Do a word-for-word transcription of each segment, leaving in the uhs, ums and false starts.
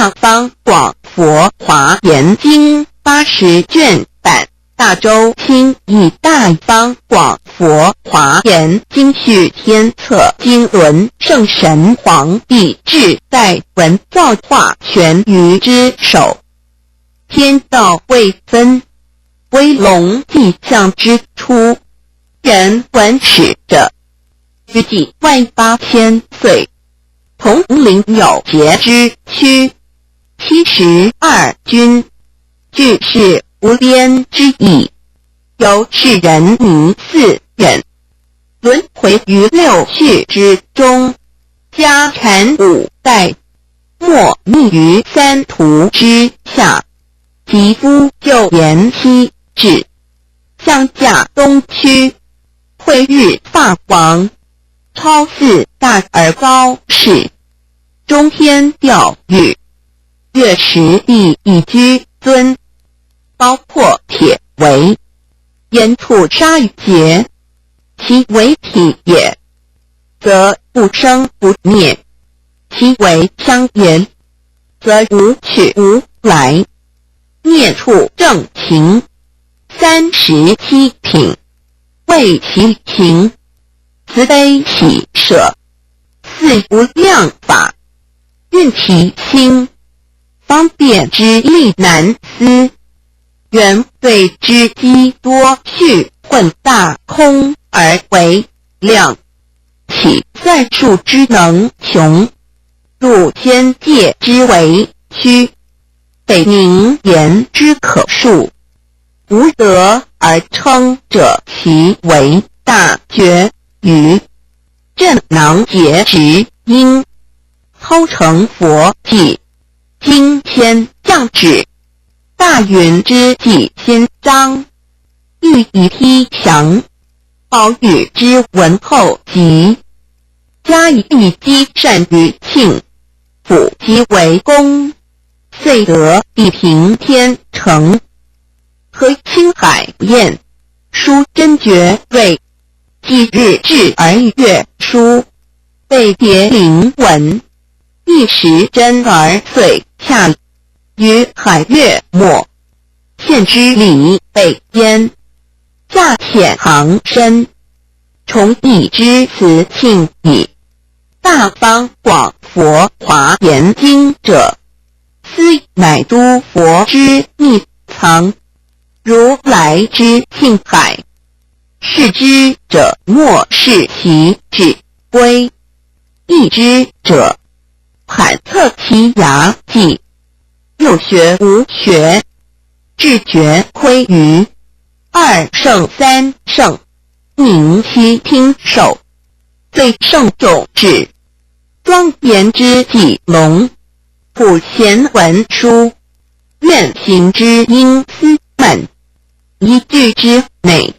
大方广佛华严经八十卷版，大洲新译大方广佛华严经续编，策经纶圣神皇帝至代文造化权于之首。天道未分，微龙迹象之初，人闻始者，于几万八千岁，同龄有节之区，七十二君，俱是无边之意，由是人迷似远，轮回于六趣之中，家产五代，没匿于三途之下，及夫旧言西至，相驾东区，会遇法王，超似大而高是，中天调御，月食地以居尊，包括铁围，严处杀劫，其为体也，则不生不灭；其为相也，则无去无来，灭处正勤。三十七品，为其情，慈悲喜舍，似无量法，运其心，方便之力难思。 缘对之机多序混大空而为量，岂算数之能穷？入仙界之为虚，北冥言之可数，无德而称者其为大觉于。 震囊结直音，操成佛迹，经仙降旨，大云之际先张，欲以披翔，宝玉之文后及，加以一击善于庆，辅其为功，遂得地平天成。 合青海晏，书真觉瑞，即日至而月书，被别灵文，一时真而遂恰，于海月末，献之礼北边，驾遣航深， 崇义之辞庆矣。大方广佛华严经者，斯乃诸佛之秘藏，如来之庆海。视之者莫视其智微， 易之者，坦测其涯际。又学无学，志觉亏于二圣三圣，宁悉听受。最圣种智，庄严之际隆，普贤文殊，愿行之因思满。一句之美，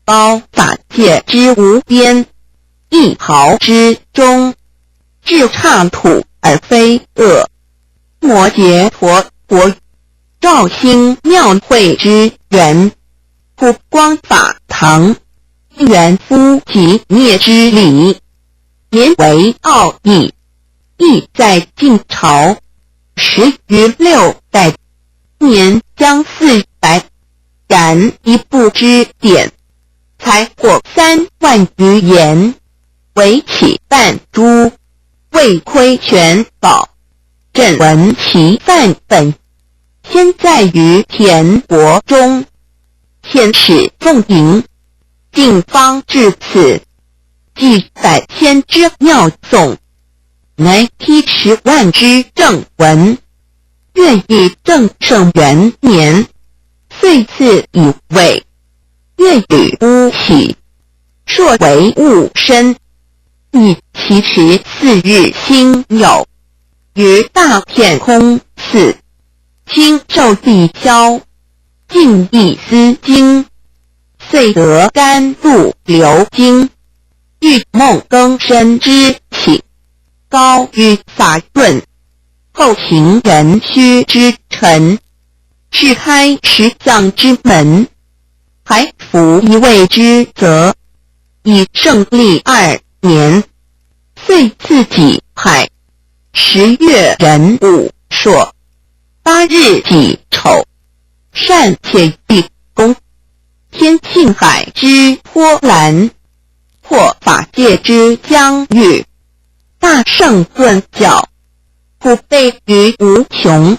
包法界之无边，一毫之中， 至刹土而非恶。摩揭陀国，照兴庙会之源，普光法堂，圆夫即灭之理，名为奥义。亦在晋朝，始于六代，年将四百，然一部之典， 才过三万余言，为起半诸，未窥全宝，朕闻其范本，先在于田国中，先始凤吟，竟方至此，记百千之妙颂，乃批十万之正文。愿以正圣元年，岁次以为 愿与孤起，朔为物深，以其时四日星有，于大片空寺，经受地消，尽一思经，遂得甘露流经，欲梦更深之起，高于法润，后行圆虚之辰，是开十相之门。 还服一位之则，以胜历二年，岁次己亥，十月壬午，作。八日己丑，单乾一公。天庆海之波澜，或法界之疆域。大圣顿教，普被于无穷，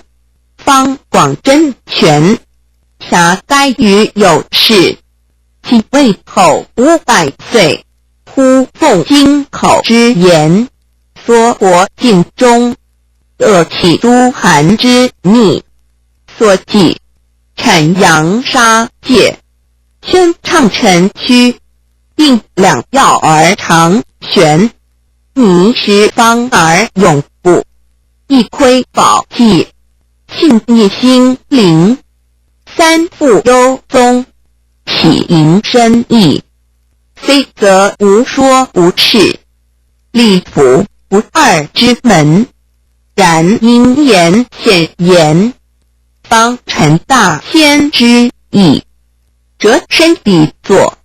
方广真全，狭狭于有世。其未口五百岁，忽奉经口之言，说佛尽终，恶起诸寒之逆。所记：产扬杀戒，宣唱辰曲，并两要而长悬，迷十方而永不。一窥宝寂，信逆心灵，三复幽宗，岂盈深意？非则无说无示，立伏不二之门。然因言显言，方陈大仙之意。折身底作。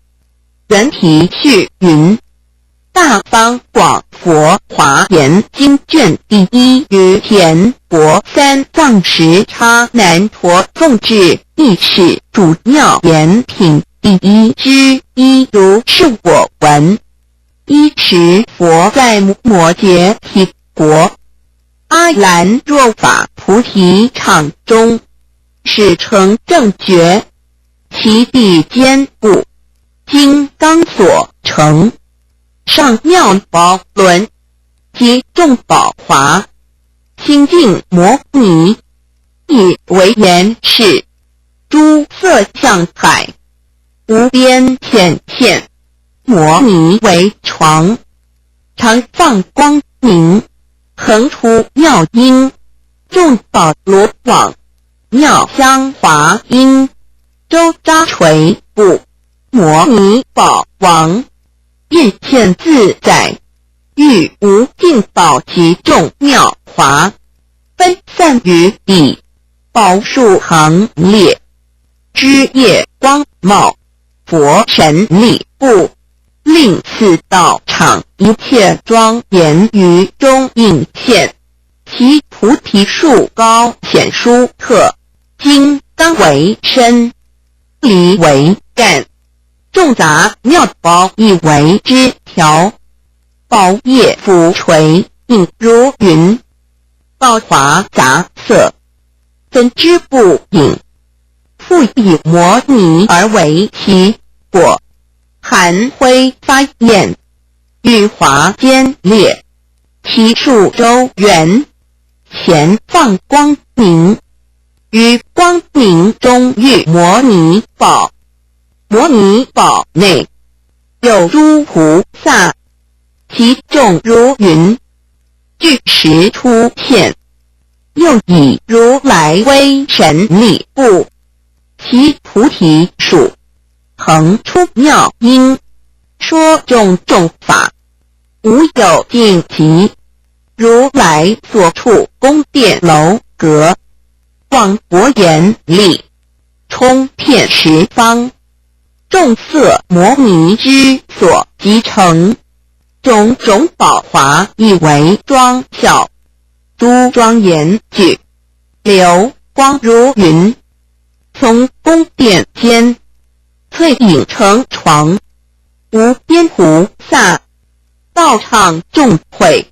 原题序云：大方广佛华严经卷第一于田国三藏什叉难陀奉至，亦是主要言品第一之一。如是我闻。一时佛在摩揭陀国，阿兰若法菩提场中，始成正觉，其地坚固，金刚所成，上妙宝轮，及众宝华，清净摩尼，以为言是。诸色相海，无边显现，摩尼为床，常放光明，恒出妙音，众宝罗网，妙香华音，周匝垂布，摩尼宝王，映现自在，喻无尽宝及众妙华，分散于彼，宝树行列，枝叶光茂，佛神力布，令四道场一切庄严于中映现。其菩提树高显殊特，金刚为身， 梨为干，众杂妙宝亦为枝条，宝叶浮垂，映如云，宝华杂色，分之不影。复以摩尼而为其果，含辉发焰， 喻华坚烈，其树周圆，前放光明，于光明中喻摩尼宝。摩尼宝内，有诸菩萨，其众如云，俱时出现。又以如来威神力布，其菩提树，恒出妙音，说种种法，无有尽极。如来所处宫殿楼阁，广博严丽，充遍十方，众色摩尼之所集成，种种宝华亦为庄校，诸庄严聚，流光如云，从宫殿间，翠影成床，无边菩萨，道场众会，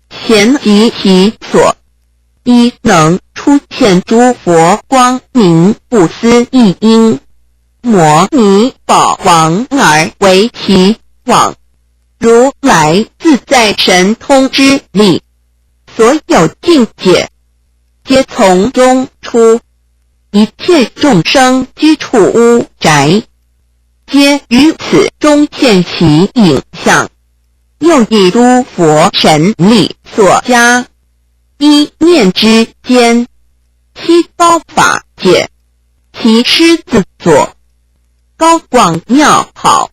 咸集其所，以能出现诸佛光明不思议音。摩尼宝王而为其网，如来自在神通之力，所有境界，皆从中出。一切众生居处屋宅，皆于此中现其影像。又以诸佛神力所加，一念之间，悉包法界，其狮子座，高广妙好，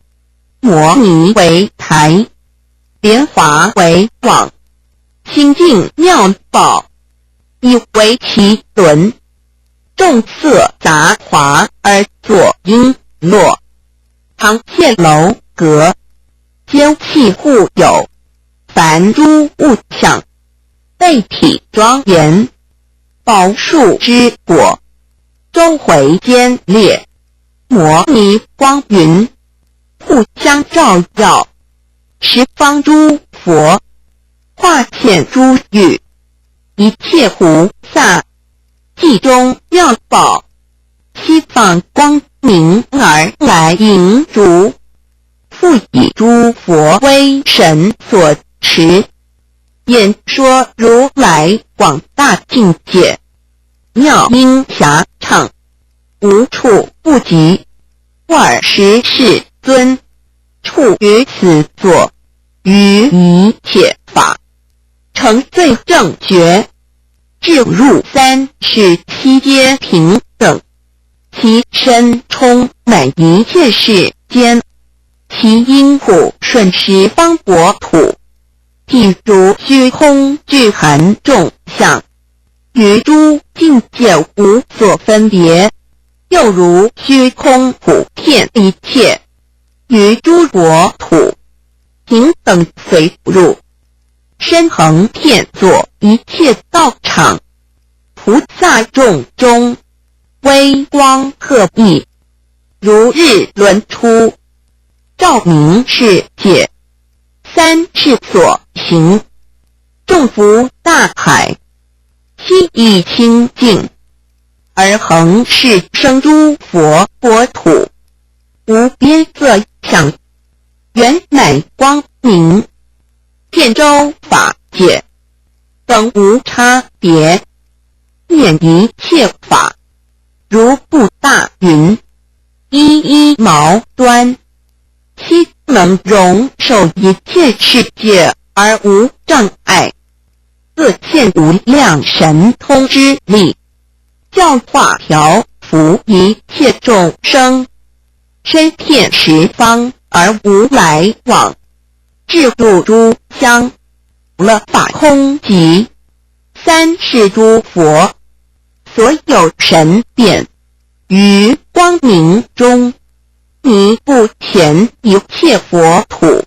摩尼为台，莲华为网，清净妙宝，亦为其轮，众色杂华而作璎珞。堂榭楼阁，皆器互有，凡诸物象，备体庄严，宝树之火，周围坚裂，摩尼光云互相照耀，十方诸佛化现珠玉，一切菩萨集中妙宝， 悉放光明而来迎主，复以诸佛威神所持，演说如来广大境界，妙音遐唱，无处不及。尔时世尊处于此座，于一切法成最正觉， 至入三世悉皆平等，其身充满一切世间，其音普顺十方国土，譬如虚空聚含众相，于诸境界无所分别，又如虚空普遍一切，于诸国土平等随入， 身恒遍作一切道场，菩萨众中，微光赫异，如日轮出，照明世界。三世所行，众浮大海，悉亦清净，而恒是生诸佛国土，无边色相，圆满光明， 遍周法界，等无差别，遍一切法，如布大云，一一毛端，悉能容受一切世界而无障碍，各现无量神通之力，教化调伏一切众生， 身遍十方而无来往，至入诸乡，了法空寂。三世诸佛，所有神变，于光明中，弥布前一切佛土，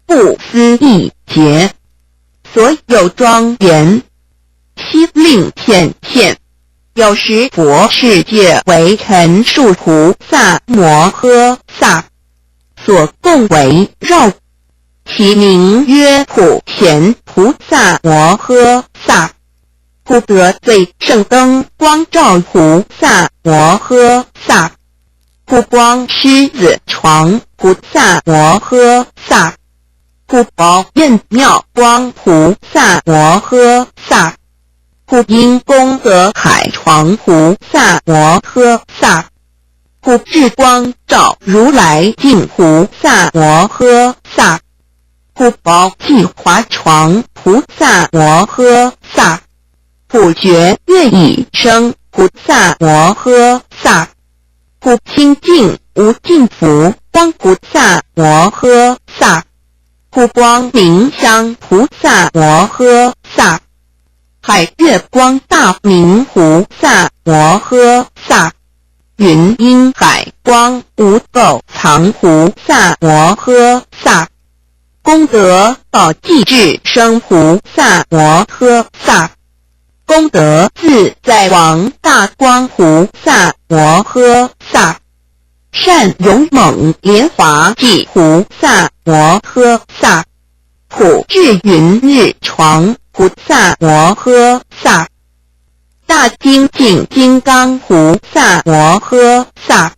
不思一劫，所有庄严，悉令显现。 有十佛世界为陈数菩萨摩诃萨所共围绕，其名曰普贤菩萨摩诃萨，普德最胜灯光照菩萨摩诃萨，普光狮子床菩萨摩诃萨，普宝焰妙光菩萨摩诃萨， 普音功德海床菩萨摩诃萨，普智光照如来境菩萨摩诃萨，普宝髻华床菩萨摩诃萨，普觉月已生菩萨摩诃萨，普清净无尽佛光菩萨摩诃萨，普光明香菩萨摩诃萨， 海月光大明菩萨摩诃萨，云音海光无垢藏菩萨摩诃萨，功德宝髻智胜菩萨摩诃萨，功德自在王大光菩萨摩诃萨，善勇猛莲华髻菩萨摩诃萨， 普智云日床菩萨摩诃萨，大精进金刚菩萨摩诃萨，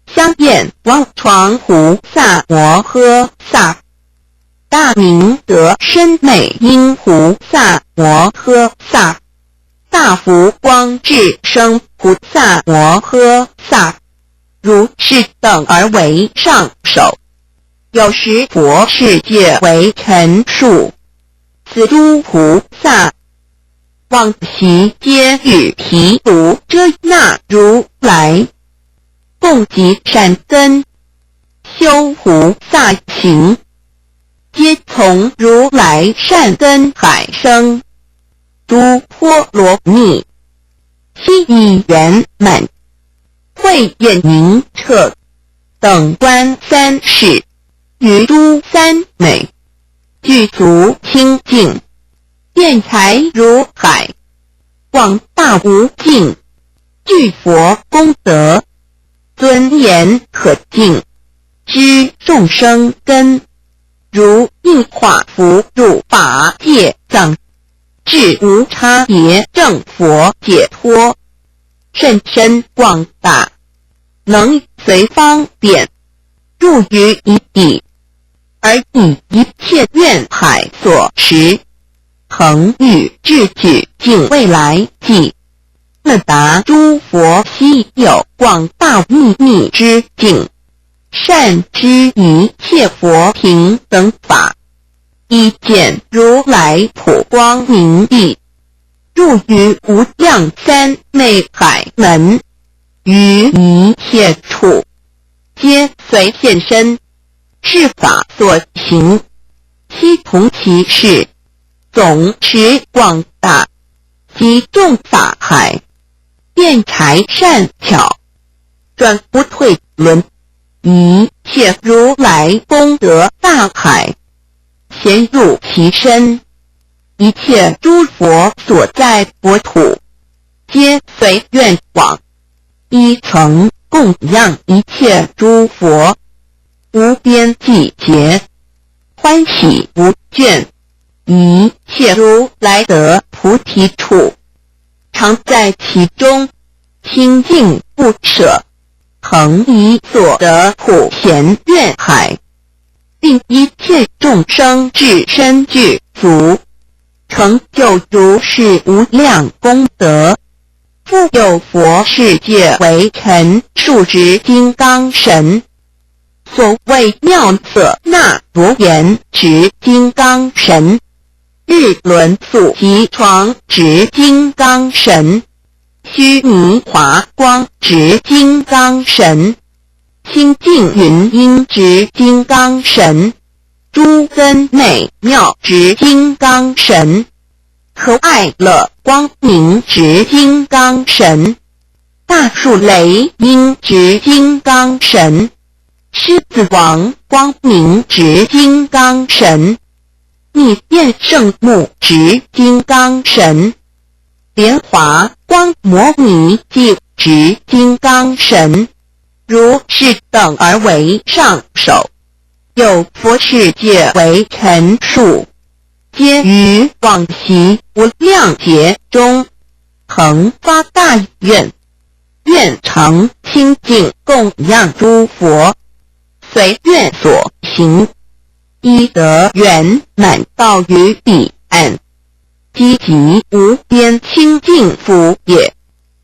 香焰光床菩萨摩诃萨，大明德身美音菩萨摩诃萨，大福光智胜菩萨摩诃萨，如是等而为上首。 有十佛世界为陈数，此诸菩萨，往昔皆与毗卢遮那如来，共集善根，修菩萨行，皆从如来善根海生，诸波罗蜜，悉以圆满，慧眼明彻，等观三世，于诸三昧，具足清净，辩才如海，广大无尽，具佛功德，尊严可敬，知众生根，如应化符入法界藏，至无差别证佛解脱，甚深广大，能随方便入于一地，而以一切愿海所持，恒欲至究竟未来际， 能达诸佛稀有广大秘密之境，善知一切佛平等法，一见如来普光明意，入于无量三昧海门，于一切处，皆随现身，是法所行，悉从其事，总持广大，集众法海， 辩才善巧，转不退轮，一切如来功德大海，咸入其身，一切诸佛所在国土，皆随愿往，一曾供养一切诸佛，无边际劫，欢喜无倦，一切如来得菩提处，常在其中， 清净不舍，恒以所得普贤愿海，令一切众生至身具足，成就如是无量功德。复有佛世界为陈树执金刚神，所谓妙色那罗园执金刚神，日轮宿及床执金刚神，须弥华光执金刚神，清净云音执金刚神，诸根美妙执金刚神，可爱乐光明执金刚神，大树雷音执金刚神，狮子王光明执金刚神， 密变圣目执金刚神，莲华光摩尼髻执金刚神，如是等而为上首。有佛世界为陈树，皆于往昔无量劫中，恒发大愿，愿常清净供养诸佛，随愿所行， 以得圆满道于彼岸，积集无边清净福业，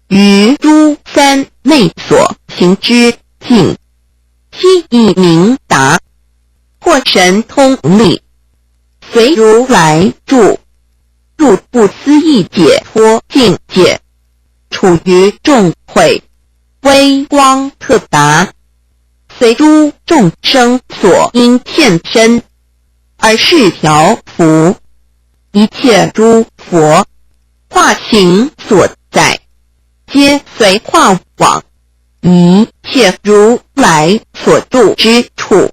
于诸三昧所行之境，悉以明达，获神通力，随如来住，入不思议解脱境界，处于众会， 微光特达，随诸众生所应现身，而是调伏。一切诸佛化形所在，皆随化往，一切如来所住之处，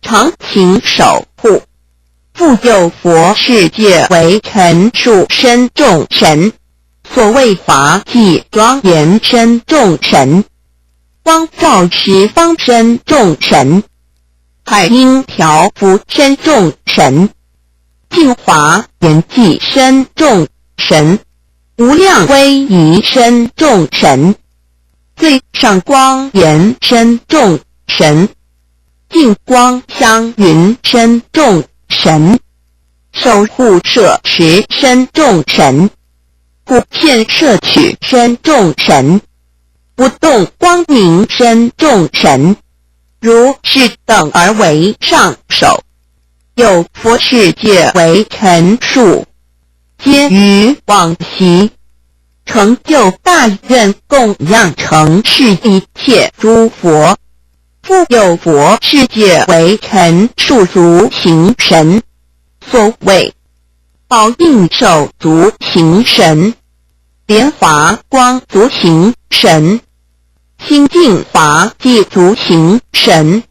常勤守护。复有佛世界为陈树身众神，所谓华髻庄严身众神， 光照十方身众神，海音调伏身众神，净华严寂身众神，无量威仪身众神，最上光严身众神，净光祥云身众神，守护摄持身众神，普遍摄取身众神， 不动光明身众神，如是等而为上首。有佛世界为陈树，皆于往昔成就大愿供养承事一切诸佛。复有佛世界为陈树足行神，所谓宝应手足行神，莲华光足行神，清净华髻足行神，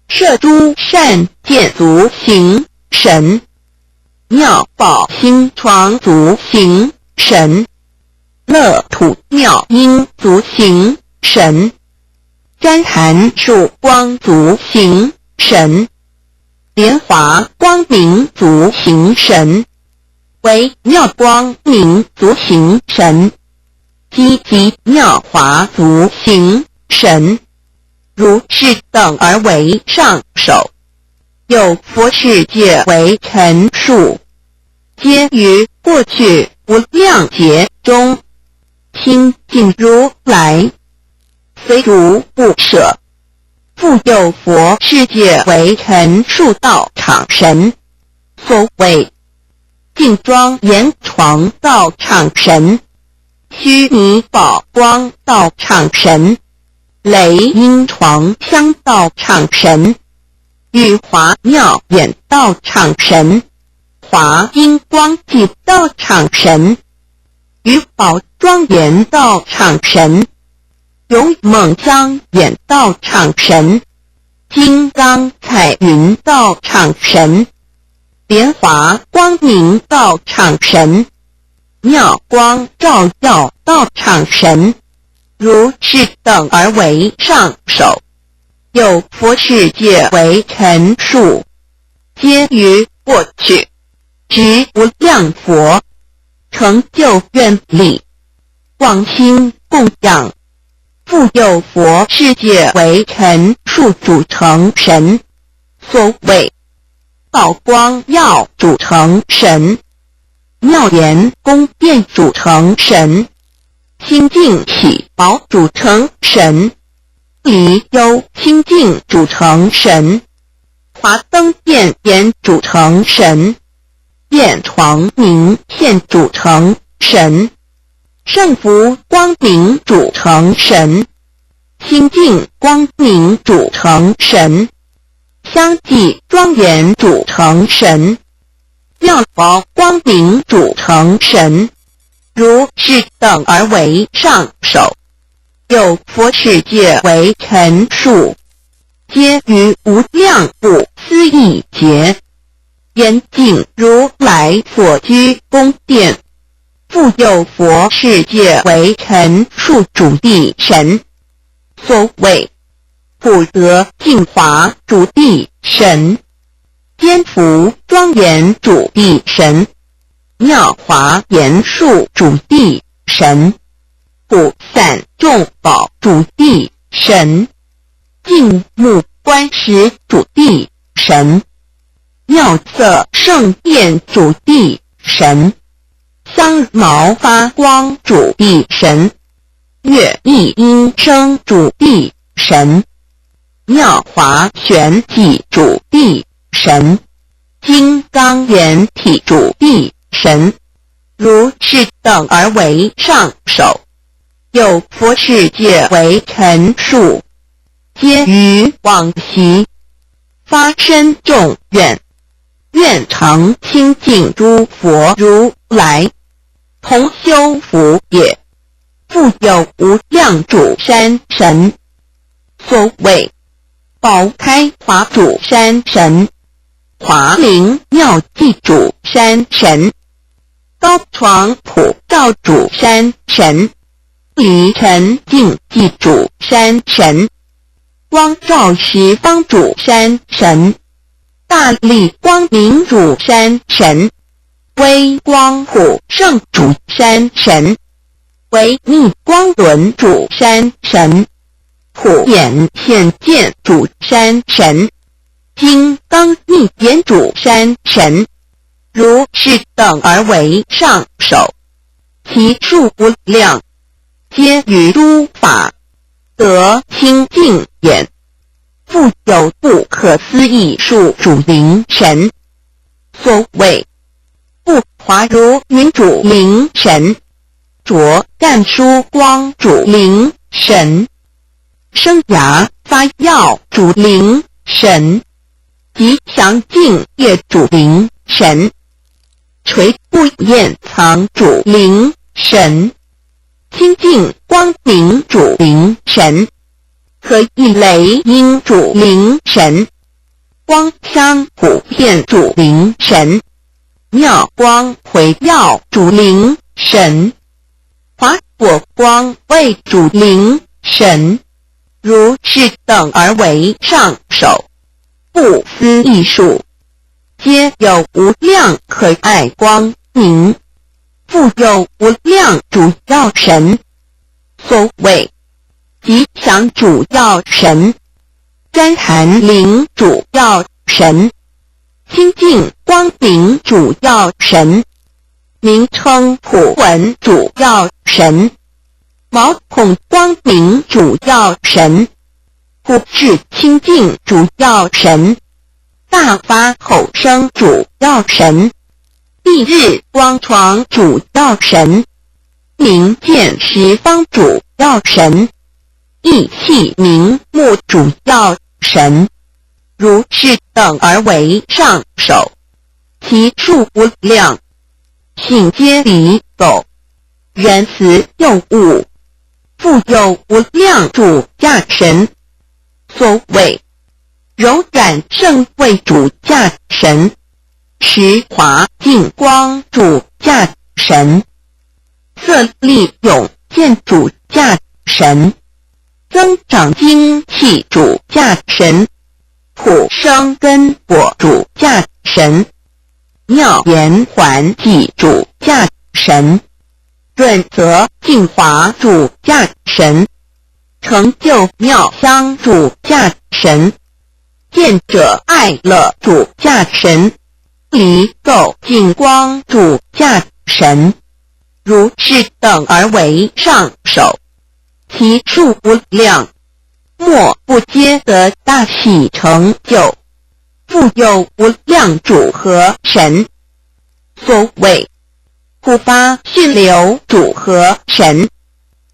摄诸善见足行神，妙宝心床足行神，乐土庙阴族形神，占坛树光族形神，莲华光明族形神，为妙光明族形神，积极妙华族形神，如是等而为上首。 有佛世界为陈述，皆于过去无量劫中，亲近如来，随逐不舍。复有佛世界为陈述道场神，所谓净庄严床道场神，须弥宝光道场神，雷音床香道场神， 雨华妙眼道场神，华音光寂道场神，雨宝庄严道场神，勇猛香眼道场神，金刚彩云道场神，莲华光明道场神，妙光照耀道场神，如是等而为上首。 有佛世界为陈述，皆于过去，即无量佛，成就愿力，广兴供养。复有佛世界为陈述主成神，所谓宝光耀主成神，妙严宫殿主成神，清净喜宝主成神， 离忧清净主成神，华灯殿严主成神，眼床明现主成神，圣福光明主成神，清净光明主成神，香寂庄严主成神， 妙宝光明主成神，如是等而为上首。有佛世界为陈述，皆于无量不思议劫，严净如来所居宫殿。复有佛世界为陈述主地神，所谓普德净华主地神， 坚福庄严主地神，妙华严树主地神，普散众宝主地神，净目观时主地神，妙色圣殿主地神，香茅发光主地神，月丽音声主地神， 妙华玄寂主地神，金刚眼体主地神，如是等而为上首。有佛世界为陈述，皆于往昔发深重愿，愿常亲近诸佛如来，同修福业，复有无量主山神， 所谓宝开华主山神，华灵妙寂主山神，高床普照主山神，离尘净寂主山神，光照十方主山神，大力光明主山神， 微光普圣主山神，唯逆光轮主山神，普眼现见主山神，金刚应眼主山神，如是等而为上首，其数无量，皆于诸法得清净眼， 复有不可思议数主灵神。所谓不华如云主灵神，卓干殊光主灵神，生涯发耀主灵神，吉祥净业主灵神，垂布焰藏主灵神， 清净光明主灵神，何以雷音主灵神，光香普遍主灵神，妙光回耀主灵神，华火光为主灵神，如是等而为上首，不思议数，皆有无量可爱光明，复有无量主要神。所谓吉祥主要神，甘潭灵主要神，清净光明主要神，名称普闻主要神，毛孔光明主要神，普智清净主要神，大发吼声主要神，蔽日光床主要神，明见十方主要神，意气明目主要神，如是等而为上首，其数无量，性皆离垢，缘死又悟，复有无量主驾神。所谓柔软圣为主驾神，持华净光主驾神，色力勇健主驾神，增长精气主驾神，普生根果主驾神，妙言还己主驾神， 润泽净华主驾神，成就妙香主驾神，见者爱乐主驾神，离垢净光主驾神，如是等而为上首，其数无量，莫不皆得大喜成就，复有无量主和神。所谓普发顺流主和神，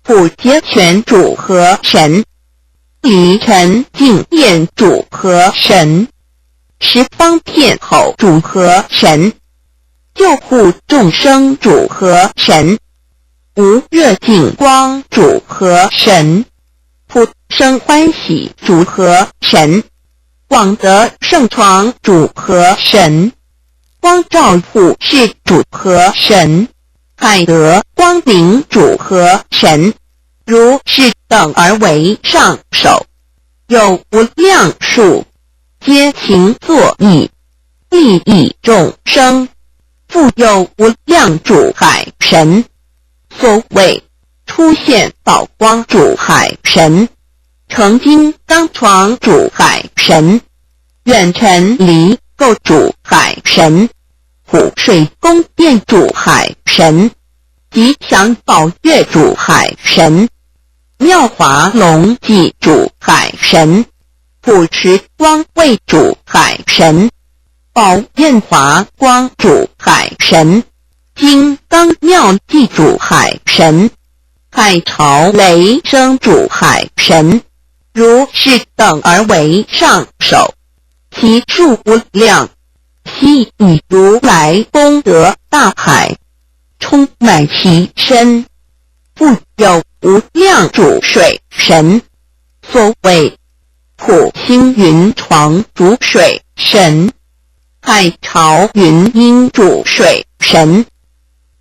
普结泉主和神，离尘净变主和神，十方遍吼主和神，救护众生主和神，无热净光主和神，普生欢喜主和神，广得圣床主和神，光照普世主和神，海德光明主和神，如是等而为上首，有无量数，皆勤作意，利益众生，复有无量主海神。所谓初现宝光主海神，成金刚床主海神，远尘离垢主海神，普水宫殿主海神，吉祥宝月主海神，妙华龙脊主海神，普持光位主海神，宝焰华光主海神，金刚妙计主海神，海潮雷声主海神，如是等而为上首，其数无量，悉以如来功德大海，充满其身，复有无量主水神。所谓普星云床主水神，海潮云音主水神，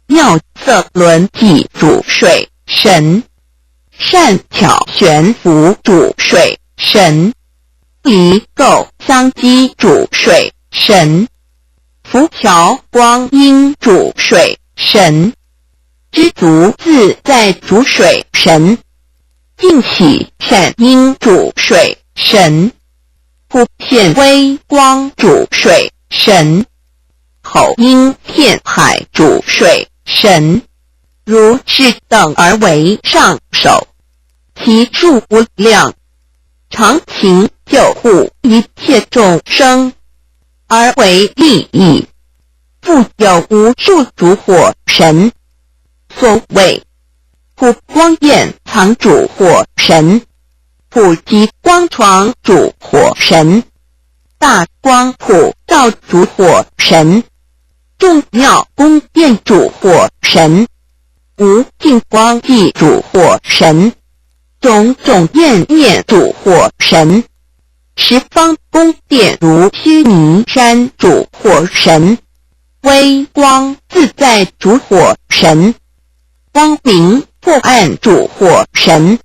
妙色轮际主水神，善巧悬浮主水神，离垢香积主水神，浮桥光阴主水神，知足自在主水神，尽喜善因主水神，普现微光主水神，口音遍海主水神，如是等而为上首，其数无量，常勤救护一切众生，而为利益，复有无数主火神。所谓普光焰藏主火神，普及光床主火神，大光普照主火神，众妙宫殿主火神，无尽光际主火神，种种焰灭主火神，十方宫殿如须弥山主火神，微光自在主火神，光明破案主火神，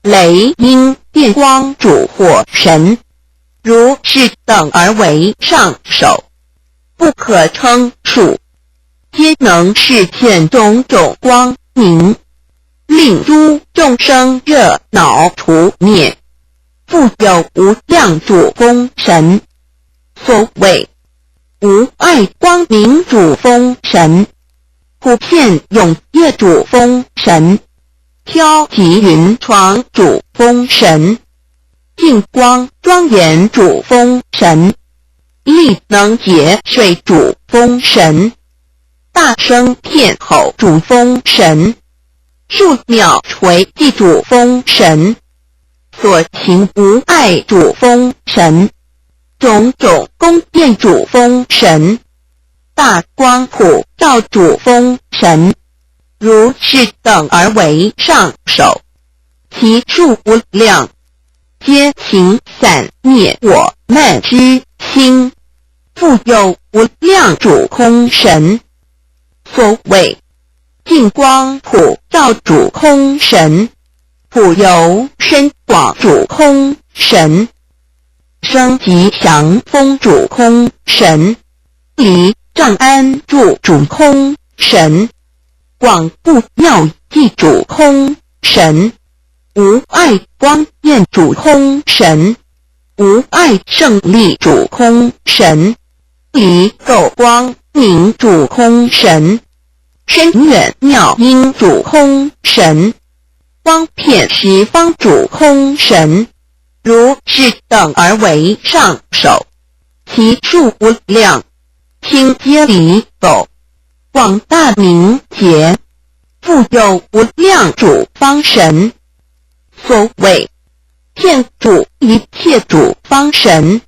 雷音电光主火神，如是等而为上首，不可称数，皆能示现种种光明，令诸众生热恼除灭，复有无量主风神。所谓无碍光明主风神，普遍永业主风神，飘极云床主风神，净光庄严主风神，力能解水主风神，大声片吼主风神，数秒垂地主风神，所行无碍主风神，种种宫殿主风神，大光普照主风神，如是等而为上首，其数无量，皆行散灭我慢之心，复有无量主空神。所谓净光普照主空神，普游深广主空神，生吉祥风主空神，离障安住主空神，广布妙计主空神，无碍光焰主空神，无碍胜利主空神，离垢光明主空神，深远妙音主空神，光遍十方主空神，如是等而为上首，其数无量，清皆离垢，广大明洁，复有无量主方神。所谓遍主一切主方神，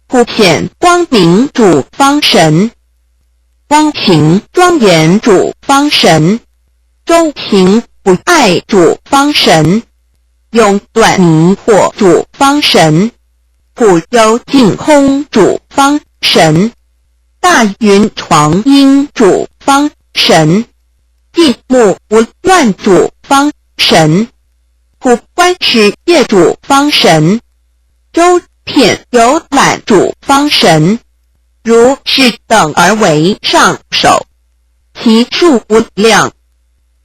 普显光明主方神，光行庄严主方神，周行不碍主方神，永断迷惑主方神，普照净空主方神，大云床音主方神，寂目无乱主方神，普观十界主方神，周遍游览主方神，如是等而为上首，其数无量，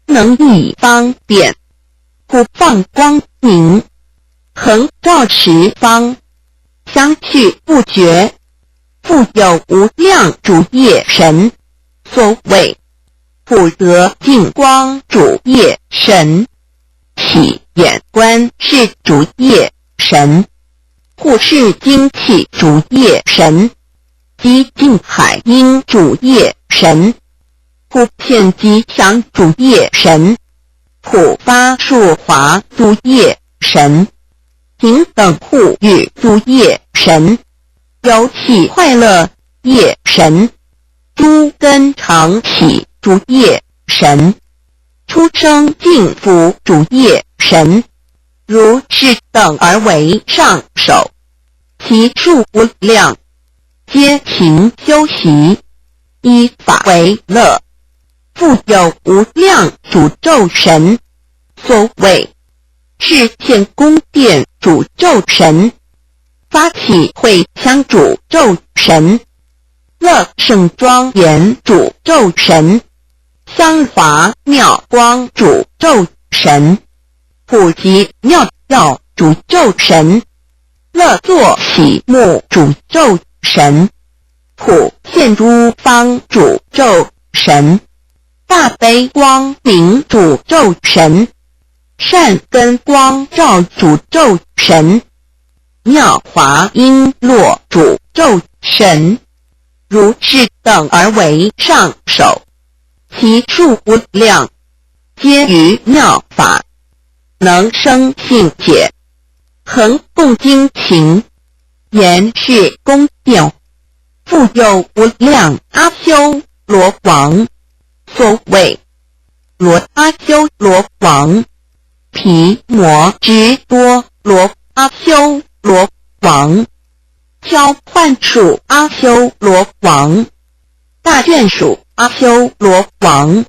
能以方便，普放光明，恒照十方，相续不绝，复有无量主业神。所谓普得净光主业神，起眼观是主业神，护世精气主业神，及净海音主业神，普遍吉祥主业神，普发恕华主业神，平等护育主业神，游戏快乐业神，诸根常喜主业神，出生净福主业神，如是等而为上首，其数无量，皆勤修习，以法为乐，复有无量主咒神。所谓示现宫殿主咒神，发起会香主咒神，乐圣庄严主咒神，香华妙光主咒神，普及妙药主咒神，乐作喜目主咒神，普现诸方主咒神，大悲光明主咒神，善根光照主咒神，妙华璎珞主咒神，如是等而为上首，其数无量，皆于妙法，能生信解，恒共精勤，言是恭敬，复有无量阿修罗王。所谓罗阿修罗王，毗摩揭多罗阿修罗王，交换属阿修罗王，大眷属阿修罗王，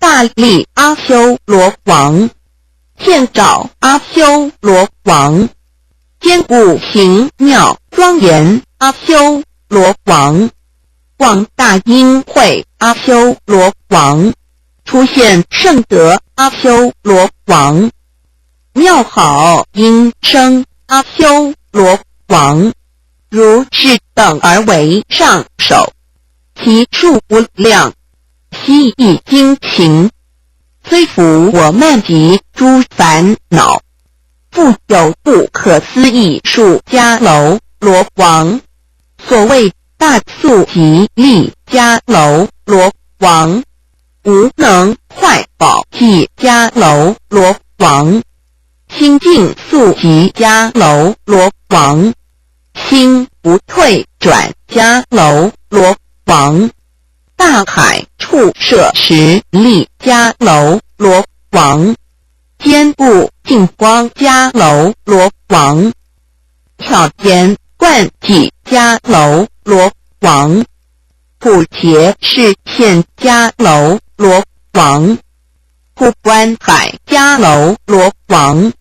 大力阿修罗王，建造阿修罗王，坚固形妙庄严阿修罗王，广大音会阿修罗王，出现圣德阿修罗王，妙好音声阿修罗王，如是等而为上首，其数无量。悉以精勤，摧伏我慢及诸烦恼，复有不可思议数迦楼罗王。所谓大速集力迦楼罗王，无能坏宝济迦楼罗王，清净速集迦楼罗王，心不退转迦楼罗王，大海处设十力迦楼罗王，坚固净光迦楼罗王，巧言灌寂迦楼罗王，普贤示现迦楼罗王，普观海迦楼罗王，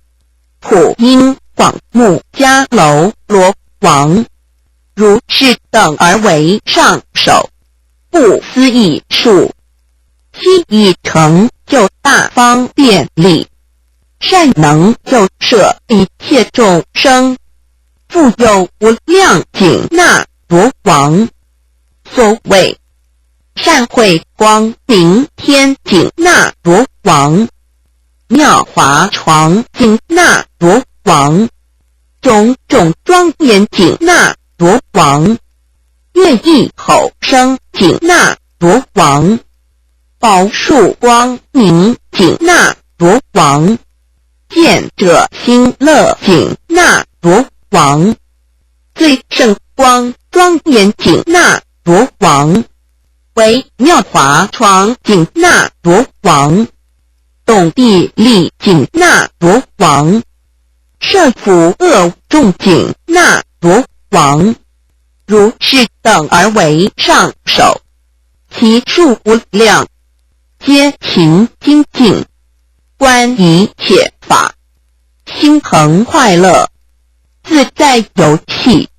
普音广目迦楼罗王，如是等而为上首，不思议数。悉以成就大方便力，善能救摄一切众生，复有无量紧那罗王。所谓善慧光明天紧那罗王，妙华床紧那罗王，种种庄严紧那罗王，乐亦吼声紧那罗王，宝树光明紧那罗王，见者心乐紧那罗王，最胜光庄严紧那罗王，为妙华床紧那罗王，懂地利紧那罗王，摄伏恶众紧那罗王，如是等而为上首，其数无量，皆勤精进，观一切法，心恒快乐，自在游戏，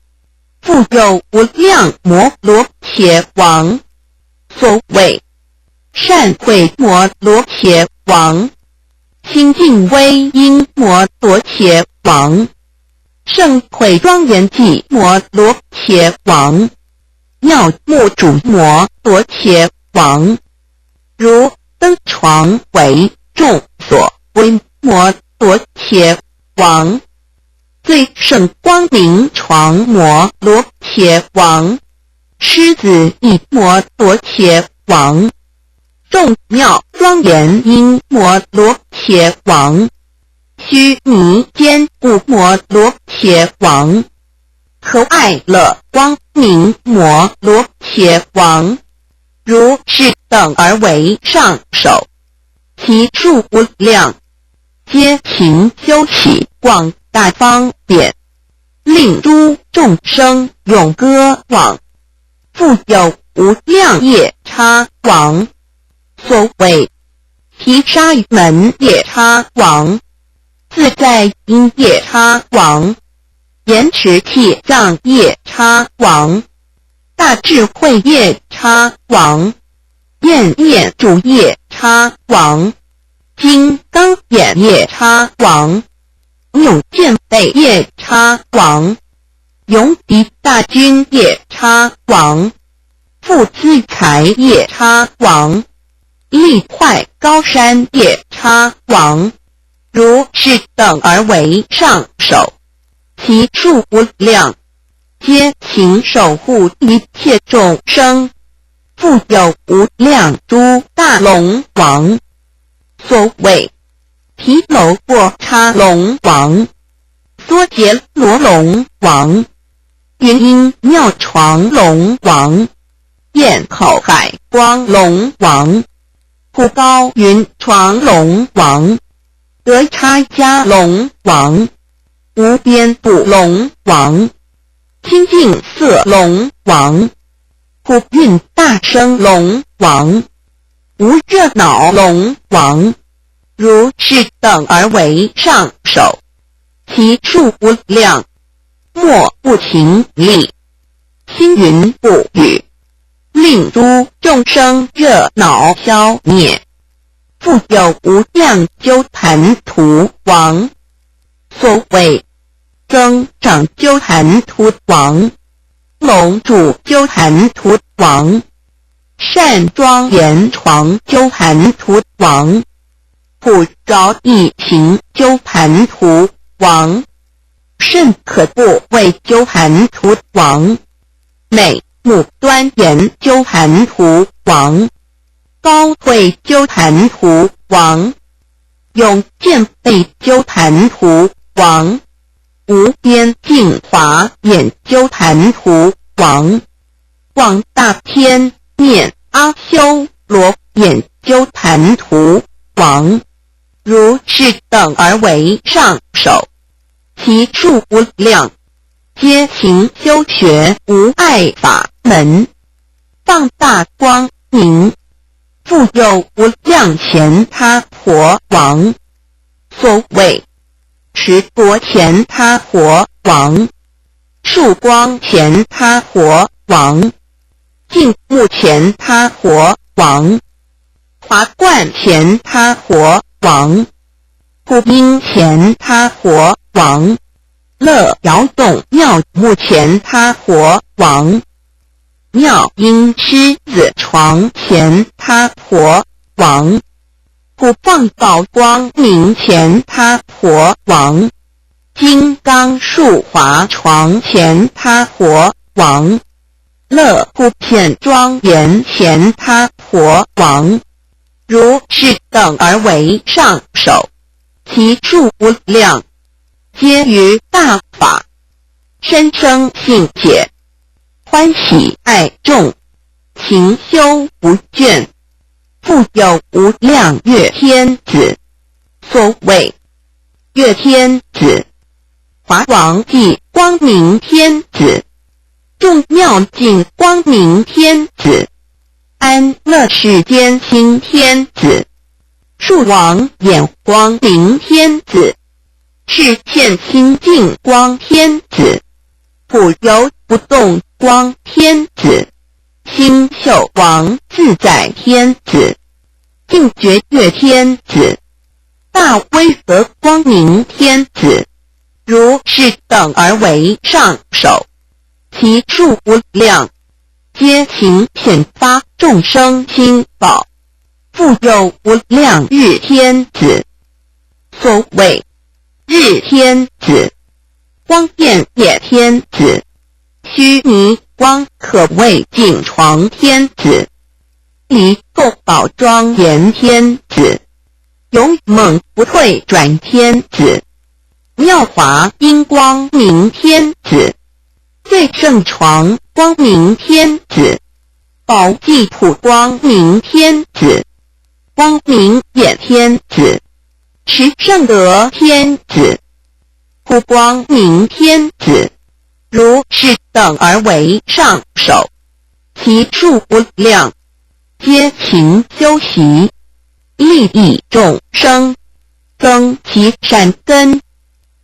复有无量摩罗伽王。所谓善慧摩罗伽王，清净威音摩罗伽王，圣慧庄严寂摩罗伽王，妙目主摩罗伽王，如灯床为众所归摩罗伽王，最胜光明床摩罗伽王，狮子意摩罗伽王，众妙庄严音摩罗伽王，须弥坚固摩罗伽王，可爱乐光明摩罗伽王，如是等而为上首，其数无量，皆勤修习广大方便，令诸众生永歌往，复有无量夜叉王。所谓毗沙门夜叉王，自在音夜叉王，言辞气藏夜叉王，大智慧夜叉王，厌念住夜叉王，金刚眼夜叉王，永见背夜叉王，永集大军夜叉王，复资财夜叉王，力坏高山夜叉王，如是等而为上首，其数无量，皆勤守护一切众生，复有无量诸大龙王。所谓毗楼波叉龙王，梭竭罗龙王，云音妙床龙王，焰口海光龙王，普高云床龙王，德叉迦龙王，无边怖龙王，清净色龙王，普运大声龙王，无热恼龙王，如是等而为上首，其数无量，莫不勤力，星云布雨，令诸众生热恼消灭。 复有无量鸠盘图王。所谓增长鸠盘图王，龙主鸠盘图王，善庄严床鸠盘图王，普照一行鸠盘图王，甚可怖畏鸠盘图王，美目端严鸠盘图王， 高贵鸠盘图王，勇健备鸠盘图王，无边净华眼鸠盘图王，广大天面阿修罗眼鸠盘图王，如是等而为上首，其数无量，皆勤修学无碍法门， 放大光明，复有无量乾闥婆王。所谓持国乾闥婆王，树光乾闥婆王，净目乾闥婆王，华冠乾闥婆王，普音乾闥婆王，乐摇动妙目乾闥婆王， 妙音狮子床乾闥婆王，普放宝光明乾闥婆王，金刚树华床乾闥婆王，乐普显庄严乾闥婆王，如是等而为上首，其数无量，皆于大法，深生信解， 欢喜爱众，勤修不倦，复有无量乐天子。所谓乐天子，华王即光明天子，众妙尽光明天子，安乐世间心天子，树王眼光明天子， 示现心净光天子，普游不动光天子，星宿王自在天子，净觉月天子，大威德光明天子，如是等而为上首，其数无量，皆勤显发众生心宝，复有无量日天子。所谓 日天子，光焰野天子，须弥光可畏尽床天子，离垢宝庄严天子，勇猛不退转天子，妙华音光明天子，最胜床光明天子，宝济普光明天子，光明眼天子， 持圣德天子，普光明天子，如是等而为上首，其数无量，皆勤修习，利益众生，增其善根，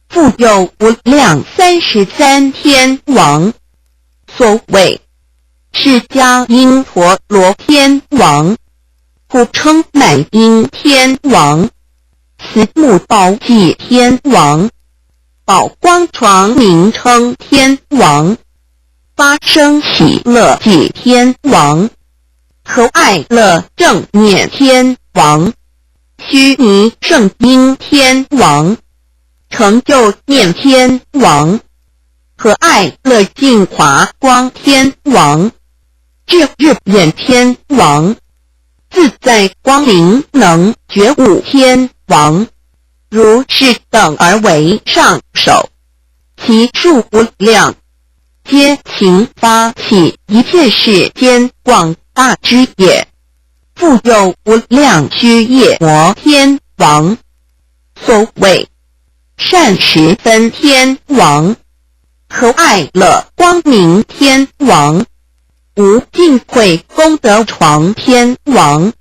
复有无量三十三天王。所谓释迦因陀罗天王，普称满音天王，慈目宝济天王，宝光床明称天王，发生喜乐济天王，和爱乐正念天王，须弥圣音天王，成就念天王，和爱乐净华光天王， 智日眼天王，自在光明能觉悟天王，如是等而为上首，其数无量，皆勤发起一切世间广大之业，复有无量须夜摩天王。所谓 善十分天王，和爱乐光明天王，无尽慧功德床天王，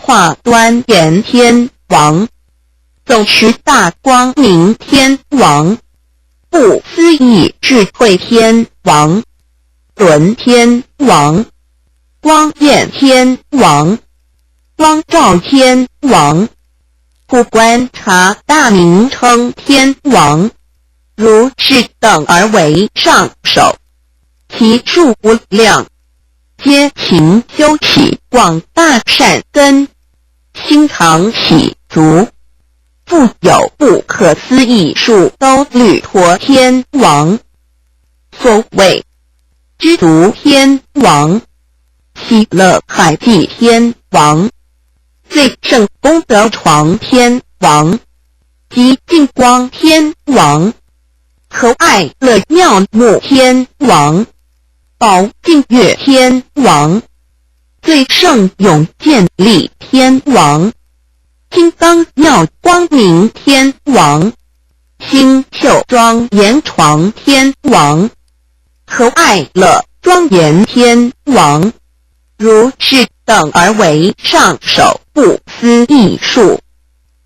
化端严天王，总持大光明天王，不思议智慧天王，轮天王，光焰天王，光照天王，不观察大名称天王，如是等而为上首，其数无量，皆勤修习广大善根，心常喜足，复有不可思议数兜率陀天王。所谓知足天王，喜乐海济天王，最胜功德床天王，极尽光天王，和爱乐妙目天王，宝镜月天王，最胜勇健力天王，金刚妙光明天王，星宿庄严床天王，和爱乐庄严天王，如是等而为上首不思议数，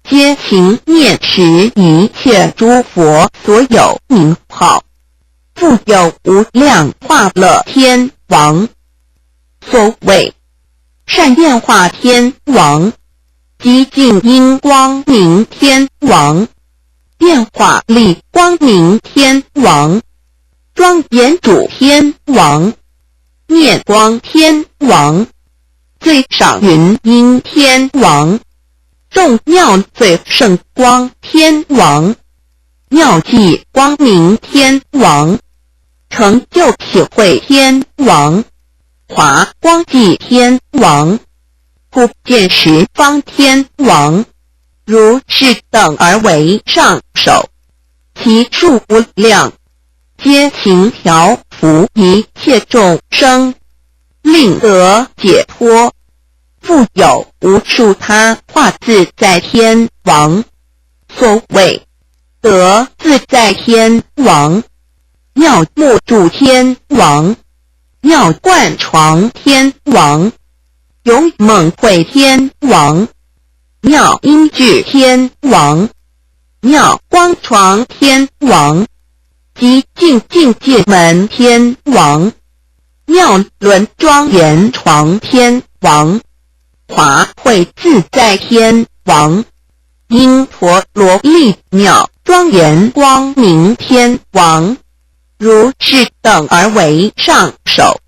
皆勤念持一切诸佛所有名号，复有无量化乐天王。所谓善变化天王，极尽音光明天王，变化力光明天王，庄严主天王，灭光天王，最上云音天王，众妙最胜光天王，妙际光明天王，成就体会天王，华光际天王，普遍十方天王，如是等而为上首，其数无量，皆勤调伏一切众生，令得解脱。复有无数他化自在天王，所谓得自在天王，妙目住天王，妙观床天王，勇猛慧天王，妙音聚天王，妙光床天王，极尽境界门天王，妙轮庄严床天王，华慧自在天王，因陀罗力妙庄严光明天王，如是等而为上首，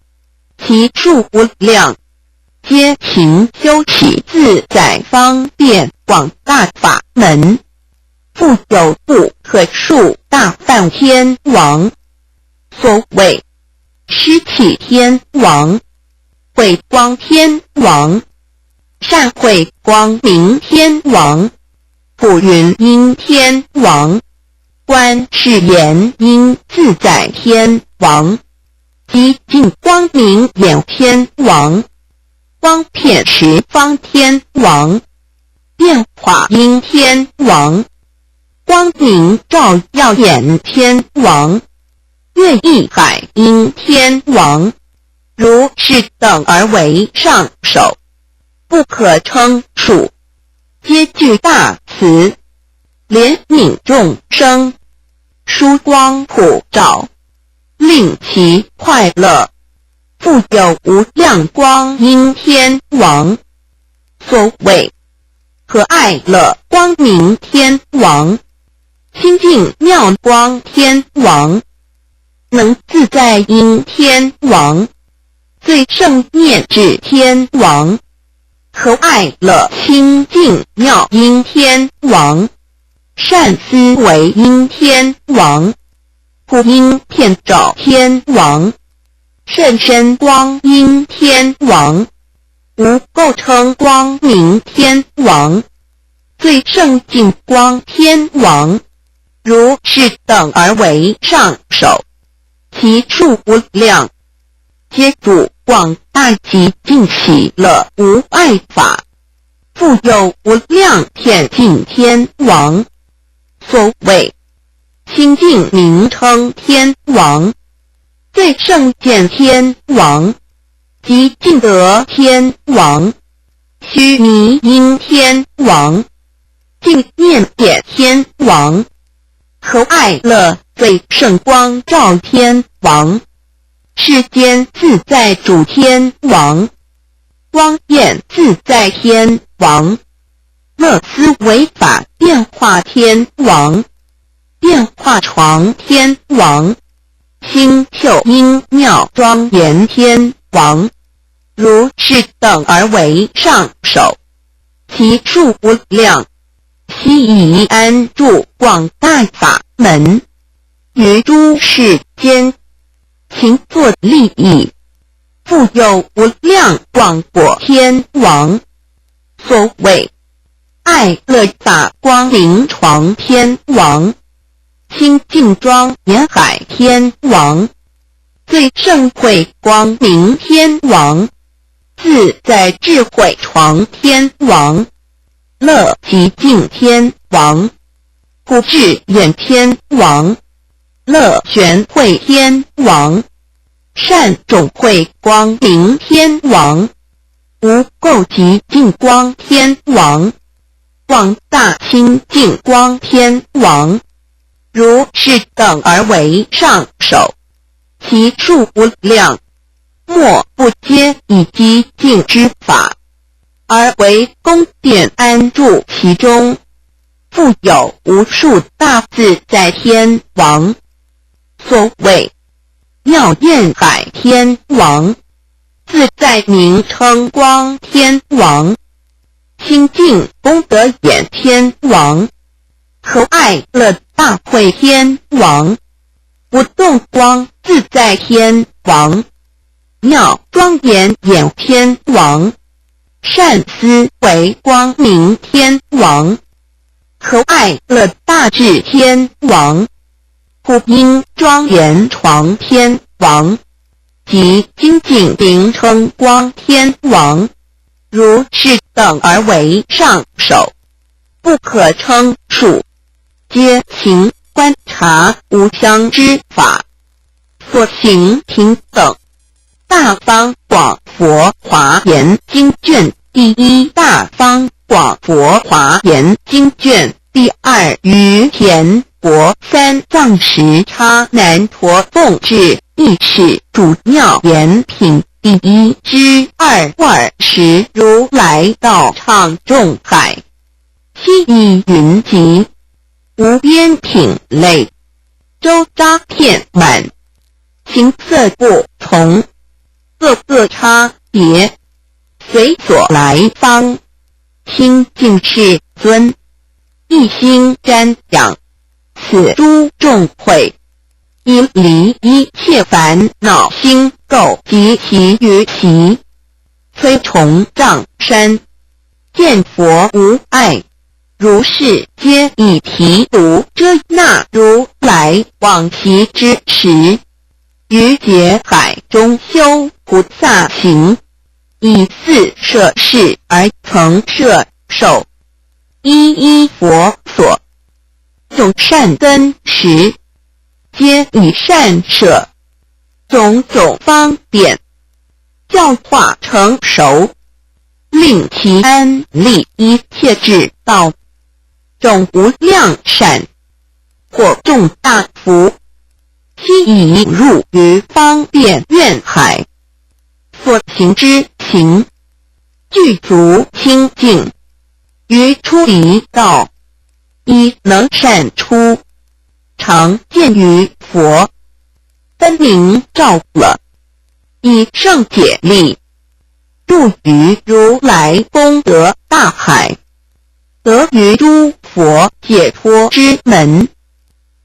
其数无量，皆勤修习自在方便广大法门，复有不可数大梵天王。所谓施气天王，慧光天王，善慧光明天王，普云音天王，观世言音自在天王，极尽光明眼天王，光遍十方天王，变化音天王，光明照耀眼天王，月意海音天王，如是等而为上首，不可称数，皆具大慈，怜悯众生，殊光普照，令其快乐，复有无量光音天王。所谓和爱乐光明天王，清净妙光天王，能自在音天王，最胜念智天王，和爱乐清净妙音天王，善思维音天王，普音遍照天王，甚深光音天王，无垢称光明天王，最胜尽光天王，如是等而为上首，其数无量，皆住广大寂静喜乐无碍法，复有无量遍尽天王。所谓清净名称天王，最胜见天王，极尽得天王，居弥音天王，净念眼天王，和爱乐最圣光照天王，世间自在主天王，光焰自在天王，乐思维法变化天王，变化床天王， 星宿音妙庄严天王，如是等而为上首，其数无量，悉以安住广大法门，于诸世间，勤作利益，复有无量广果天王。所谓 爱乐法光明床天王，清净庄严海天王，最胜慧光明天王，自在智慧床天王，乐极静天王，普智眼天王，乐全慧天王，善种慧光明天王，无垢极净光天王， 广大清净光天王，如是等而为上首，其数无量，莫不皆以寂静之法，而为宫殿安住其中，复有无数大自在天王。所谓 妙焰海天王，自在名称光天王，清净功德眼天王，和爱乐大慧天王，不动光自在天王，妙庄严眼天王，善思维光明天王，和爱乐大智天王， 普音庄严床天王，及精进名称光天王，如是等而为上首，不可称数，皆勤观察无相之法，所行平等。大方广佛华严经卷第一，大方广佛华严经卷 第二，于田国三藏时叉难陀凤智，亦是主妙严品第一之二。尔时如来道场众海，悉以云集，无边品类，周匝遍满，形色不同，各个差别，随所来方， 清净世尊，一心瞻仰，此诸众会，以离一切烦恼心垢及习于习，摧重障山，见佛无碍，如是皆以提独遮那如来往昔之时，于劫海中修菩萨行， 以四摄事而曾摄受，一一佛所。众善根识，皆以善摄，种种方便，教化成熟，令其安立一切之道。种无量善，果种大福，悉以入于方便愿海。 所行之情，具足清净，于出离道，以能善出，常见于佛，分明照了，以圣解力，注于如来功德大海，得于诸佛解脱之门，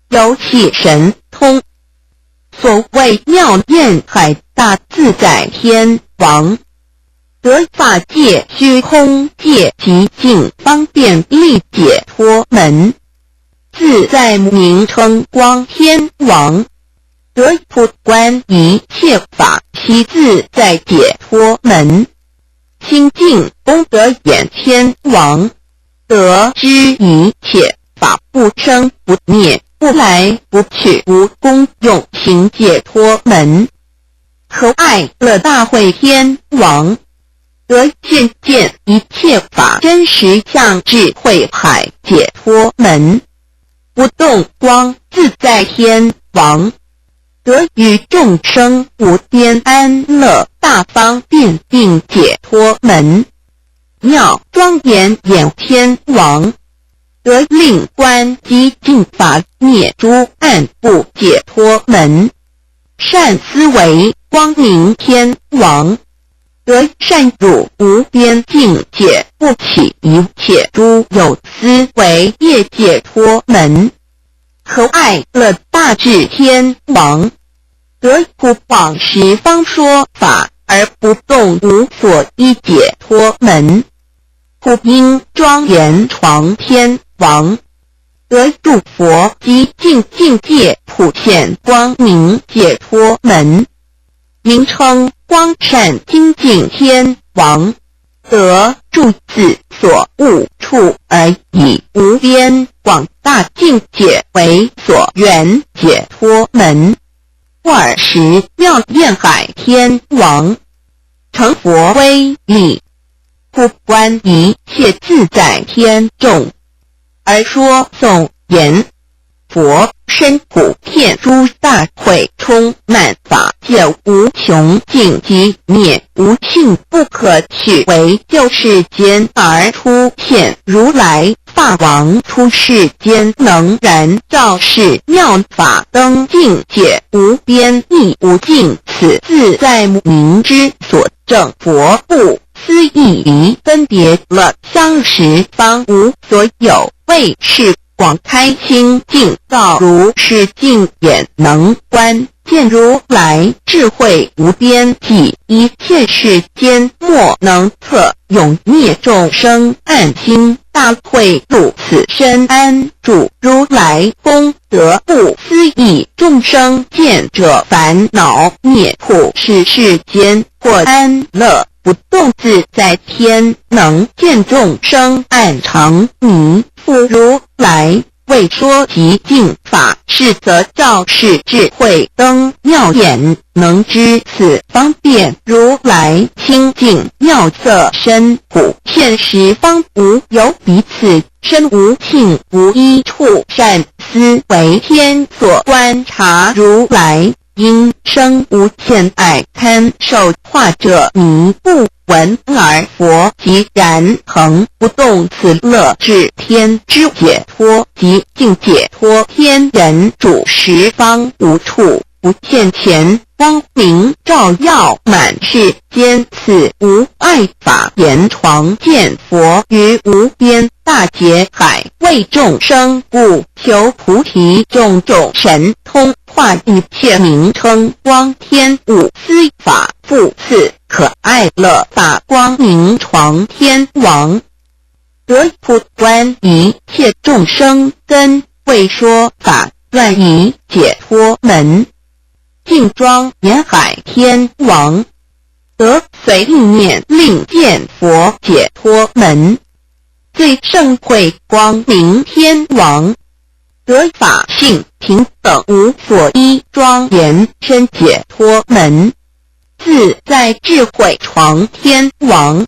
有其神通。 所谓妙焰海大自在天王，得法界虚空界极尽方便力解脱门，自在名称光天王，得普观一切法悉自在解脱门，清净功德眼天王， 得知一切法不生不灭，不来不去，无功用行解脱门。和爱乐大慧天王，得现见一切法真实相智慧海解脱门。不动光自在天王，得与众生无边安乐大方便尽解脱门。妙庄严眼天王，得令观极尽法灭诸暗部解脱门。善思维光明天王，得善入无边境界不起一切诸有思惟业解脱门。慈爱乐大智天王，得普广十方说法而不动无所依解脱门。普音庄严床天王，得诸佛极尽境界普现光明解脱门。名称光善清净天王，得住自所悟处而以无边广大境界为所缘解脱门。二十妙愿海天王，成佛威力，普观一切自在天众，而说颂言：佛身普遍诸大慧，充满法界无穷尽，寂灭无性，不可取，唯救世间而出现。如来法王出世间，能燃照世，妙法灯尽，解无边亦无尽。此自在名之所证，佛不思议于分别乐，相识方无所有。为是广开清净道，如是尽眼能观见，如来智慧无边际，一切世间莫能测。永灭众生暗心大慧，入此身安住。如来功德不思议，众生见者烦恼灭，普示世间获安乐。不动自在天，能见众生暗藏迷。复如来为说极尽法，是则照世智慧灯妙眼，能知此方便。如来清净妙色身，普现十方无有比。此身无尽无一处，善思惟天所观察。如来 音声无欠爱，堪受化者迷。不闻尔佛寂然恒不动，此乐至天之解脱，极尽解脱天人，住十方无处不现前，光明照耀满世间。此无碍法言床见佛于无边大劫海，为众生故求菩提。种种神通 化一切名称光天，五思法复次可爱乐法光明床天王，得普观一切众生根，为说法断疑解脱门。净庄严海天王，得随意念令见佛解脱门。最胜慧光明天王， 得法性平等无所依庄严身解脱门。自在智慧床天王，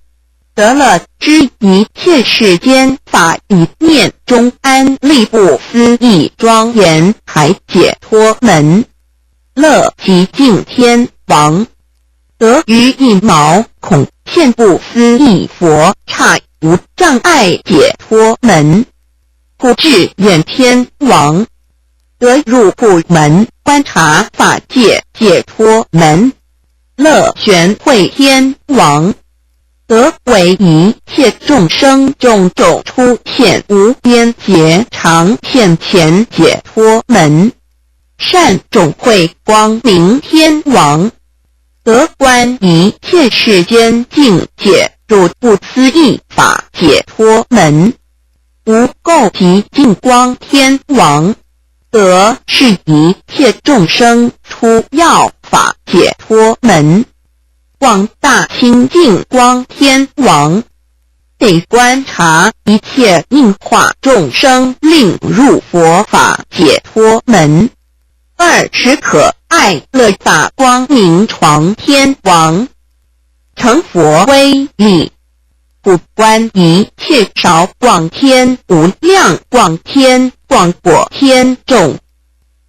得乐知一切世间法，一念中安立不思议庄严海解脱门。 乐极尽天王，得于一毛孔现不思议佛刹无障碍解脱门。普智眼天王，得入普门观察法界解脱门。乐玄慧天王， 得为一切众生种种出现无边劫常现前解脱门。善种慧光明天王，得观一切世间境界入不思议法解脱门。无垢极尽光天王， 得示一切众生出要法解脱门。广大清净光天王，得观察一切应化众生令入佛法解脱门。二十可爱乐法光明床天王，成佛威力，普观一切少广天无量广天广广天众，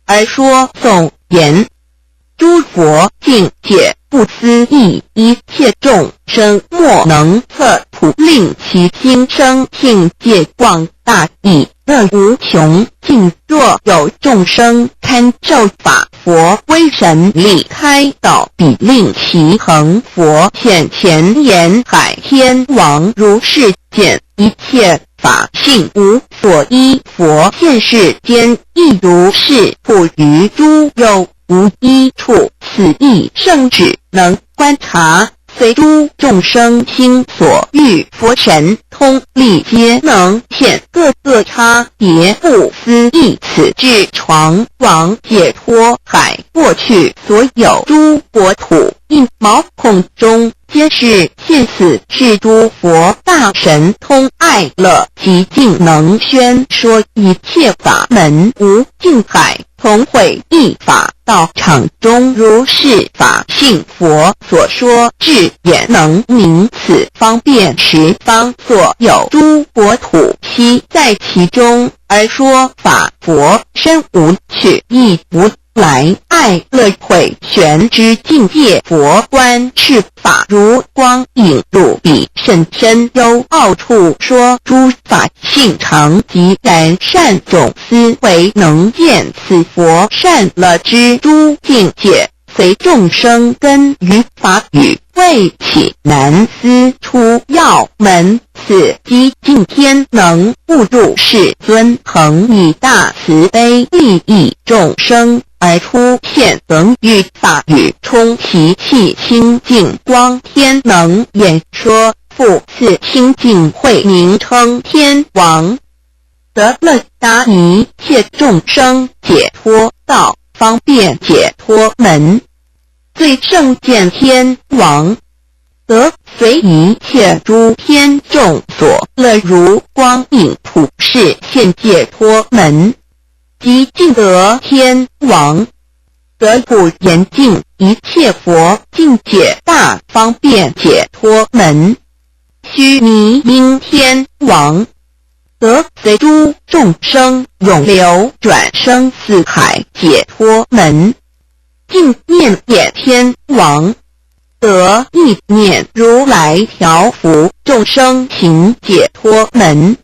而说颂言：诸佛境界不思议，一切众生莫能测度，令其心生境界广大，已乐无穷尽。若有众生堪照法佛威神力开导彼，令其恒佛现前言海天王如是见一切法性无所依。佛现世间亦如是，普于诸有无一处。此亦圣智能观察，虽诸众生心所欲，佛神通力皆能现，各个差别不思议。此智常广解脱海，过去所有诸国土，一毛孔中 皆是现。此智诸佛大神通爱乐极尽，能宣说一切法门无尽海，同会一法道场中，如是法性佛所说智也能明。此方便十方所有诸国土，悉在其中，而说法佛身无去亦无 来。爱乐会玄之境界，佛观是法如光影，入彼甚深幽奥处，说诸法性常寂，然善种思惟能见。此佛善乐之诸境界，随众生根于法语，未起难思出要门。 此即尽天能悟入世尊恒以大慈悲利益众生而出现，能于法语充其气，清净光天能演说。复次清净慧名称天王，得乐达一切众生解脱道，方便解脱门。最胜见天王， 则随一切诸天众所乐，如光影普世现解脱门。即尽得天王，则普严尽一切佛境界大方便解脱门。须弥音天王，则随诸众生永流转生死海解脱门。 尽念也天王，则意念如来调伏众生行解脱门。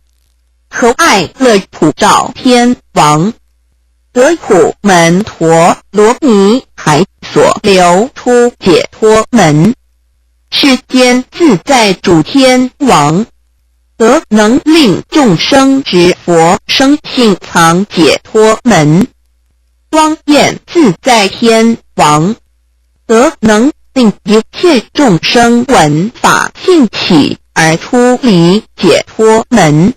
何爱乐普照天王，则普门陀罗尼海所流出解脱门。世间自在主天王， 则能令众生执佛生信藏解脱门。庄严自在天王，则能令一切众生闻法信起而出离解脱门。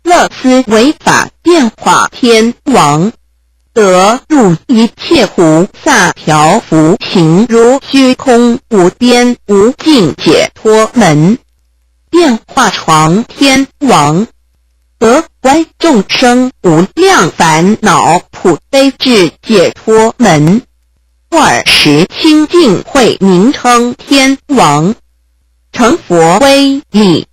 乐思惟法变化天王， 则入一切菩萨调伏，行如虚空无边无尽解脱门。变化床天王，则观众生无量烦恼普悲智解脱门。尔时清净慧名称天王， 成佛威力，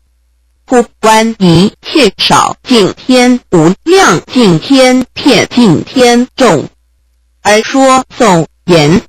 普观一切少尽天无量尽天遍尽天众，而说颂言：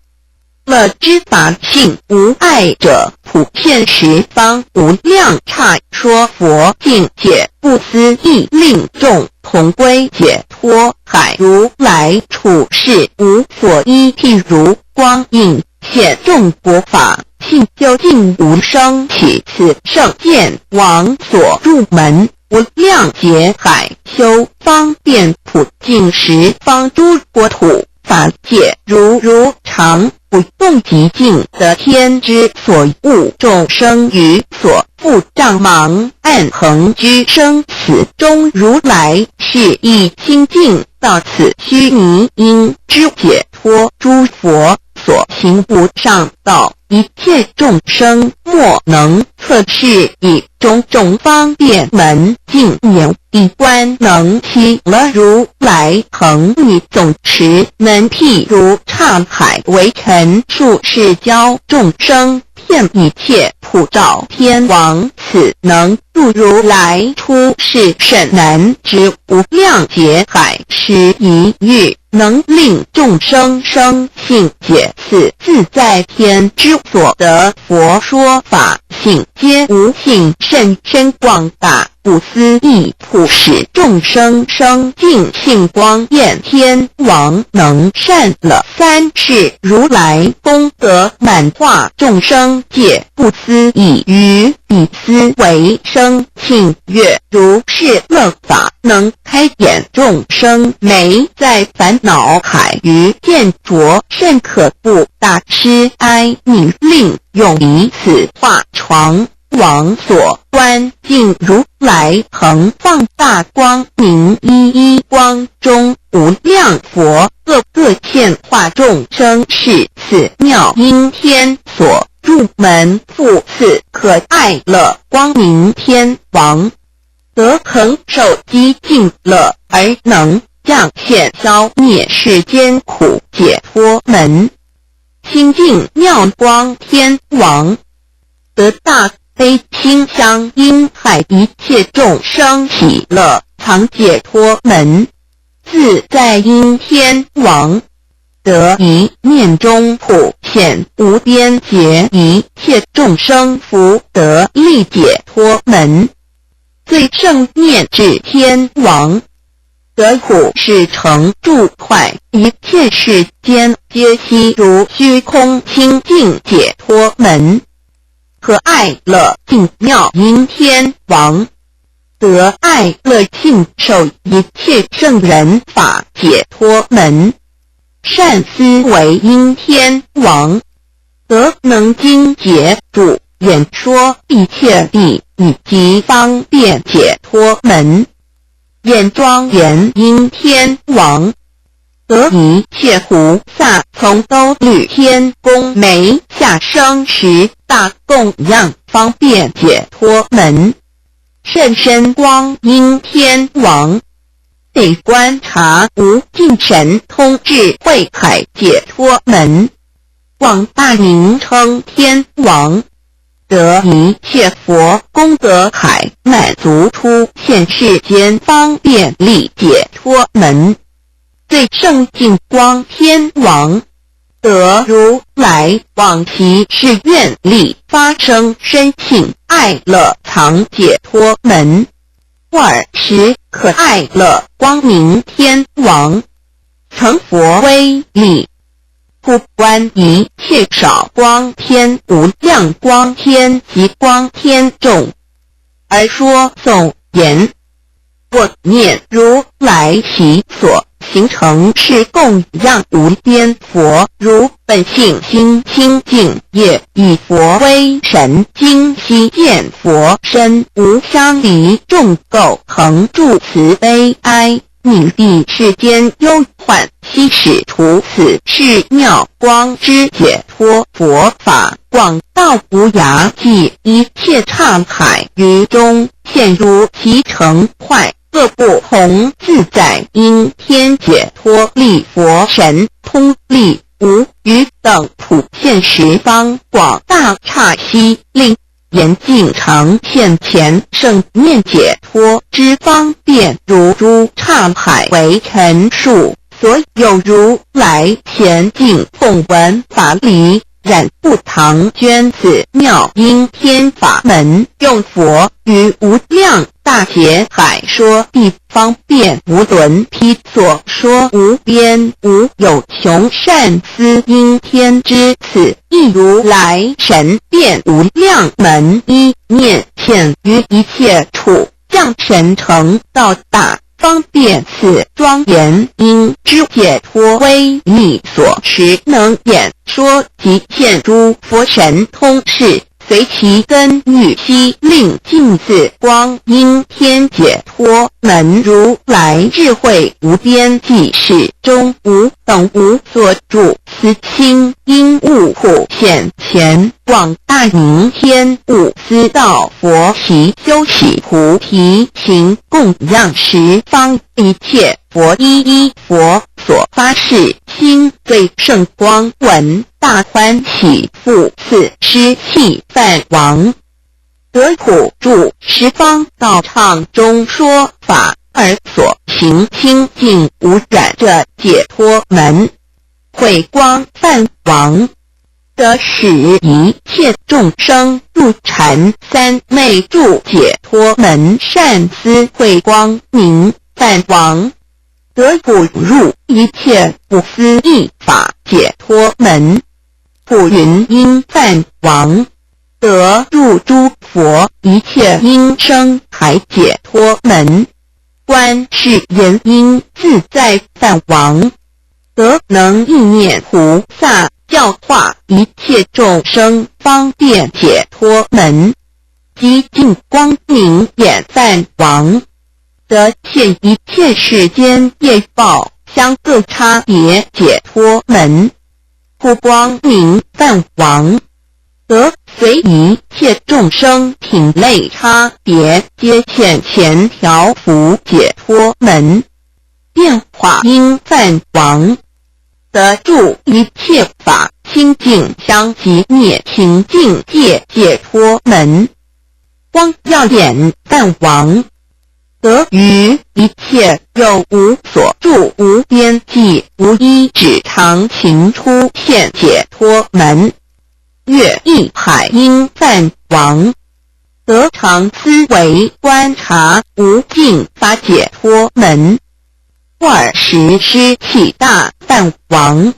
乐知法性无碍者，普现十方无量刹，说佛境界不思议，令众同归解脱海。如来处世无所依，譬如光影 显众国法，性究竟无生起。此圣见王所入门，无量劫海修方便普尽十方诸国土，法界如如常，不动极尽，得天之所悟，众生于所不障茫，暗恒居生死中。如来示意清净，到此须弥应知解脱诸佛 所行无上道，一切众生莫能测试，以种种方便门径免彼观能期。乐如来恒以总持门，譬如刹海为尘数，示教众生见一切普照天王，此能度如来出世甚难，知无量劫海时一遇，能令众生生信解，此自在天之所得。佛说法性皆无性，甚深广大，不思议，普使众生生尽性光。愿天王能善乐三世如来，功德满化众生界，不思议于彼思惟生。 信乐如是乐法，能开眼众生眉，在烦恼海鱼见浊，甚可怖。大痴哀愍愐，永以此化床。王所观，尽如来恒放大光明，一一光中无量佛，各各现化众生。是此妙音天所入门，复次可爱乐光明天王， 得恒受极尽乐，而能降现消灭世间苦，解脱门。清净妙光天王，得大悲心相应，害一切众生喜乐，藏解脱门。自在音天王， 得一念中普显无边劫，一切众生福得利解脱门。最胜念智天王，得普世成住坏，一切世间皆悉如虚空，清净解脱门。 可爱乐尽妙音天王，得爱乐尽受一切圣人法解脱门。善思惟音天王，得能经解主演说一切义，以及方便解脱门。 演庄严音天王，得一切菩萨从兜率天宫眉下生十大供养，方便解脱门。甚深光音天王，得观察无尽神通智慧海解脱门。 广大名称天王，得一切佛功德海，满足出现世间方便利解脱门。最胜尽光天王，得如来往昔誓愿力，发生深信爱乐藏解脱门。 二十可爱乐光明天王，成佛威力，普观一切少光天无量光天及光天众，而说颂言：我念如来昔所行，承是供养无边佛，如 本性心清净业，以佛威神，今悉见佛身，无相离。众垢恒诸慈悲哀，愍愎世间忧患，悉使除。此是妙光之解脱佛法，广大无涯际，一切刹海鱼中现，如其成坏。 各不同自在音天解脱力，佛神通力无余等普现十方广大刹悉，令眼尽常现前圣念解脱之方便，如诸刹海为陈述。所有如来前进奉闻法礼， 然不唐捐此妙音天法门，用佛于无量大劫海说地方便无伦披，所说无边无有穷善思音天之。此亦如来神变无量门，一念现于一切处， 降神成道大方便。此庄严音之解脱威力所持，能演说及现诸佛神通事，随其根欲悉，令尽此光音天解脱门。如来智慧无边际，始终无等无所住，慈心应悟普现前。 广大名天，不思道佛习，修习菩提行，供养十方一切佛，一一佛所发誓心，最胜光闻大欢喜，复赐施气饭王。得普住十方道场中说法，而所行清净无染者解脱门。慧光饭王，得使一切众生入禅三昧住解脱门，善思慧光明饭王。得普入一切不思议法解脱门。普云音饭王，得入诸佛一切音声海解脱门。观世音音自在饭王，得能意念菩萨，教化一切众生方便解脱门。极尽光明眼饭王，得现一切世间业报相各差别解脱门。普光明饭王，得随一切众生品类差别，皆现前调伏解脱门。变化音饭王，得住一切法清净相即灭情境界解脱门。光耀眼饭王，得于一切有无所住无边际无一止常情出现解脱门。月意海音饭王，得常思维观察无尽法解脱门。二十施气大饭王，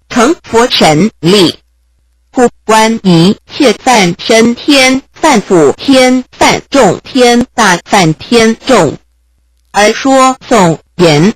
成佛神力，普观一切梵身天、梵辅天、梵众天、大梵天众，而说颂言：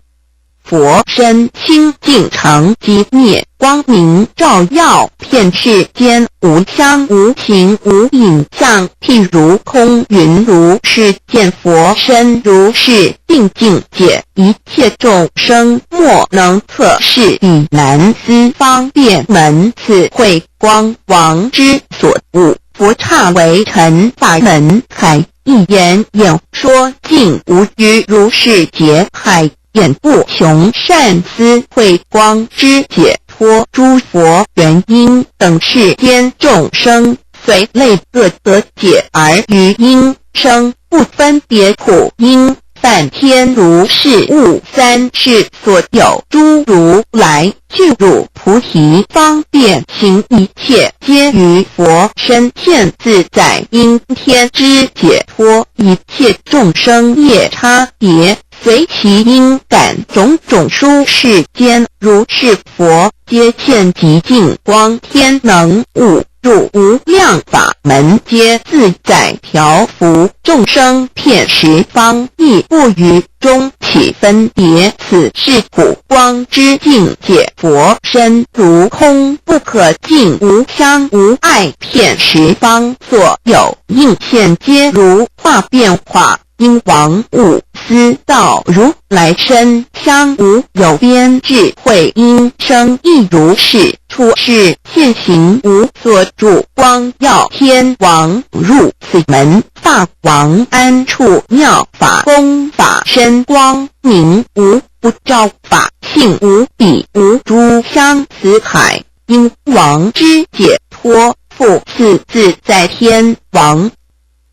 佛身清净常寂灭，光明照耀遍世间，无相无形无影像，譬如空云如是，见佛身如是，定境界一切众生莫能测，是彼难思方便门。此慧光王之所悟，佛刹为尘法门海，一言演说尽无余，如是劫海演不穷，善思慧光之解脱诸佛原因，等世间众生随类各得解，而于音声不分别普音饭天如是悟三世所有诸如来，具入菩提方便行，一切皆于佛身现自在因天之解脱，一切众生业差别，随其因感种种诸世间，如是佛皆现极尽光天能悟入无量法门，皆自在调伏众生遍十方，亦不于中起分别。此是普光之境界，佛身如空不可尽，无相无碍，遍十方所有应现皆如化变化。 因王悟思道如来身香无有边，智慧音声亦如是，处是现行无所住。光耀天王入此门，法王安处妙法，功法身光明无不照，法性无比无诸相似海。因王之解脱，复次自在天王。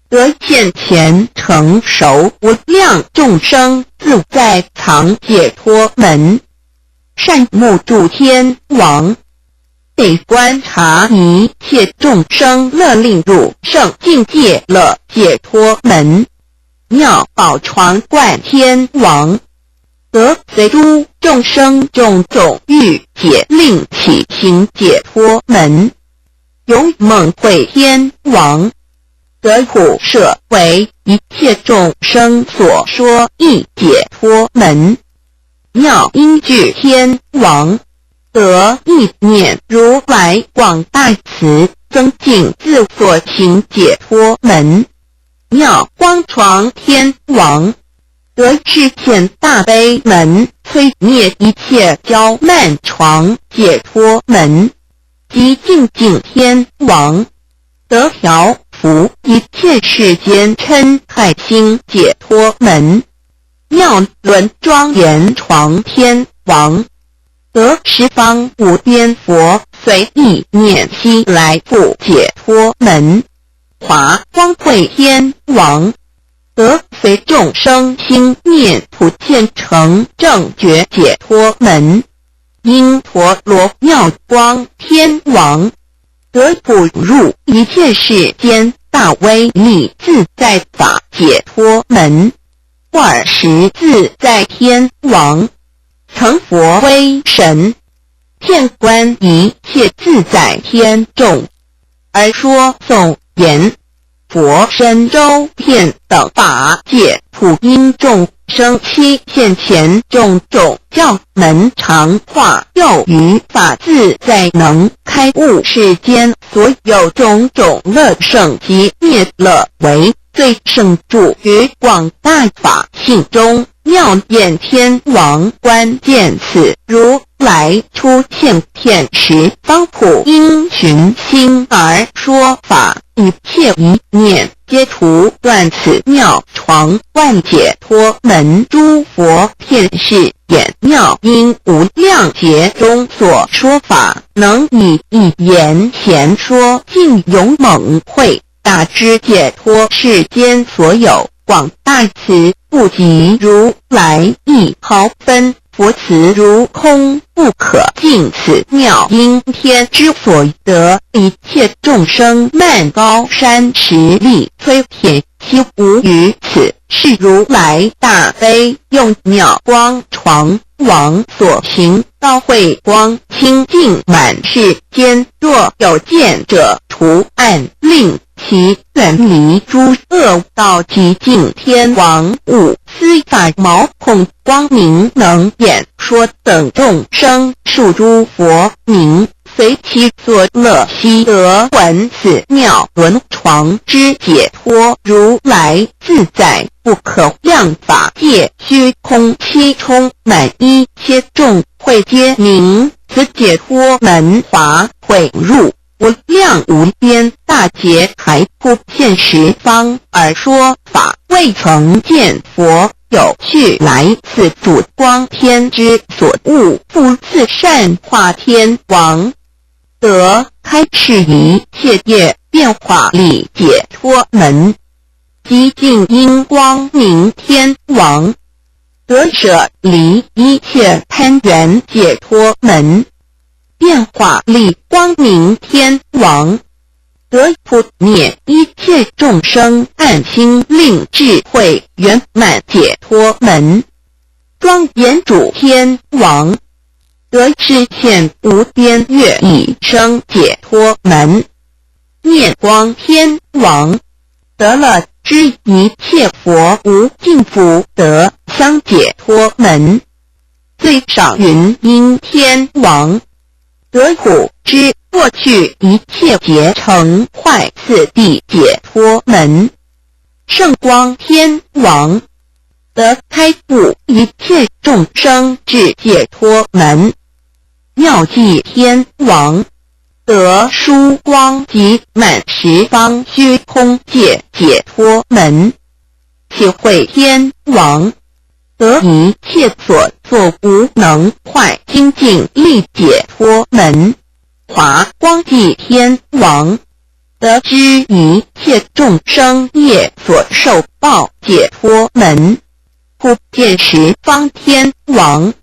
得现前成熟无量众生自在藏解脱门。善目住天王，得观察一切众生乐令入圣境界乐解脱门。妙宝床观天王， 得随诸众生种种欲解令起行解脱门。勇猛慧天王，得普摄为一切众生所说意解脱门。妙音句天王， 得意念如来广大慈，增进自所行解脱门。妙光床天王，得示现大悲门，摧灭一切娇慢床解脱门。极静静天王， 得调伏一切世间嗔害心解脱门。妙轮庄严床天王，得十方无边佛随意念起来不解脱门。华光会天王，得随众生心念普现成正觉解脱门。因陀罗妙光天王，得普入一切世间大威力自在法解脱门。 二十自在天王，成佛威神，遍观一切自在天众，而说颂言：佛身周遍等法界，普因众生七现前种种教门，常化又于法自在，能开悟世间所有种种乐胜及灭乐为 最胜诸于广大法性中。妙眼天王观见此如来出现遍十方，普因寻心而说法，一切一念皆除，断此妙床观解脱门。诸佛遍视眼妙音无量劫中所说法，能以一言闲说，尽永猛慧 大知解脱世间所有广大慈，不及如来一毫分。佛慈如空不可尽，此妙音天之所得，一切众生漫高山石砾，摧铁其无。于此是如来大悲，用妙光床 王所行，高慧光清净满世间，若有见者，除暗令其远离诸恶道。极尽天王五司法毛孔光明能演说等众生，数诸佛名，随其所乐悉得闻此妙轮床之解脱。如来自在 不可量法界虚空，悉充满一切众会，皆名此解脱门。华会入无量无边大劫海，普遍十方而说法，未曾见佛有去来。此诸光天之所悟，复自善化天王， 得开示一切业，变化力解脱门。极尽因光明天王，得舍离一切攀缘解脱门。变化力光明天王，得普灭一切众生暗心，令智慧圆满解脱门。庄严主天王， 得示现无边乐已生解脱门。面光天王，得乐知一切佛无尽福德香解脱门。最上云音天王，得普知过去一切劫成坏次第解脱门。圣光天王， 得开悟一切众生智解脱门。妙寂天王，得殊光及满十方虚空界解脱门。体会天王，得一切所作无能坏清净力解脱门。华光寂天王， 得知一切众生业所受报解脱门。普遍十方天王，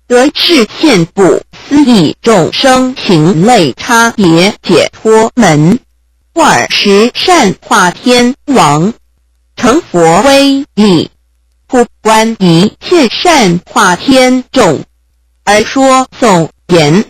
得示现不思议众生行类差别解脱门。二十善化天王，成佛威力，普观一切善化天众， 而说颂言：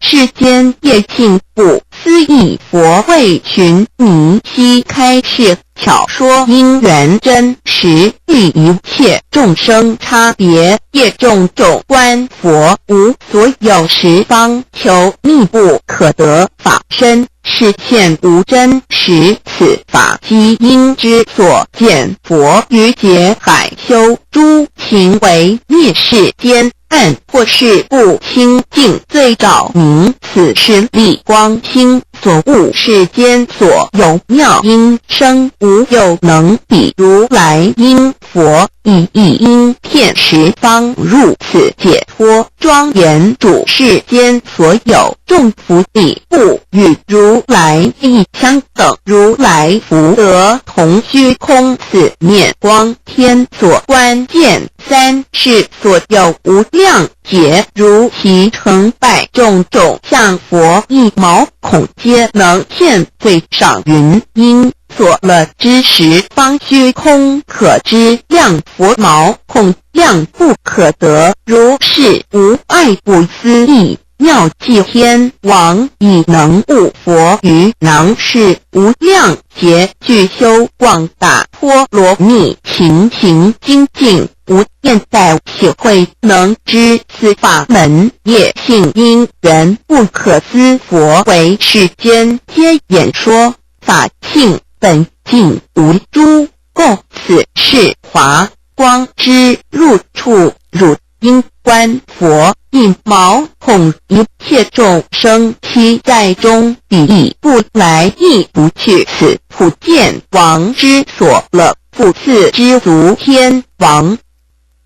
世间业尽不思议佛，为寻迷悉开示，巧说因缘真实，利一切众生差别业众种观佛无所有十方，求觅不可得法身， 示现无真实。此法即因之所见，佛于劫海修诸行为灭世间，暗或是不清净罪障明，此时立光清所悟世间所有妙音声无有能比如来音佛，以一音片十方如此解脱庄严，主世间所有众福地不与如来意相等，如来福德同虚空四面光天所观见，三世所有无量劫，如其成百种种，像佛一毛孔皆能现。最上云：因所乐之时，方虚空可知，量佛毛孔，量不可得。如是无碍不思议妙寂天王，以能悟佛于囊室，无量劫具修广大波罗蜜，勤行精进，无厌怠，体会能知此法门，业性因缘不可思佛为世间皆演说，法性本净无诸垢。此是华光之入处，汝应观佛一毛孔，一切众生悉在中，彼亦不来亦不去。此普见王之所乐，复次知足天王，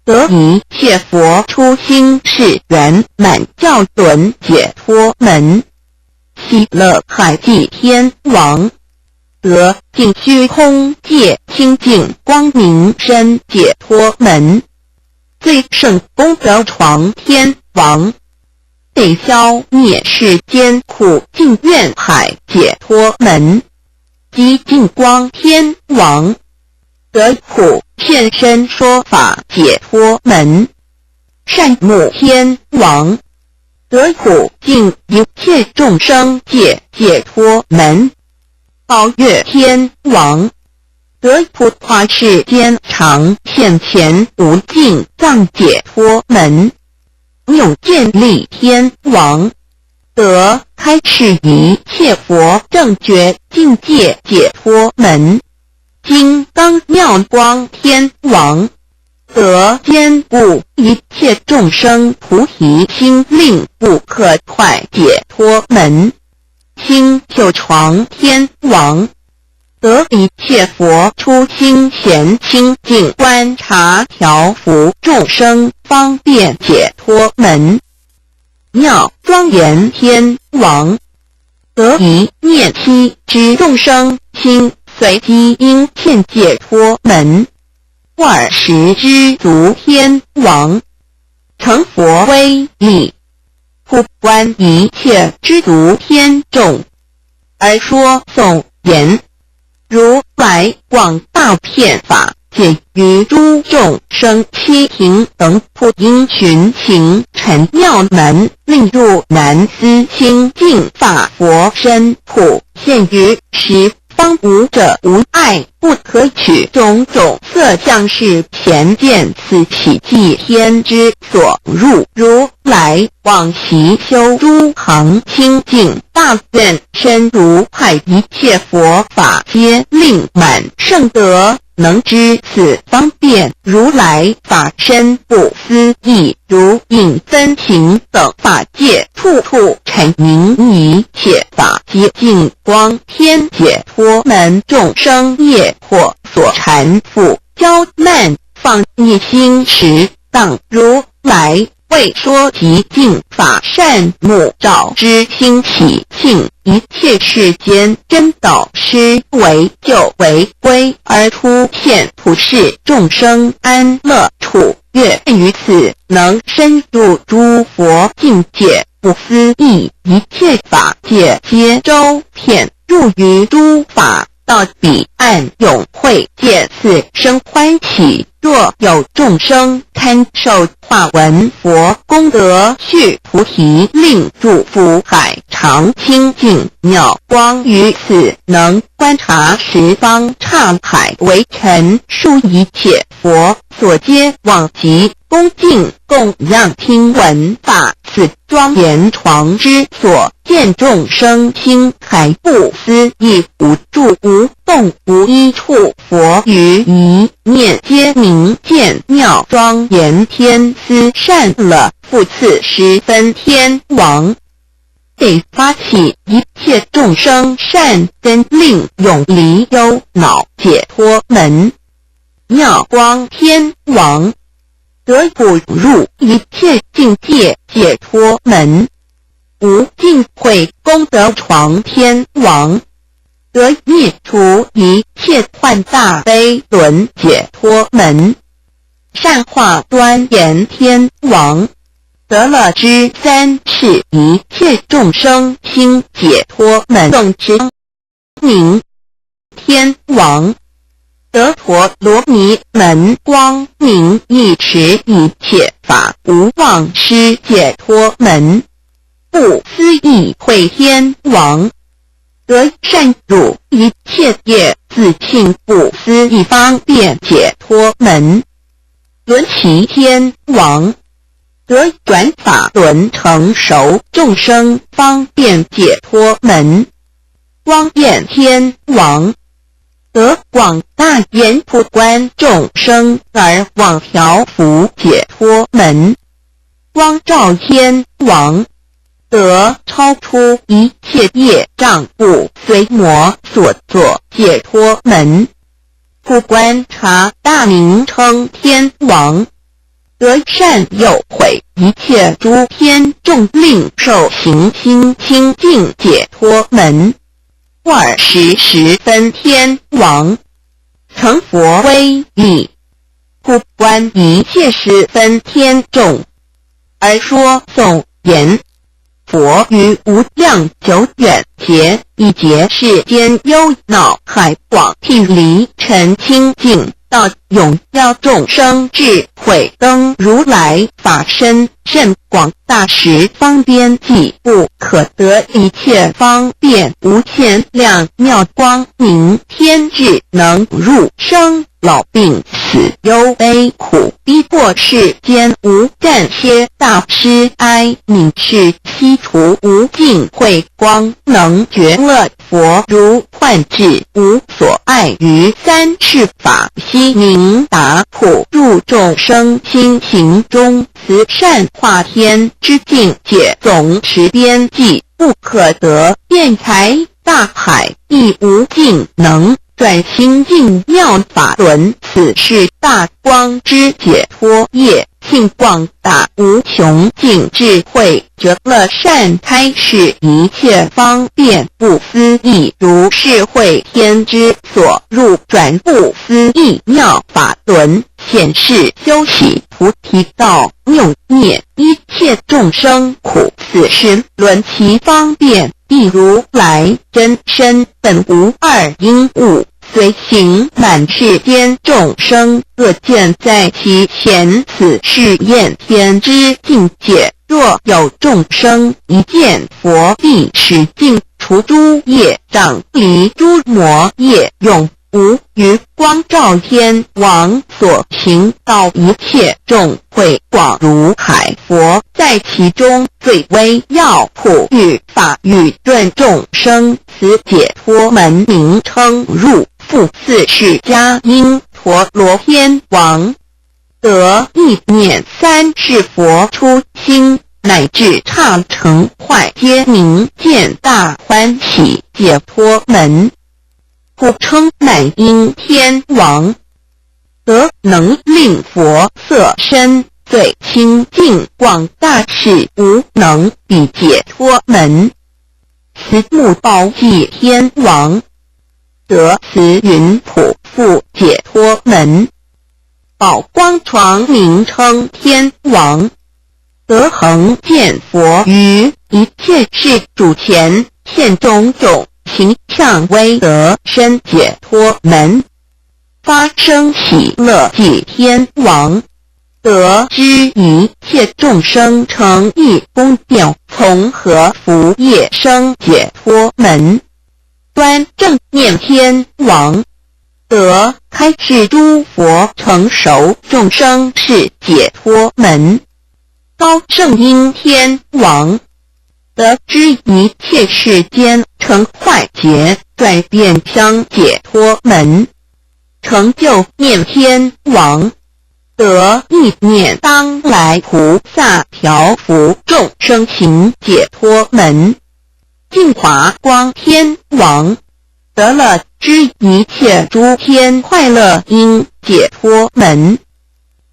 得一切佛出心是圆满教轮解脱门，喜乐海寂天王，得尽虚空界清净光明身解脱门，最胜功德床天王，得消灭世间苦尽愿海解脱门，极尽光天王，得普现身说法解脱门，善目天王，得普尽一切众生界解脱门，宝月天王，得普化世间常现前无尽藏解脱门，永建立天王，得开示一切佛正觉境界解脱门，金刚妙光天王，得坚固一切众生菩提心，令不可坏解脱门，清秀床天王，得一切佛出心显清净观察调伏众生方便解脱门，妙庄严天王，得一念悉知众生心随机应现解脱门，二十知足天王，成佛威力，普观一切知足天众，而说颂言：如来广大遍法，解于诸众生悉平等，普因循行陈妙门，令入难思清净法，佛身普现于十方，无者无碍，不可取种种色相。是贤见此，喜寂天之所入。如来往昔修诸行清净大愿，深如海，一切佛法皆令满，圣德能知此方便。如来法身不思议，如影分形等法界，处处陈明，一切法皆尽光。天解脱门，众生业惑所缠缚，娇慢放逸心时，当如来为说极尽法，善目照之心起敬，一切世间真导师为救为归，而出现普世众生安乐处。愿于此能深入诸佛境界，不思议一切法界，皆周遍入于诸法 到彼岸，永会见此生欢喜。若有众生堪受化闻佛功德续菩提，令诸福海常清净妙光于此，能观察十方刹海，为陈述一切佛所皆往昔恭敬供养听闻法。此庄严床之所见，众生心海不思议，无住无动无依处。佛于一念皆明见妙庄严，天思善乐，复次十分天王。得发起一切众生善根令永离忧恼解脱门。妙光天王，得普入一切境界解脱门。无尽慧功德床天王，得灭除一切患大悲轮解脱门。善化端严天王，得乐知三世一切众生心解脱门。众生明天王，得婆罗尼门光明一时一切法无妄失解脱门。不思议慧天王，得善入一切业自性不思议方便解脱门。轮起天王，得转法轮成熟众生方便解脱门。光焰天王，得广大言普观众生而广调伏解脱门。光照天王，得超出一切业障不随魔所作解脱门。普观察大明称天王，得善诱毁一切诸天众令受行心清净解脱门。二十十分天王，成佛威力，普观一切十分天众，而说颂言：佛于无量久远劫，一劫世间忧恼海广，譬离尘清净道，永邀众生智慧灯如来法身，甚广大十方边际，不可得一切方便，无限量妙光明，天智能入生老病死忧悲苦，逼迫世间无暂歇大痴哀愍，是悉除无尽慧光，能觉乐佛如幻智，无所碍于三世法，悉明达普入众生心行中。慈善化天之境界，总持边际不可得，辩才大海亦无尽能，转心净妙法轮，此是大光之解脱业，尽广大无穷尽智慧，觉乐善开示一切方便不思议，如是慧天之所入，转不思议妙法轮，显示修习菩提道，用灭一切众生苦。此时轮其方便，譬如来真身本无二因物，随行满世间众生，各见在其前。此是焰天之境界，若有众生一见佛，必使尽除诸业障，离诸魔业，永 无余光照天王所行道，一切众会广如海，佛在其中，最为要普喻法语顿众生。此解脱门名称入。复次释迦因陀罗天王，得一念三世佛初心，乃至刹成坏皆名见大欢喜解脱门。 故称乃因天王，得能令佛色身最清净广大，是无能比解脱门。慈目宝髻天王，得慈云普覆解脱门。宝光床名称天王， 得恒见佛于一切事主前现种种形象，威德身解脱门。发生喜乐即天王，得知一切众生诚意恭敬，从何福业生解脱门。 端正念天王，得开示诸佛成熟众生是解脱门。高圣音天王，得知一切世间成坏劫转变相解脱门。成就念天王， 得一念当来菩萨调伏众生行解脱门。净华光天王，得乐知一切诸天快乐因解脱门。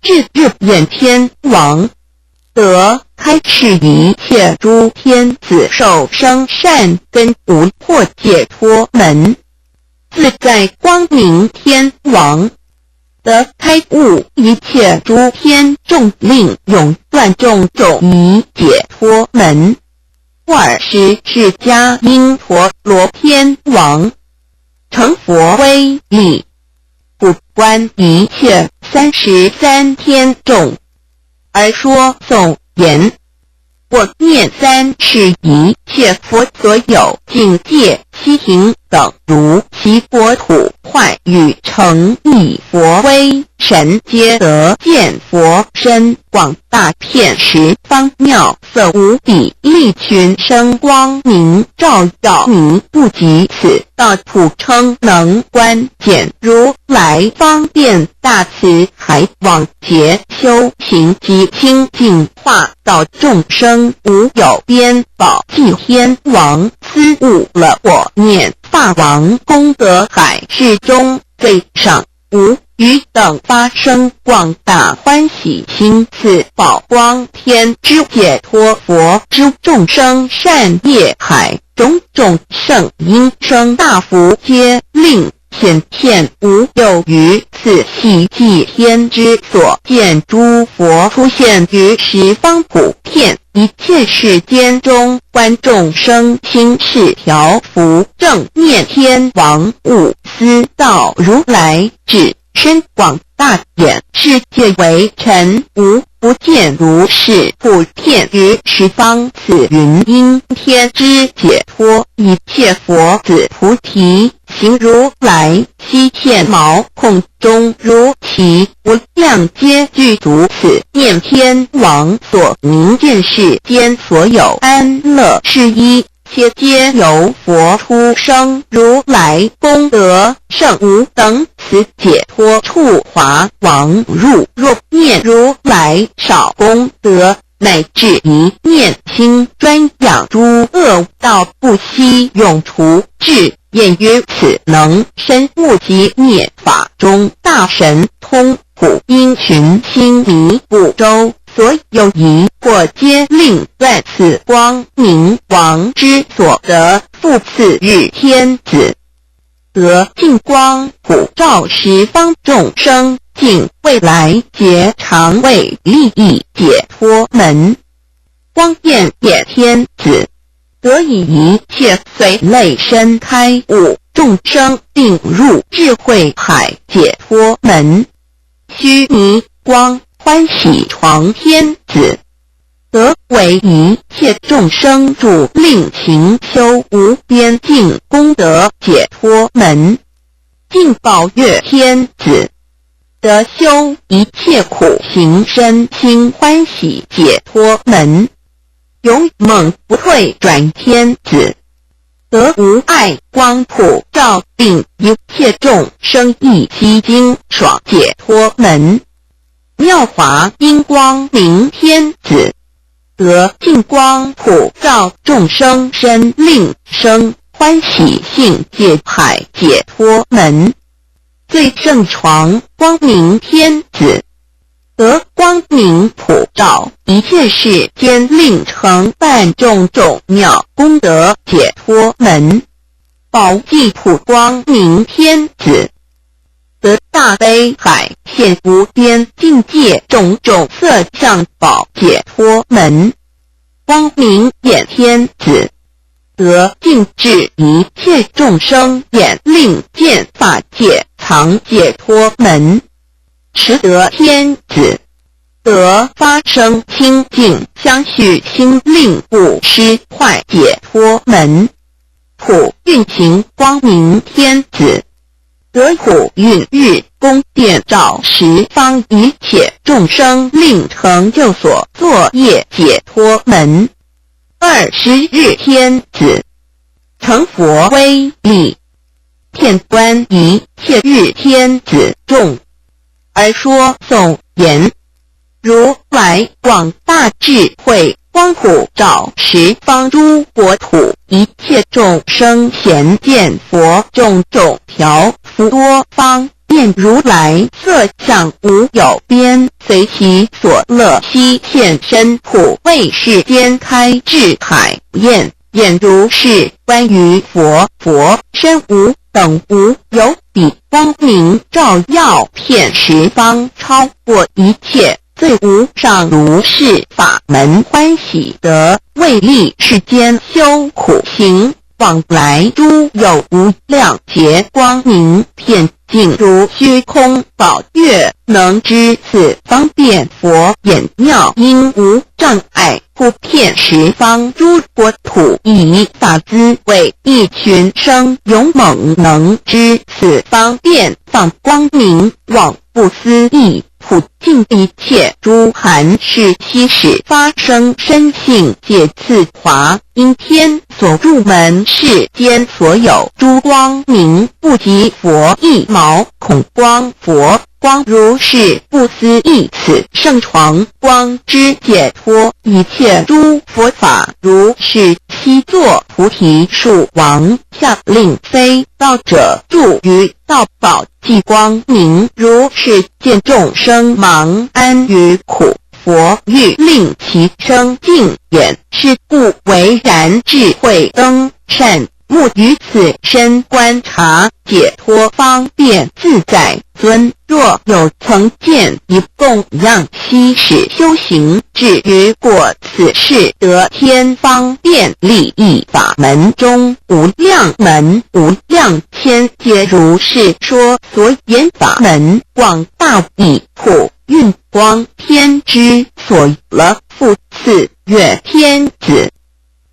智日眼天王，得开示一切诸天子受生善根无惑解脱门。自在光明天王，得开悟一切诸天众令永断种种已解脱门。 尔时释迦因陀罗天王，成佛威力，普观一切三十三天众，而说颂言：我念三世一切佛所有境界悉行等如其国土寰宇城邑佛威神皆得见佛身 广大遍十方妙色无比，利群生光明照耀迷。不及此道普称能观简如来方便大慈海，广结修行及清净化导众生无有边。宝济天王思悟了我念，法王功德海至中最上 无余等发生广大欢喜心，似宝光天之解脱佛，诸众生善业海，种种圣因生大福，皆令显现无有余。此喜济天之所见，诸佛出现于十方普遍一切世间中，观众生心是调伏，正念天王悟思道如来 智深广大眼，世界为尘无不见如是普遍于十方。此云因天之解脱，一切佛子菩提行如来悉现，毛孔中如其无量皆具足。此念天王所明见世间所有安乐事一 切皆由佛出生，如来功德甚无等。此解脱处华王入，若念如来少功德，乃至一念心专养诸恶道，不惜永除。至 演于此能深悟及灭法中大神通，普因群星迷不周，所有疑惑皆令断。此光明王之所得，复次日天子，得净光普照十方众生，尽未来劫常为利益解脱门。 光焰眼天子，得以一切随类身开悟，众生并入智慧海解脱门。须弥光欢喜床天子，得为一切众生主，令勤修无边尽功德解脱门。 尽宝月天子，得修一切苦行身心欢喜解脱门。勇猛不退转天子，得无碍光普照，令一切众生一息清爽解脱门。 妙华音光明天子，得净光普照众生身，令生欢喜性解海解脱门。最胜床光明天子，得光明普照一切世间，令成办众种妙功德解脱门。宝济普光明天子， 得大悲海现无边境界种种色相宝解脱门。光明眼天子，得尽至一切众生眼，令见法界藏解脱门。持德天子，得发生清净相续心，令不失坏解脱门。普运行光明天子， 得普运日宫殿照十方一切众生，令成就所作业解脱门。二十日天子，成佛威力，遍观一切日天子众，而说颂言：如来广大智慧，光普照十方诸国土，一切众生咸见佛，种种调伏多方便，如来色相无有边，随其所乐悉现身，普为世间开智海眼。 眼如是观于佛，佛身无等无有比，光明照耀遍十方，超过一切，最无上。如是法门欢喜得，为利世间修苦行，往来诸有无量劫，光明遍 尽如虚空。宝月能知此方便，佛眼妙音无障碍，普遍十方诸国土，以大慈为一群生，勇猛能知此方便，放光明，广不思议，普尽一切诸寒士，悉使发生身性，解次华 因天所入门，世间所有诸光明，不及佛一毛，恐光佛光如是不思议。此圣传光之解脱，一切诸佛法如是。七座菩提树王，下令飞刀者住于道宝，即光明如是见众生忙安于苦， 佛欲令其生尽远，是故为燃智慧灯，善目于此身观察，解脱方便自在尊。若有曾见于供养，悉使修行，至于过此世得天方便利益法门中无量门，无量千劫如是说。所言法门广大，以普 运光天之所乐，复赐愿天子，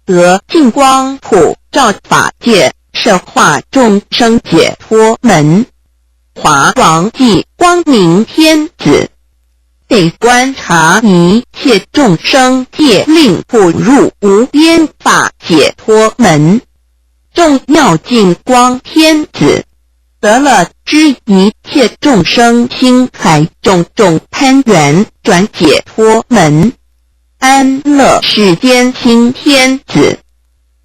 得尽光普照法界，摄化众生解脱门。华王即光明天子，得观察一切众生，皆令普入无边法解脱门。 众妙尽光天子，得乐知一切众生心海，种种攀缘转解脱门，安乐世间心天子，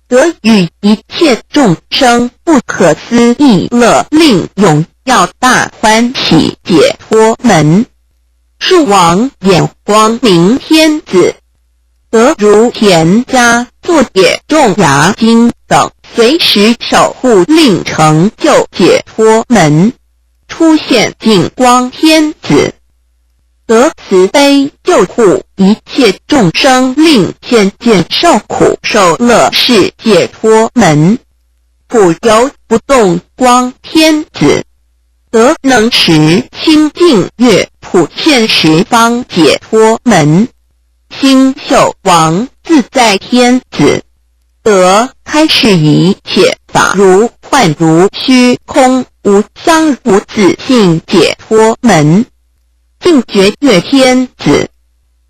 得与一切众生不可思议乐，令永耀大欢喜解脱门。树王眼光明天子， 得如田家作业种芽金等，随时守护，令成就解脱门。出现尽光天子，得慈悲救护一切众生，令现见受苦受乐是解脱门。普游不动光天子， 得能持清净月，普现十方解脱门。星宿王自在天子，得开示一切法如幻如虚空，无相无自性解脱门。净觉月天子，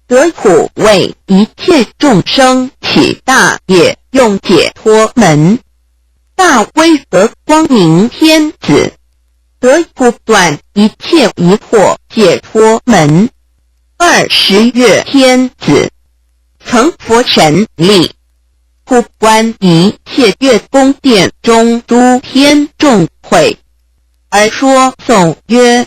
得普为一切众生起大业用解脱门。大威德光明天子，得普断一切疑惑解脱门。二十月天子，成佛神力，普观一切月宫殿中诸天众会， 而说颂曰：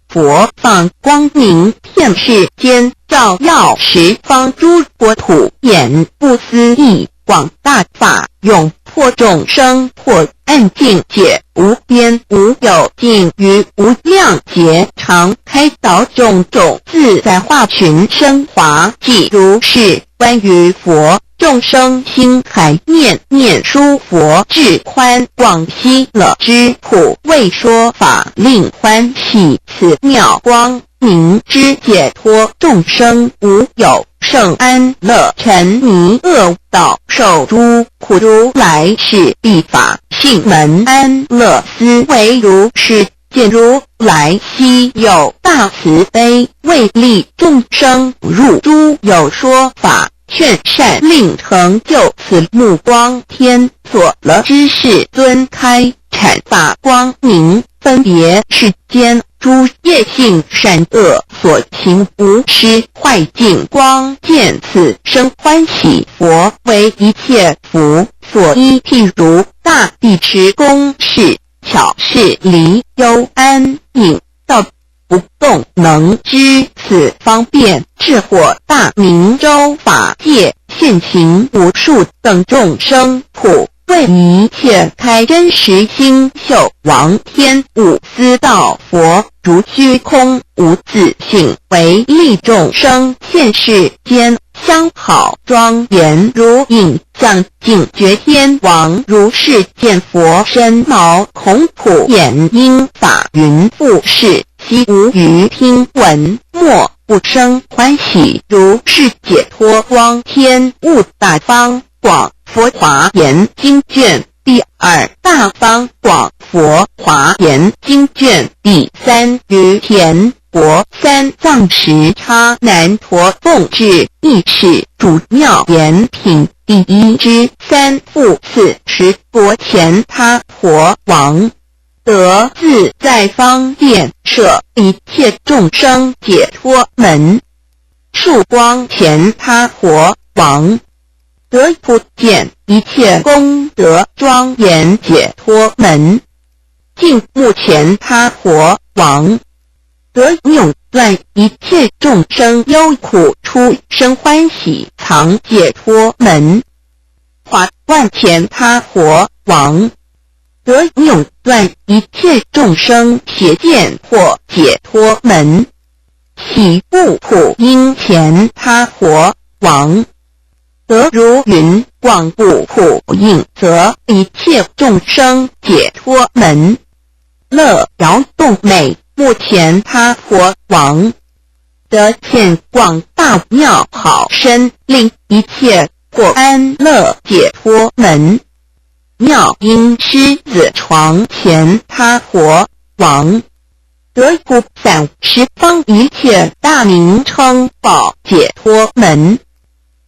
佛放光明遍世间，照耀十方诸国土，眼不思议广大法，永破众生破暗境界，无边无有尽于无量劫，常开导种种自在化群升华。即如是 观于佛，众生心海，念念诸佛智宽广，悉乐之普为说法，令欢喜。此妙光明之解脱，众生无有胜安乐，沉迷恶道，受诸苦。如来是彼法性门，安乐思惟如是 见如来悉有大慈悲，为利众生入诸有说法，劝善令成就。此目光天所乐之世尊，开阐法光明，分别世间诸业性善恶所行无失坏尽光见此生欢喜佛为一切福。所依譬如大地持功是巧是离忧安隐道不动能知此方便智火大明周法界现行无数等众生普为一切开真实心。秀王天五思道佛如虚空无自性为利众生现世间相好庄严如影像警觉天王如是见佛身毛孔普眼音法云复是悉无余听闻莫不生欢喜如是解脱光。天悟大方广佛华严经卷第二大方广佛华严经卷第三于田国三藏时叉难陀凤智意识主妙严品第一之三复次持国钱他陀王得自在方便摄一切众生解脱门。树光钱他陀王得普见一切功德庄严解脱门。静目钱他陀王得永断一切众生忧苦出生欢喜藏解脱门。华冠钱他陀王得永断一切众生邪见惑解脱门。喜不普音钱他陀王得如云广普普影则一切众生解脱门。乐摇动美目钱他陀王得现广大妙好身令一切获安乐解脱门。妙音狮子床钱他陀王得普散十方一切大名称宝解脱门。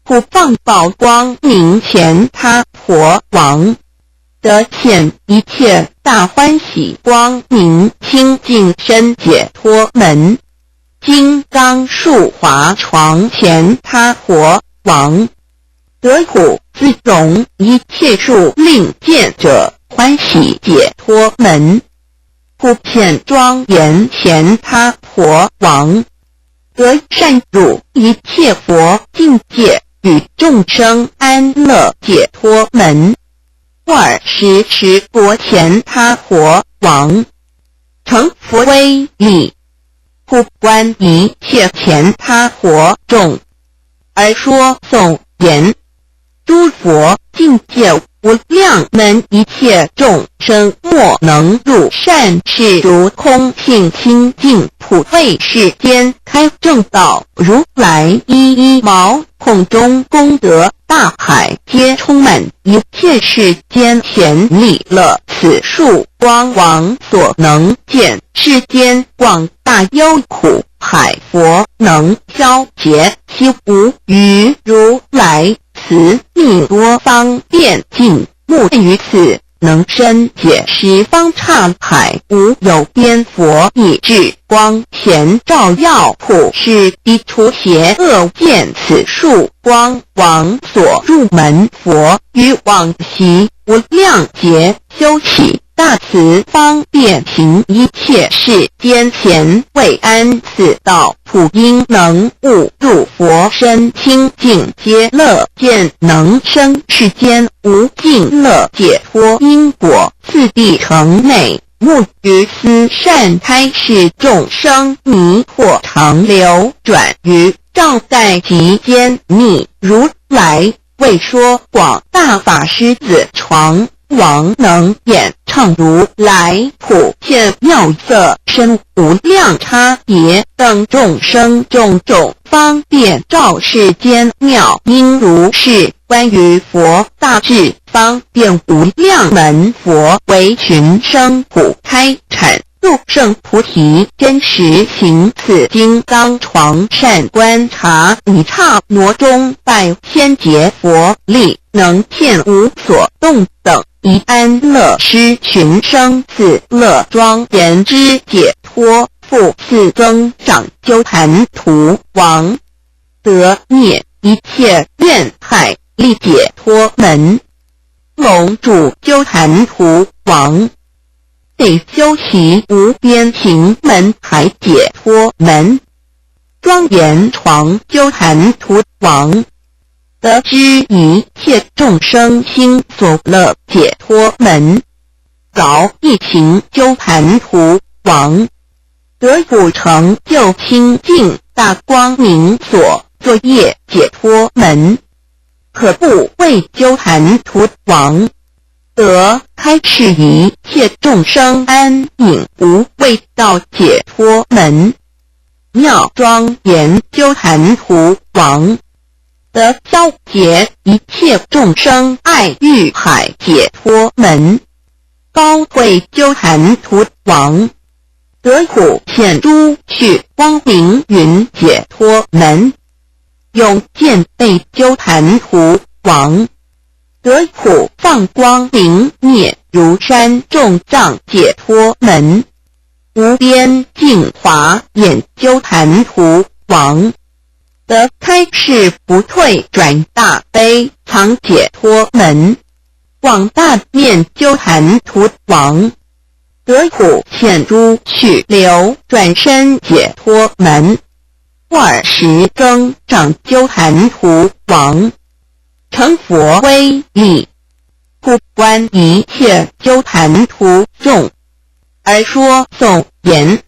普放宝光明钱他陀王得现一切大欢喜光明清净身解脱门。金刚树华床钱他陀王得普自容一切树令见者欢喜解脱门。普现庄严钱他陀王得善入一切佛境界与众生安乐解脱门。二十持国钱他陀王成佛威力普观一切钱他陀众而说颂言：诸佛境界无量门一切众生莫能入善是如空性清净普为世间开正道。如来一一毛孔中功德大海皆充满一切世间显礼乐此树光王所能见世间广大忧苦海佛能消解悉无余如来慈密多方便尽目于此能深解十方刹海无有边佛以智光显照耀普世的除邪恶见此树光王所入门佛于往昔无量劫修起大慈方便行一切世间贤为安此道普因能悟入佛身清净皆乐见能生世间无尽乐解脱因果次第成美目于斯善开示众生迷惑长流转于障碍及间密如来为说广大法师子床王能演唱如来普现妙色身无量差别等众生种种方便照世间妙音如是关于佛大智方便无量门佛为群生普开产度圣菩提真实行此经当床善观察以刹那中拜千劫佛力能见无所动等一安乐施群生自乐庄严之解脱复次增长，究坛图王，得灭一切怨害，立解脱门。龙主究坛图王，得修习无边行门，排解脱门。庄严床究坛图王，得知一切众生心所乐解脱门。 早一行究坛图王，得普成就清净大光明所作业解脱门。可怖畏究坛图王，得开示一切众生安隐无畏道解脱门。妙庄严究坛图王， 得消解一切众生爱欲海解脱门。高贵究坛图王，得普现诸趣光明云解脱门。永见被究坛图王，得普放光明灭如山众障解脱门。无边净华眼究坛图王， 得开示不退转大悲藏解脱门。广大面究坛图王，得普现诸趣流转身解脱门。二十增长究坛图王，成佛威力，普观一切究坛图众，而说颂言，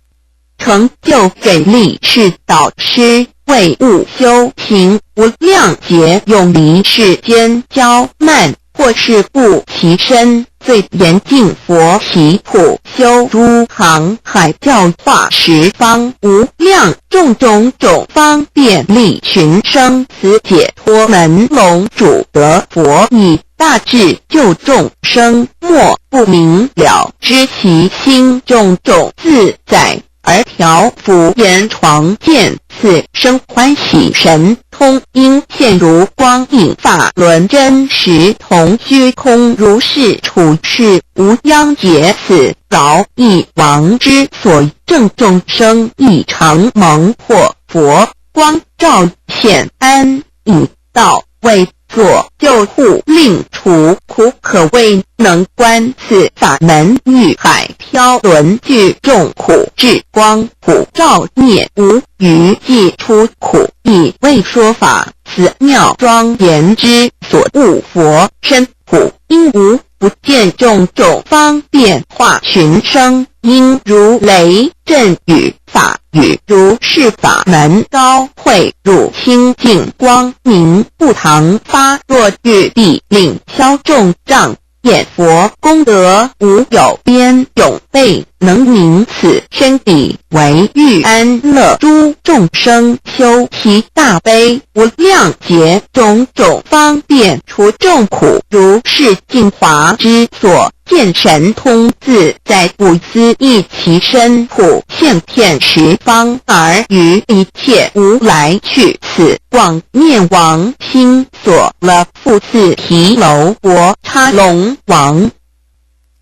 成就给力士导师，为悟修行无量劫，永离世间娇慢，或是不其身，最严禁佛习普修诸行，海教化十方无量种种种方便力寻生死解脱门。龙主得佛以大智救众生，莫不明了知其心，种种自在 而调伏言传见，此生欢喜神通应现如光影法轮，真实同虚空如是处，是无央劫死劳役王之所，正众生亦常蒙获佛光照现安隐道，为 作救护令除苦，可谓能观此法门，遇海漂轮聚众苦，至光普照灭无余际出苦，亦为说法。此妙庄严之所悟，佛身普应无不见，种种方便化寻生，应如雷震雨 法语，如是法门高慧，入清净光明，不唐发若聚地，令消众障，演佛功德无有边，永被能明此真理，为欲安乐诸众生，修习大悲无量劫，种种方便除众苦，如是净华之所 见神通自在不思议，其身普现遍十方，而于一切无来去。此广念王心所乐，复次题楼国叉龙王，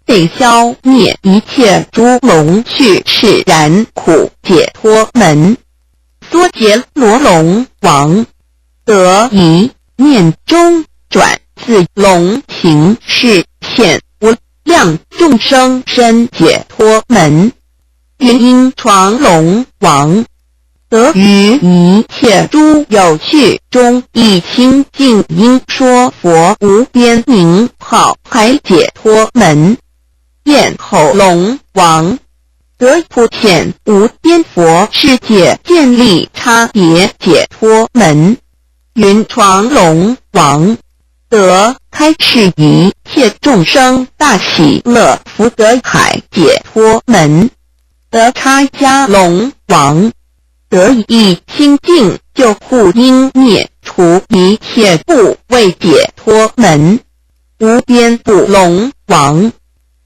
得消灭一切诸龙趣，示然苦解脱门。 梭杰罗龙王，得一念中转，自龙行示现无量众生身解脱门。云音传龙王，得于一切诸有趣中，以清净音说佛无边名号，排解脱门。 焰吼龙王，得普显无边佛世界，建立差别解脱门。云床龙王，得开示一切众生大喜乐福德海解脱门。得叉迦龙王，得以清净救护音灭除一切怖畏解脱门。 无边怖龙王，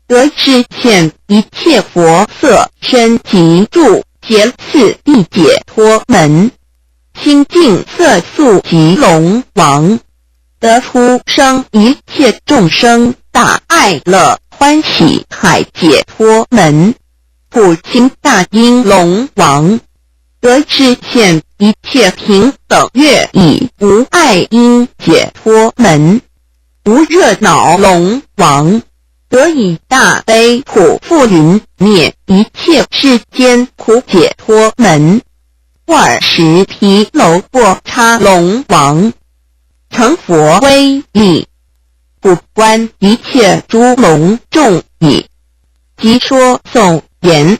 得示现一切佛色身及住劫四谛解脱门。清净色速集龙王，得出生一切众生大爱乐欢喜海解脱门。普贤大音龙王，得示现一切平等乐已，无碍因解脱门。 无热恼龙王，得以大悲普覆云灭一切世间苦解脱门。二十毗楼波叉龙王，成佛威力，普观一切诸龙众已，即说颂言：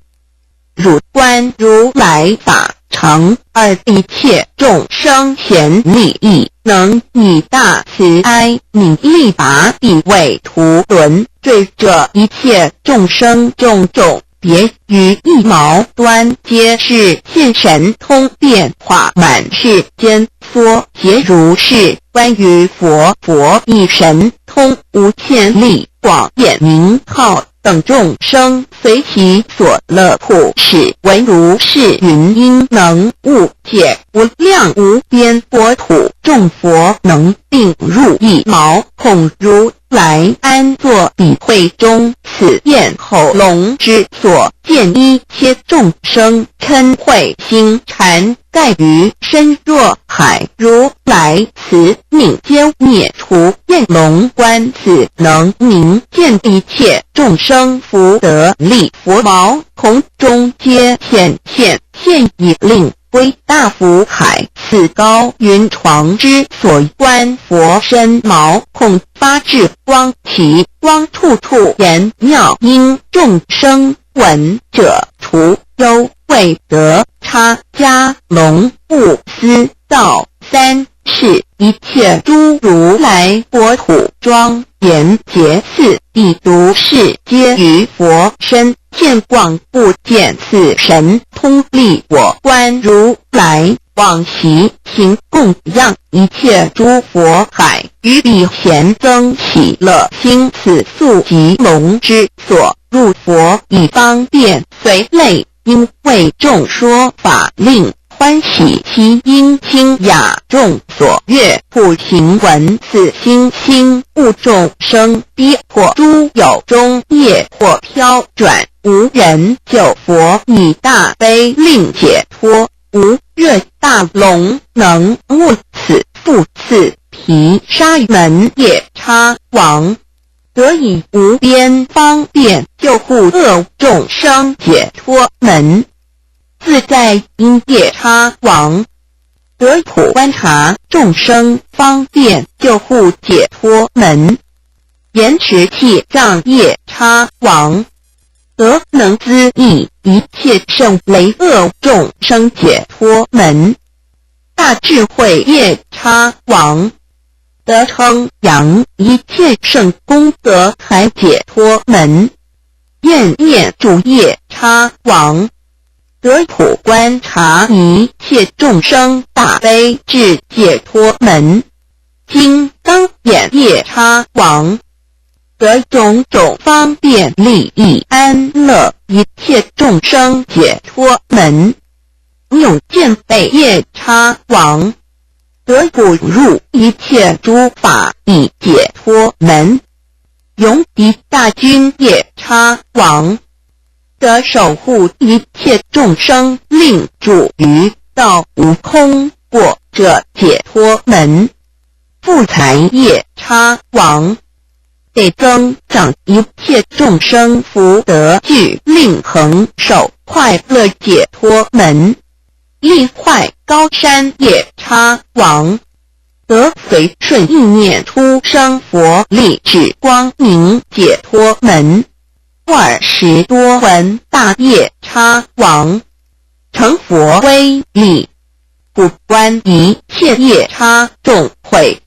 汝观如来法常，而一切众生咸利益，能以大慈哀悯力拔彼为徒轮，罪者一切众生种种别于一毛端，皆是现神通变化满世间，说皆如是。观于佛，佛以神通无限力广显名号， 等众生随其所乐普使闻如是云音能悟解无量无边国土众佛能并入一毛孔如来安坐彼会中。此焰吼隆之所见一切众生嗔恚心缠盖于身若海，如来慈悯皆灭除焰隆观，此能明见一切众生福德力。佛毛孔中皆显现，现以令归大福海。此高云床之所观佛身毛孔发至光，其光处处圆妙，因众生闻者除忧，未得叉迦龙布施。 道三世一切诸如来国土庄严，皆似彼，如是皆于佛身见光不减。此神通力我观如来往昔行供养一切诸佛海，于彼咸增喜乐心。此宿即龙之所，入佛以方便随类 因为众说法令欢喜，其音清雅，众所悦。普贤闻此心心悟众生，彼或诸有中夜或飘转，无人救。佛以大悲令解脱，无热大隆能悟。此复次毗沙门夜叉王， 得以无边方便救护恶众生解脱门。自在音夜叉王，得普观察众生方便救护解脱门。言持气藏夜叉王，得能资益一切圣雷恶众生解脱门。大智慧夜叉王， 得称扬一切圣功德海解脱门。焰灭诸夜叉王，得普观察一切众生大悲智解脱门。金刚眼夜叉王，得种种方便利益安乐一切众生解脱门。 用见背夜叉王，得普入一切诸法以解脱门。永迪大君夜叉王，得守护一切众生，令诸于道无空过者解脱门。 富财夜叉王，得增长一切众生福德聚，令恒守快乐解脱门。力坏高山夜叉王，得随顺意念出生佛力至光明解脱门。二十多闻大夜叉王， 成佛威力，普观一切夜叉众会，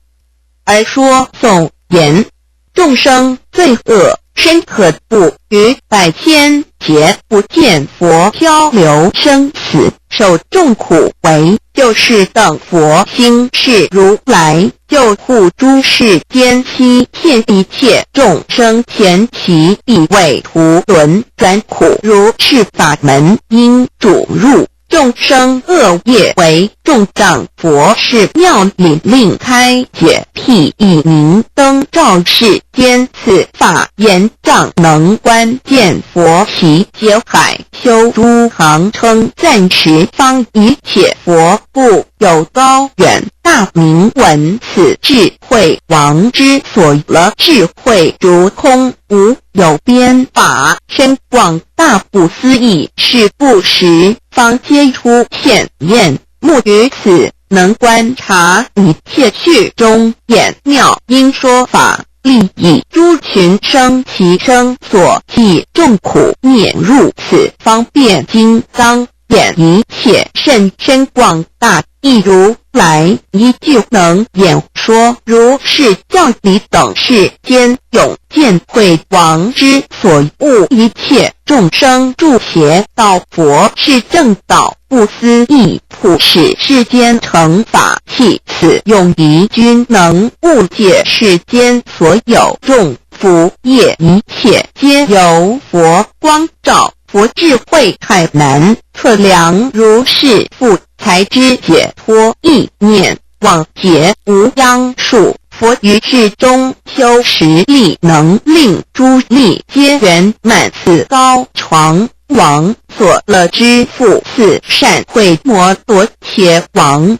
而说颂言：众生罪恶深可怖，于百千劫不见佛，漂流生死受众苦，唯救世等佛，兴示如来，救护诸世间，悉现一切众生前，其彼为徒轮转苦，如是法门应主入众生恶业为重障，佛是妙理令开解辟，以明灯照世间。此法眼障能观见佛，悉解海修诸行，称赞十方一切佛，故有高远大名闻。此智慧王之所乐，智慧如空无有边，法身广大不思议，是故十方皆出现现。 目于此，能观察一切趣中眼妙音说法，利益诸群生，其生所系众苦孽。入此方便经，当演一切甚深广大义，如来一句能演说如是教理等世间，永见慧王之所悟一切众生诸邪道，佛是正道， 不思议普使世间成法器。此用于君能悟解世间所有众福业，一切皆由佛光照。佛智慧太难测量，如是父才知解脱意念，往劫无央数。佛于世中修十力，能令诸力皆圆满。此高床 王所乐之父，四善慧摩罗伽王，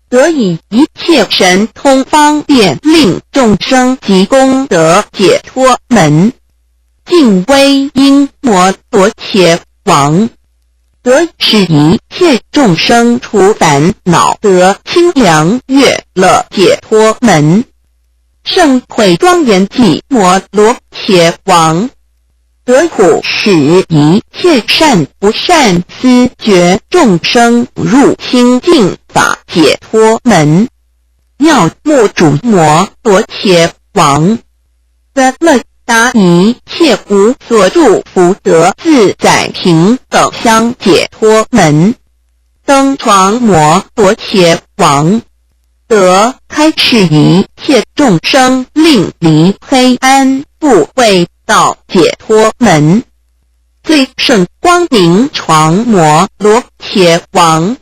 得以一切神通方便，令众生即功得解脱门。尽威音摩罗伽王，得使一切众生除烦恼，得清凉悦乐解脱门。 盛会庄严寂摩罗伽王，得普使一切善不善思觉众生入清净法解脱门。妙目主摩罗伽王，得乐达一切无所住，福德自在平等相解脱门。 登床摩罗伽王，得开示一切众生，令离黑暗，不畏道解脱门。最胜光明床摩罗伽王，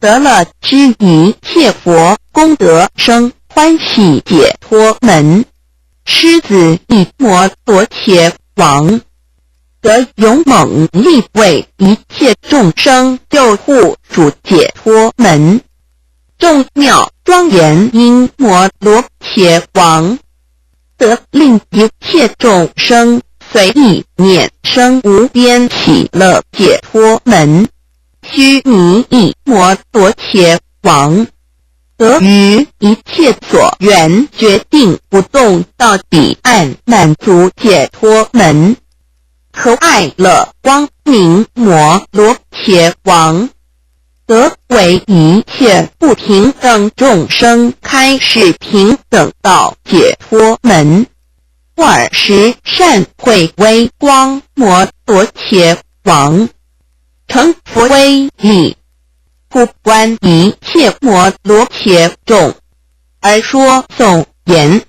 得乐知一切佛功德生欢喜解脱门。狮子意摩罗伽王， 得勇猛力为一切众生救护主解脱门。众妙庄严音摩罗伽王，得令一切众生随意念生无边喜乐解脱门。须弥意摩罗伽王， 得于一切所缘决定不动到彼岸满足解脱门。慈爱乐光明摩罗伽王，得为一切不平等众生开示平等道解脱门。二十善慧微光摩罗伽王， 成佛威力，普观一切摩罗伽众，而说颂言：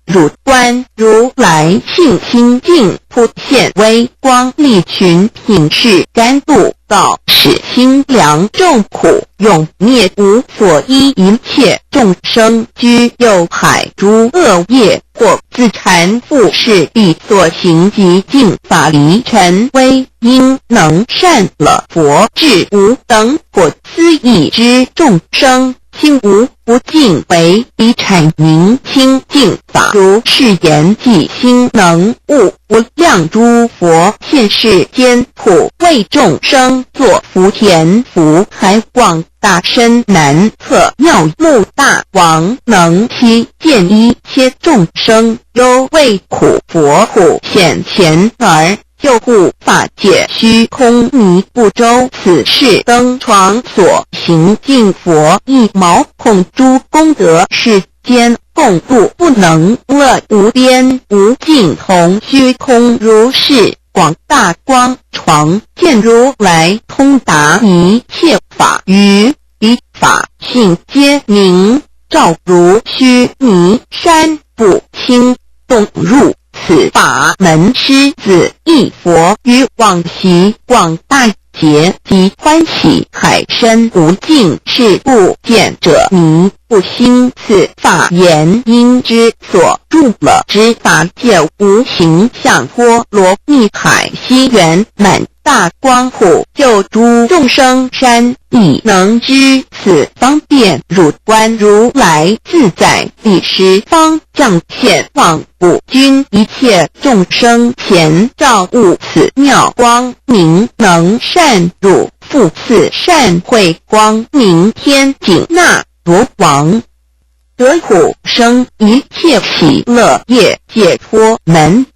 汝观如来性清净，普现微光，利群品是甘露，道是清凉，众苦永灭，无所依，一切众生居有海，诸恶业或自缠，复是彼所行极净法，离尘微 应能善乐佛智，无等或思议之众生，心无不尽，唯彼缠凝清净法。如是言，即心能悟无量诸佛现世间，普为众生作福田福海，广大深难测，妙目大王能悉见一切众生忧畏苦，佛普显前而 救护法界虚空迷不周。此是登床所行，敬佛一毛孔，诸功德世间共度，不能乐，无边无尽，同虚空如是广大光。床见如来通达一切法，于彼法性皆明，照如须弥山，不轻动入 此法门。狮子意佛于往昔广大节及欢喜海深无尽，是不见者迷，不兴此法。言因之所著了之法界，无形象波罗蜜海，悉圆满大光普，救诸众生。山亦能居此方便，汝观如来自在彼十方，将显望五军一切众生前，照悟此妙光明，能善入。复次善慧光明天紧那罗王，得普生一切喜乐业解脱门。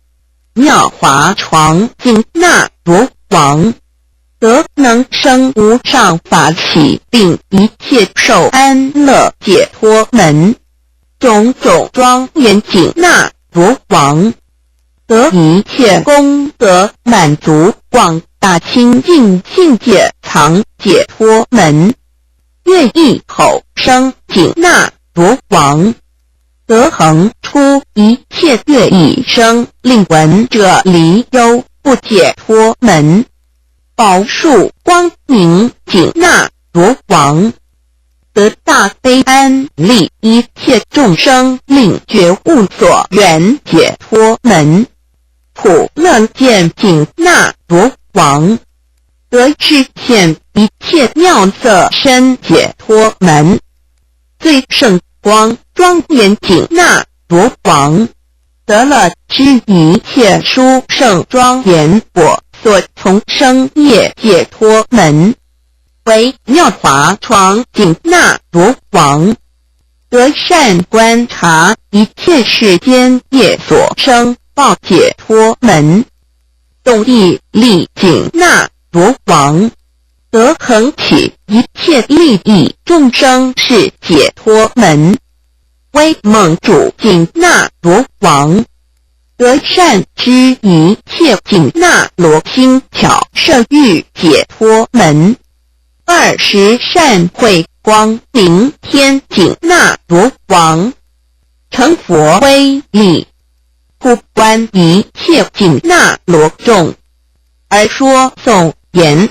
妙华床紧那罗王，则能生无上法喜，令一切受安乐解脱门。种种庄严紧那罗王，得一切功德满足广大清净境界藏解脱门。月亦吼声紧那罗王，则恒出一切月已声，令闻者离忧不解脱门。宝树光明紧那罗王，得大悲安利一切众生，令觉悟所缘解脱门。普乐见紧那罗王，得知见一切妙色身解脱门。最胜光庄严紧那罗王，得乐知一切殊胜庄严果所从生灭解脱门。唯妙华床紧那罗王，得善观察一切世间业所生报解脱门。动亦力紧那罗王，得恒起一切利益众生事解脱门。威猛主紧那罗王，得善知一切紧那罗心巧摄喻解脱门。二十善慧光明天紧那罗王，成佛威力，普观一切紧那罗众，而说颂言：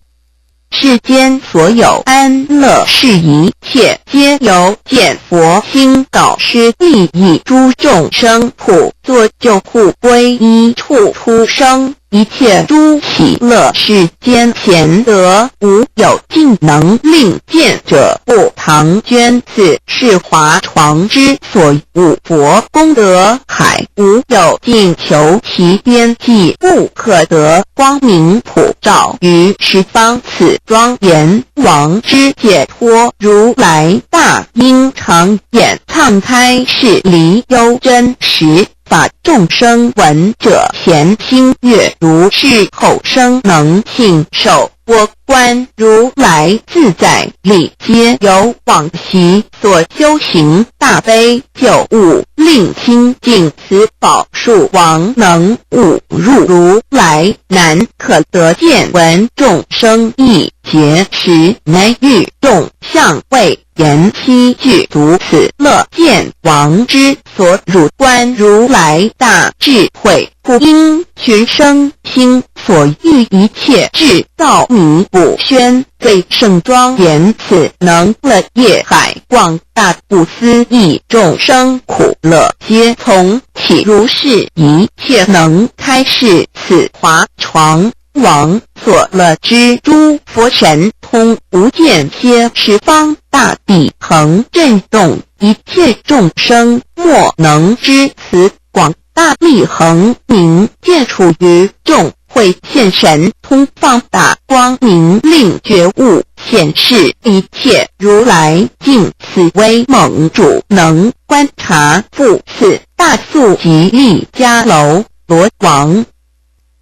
世间所有安乐事，一切皆由见佛心导师利益诸众生，普作救护归依处出生。一切诸喜乐世间咸得，无有尽能令见者。故唐捐自是华床之所，五佛功德海，无有尽，求其边际不可得。光明普照于十方，此庄严王之解脱如来大音，常演唱开示离忧真实法，众生闻者咸心悦。如是吼声能信受，我观如来自在，理皆由往昔所修行大悲救悟，令清净此宝树王，能悟入如来难可得见闻众生意劫时，乃与众相会。 言希具足此乐见王之所。汝观如来大智慧，不因群生心所欲，一切智道迷不宣，最胜庄严。此能乐业海，广大不思议，众生苦乐皆从起。如是一切能开示此华床 王所乐之诸佛神通，无间歇十方大地恒震动，一切众生莫能知。此广大力恒名，界处于众会现神通，放大光明，令觉悟显示一切如来境。此威猛主能观察。复次大宿吉利迦楼罗王，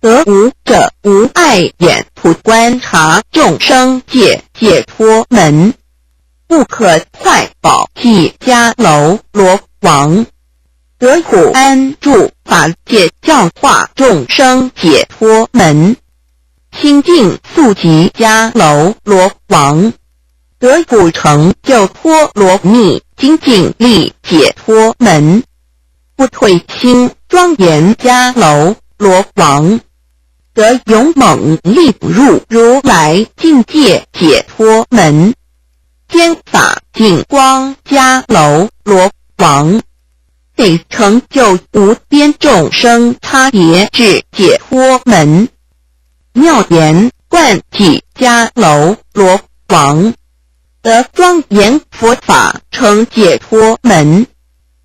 则无者无碍眼普观察众生界解脱门，不可坏宝髻迦楼罗王，则普安住法界教化众生解脱门。清净宿吉迦楼罗王， 则普成就波罗蜜精进力解脱门。不退心庄严迦楼罗王，得勇猛立入如来境界解脱门。 宣法净光迦楼罗王，得成就无边众生他别智解脱门。妙言灌顶迦楼罗王，得庄严佛法成解脱门。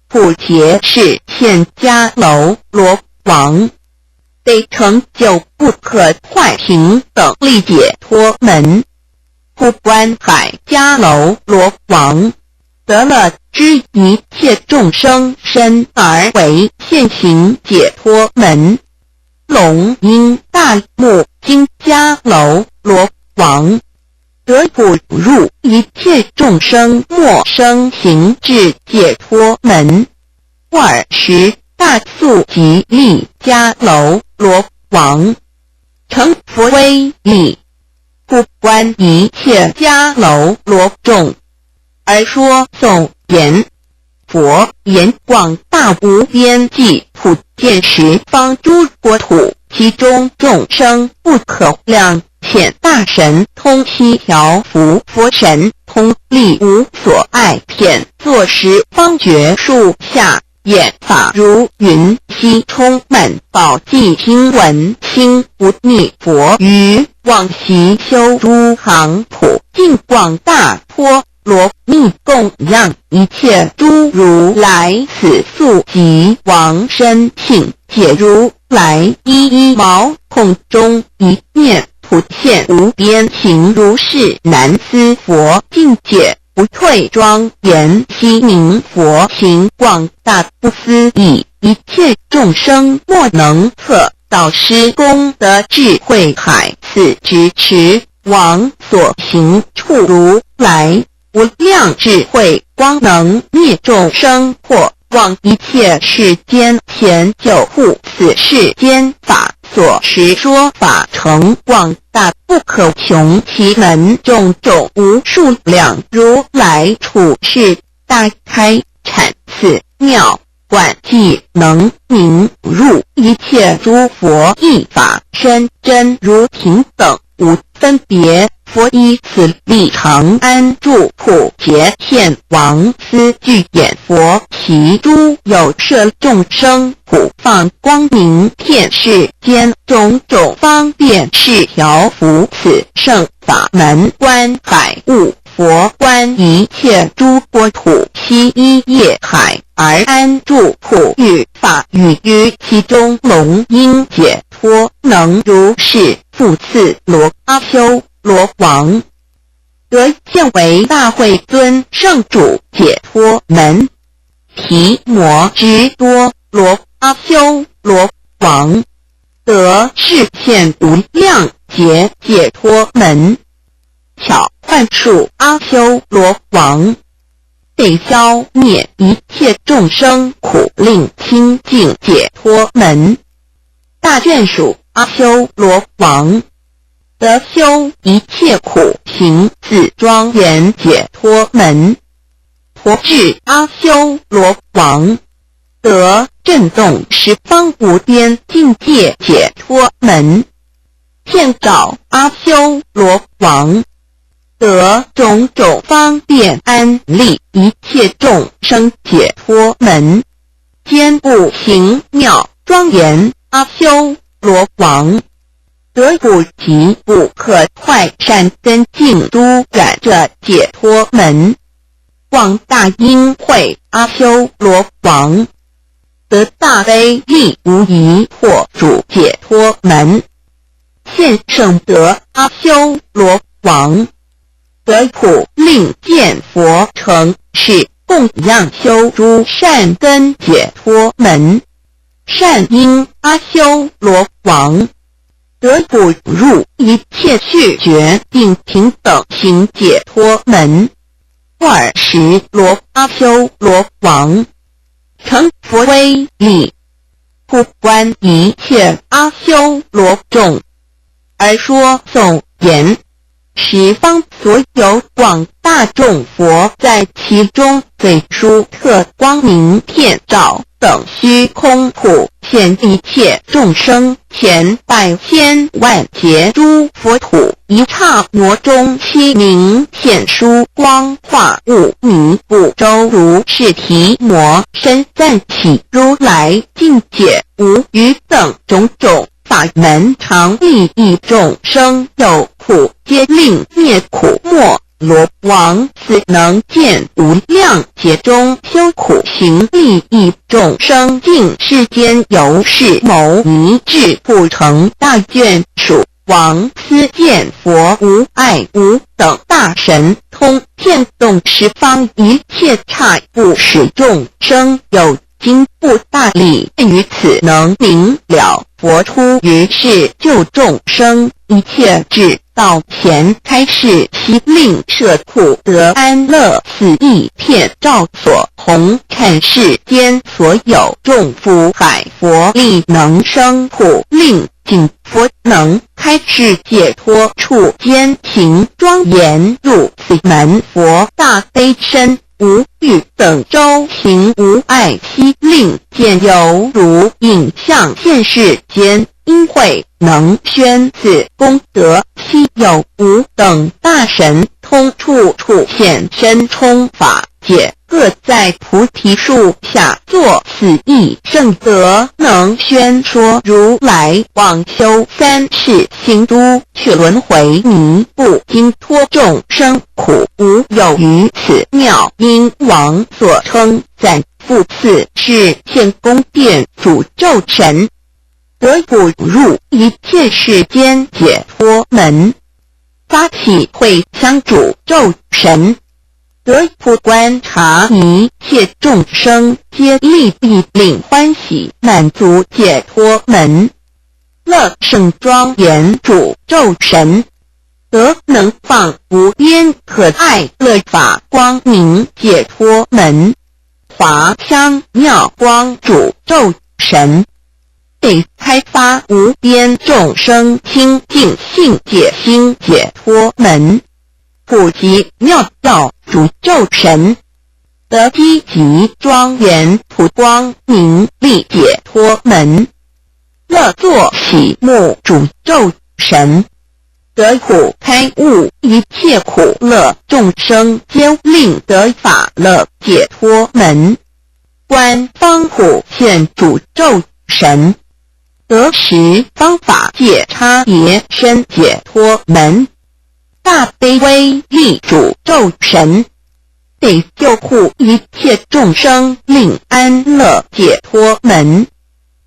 普贤示现迦楼罗王， 得成就不可坏平等立解脱门。普观海迦楼罗王，得乐知一切众生身而为现行解脱门。龙音大目金迦楼罗王， 得普入一切众生末生行智解脱门。二十大宿吉利迦楼罗王，成佛威力，普观一切迦楼罗众，而说颂言： 佛言广大无边际普现十方诸国土，其中众生不可量。显大神通悉调伏佛神通力无所爱，遍作十方觉树下，演法如云溪，充满宝寂听闻心无逆佛语，往昔修诸行普尽广大波 罗蜜供养一切诸如来，此宿吉王身信解如来，一一毛孔中一念普现无边形如是。南斯佛境界不退庄严，悉名佛行广大不思议，一切众生莫能测。导师功德智慧海，此直持 王所行处如来无量智慧光，能灭众生惑，望一切世间显救护。此世间法所持说法成广大不可穷其门，种种无数量如来处是大开，产此妙 观寂能明入一切诸佛意法，深真如平等无分别。佛以此力常安住普贤现王，斯具演佛习诸有摄众生普放光明，遍世间种种方便是调伏此圣法门。观海悟佛观一切诸国土悉依业海 而安住普，于法语于其中。龙音解脱能如是复次罗阿修罗王，得现为大慧尊圣主解脱门。提摩智多罗阿修罗王，得示现无量劫解脱门。 巧幻术阿修罗王，得消灭一切众生苦，令清净解脱门。大眷属阿修罗王，得修一切苦行，自庄严解脱门。婆智阿修罗王， 得震动十方无边境界解脱门。见照阿修罗王，得种种方便安立一切众生解脱门。坚固形妙庄严阿修罗王， 得普及不可坏善根净诸染者解脱门。广大音慧阿修罗王，得大悲力无疑惑主解脱门。现圣德阿修罗王，得普令见佛成，是供养修诸善根解脱门。善音阿修罗王， 得普入一切趣觉定平等行解脱门。二十罗阿修罗王，成佛威力，普观一切阿修罗众，而说颂言：十方所有广大众佛，在其中最殊特光明遍照等虚空普现一切众生前百千万劫诸佛土，一刹那中悉明现殊光，化无迷不周如是提摩。深赞其如来境界无余等种种法门，常利益众生有苦皆令灭苦。摩罗王子能见无量劫中修苦行利益众生，尽世间由是谋迷至不成大眷属。王思见佛无碍无等大神，通遍动十方一切刹，不使众生有 今不大利于此，能明了佛出于世救众生，一切至道前开示悉令摄苦得安乐。此一片照所弘，看世间所有众福海佛力能生苦，令尽佛能开示解脱处。兼行庄严入此门，佛大悲深 无与等周行无碍，悉令见犹如影像现世间。因慧能宣此功德，悉有无等大神通处处现身充法界，各在菩提树下作此一圣德，能宣说如来广修三世行诸 去轮回迷，不经脱众生苦，无有于此妙。因王所称赞。复次是现宫殿主咒神，得不入一切世间解脱门。发起会香主咒神，得不观察一切众生皆利益，令欢喜满足解脱门。 乐圣庄严主咒神，得能放无边可爱乐法光明解脱门。华香妙光主咒神，得开发无边众生清净性解心解脱门。普济妙药主咒神， 得积集庄严普光明力解脱门。乐作喜目主咒神，得普开悟一切苦乐众生皆令得法乐解脱门。观方普现主咒神， 得十方法界差别身解脱门。大悲威力主咒神，得救护一切众生令安乐解脱门。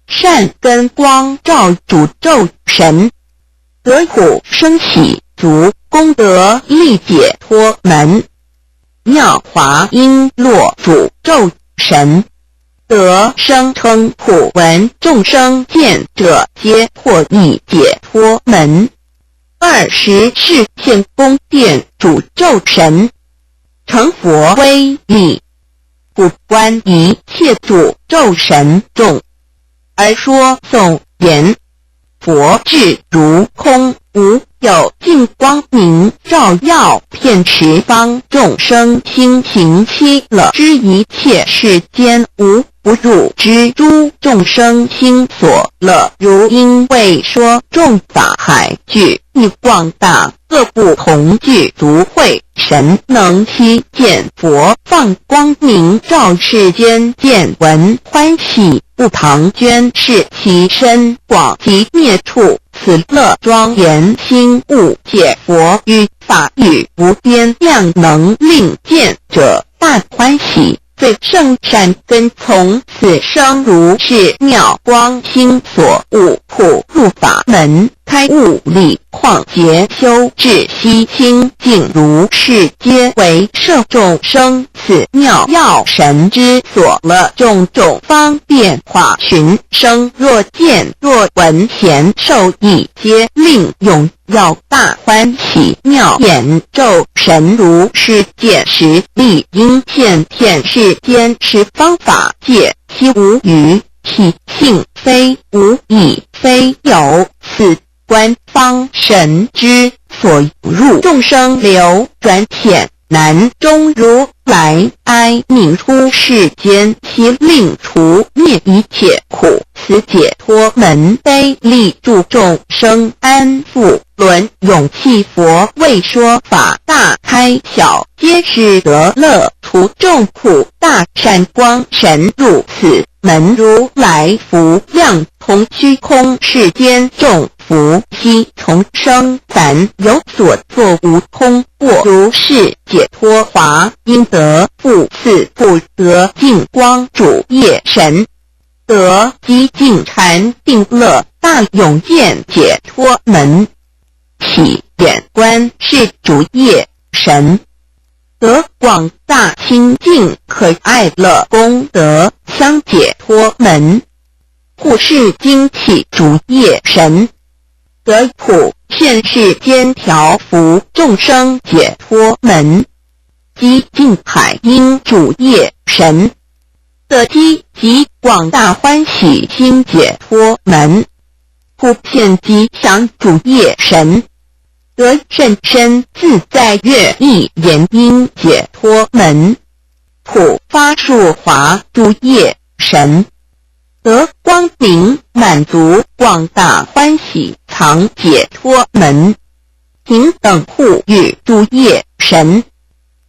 善根光照主咒神，得普生喜足功德力解脱门。 妙华璎珞主咒神，得声称普闻众生见者皆获益解脱门。二十世现宫殿主咒神，成佛威力，普观一切主咒神众，而说颂言： 佛智如空，无有尽光明照耀遍十方众生心行。七乐知一切世间无不入之，诸众生心所乐，如因为说众法海聚，亦广大，各不同聚，足会神能悉见佛放光明照世间，见闻欢喜 不旁捐示其身广及灭处，此乐庄严心悟解佛语法语无边，量能令见者大欢喜。最胜善根从此生，如是妙光心所悟，普入法门开悟力，旷劫修至悉清净，如是皆为摄众生 此妙药神之所乐，种种方便化寻声。若见若闻贤受益，皆令踊跃大欢喜，妙演咒神。如是见时，理应现遍世间十方法界，悉无余。其性非无已非有，此官方神之所入，众生流转浅难，终如来哀悯出世间，其令除灭一切苦。此解脱门悲力助众生安富，轮涌气佛为说法大开晓，皆是得乐除众苦大善光。神入此门，如来福亮同虚空世间众福息，从生凡有所作无空过，如是解脱华，应得复次不得。净光主业神，得极尽禅定乐大涌现解脱门。起眼观是主业神，得广大清净可爱乐功德香解脱门。护世经起主业神，得普遍世间调伏众生解脱门。及净海音主业神，得积极广大欢喜心解脱门。普遍吉祥主业神，得甚深自在乐意言音解脱门。普发树华诸业神，得光明满足广大欢喜藏解脱门。平等护育诸业神，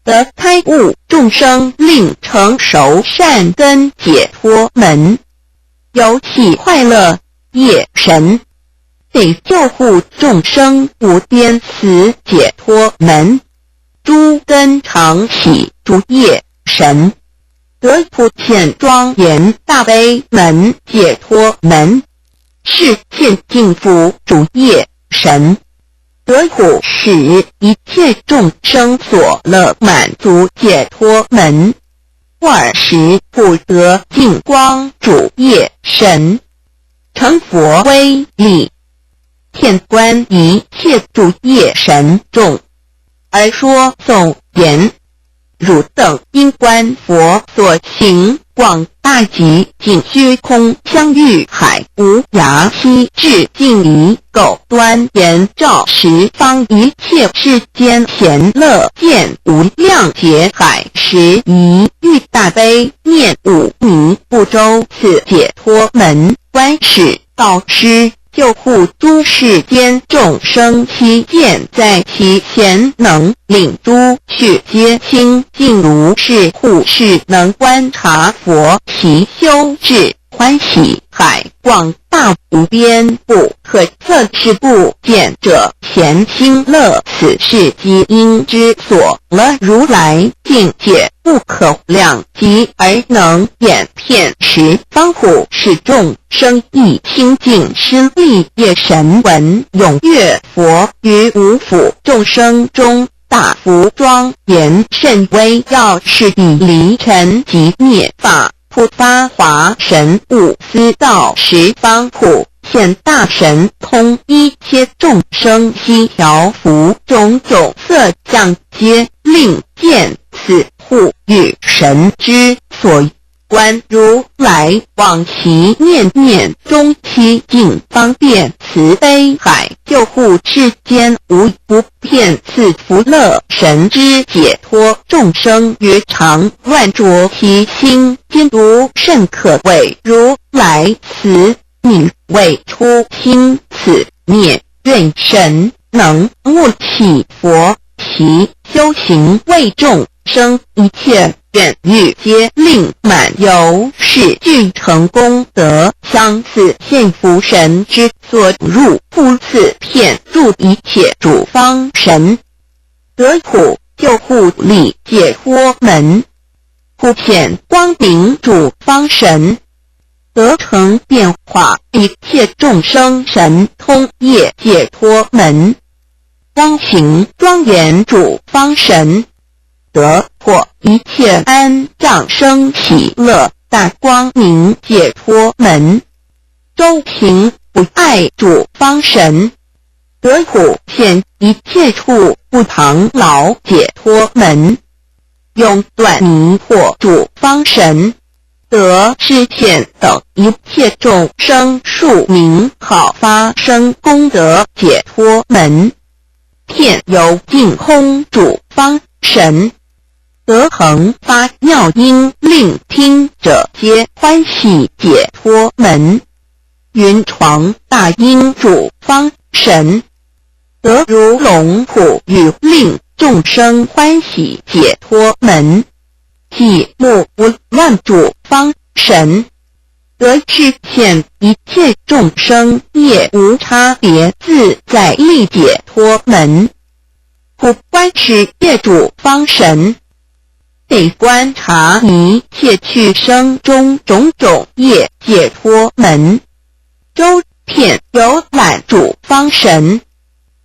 得开悟众生令成熟善根解脱门。游戏快乐业神，得救护众生无边死解脱门。诸根常喜诸业神，得普显庄严大悲门解脱门。是现净福诸业神，得普使一切众生所乐满足解脱门。二十不得净光诸业神，成佛威力，遍观一切诸业神众，而说颂言：汝等应观佛所行广大极尽虚空相遇海无涯溪至尽离垢端严照十方一切世间闲乐见无量劫海时，以欲大悲念五迷不周此解脱门。观世 导师，救护诸世间众生悉见在其贤能令诸趣皆清净如是。护世能观察佛习修智欢喜海广大无边不可测是不见者闲心乐此是极因之所了如来境界不可量及而能演遍十方护世众 生亦清净施利业神闻踊跃佛于五府众生中大福庄严甚微要是以离尘即灭法普发华神悟思道十方普现大神通一切众生悉调伏种种色相皆令见此护育神之所 观如来往昔念念终悉尽方便慈悲海救护世间无不遍赐福乐神之解脱众生于常乱着其心今独甚可畏如来慈悯未出心此念愿神 能悟起佛习修行为众生一切愿欲皆令满游是俱成功德相似现福神之所入不自骗助一切诸方神得普救护力解脱门普显光明诸方神 得成变化一切众生神通业解脱门。光行庄严诸方神，得破一切安障生喜乐大光明解脱门。周行不爱诸方神，得普现一切处不唐劳解脱门。永断迷惑诸方神，得知见等一切众生，树名号发生功德解脱门。遍游尽空诸方神，得恒发妙音，令听者皆欢喜解脱门。云床大音诸方神，得如龙吐雨，令众生欢喜解脱门。寂目无乱诸方神，得知见一切众生，亦无差别，自在力解脱门。普观世界诸方神，得观察一切趣生中种种业解脱门。周遍游览诸方神，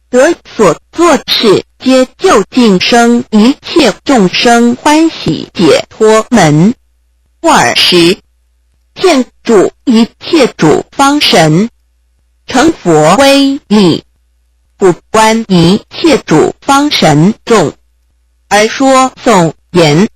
得所作事皆救尽生一切众生欢喜解脱门。尔时，见诸一切诸方神，成佛威力，普观一切诸方神众，而说颂言：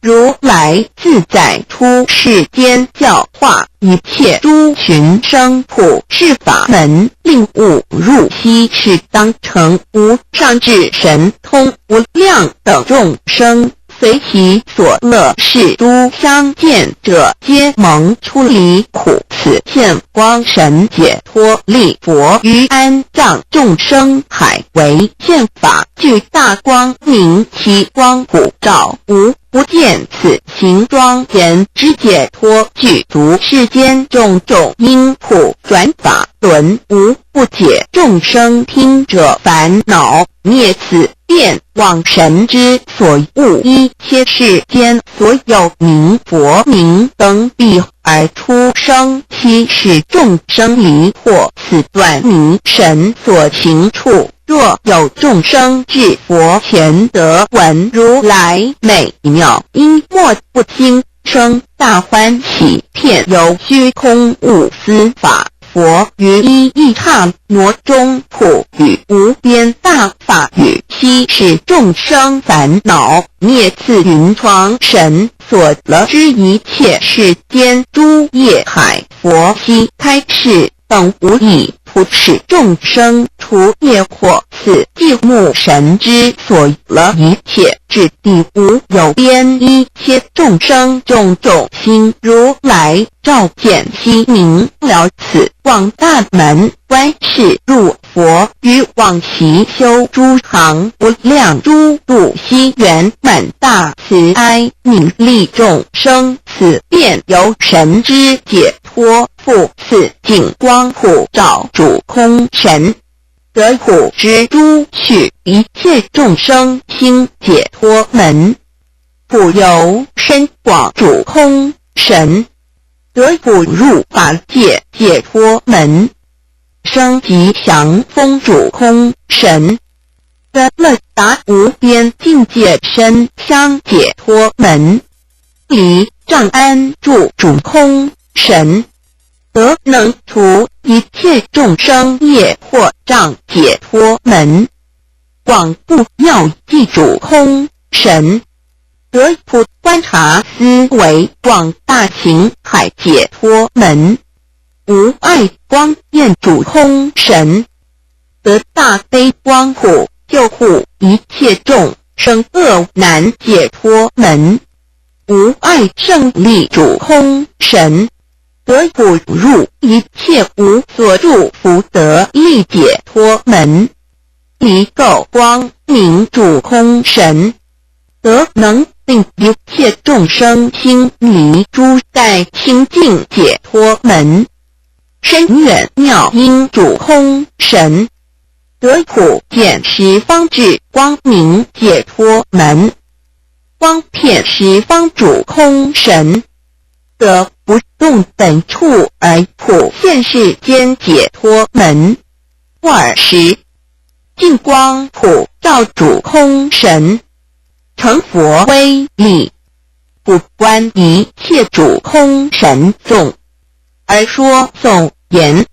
如来自在出世间，教化一切诸群生，普示法门，令悟入息，是当成无上智神通，无量等众生随其所乐，是诸相见者皆蒙出离苦。此见光神解脱力佛，于安葬众生海，为现法具大光明，其光普照，无不见。此形庄严之解脱，具足世间种种因，普转法轮，无 不解众生听者烦恼灭。此便往神之所悟，一切世间所有名佛名等彼而出生，悉是众生离惑。此断迷神所行处，若有众生至佛前，得闻如来美妙音，莫不心生大欢喜，遍游虚空，悟思法。 佛于一一刹那中普语无边大法语，悉是众生烦恼灭。此云床神所乐知一切世间诸业海，佛悉开示等无已普示众生除业惑。此寂目神之所乐一切智地无有边，一切众生种种心，如来 照见悉明了。此广大门，观世入佛于往昔修诸行无量诸度，悉圆满大慈哀，泯利众生。此便由神之解脱父。此净光普照诸空神，得普知诸趣一切众生心解脱门。普游深广诸空神， 得普入法界解脱门，升吉祥风诸空神，得乐达无边境界身香解脱门，离障安住诸空神，得能除一切众生业惑障解脱门，广布妙计诸空神， 得普观察思维广大情海解脱门，无碍光焰诸空神，得大悲光普救护一切众生厄难解脱门，无碍胜利诸空神，得普入一切无所住福德利解脱门， 离垢光明诸空神，得能令一切众生心离诸障清净解脱门，深远妙音诸空神，得普见十方智光明解脱门，光遍十方诸空神， 得不动本处而普现世间解脱门。尔时，净光普照诸空神，成佛威力，普观一切诸空神众，而说颂言：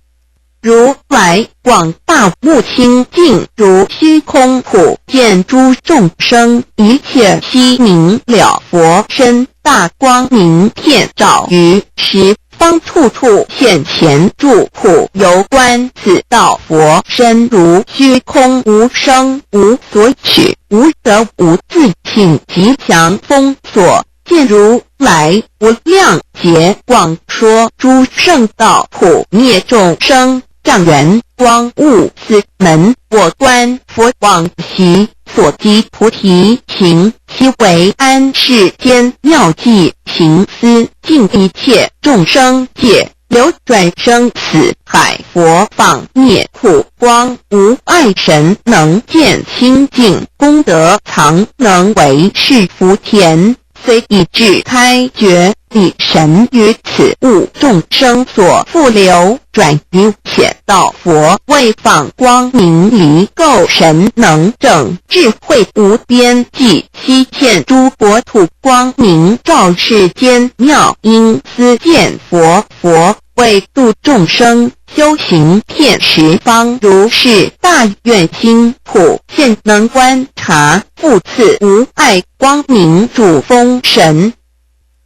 如来广大目清净如虚空，普见诸众生一切悉明了佛身，大光明遍照于十方处处现前诸苦。有观此道佛身如虚空无生无所取无得无自性即降封锁。见如来无量劫广说诸圣道苦灭众生 障缘光悟四门。我观佛往昔所集菩提行，悉为安世间妙计行思，尽一切众生解，流转生死海，佛放灭苦光，无碍神能见清净，功德藏能为是福田。 虽已至开觉，彼神于此悟众生所复流转于浅道，佛为放光明离垢，神能证智慧无边际，悉现诸国土，光明照世间，妙音思见佛。佛为度众生，修行遍十方如是大愿心，普现能观察，复赐无碍光明主风神。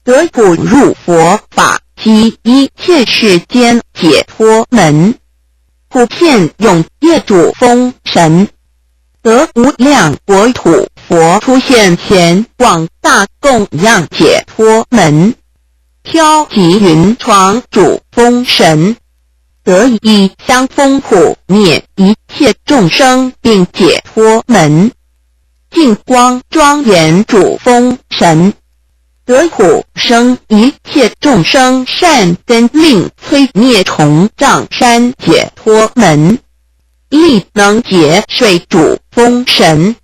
得普入佛法，及一切世间解脱门。普遍永业主风神，得无量国土。佛出现前，广大供养解脱门，飘及云床主风神，得以香风普灭一切众生，并解脱门。 净光庄严主风神，得普生一切众生善根，令摧灭重障山解脱门。力能解水主风神，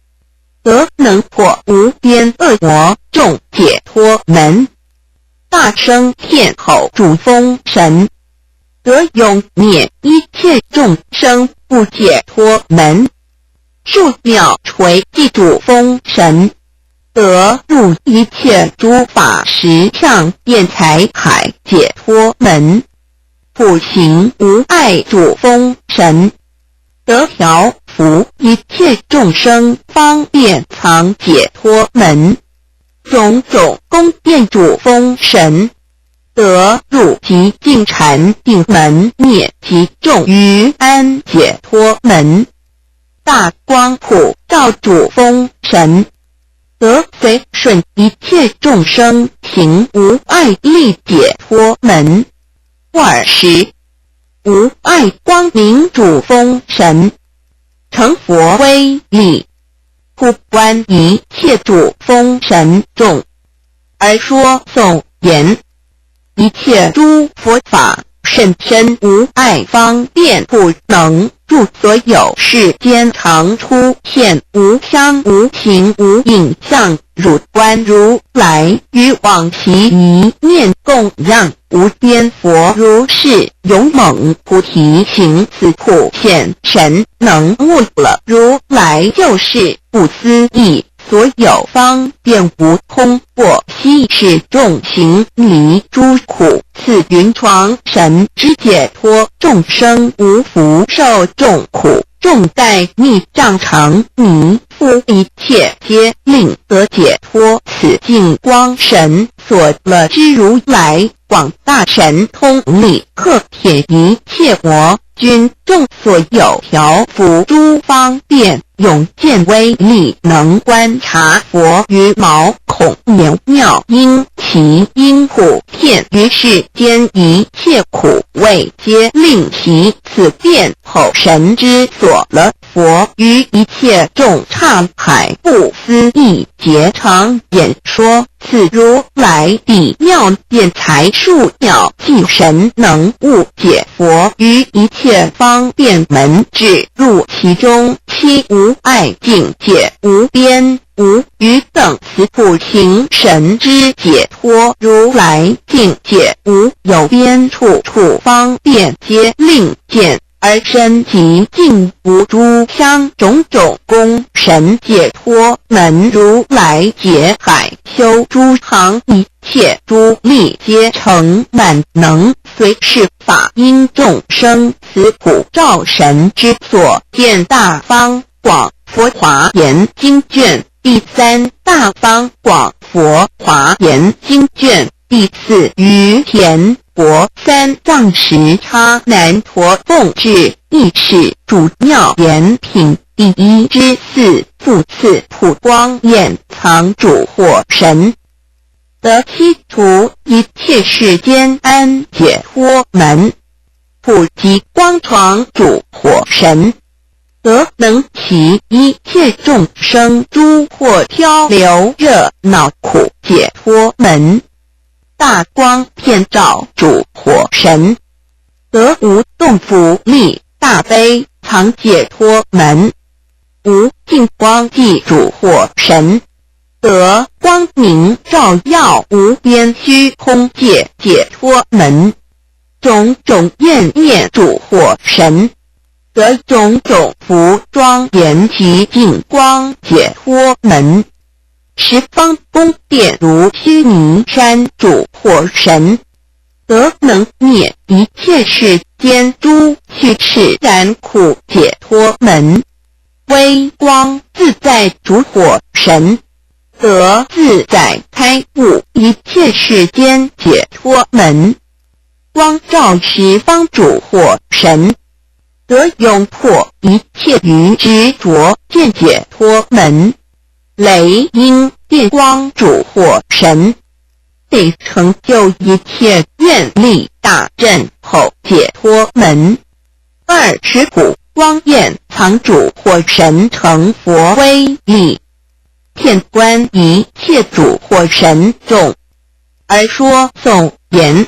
得能破无边恶魔众解脱门。 大声天吼主风神，得永灭一切众生不解脱门。树妙垂寂主风神，得入一切诸法实相辩才海解脱门。普行无碍主风神， 得调伏一切众生方便藏解脱门。种种宫殿主风神，得入极尽禅定门，灭其众愚安解脱门。大光普照主风神， 得随顺一切众生行无碍力解脱门。尔时，无碍光明主风神，乘佛威力，普观一切主风神众，而说颂言： 一切诸佛法，甚深无碍方便，普能入所有世间，常出现无相无形无影像。汝观如来于往昔一念供养无边佛如是勇猛菩提行，此普现神能悟了如来就是不思议。 所有方便无空过悉是众行离诸苦，此云床神之解脱众生无福受众苦，众待逆障常迷覆一切皆令得解脱。此净光神所乐之如来 广大神通力，可撇一切魔君众所有调伏诸方便，永见威力，能观察佛于毛孔，妙妙音其音普遍于世间一切苦味，皆令习此变吼神之所乐。 佛于一切众刹海不思议劫常演说，此如来彼妙辩才术妙计神能悟解。佛于一切方便门只入其中，悉无碍境界，无边无余等。此普行神之解脱如来境界，无有边，处处方便皆令见。 而身极尽无诸相种种功神解脱门，如来劫海修诸行，一切诸力皆成满，能随是法音众生。此普照神之所见大方广佛华严经卷第三大方广佛华严经卷第四，于田国三藏时叉难陀凤智，亦是主妙严品第一之四，复次普光焰藏主火神，得悉除一切世间安解脱门，普及光闯主火神，则能起一切众生诸惑漂流热恼苦解脱门。大光遍照主火神，则无动伏力大悲藏解脱门，无尽光寂主火神，则光明照耀无边虚空界解脱门。种种焰灭主火神，则种种福庄严极尽光解脱门。十方宫殿如须弥山主火神，则能灭一切世间诸趣事染苦解脱门。微光自在主火神，则自在开悟一切世间解脱门。光照十方诸火神，则永破一切于执着见解脱门。雷音电光诸火神，得成就一切愿力大阵吼解脱门。二十五光焰藏诸火神乘佛威力，遍观一切诸火神众，而说颂言：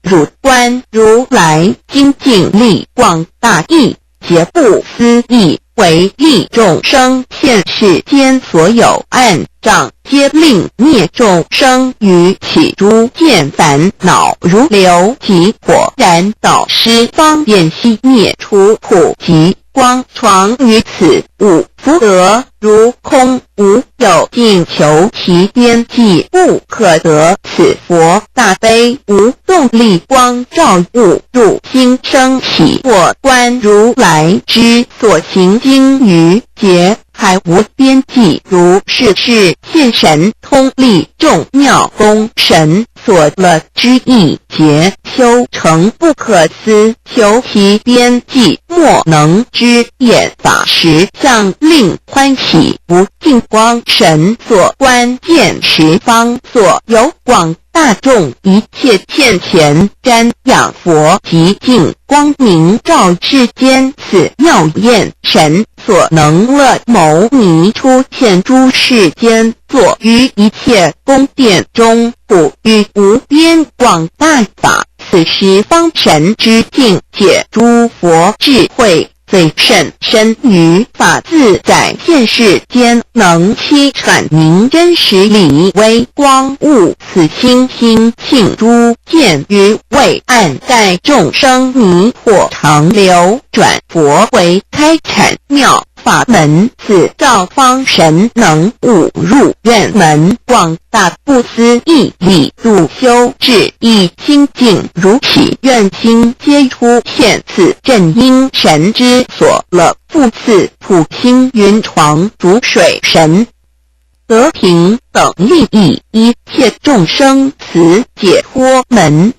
入观如来精进力广大义，皆不思议，为利众生，现世间所有暗障，皆令灭众生于起诸见烦恼如流及火燃，导师方便悉灭除苦集光闯于此，五福德如空无有尽，求其边际不可得。此佛大悲无动力光照悟入心生喜，我观如来之所行经于劫海无边际，如是是现神通力众妙功神所乐之意，皆修成不可思，求其边际莫能知。演法时相令欢喜无尽光神所观见十方所有广大众一切现前瞻仰佛极尽光明照世间，此妙焰神所能乐牟尼出现诸世间，作于一切宫殿中，普于无边广大法。此十方神之境界，诸佛智慧最甚深于法自在现世间，能悉阐明真实理。微光悟此心心性诸见于未暗待众生迷惑常流转，佛为开阐妙法门，此照方神能悟入愿门，广大不思议力度修智亦清净如许愿心皆出现，此正因神之所乐。复次普星云床主水神，则平等利益一切众生此解脱门。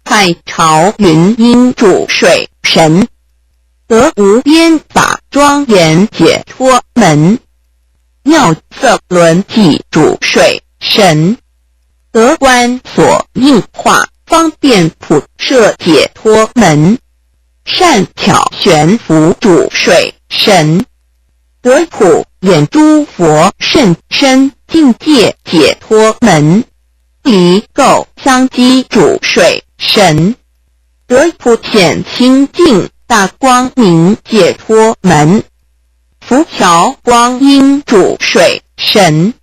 海潮云音主水神，则无边法庄严解脱门。妙色轮际主水神，则观所应化方便普摄解脱门。善巧悬浮主水神，则普演诸佛甚深境界解脱门。离垢相积主水神，则普显清净大光明解脱门。浮桥光阴主水神，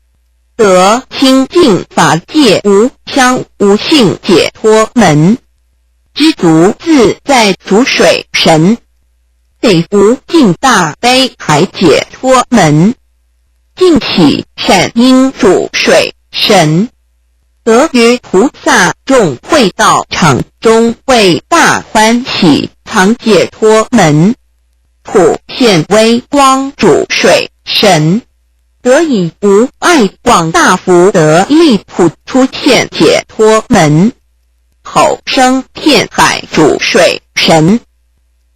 则清净法界无相无性解脱门。知足自在主水神，得无尽大悲海解脱门。尽喜善因主水神，得与菩萨众会道场中为大欢喜藏解脱门。普现微光主水神，得以无碍广大福德利普出现解脱门，口称遍海主水神。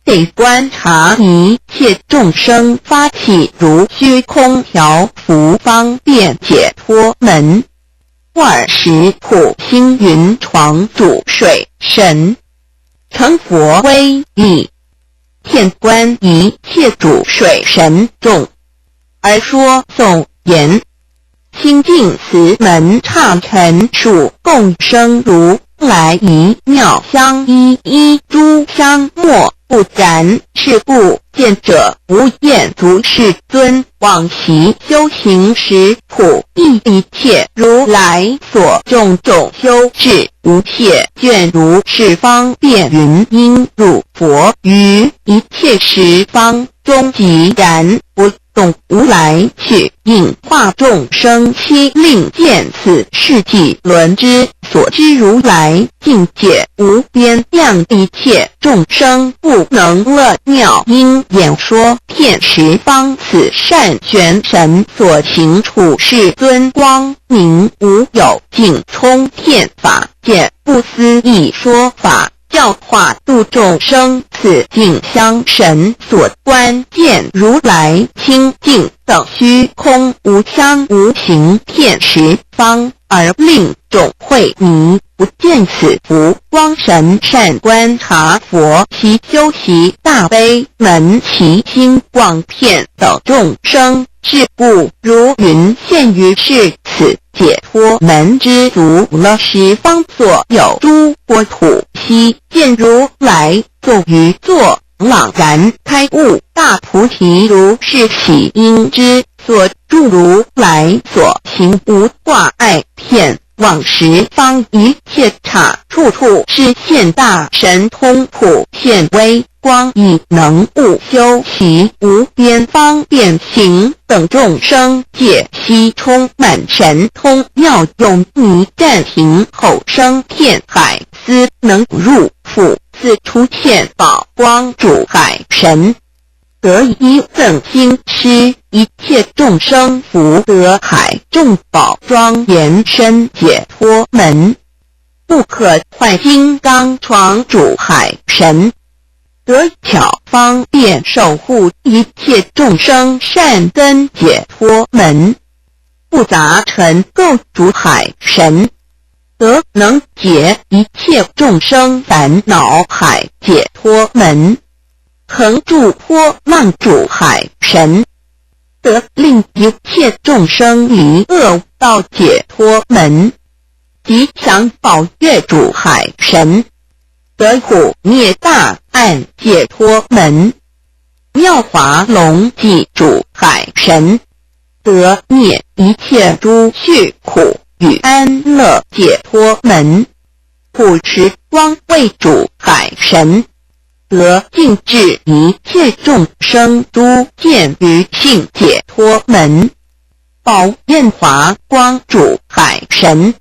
得观察一切众生发起如虚空调伏方便解脱门， 二时普星云床主水神，成佛威力，遍观一切主水神众，而说颂言：清净慈门刹尘数，共生如来仪，妙香依依诸香莫不展。是故见者无厌足世尊 往昔修行时，普诣一切如来所种种修治，无懈倦如是方便云音入佛，于一切十方终寂然不动如来去，应化众生悉令见，此是寂轮之所知如来境界无边，让一切众生不能乐妙音演说遍十方。 此善玄神所行处，世尊光明无有尽，充遍法界，不思议说法，教化度众生。此境香神所观见如来清净等虚空无相无形，遍十方而令 众会迷，不见此佛光神善观察佛，其修习大悲门，其心广遍等众生，是故如云现于世。此解脱门之足了十方所有诸国土，悉见如来坐于坐 朗然开悟大菩提，如是喜音之所住，如来所行无挂碍，遍往十方一切刹，处处示现大神通，普现威光，以能悟修习无边方便行等众生，皆悉充满神通妙用。弥赞停口声遍海，斯能入腹 自出现宝光主海神，得以赠心施一切众生福德海，众宝庄严深解脱门，不可坏金刚床主海神，得巧方便守护一切众生善根解脱门，不杂尘垢主海神， 则能解一切众生烦恼海解脱门，恒住波浪主海神，得令一切众生离恶道解脱门，吉祥宝月主海神，得普灭大难解脱门，妙华龙际主海神， 得灭一切诸趣苦与安乐解脱门，普持光为主海神，得尽至一切众生诸见于性解脱门，宝焰华光主海神，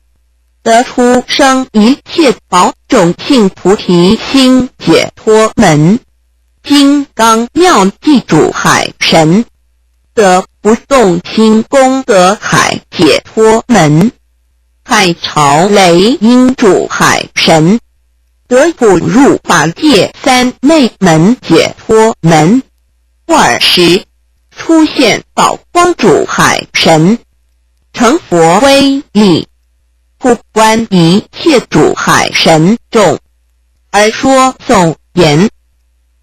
得出生一切宝种性菩提心解脱门，金刚妙计主海神， 得不动心功德海解脱门，海潮雷音主海神，得普入法界三昧门解脱门。二时，出现宝光主海神，成佛威力，普观一切主海神众，而说颂言：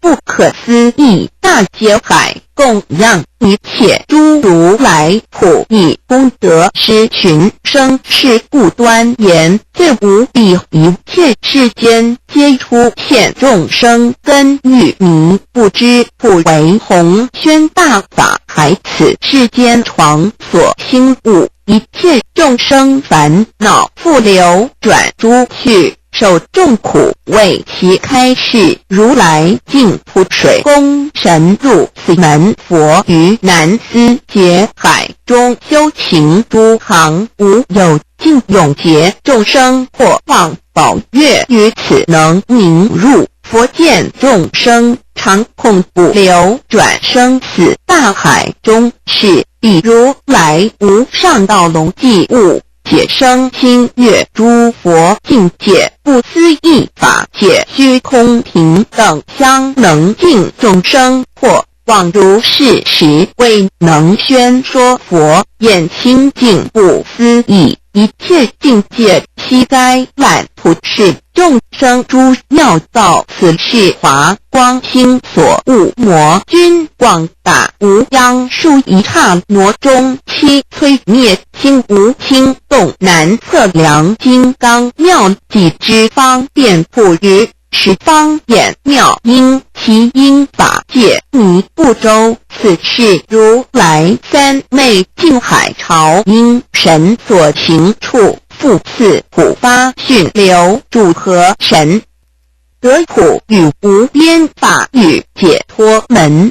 不可思议大劫海，供养一切诸如来普以功德施群生，是故端严最无比，一切世间皆出现众生根欲迷，不知普为弘宣大法海，此世间床所兴故，一切众生烦恼复流转诸趣， 受众苦，为其开示。如来尽普水功神入此门，佛于南斯劫海中修行诸行，无有尽永劫众生过往宝月于此能明入。佛见众生常恐怖流转生死大海中，是彼如来无上道隆济物，解生心悦诸佛境界，不思议法界虚空平等相能尽众生惑。 往如是时，未能宣说佛，眼清净不思议，一切境界悉该览。普世众生诸妙道，此是华光心所悟。摩君广大无央数，一刹那中悉摧灭，心无轻动难测量。金刚妙计之方便，普于 十方眼妙音，其音法界迷不周。此是如来三昧，尽海潮音，神所行处，复次普发讯流。主何神？得普语无边法语解脱门。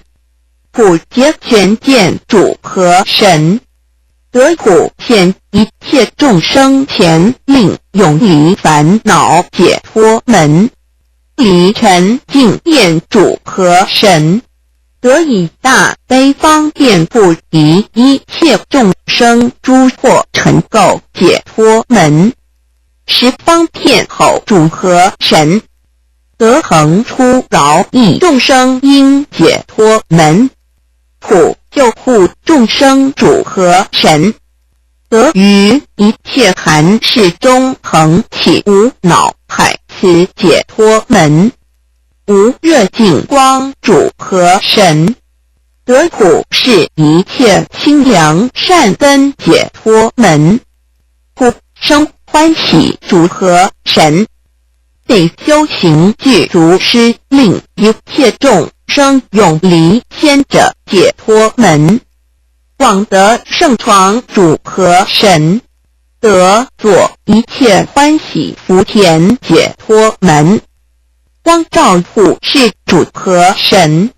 普结玄剑主何神？得普显一切众生前，令永离烦恼解脱门。离尘尽厌主何神？得以大悲方便，普及一切众生诸惑尘垢解脱门。十方遍后主何神？ 得恒出饶益众生因解脱门。普救护众生主何神？得于一切寒士中恒起无恼害慈解脱门。无热尽光主何神？得普示一切清凉善根解脱门。普生欢喜主何神？ 得修行具足师，令一切众生永离牵者解脱门。广德圣床主何神？得作一切欢喜福田解脱门。光照普世主何神？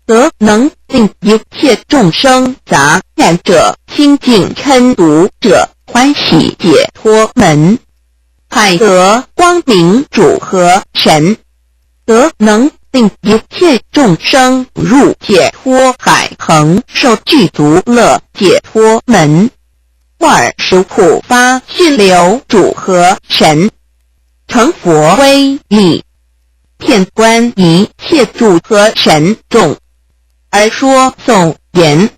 得能令一切众生杂染者清净，嗔毒者欢喜解脱门。海德光明主何神？得能令一切众生入解脱海，恒受具足乐解脱门。 二十普发讯流主何神？成佛威力，遍观一切主何神众，而说颂言：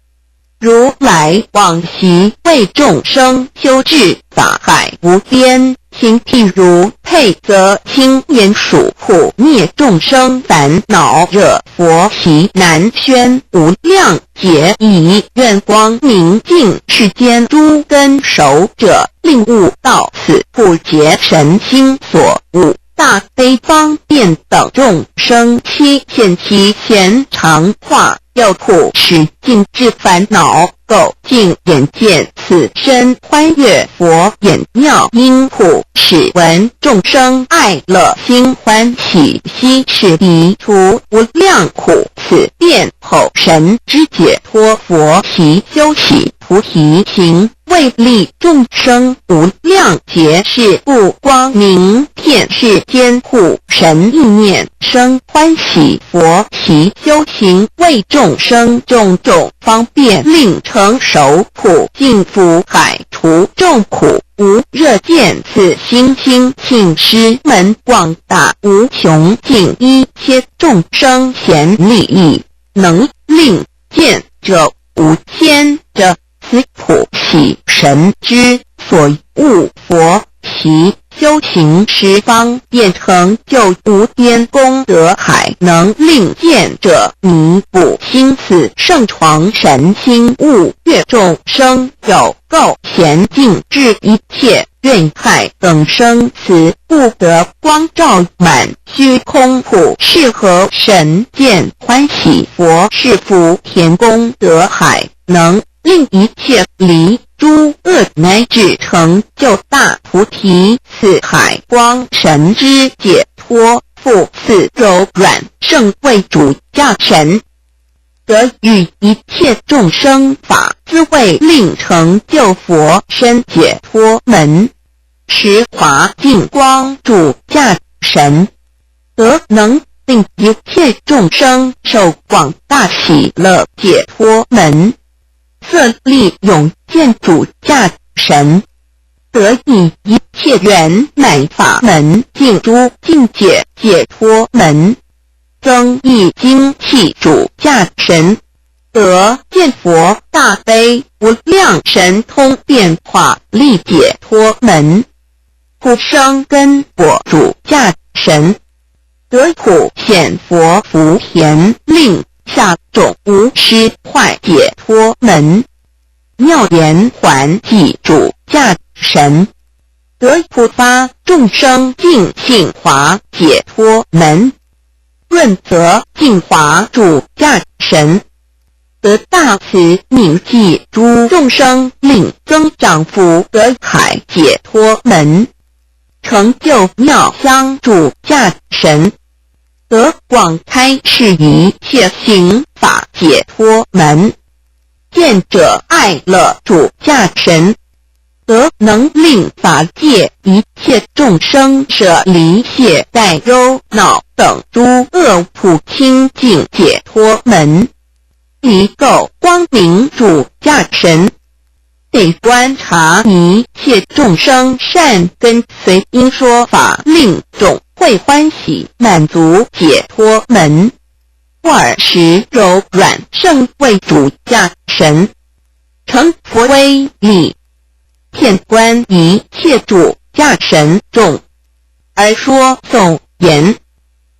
如来往昔为众生修智法海无边， 心譬如佩泽清源，普普灭众生烦恼热，佛喜难宣无量劫已。愿光明尽世间诸根首者，令悟到此普觉神心所悟。大悲方便等众生悉现其贤常化， 要普使尽至烦恼垢尽，眼见此身欢悦佛眼妙音，普使闻众生爱乐心欢喜，悉是彼除无量苦。此遍后神之解脱，佛悉修习菩提行， 为利众生无量劫，是故光明遍世间，护神意念生欢喜，佛悉修行为众生种种方便，令成熟普尽福海，除众苦。吾热见此心清净师门广大无穷尽，一切众生咸利益，能令见者无边者， 此普悉神之所悟，佛悉修行十方便，成就无边功德海，能令见者迷悟心。此圣床神心悟，越众生有垢咸尽至一切怨害等生死，不得光照满虚空。普是何神见欢喜佛，是福田功德海， 能令一切离诸恶乃至成就大菩提。此海光神之解脱，复次柔软胜慧主驾神，得与一切众生法，自为令成就佛身解脱门。 十华尽光主驾神，得能令一切众生受广大喜乐解脱门。色力涌现主驾神，得以一切圆满法门尽诸境界解脱门，增益精气主驾神，得见佛大悲无量神通变化力解脱门，普生根果主驾神，得普显佛福田令下种无失坏解脱门，妙圆环己主驾神，得普发众生尽性华解脱门，润泽净华主驾神，得大慈悯济诸众生令增长福德海解脱门，成就妙香主驾神，得广开示一切行法解脱门，见者爱乐主驾神，得能令法界一切众生舍离懈怠忧恼等诸恶苦清净解脱门，离垢光明主驾神，得观察一切众生善根随因说法令总会欢喜满足解脱门， 二十柔软圣慧主驾神，成佛威力，遍观一切主驾神众，而说颂言：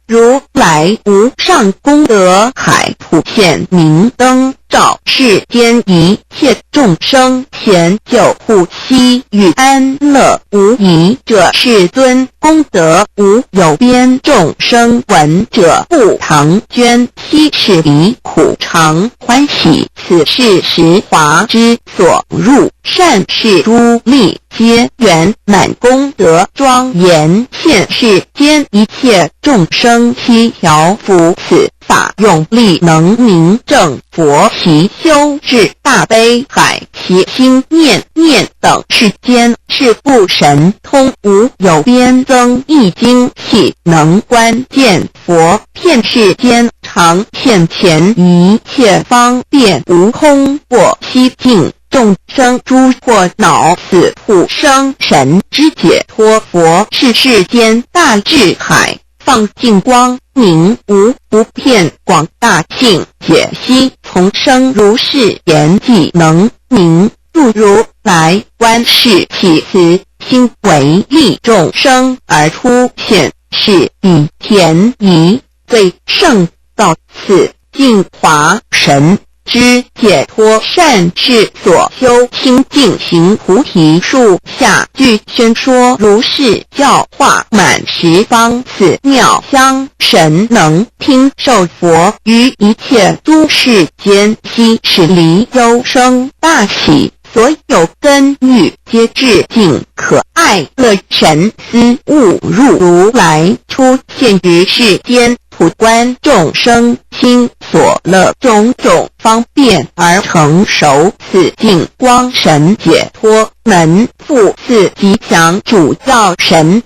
如来无上功德海普现明灯照世间一切众生前救护悉与安乐无疑者世尊功德无有边众生闻者不唐捐悉是离苦常欢喜此世时华之所入善事诸力皆圆满功德庄严现世间一切众生悉调伏此 法用力能明证佛习修至大悲海其心念念等世间是不神通无有边增益精气能观见佛遍世间常现前一切方便无空过悉尽众生诸惑恼死普生神之解脱佛是世间大智海 放尽光明无不遍广大性解析从生如是言即能明入如来观世起慈心为利众生而出现是以便宜最胜到此净华神 之解脱善智所修心净行菩提树下具宣说如是教化满十方寺庙乡神能听受佛于一切诸世间悉是离忧生大喜所有根语皆致敬可爱乐神思悟入如来出现于世间 普观众生心所乐种种方便而成熟此净光神解脱门复次吉祥主要神，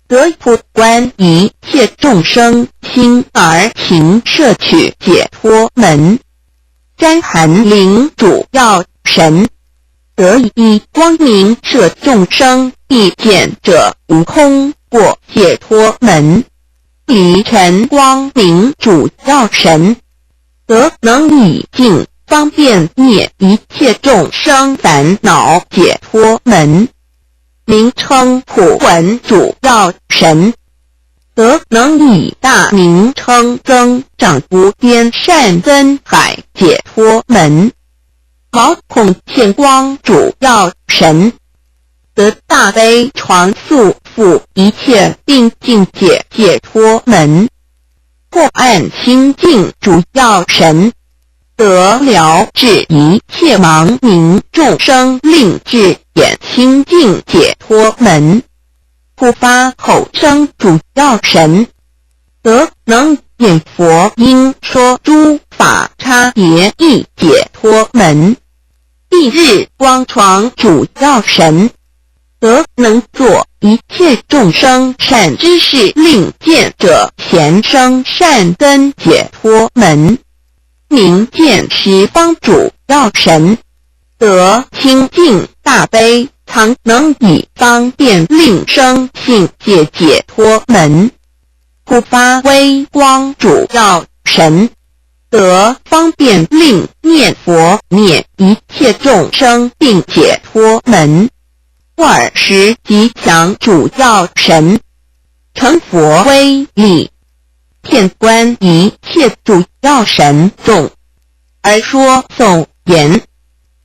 得普观一切众生心而行摄取解脱门，瞻寒灵主要神， 得以光明摄众生必见者无空过解脱门，离尘光明主要神，得能以尽方便灭一切众生烦恼解脱门，名称普闻主要神， 得能以大名称增长无边善根海解脱门，毛孔现光主要神，得大悲传速覆一切病尽解解脱门，破案清净主要神， 得了治一切盲冥众生令智眼清净解脱门，普发口生主要神，得能引佛音说诸法差别意解脱门，蔽日光床主要神， 得能作一切众生善知识令见者咸生善根解脱门，明见十方主要神，德清净大悲，常能以方便令生信解解脱门，故发微光主要神，德方便令念佛灭一切众生并解脱门。 故而时吉祥主要神，成佛威力，遍观一切主要神众，而说颂言：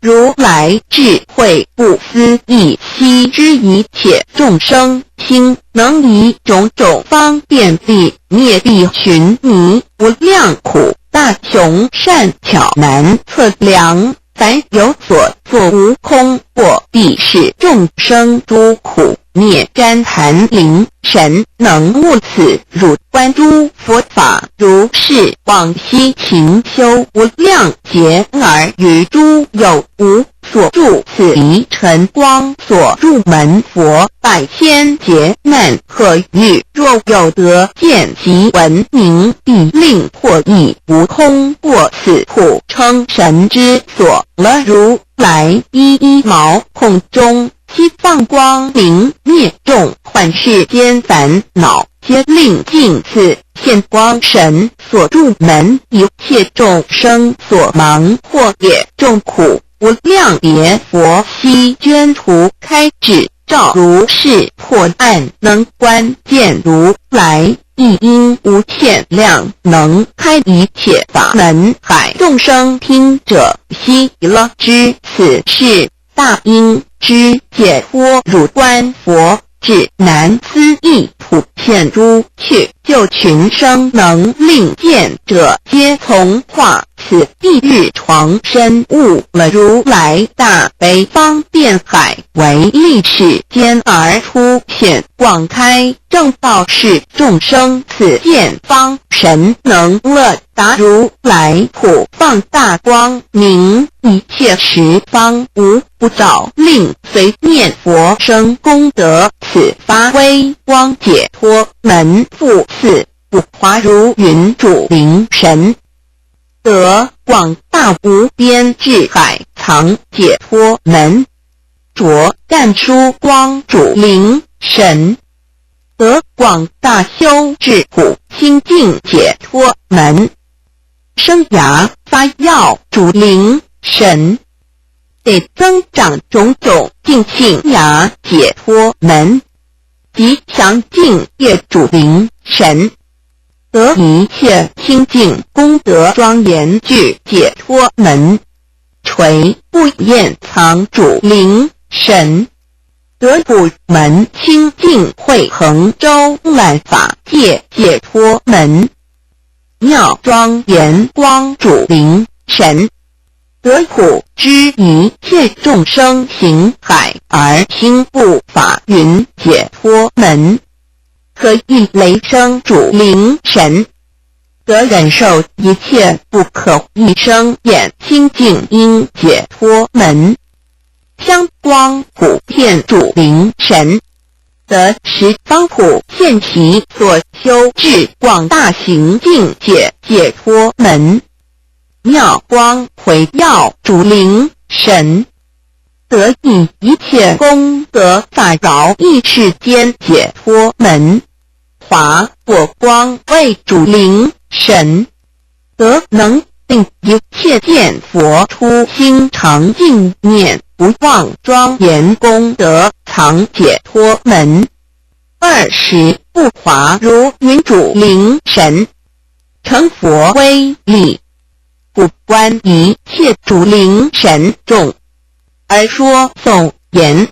如来智慧不思议，悉知一切众生心，能以种种方便力，灭彼群迷无量苦大雄善巧难测量， 凡有所作无空过，必是众生诸苦灭。甘潭灵神能悟此，汝观诸佛法，如是往昔勤修无量劫，而于诸有无所住，此彼晨光所入门佛，百千劫难何遇，若有得见其闻名，必令破亦无空过，此故称神之所。 了如来一一毛孔中，悉放光明，灭众幻世间烦恼，皆令尽。此现光神所入门，一切众生所芒惑业众苦无量劫佛悉捐除开，只照如是破案，能观见如来 一音无限量，能开一切法门。海众生听者悉了知，此是大音之解脱。汝观佛，至难思议，普遍诸趣，救群生，能令见者皆从化。此譬喻床深悟了如来大悲方便海，为利世间而出现，广开 正道是众生，此见方神能乐达如来普放大光明，一切十方无不照，令随念佛生功德。此发微光解脱门，复次普华如云主灵神，德广大无边智海藏解脱门， 着但殊光主灵神，得广大修智普清净解脱门，生芽发耀主灵神，得增长种种净性芽解脱门，及详尽业主灵神， 得一切清净功德庄严具解脱门，垂不厌藏主灵神，得普门清净慧恒周烂法界解脱门，妙庄严光主灵神， 得普知一切众生形骸而心不法云解脱门，可以雷声主灵神，得忍受一切不可一声眼清净音解脱门，香光普遍主灵神， 得十方普现其所修智广大行境界解脱门，妙光回耀主灵神，得以一切功德法饶益世间解脱门，华火光为主灵神， 得能令一切见佛初心常净念不忘庄严功德藏解脱门。二十不华如云主灵神，成佛威力，普观一切主灵神众，而说颂言：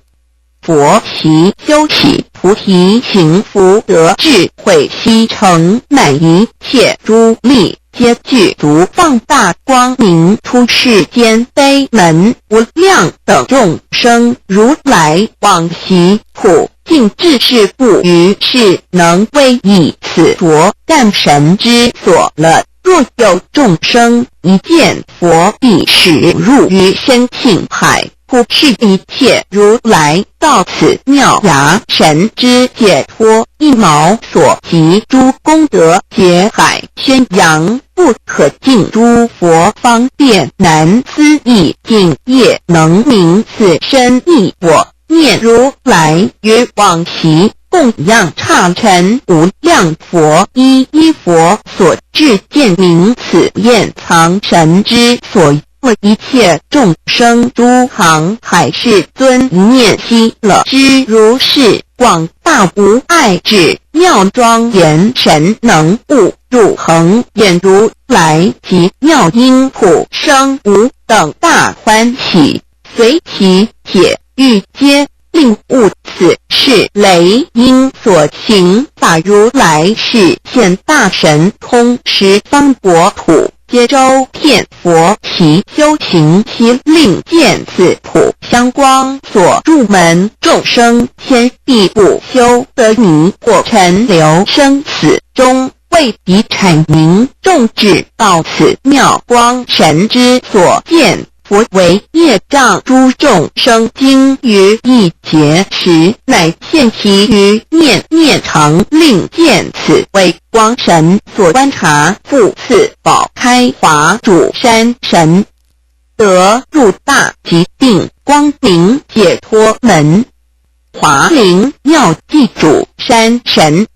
佛悉修习菩提行福德智慧悉成，乃一切诸力皆具足放大光明出世间，悲门无量等众生如来往昔苦尽至，是不于是能为以此着但神之所乐。若有众生一见佛，必始入于深性海， 故是一切如来到此妙芽神之解脱一毛所及诸功德皆海宣扬不可尽诸佛方便难思议，尽亦能明此深意。我念如来于往昔供养刹尘无量佛，一一佛所至见明此愿藏神之所 为一切众生诸行海世尊一念悉乐之如是广大无碍智妙庄严神能悟入恒愿如来及妙音普生无等大欢喜，随喜解欲皆令悟此事雷音所行法如来示现大神通十方国土 皆昭遍佛其修行悉令见此普香光所入门众生先必不修得迷惑尘流生死中，为彼阐明众智到此妙光神之所见佛为业障诸众生经于一劫时乃现其于念念常令见此为 光神所观察复次宝开华主山神，得入大寂静光明解脱门。华灵妙寂主山神，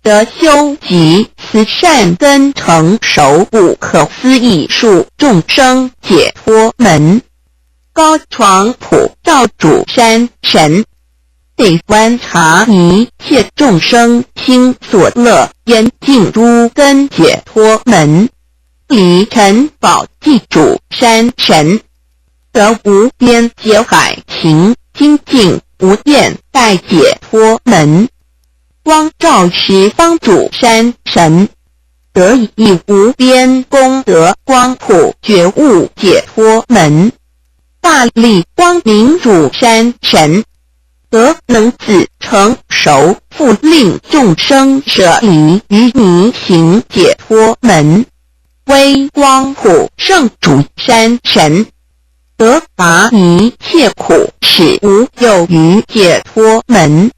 得修集慈善根成熟不可思议数众生解脱门。高床普照主山神， 得观察一切众生心所乐，严禁诸根解脱门。离尘宝寂主山神，得无边劫海行清净无厌怠解脱门。光照十方主山神， 得以无边功德光普觉悟解脱门。大力光明主山神，得能自成熟，复令众生舍离于迷行解脱门。微光普圣主山神， 得拔一切苦，使无有余解脱门。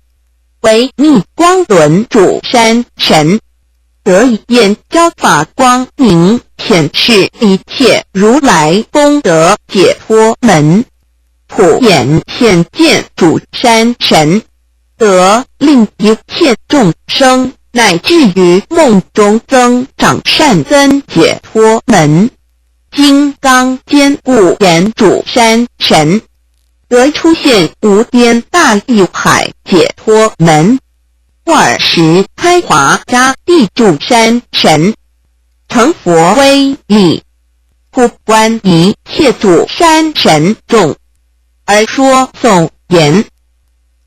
为逆光轮主山神，得以眼交法光明，显示一切如来功德解脱门。普眼现见主山神， 得令一切众生乃至于梦中增长善根解脱门。金刚坚固眼主山神，得出现无边大力海解脱门。二十开华扎地主山神， 成佛威力，普观一切诸山神众，而说颂言：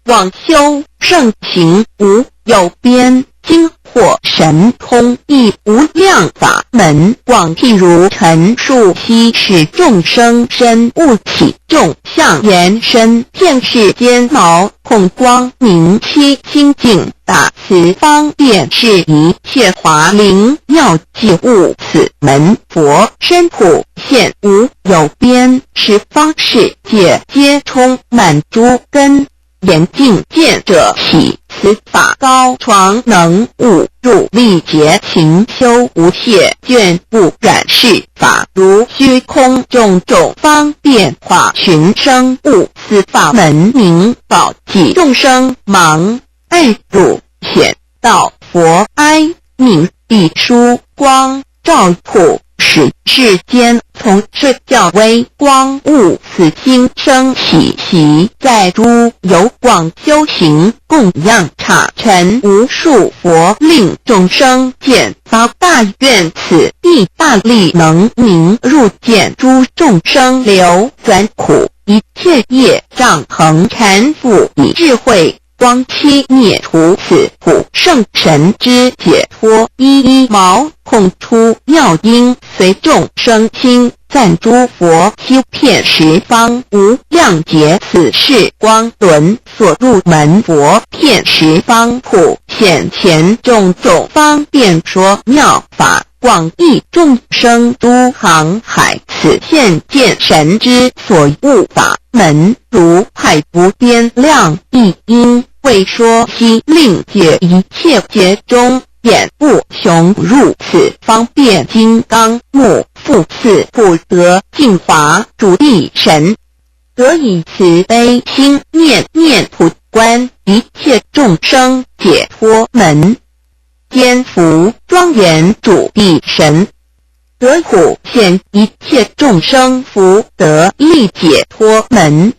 往修圣行无有边，精惑神通亦无量法门，广譬如尘数悉，使众生深悟其众相，言深见世间毛 恐光明悉清净，大慈方便示一切华灵妙寂悟此门。佛身普现无有边，十方世界皆充满诸根。眼净见者起此法高床能悟入历劫勤修无懈倦，不染世法如虚空，种种方便化群生悟。 此法门名宝寂众生盲，爱入显道佛哀悯，彼殊光照普，使世间从是教微光悟，此心生喜，喜在诸有广修行供养刹尘无数佛，令众生见发大愿，此地大力能明入见诸众生流转苦 一切业障横缠缚以智慧光悉灭除，此普圣神之解脱一一毛孔出妙音，随众生心赞诸佛，悉遍十方无量劫。此是光轮所入门，佛遍十方普显前种种方便说妙法， 广益众生诸航海，此现见神之所悟法门，如海无边量，亦因为说悉令解一切劫中眼不穷，如此方便金刚木，复次不得净华主地神。得以慈悲心念念普观一切众生解脱门， 坚福庄严主地神，得普现一切众生福德利解脱门。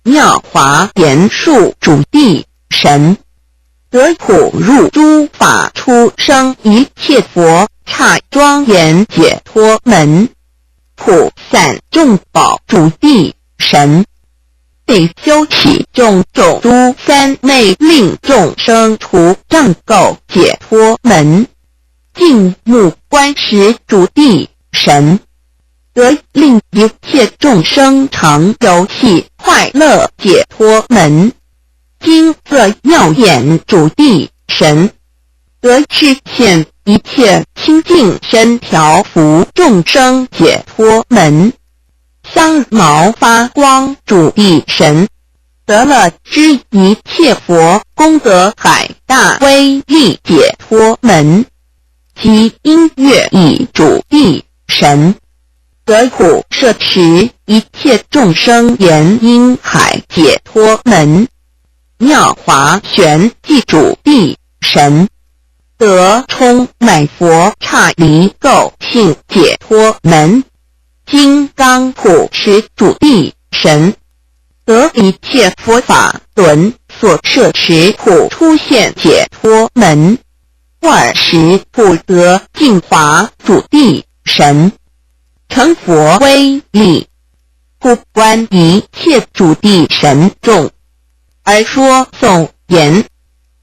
妙华严树主地神，得普入诸法出生一切佛刹庄严解脱门。普散众宝主地神， 得修起种种诸三昧，令众生除障垢解脱门。净目观时主地神，得令一切众生常游戏快乐解脱门。金色耀眼主地神， 得示现一切清净身调伏众生解脱门。香茅发光主地神，得乐知一切佛功德海大威力解脱门。及音乐意主地神， 得普摄持一切众生言音海解脱门。妙华玄寂主地神，得充满佛刹离垢性解脱门。金刚普持主地神，得一切佛法轮所摄持普出现解脱门。 二十不得净华主地神，成佛威力，普观一切主地神众，而说颂言：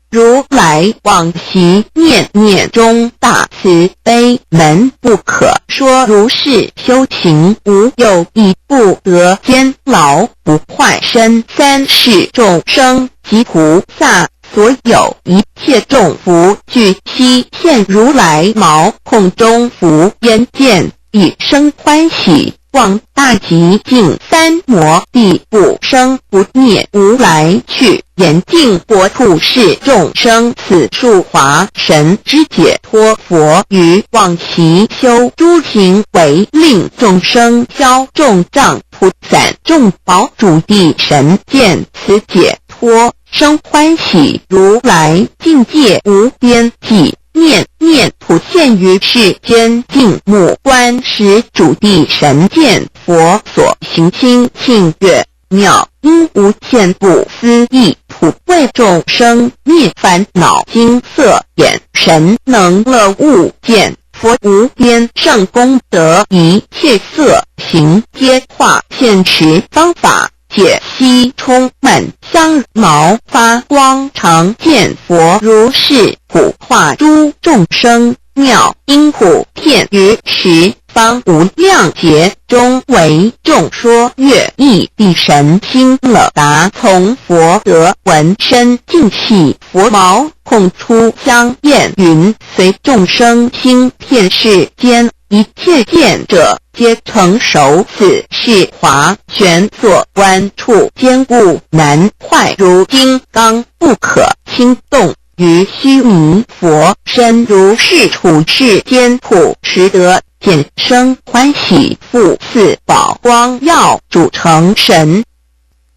如来往昔念念中，大慈悲门不可说如是修行，无有一不得坚牢不坏身。三世众生及菩萨 所有一切众福，俱悉现如来毛孔中。复眼见，一生欢喜，广大极尽，三摩地不生不灭，无来去。眼尽国土世众生，此树华神之解脱佛，于往昔修诸行为，令众生消众障，普散众宝，主地神见此解脱 生欢喜。如来境界无边际，念念普现于世间。净目观时，主地神见佛所行清净月妙音，无限不思议普为众生灭烦恼金色眼神能乐悟见佛无边上功德，一切色行皆化现实方法。 解析充满香茅发光，常见佛如是普化诸众生，妙音普遍于十方无量劫中，为众说乐意。地神心乐达从佛得闻，身尽起佛毛孔出香焰云，随众生心遍世间。 一切见者，皆成熟。此是华玄所观处坚固难坏，如金刚不可轻动。于须弥佛身如是处世间，普持得见生欢喜。复次宝光耀主成神，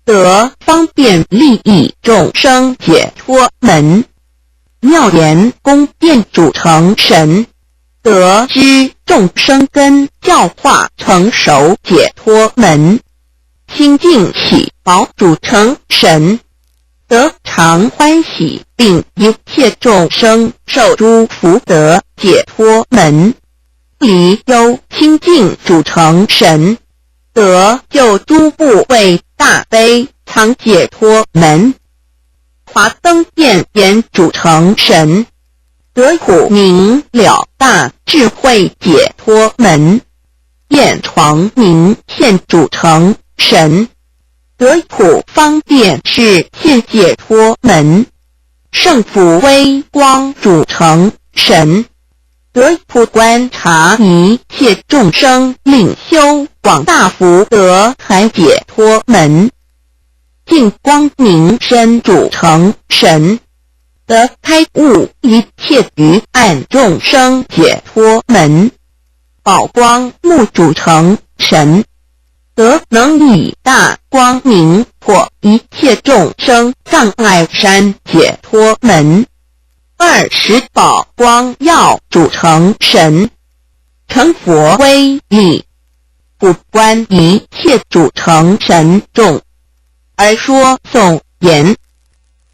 得方便利益众生解脱门。妙严宫殿主成神， 得知众生根教化成熟解脱门。清净喜宝主成神，得常欢喜，令一切众生受诸福德解脱门。离忧清净主成神，得救诸部位大悲藏解脱门。华灯焰眼主成神， 得普明了大智慧解脱门。焰床明现主成神，得普方便示现解脱门。圣福微光主成神，得普观察一切众生，令修广大福德海解脱门。 净光明身主成神，得开悟一切于暗众生解脱门，宝光目主成神，则能以大光明破一切众生障碍山解脱门。二十宝光耀主成神，成佛威力，普观一切主成神众，而说颂言：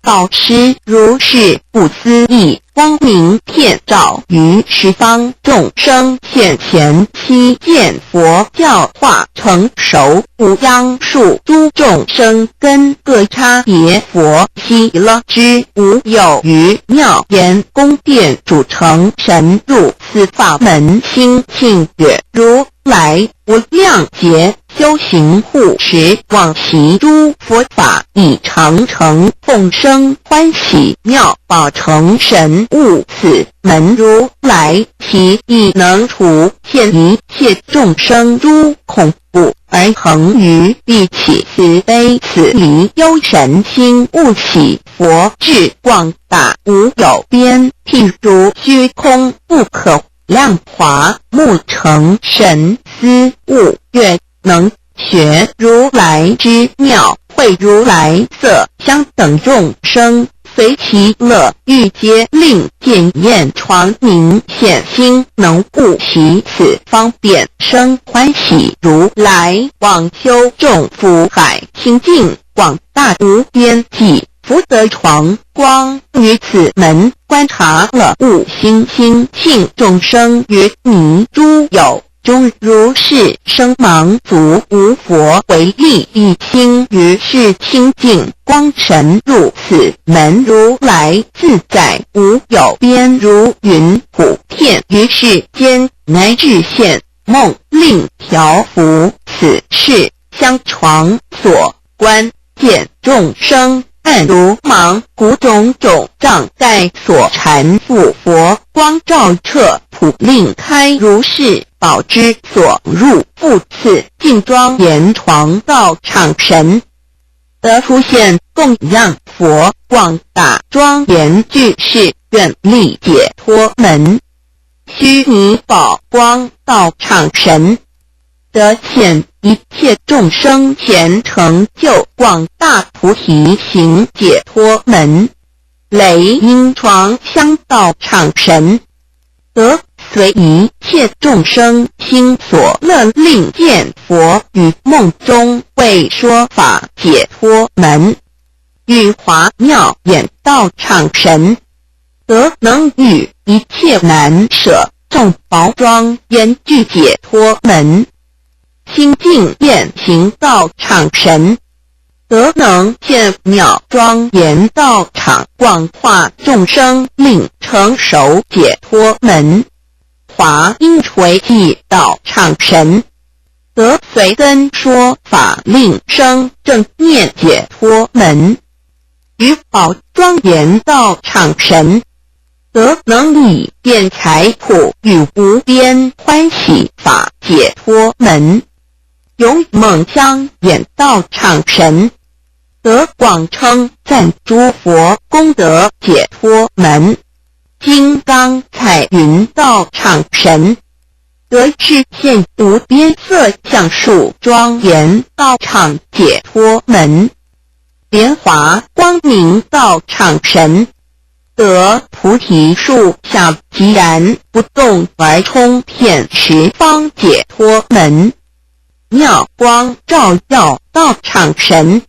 导师如是不思议光明遍照于十方众生现前，悉见佛教化成熟，无央数诸众生根各差别，佛悉了知，无有余妙言宫殿主成神，入此法门心净觉，如来无量劫修行护持，往昔诸佛法已成，成众生欢喜妙，宝成神悟此门，如来其意能除现一切众生诸恐怖，而恒于彼起慈悲慈礼忧神心，悟悉佛智广大无有边，譬如虚空不可量华，目成神思悟，愿能学如来之妙，会如来色相等众生，随其乐欲皆令见焰床明现，心能悟悉此方便，生欢喜。如来广修众福海，清净广大无边际，福德床光于此门，观察乐悟心清净，众生云迷诸有 终如是生盲足，无佛为力，一心于是清净光，神入此门，如来自在无有边，如云普遍于世间，乃至现梦令调伏，此事相传所观。 见众生暗如盲，故种种障盖所缠缚，佛光照彻普，令开如是宝之所入，复次进庄严床道场神，得出现供养佛，广大庄严具示，愿力解脱门。须弥宝光道场神， 得现一切众生前成就广大菩提行解脱门。雷音床香道场神，得随一切众生心所乐，令见佛于梦中为说法解脱门。 与华妙眼道场神，则能御一切难舍，众宝庄严具解脱门。清净眼行道场神，则能现妙庄严道场，广化众生，令成熟解脱门。华音垂寂道场神， 则随根说法，令生正念解脱门。于宝庄严道场神，则能以辩才普语无边欢喜法解脱门。勇猛香眼道场神， 则广称赞诸佛功德解脱门。金刚彩云道场神，则示现无边色相数庄严道场解脱门。莲华光明道场神， 得菩提树下寂然不动而充遍十方解脱门。妙光照耀道场神，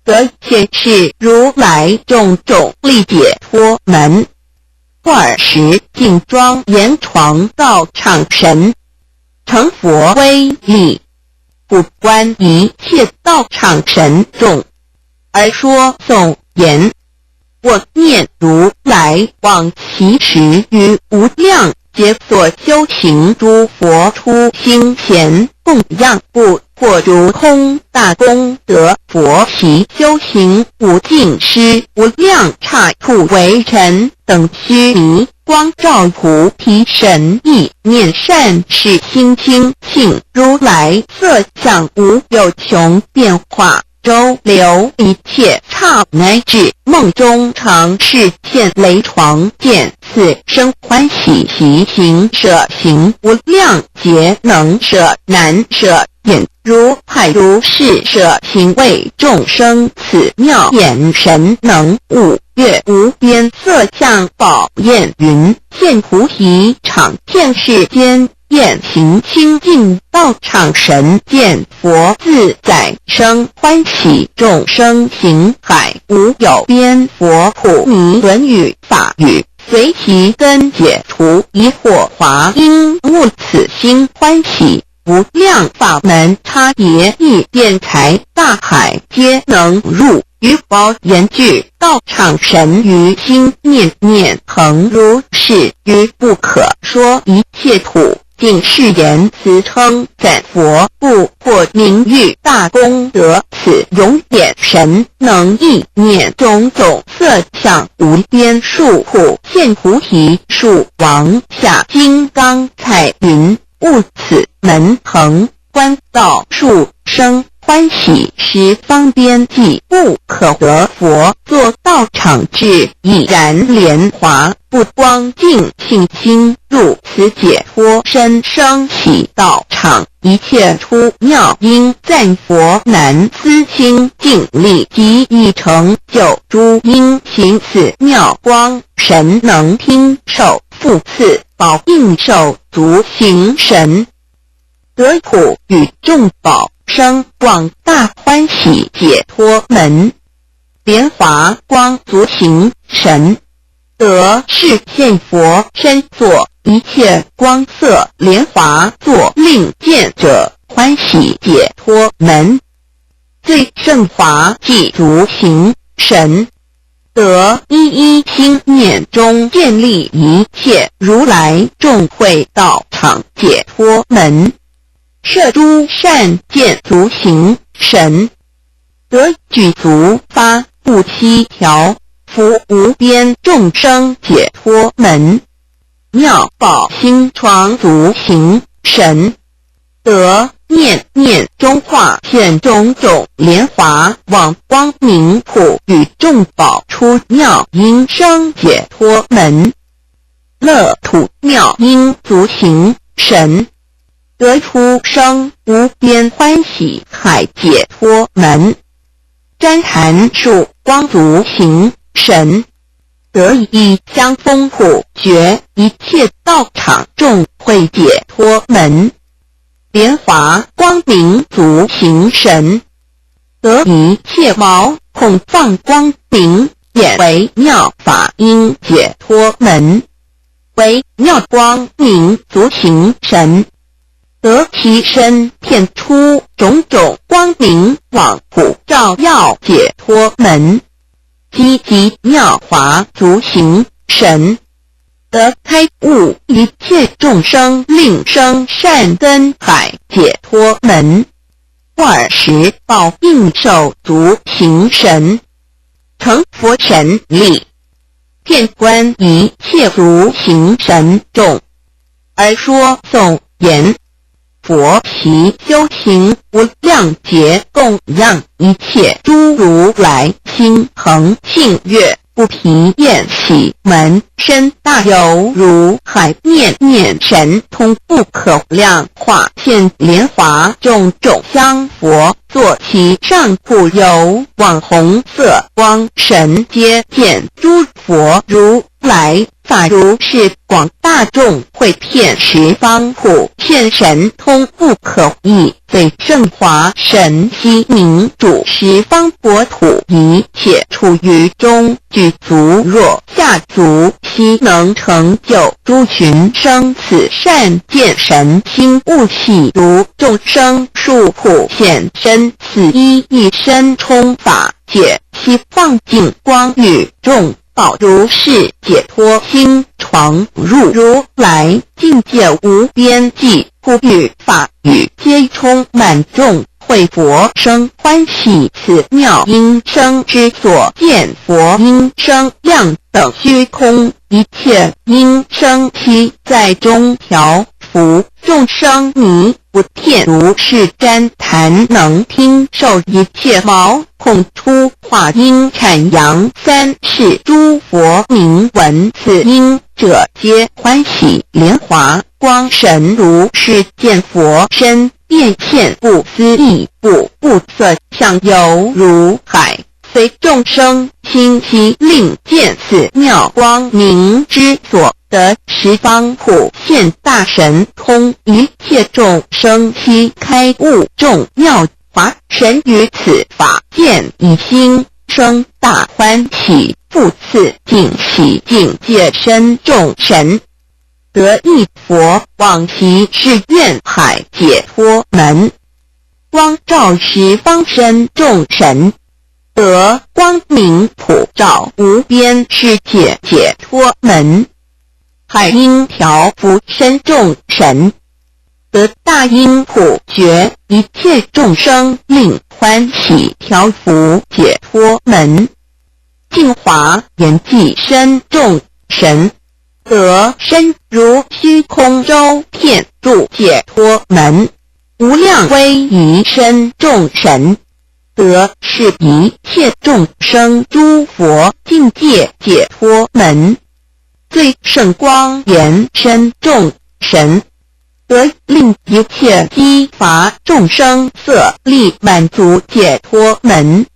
得显示如来种种力解脱门。二十进庄严床道场神， 成佛威力，普观一切道场神众，而说颂言：我念如来往昔时于无量劫所修行诸佛初心贤供养故，获如空大功德。佛昔修行无尽施无量刹土，为臣等须弥 光照菩提神，一念善事心清净，如来色相无有穷变化，周流一切刹那至，梦中常视现雷床见，此生欢喜习行舍行无量劫能舍难舍引，如海如是舍行为众生，此妙眼神能悟月无边色相宝焰云，现菩提场现世间 愿行清净道场，神见佛自在生欢喜，众生行海无有边，佛普尼轮与法语，随其根解除疑惑华音，悟此心欢喜，无量法门差别亦辩才，大海皆能入。 于宝言句，道场神于心念念恒如是，于不可说一切土尽是言辞称赞佛，不获名誉大功德，此永远神能意念种种色相无边数，普现菩提树王下金刚彩云，悟此门恒 观道树生欢喜十方边际，不可得佛作道场至，已然莲华不光净信心，入此解脱身生喜道场，一切出妙音赞佛难思清净力，即已成就诸因行此妙光，神能听受复次宝应受足行神 得普与众宝生广大欢喜解脱门。莲华光足行神，得是现佛身作一切光色莲华作令见者欢喜解脱门。最胜华即足行神， 得一一心念中建立一切如来众会道场解脱门，设诸善见足行神，得具足发布七条，福无边众生解脱门，妙宝心床足行神， 得念念中化现种种莲华，望光明普与众宝出妙音生解脱门。乐土妙音足行神，得出生无边欢喜海解脱门。 旃檀树光足行神，得以香风普觉一切道场众会解脱门。莲华光明足行神，得一切毛孔放光明，眼为妙法音解脱门。 为妙光明足行神，得其身遍出种种光明，往普照耀解脱门。积集妙华足行神，得开悟一切众生令生善根海解脱门。 二十宝应受足行神，成佛神力，遍观一切足行神众，而说颂言：佛悉修行无量劫，供养一切诸如来，心恒信愿， 不疲厌喜门，深大犹如海，念念神通不可量化，现莲华种种香佛，坐其上普有望，红色光，神皆见诸佛如来，法如是广，大众会遍十方，普现神通不可议。 最胜华神悉明主十方国土，一切处于中，具足若下足，悉能成就诸群生。此善见神心悟，喜如众生树普现身，此一一身充法，解其放尽光，与众 宝如是解脱心，常入如来境界无边际，普语法语皆充满，众会佛生欢喜。此妙音声之所见，佛音声量等虚空，一切音声悉在中调伏。众生迷不见如是瞻，谈能听受一切毛孔出化音，产阳三世诸佛名闻此音者，皆欢喜莲华光神如是见佛身，变现不思议不不色相，犹如海。 随众生心悉令见此妙光明之所得，十方普现大神通，一切众生悉开悟众妙法，神于此法见已心生大欢喜，复次尽喜境界身众神，得一佛往昔誓愿海解脱门，光照十方身众神， 得光明普照无边世界解脱门。海音调伏身众神，得大音普觉一切众生，令欢喜调伏解脱门。净华严寂身众神，得身如虚空周遍入解脱门。无量威仪身众神， 得是一切众生诸佛境界解脱门。最胜光严身众神，得令一切饥乏众生色力满足解脱门。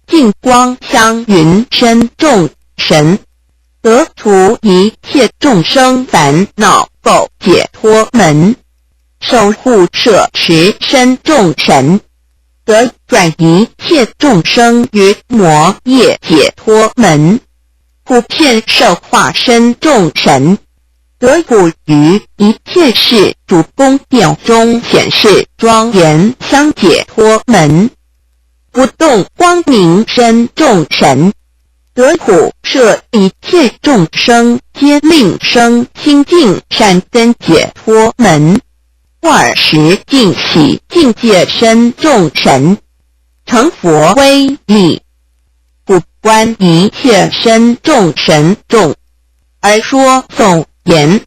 净光香云身众神， 得除一切众生烦恼垢解脱门。守护摄持身众神，得转一切众生于魔业解脱门。普遍摄化身众神，得普于一切世主宫殿中显示庄严香解脱门。不动光明身众神， 得普摄一切众生，皆令生清净善根解脱门。二十尽喜境界身众神，成佛威力，普观一切身众神众，而说颂言：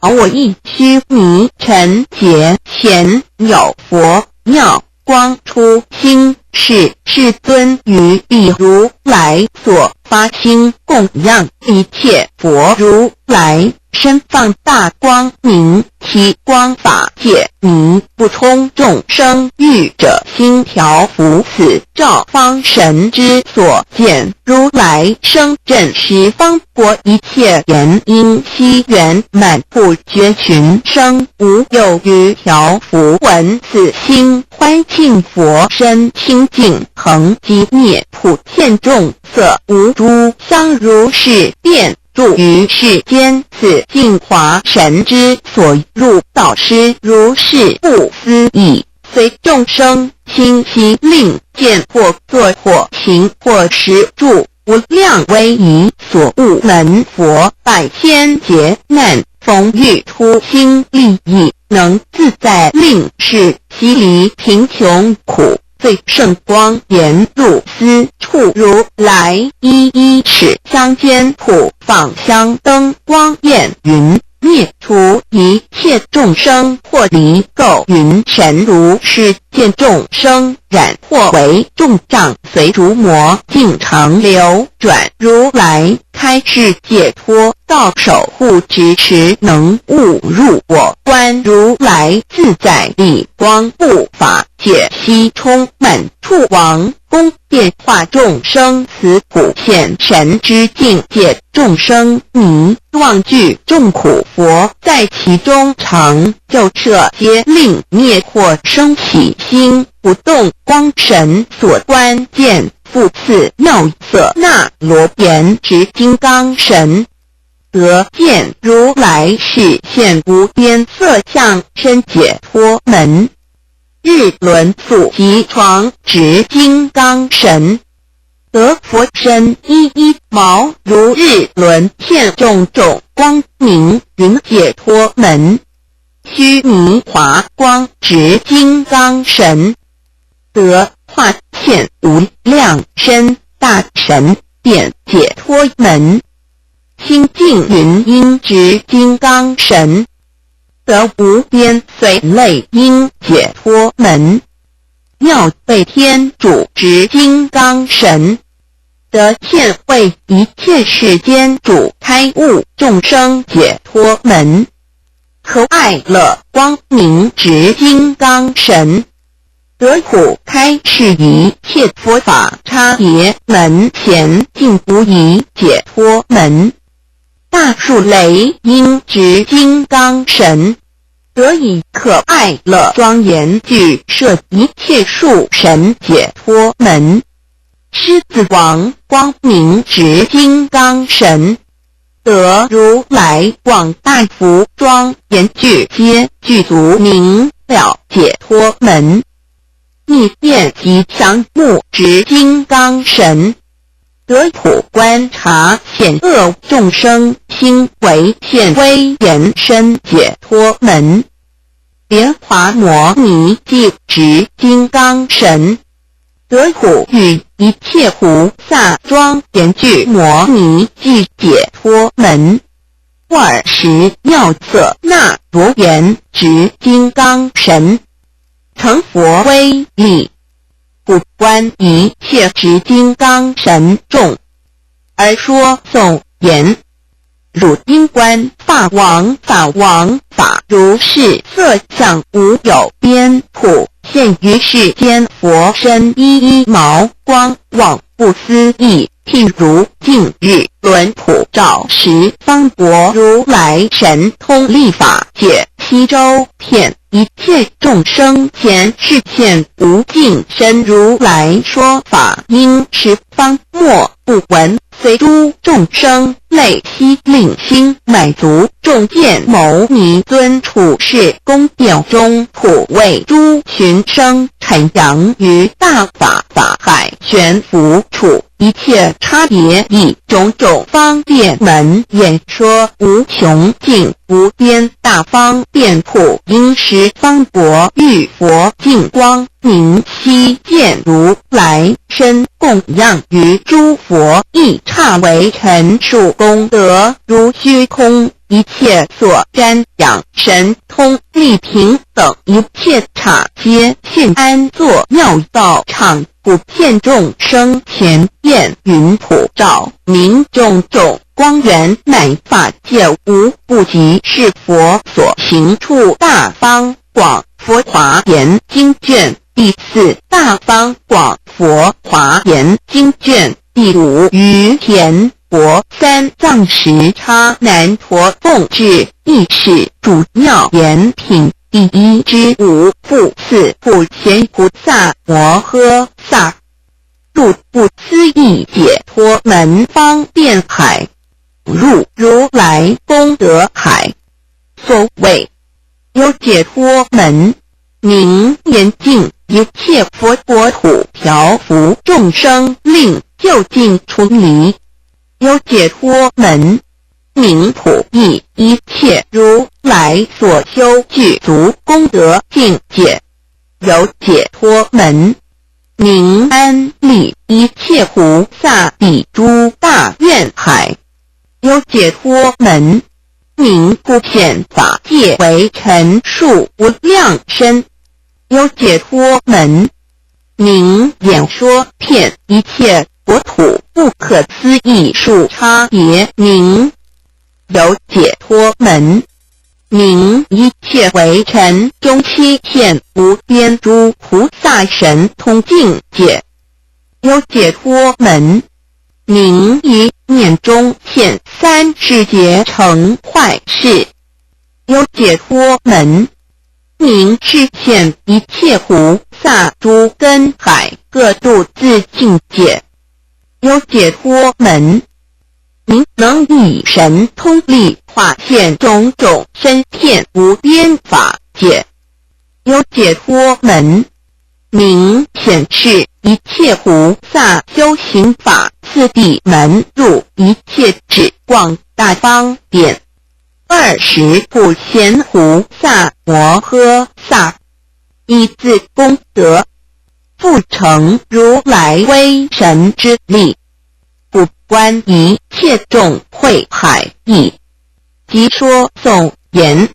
我亦须弥尘劫鲜有佛妙光出心，是世尊于彼如来所发心，供养一切佛如来，身放大光明，其光法界迷不通众生愚者心调伏，此照方神之所见。如来声震十方 国一切言音悉圆满，普觉群生无有余。调伏闻此心，欢庆佛身清净恒寂灭，普现众色无诸相，如是遍住于世间。此尽华神之所入，导师如是不思议。 随众生心悉令见，或坐或行或食住，无量威仪所护门佛，百千劫难逢遇，初心利益，能自在令世，悉离贫穷苦。最胜光严入斯处，如来一一尺香间普，放香灯光焰云 灭除一切众生，或离垢云。神如是见众生染惑为重障，随逐魔境常流转。如来开示解脱道，守护执持能勿入我观。如来自在彼光布法，解析充满处王 宫殿化众生，此普现神之境界，众生迷妄具众苦，佛在其中常。救摄皆令灭惑生喜心不动光。神所观见复次妙色，那罗延执金刚神， 得见如来示现无边色相身解脱门。日轮宿即床执金刚神，得佛身一一毛如日轮，现种种光明云解脱门。须弥华光执金刚神， 得化现无量身大神变解脱门。清净云音执金刚神，得无边罪累因解脱门。 妙被天主执金刚神，得现为一切世间主开悟众生解脱门。可爱乐光明执金刚神，得普开示一切佛法差别门前尽无疑解脱门。大树雷音执金刚神， 得以可爱乐庄严具摄一切树神解脱门。狮子王光明执金刚神，得如来广大福庄严具皆具足明了解脱门。密变吉祥木执金刚神， 得普观察险恶众生心为现威严身解脱门。莲华摩尼即执金刚神，得普与一切菩萨庄严具摩尼即解脱门。 尔时妙色那罗园执金刚神，成佛威力，普观一切执金刚神众，而说颂言：汝应观法王法王法如是色相无有边，普现于世间佛身一一毛光，广不思议。譬如镜日轮普照十方佛如来，神通力法解七周遍，一切众生咸视现无尽身如来说法音十方，莫不闻。 随诸众生类悉令心满足。众见牟尼尊处世宫殿中，普为诸群生徜徉于大法法海，悬浮处一切差别以种种方便门演说无穷尽无边大方便，普因十方佛遇佛净光 明悉见如来身供养于诸佛，亦刹为陈数功德如虚空。一切所瞻仰神通力平等，一切刹皆现安坐妙道场，普现众生前。焰云普照，明种种光圆满，法界无不及。是佛所行处大方 广。佛华严经卷第四。大方广佛华严经卷第五。于田螺三藏十叉难陀共至，亦是主妙严品第一之五。复次普贤菩萨摩诃萨，入不思议解脱门方便海，入如来功德海。所谓 有解脱门，名严净一切佛国土，调伏众生，令究竟出离。有解脱门，名普益一切如来所修具足功德境界。有解脱门， 名安立一切菩萨彼诸大愿海。有解脱门，名普显法界为陈数无量身。有解脱门，名演说遍一切国土不可思议数差别名。有解脱门， 名一切为陈中七现无边诸菩萨神通境界。有解脱门，名一念中现三世劫成坏事。有解脱门，名示现一切菩萨诸根海各度自境界。有解脱门， 名能以神通力化现种种身遍无边法界。有解脱门，名显示一切菩萨修行法次第门入一切智广大方便。二十普贤菩萨摩诃萨，以自功德，复成如来威神之力，普 观一切众会海已。即说颂言：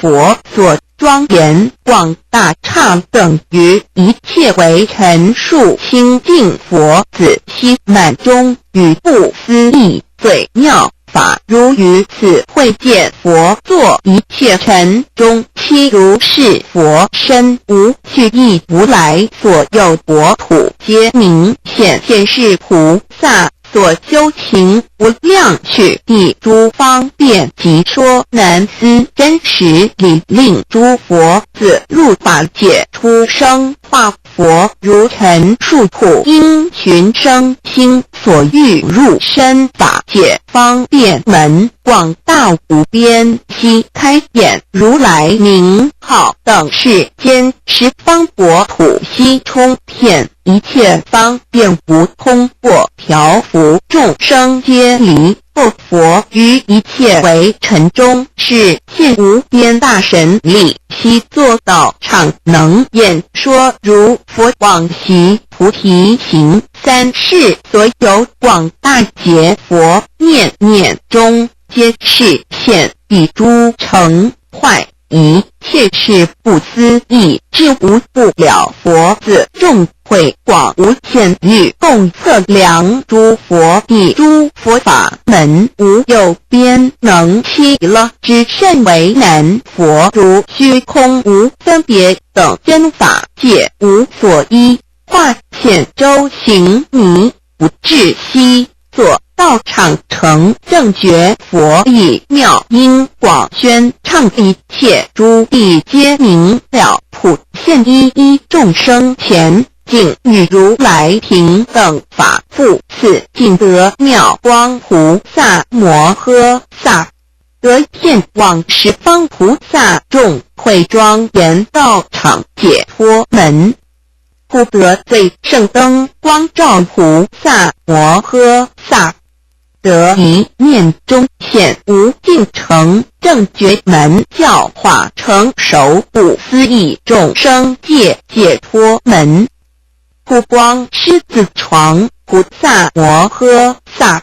佛所庄严广大，差等于一切唯尘数清净佛子，悉满中与不思议最妙法。如于此会见佛作一切尘中，悉如是佛身，无去亦无来。所有国土皆名显现世菩萨所修行无量趣地诸方便，即说难思真实理，令诸佛子入法界，出生化佛，如尘数苦，因寻生心所欲入生法界方便门，广大无边，悉开演。如来名号等世间，十方国土悉充遍，一切方便无空过，调伏众生皆离 不佛于一切为尘中，示现无边大神力，悉作道场，能演说如佛往昔菩提行三世所有广大劫佛，念念中皆示现彼诸成坏 一切是不思议，知无不了。佛子众慧广无限，于共测量诸佛地，诸佛法门无有边，能悉了知甚为难。佛如虚空无分别等，真法界无所依，化现周行迷， 不至悉作道场成正觉佛已，妙音广宣唱，一切诸地皆明了普现，一一众生前进，与如来平等法。复次尽得妙光菩萨摩诃萨，得现往十方菩萨众会庄严道场解脱门。 不得最胜灯光照菩萨摩诃萨，得一念中现无尽成正觉门，教化成熟不思议众生界解脱门。不光狮子床菩萨摩诃萨，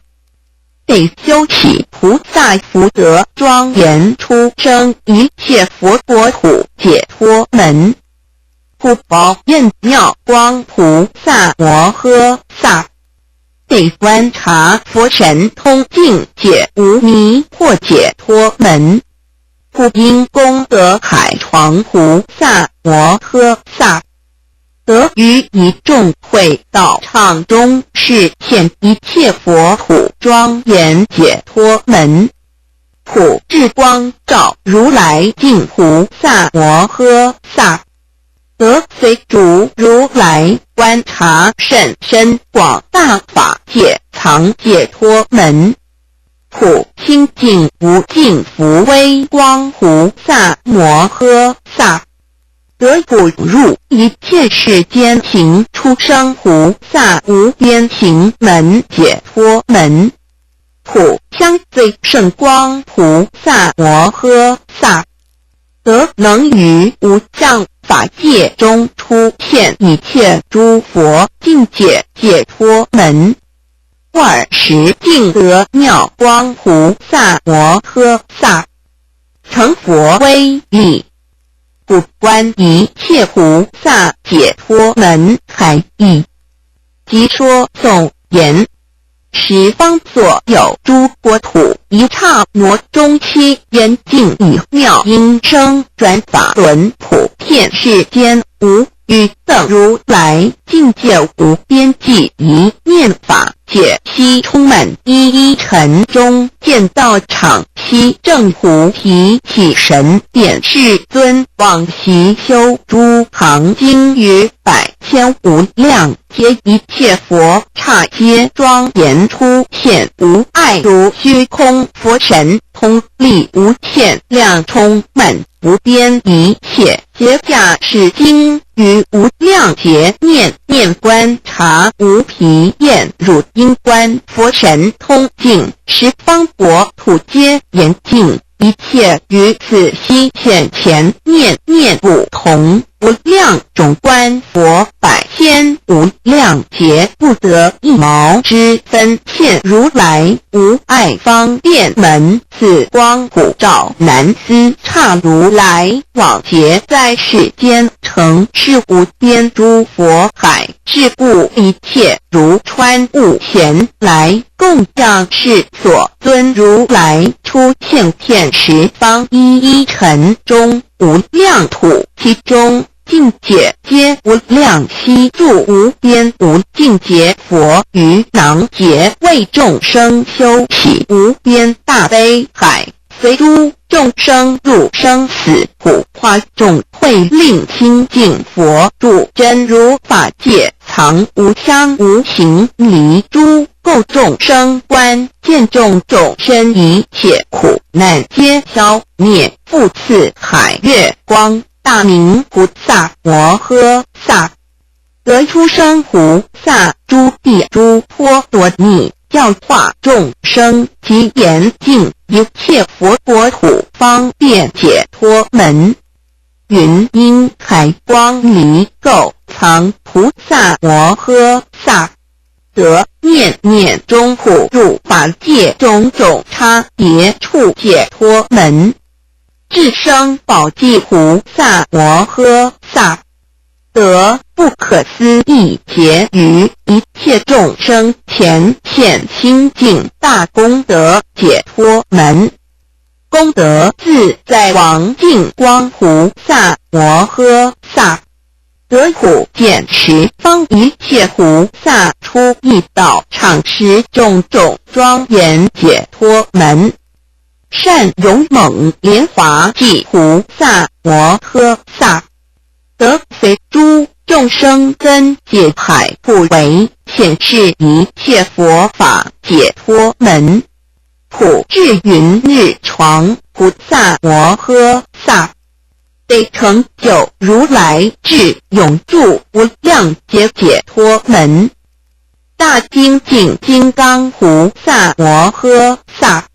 得修起菩萨福德庄严，出生一切佛国土解脱门。不宝焰妙光菩萨摩诃萨，得观察佛神通境界无迷惑解脱门。 不因功德海床菩萨摩诃萨，得于一众会道场中示现一切佛土庄严解脱门。普至光照如来境菩萨摩诃萨， 得随逐如来观察甚深广大法界藏解脱门。普清净无尽福威光菩萨摩诃萨，得普入一切世间行出生菩萨无边行门解脱门。 普香最胜光菩萨摩诃萨，得能于无上法界中出现一切诸佛境界解脱门。二十尽得妙光菩萨摩诃萨，成佛威力，普观一切菩萨解脱门海域，即说颂言： 十方所有诸国土，于刹那中悉圆净，以妙音声转法轮，普遍世间无与等如来境界无边际，一念法界悉充满，一一尘中见道场悉证菩提起神。便世尊往昔修诸行经于 百千无量劫，一切佛刹皆庄严出现，无碍如虚空，佛神通力无限量，充满无边一切。结驾是经于无量劫，念念观察无疲厌，汝应观佛神通境，十方国土皆圆净，一切于此悉现前，念念不同。无量种观佛，百千无量劫，不得一毛之分。现如来无碍方便门，此光普照南司刹如来，往劫灾世间，成是无边诸佛海，是故一切如穿物前来，供养世所尊如来，出现遍十方一一尘中， 无量土，其中境界皆无量。悉住无边无尽劫佛，于囊劫为众生修起无边大悲海，随诸众生入生死苦，化众慧令清净佛，住真如法界，藏无相无形离诸垢众生观，见种种生一切苦难皆消灭，复次海月光 大明菩萨摩诃萨，得出生菩萨，诸地诸波罗蜜，教化众生，及严禁一切佛国土，方便解脱门。云：因海光离垢藏菩萨摩诃萨， 得念念终普入法界种种差别处解脱门。至生宝积菩萨摩诃萨，得不可思议劫于一切众生前现清净大功德解脱门。功德自在王净光菩萨摩诃萨， 得普见十方一切菩萨出一道场，持种种庄严解脱门。善勇猛莲华际菩萨摩诃萨，得随诸众生根解海普为，显示一切佛法解脱门。普智云日床菩萨摩诃萨， 得成就如来智，永住无量劫解脱门。大精进金刚菩萨摩诃萨，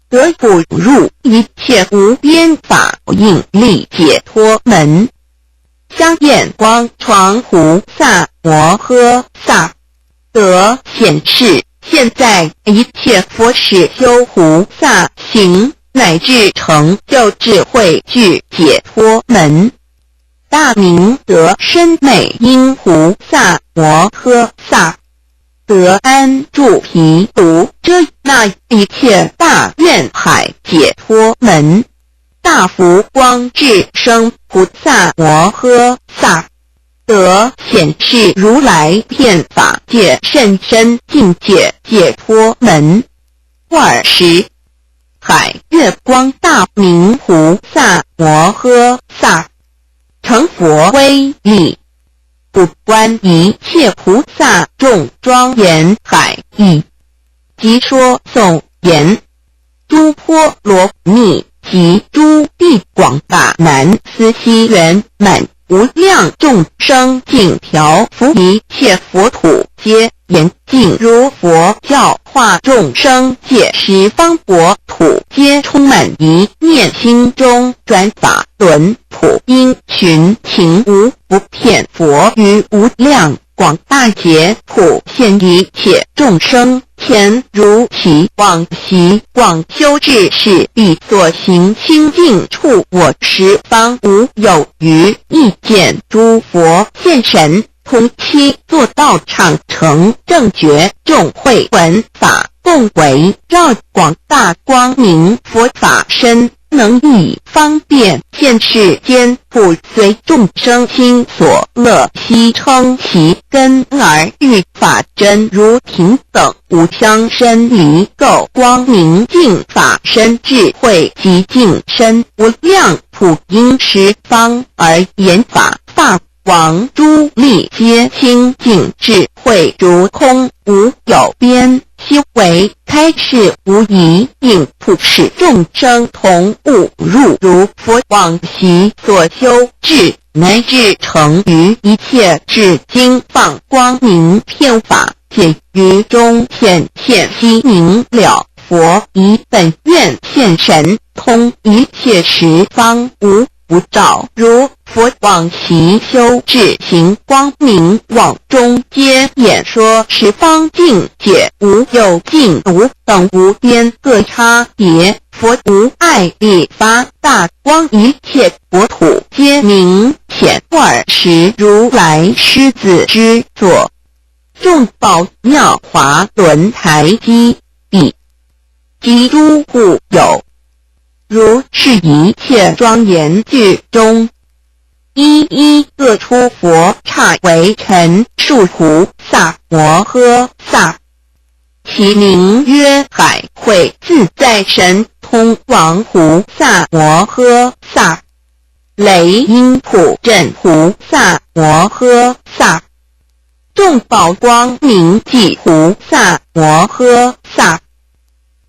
得普入一切无边法引力解脱门。香焰光床菩萨摩诃萨， 得显示现在一切佛世修菩萨行，乃至成就智慧具解脱门。大明德身美音菩萨摩诃萨，得安住毗卢遮那一切大愿海解脱门。大佛光智生菩萨摩诃萨， 得显示如来遍法界甚深境界解脱门。二十，海月光大明菩萨摩诃萨，成佛威力，普观一切菩萨众庄严海域，即说颂言： 诸波罗蜜及诸地广大，南司悉圆满无量众生，尽调伏一切佛土，皆严净如佛，教化众生，界十方国土皆充满一念心中，转法轮普音群情无不遍佛于无量 广大劫普现一切众生前，如其往昔广修智事，彼所行清净处，我十方无有余。亦见诸佛现神，同期坐道场，成正觉，众会闻法，共围绕广大光明佛法身， 能以方便现世间，普随众生心所乐，悉称其根而喻法真如平等，无相生离垢，光明净法身，智慧极尽深，无量普音十方而言法，法 王诸力皆清净，智慧如空无有边，修为开示无遗影，普使众生同悟入如佛往昔所修智，乃至成于一切智经，放光明遍法，解于中，显现悉明了佛以本愿现神，通一切十方，无不照如佛往昔修智行光明，往中皆演说十方境界，无有尽无等无边各差别。佛无碍力发大光，一切国土皆明显。尔时如来狮子之座，众宝妙华轮台基壁，及诸护佑，如是一切庄严聚中，一一各出佛刹为陈数菩萨摩诃萨，其名曰海会自在神通王菩萨摩诃萨、雷音普振菩萨摩诃萨、众宝光明际菩萨摩诃萨、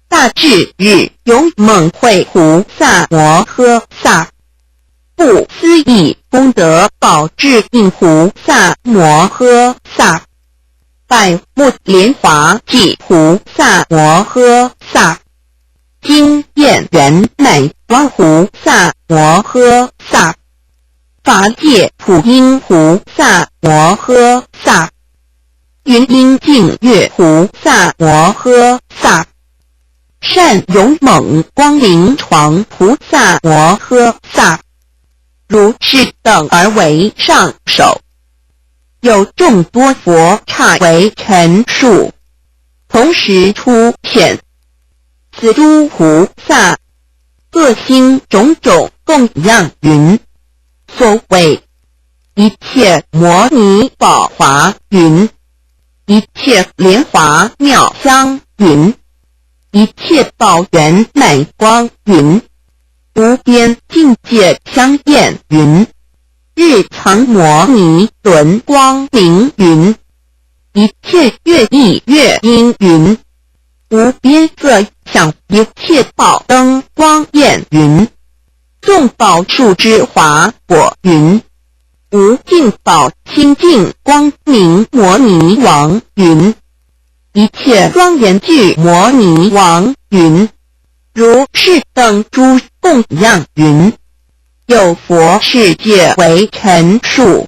大智日勇猛慧菩萨摩诃萨、不思议功德宝智印菩萨摩诃萨、百目莲华际菩萨摩诃萨、经验圆满光菩萨摩诃萨、法界普音菩萨摩诃萨、云音净月菩萨摩诃萨、善勇猛光明床菩萨摩诃萨，如是等而为上首。有众多佛刹为陈数，同时出现。 此诸菩萨，各兴种种供养云。所谓一切摩尼宝华云，一切莲华妙香云，一切宝圆满光云，无边境界香焰云，日常摩尼轮光明云，一切乐意乐音云， 无边色响一切宝灯光焰云，众宝树枝花果云，无尽宝清净光明摩尼王云，一切庄严具摩尼王云，如是等诸供养云。 有佛世界为陈数，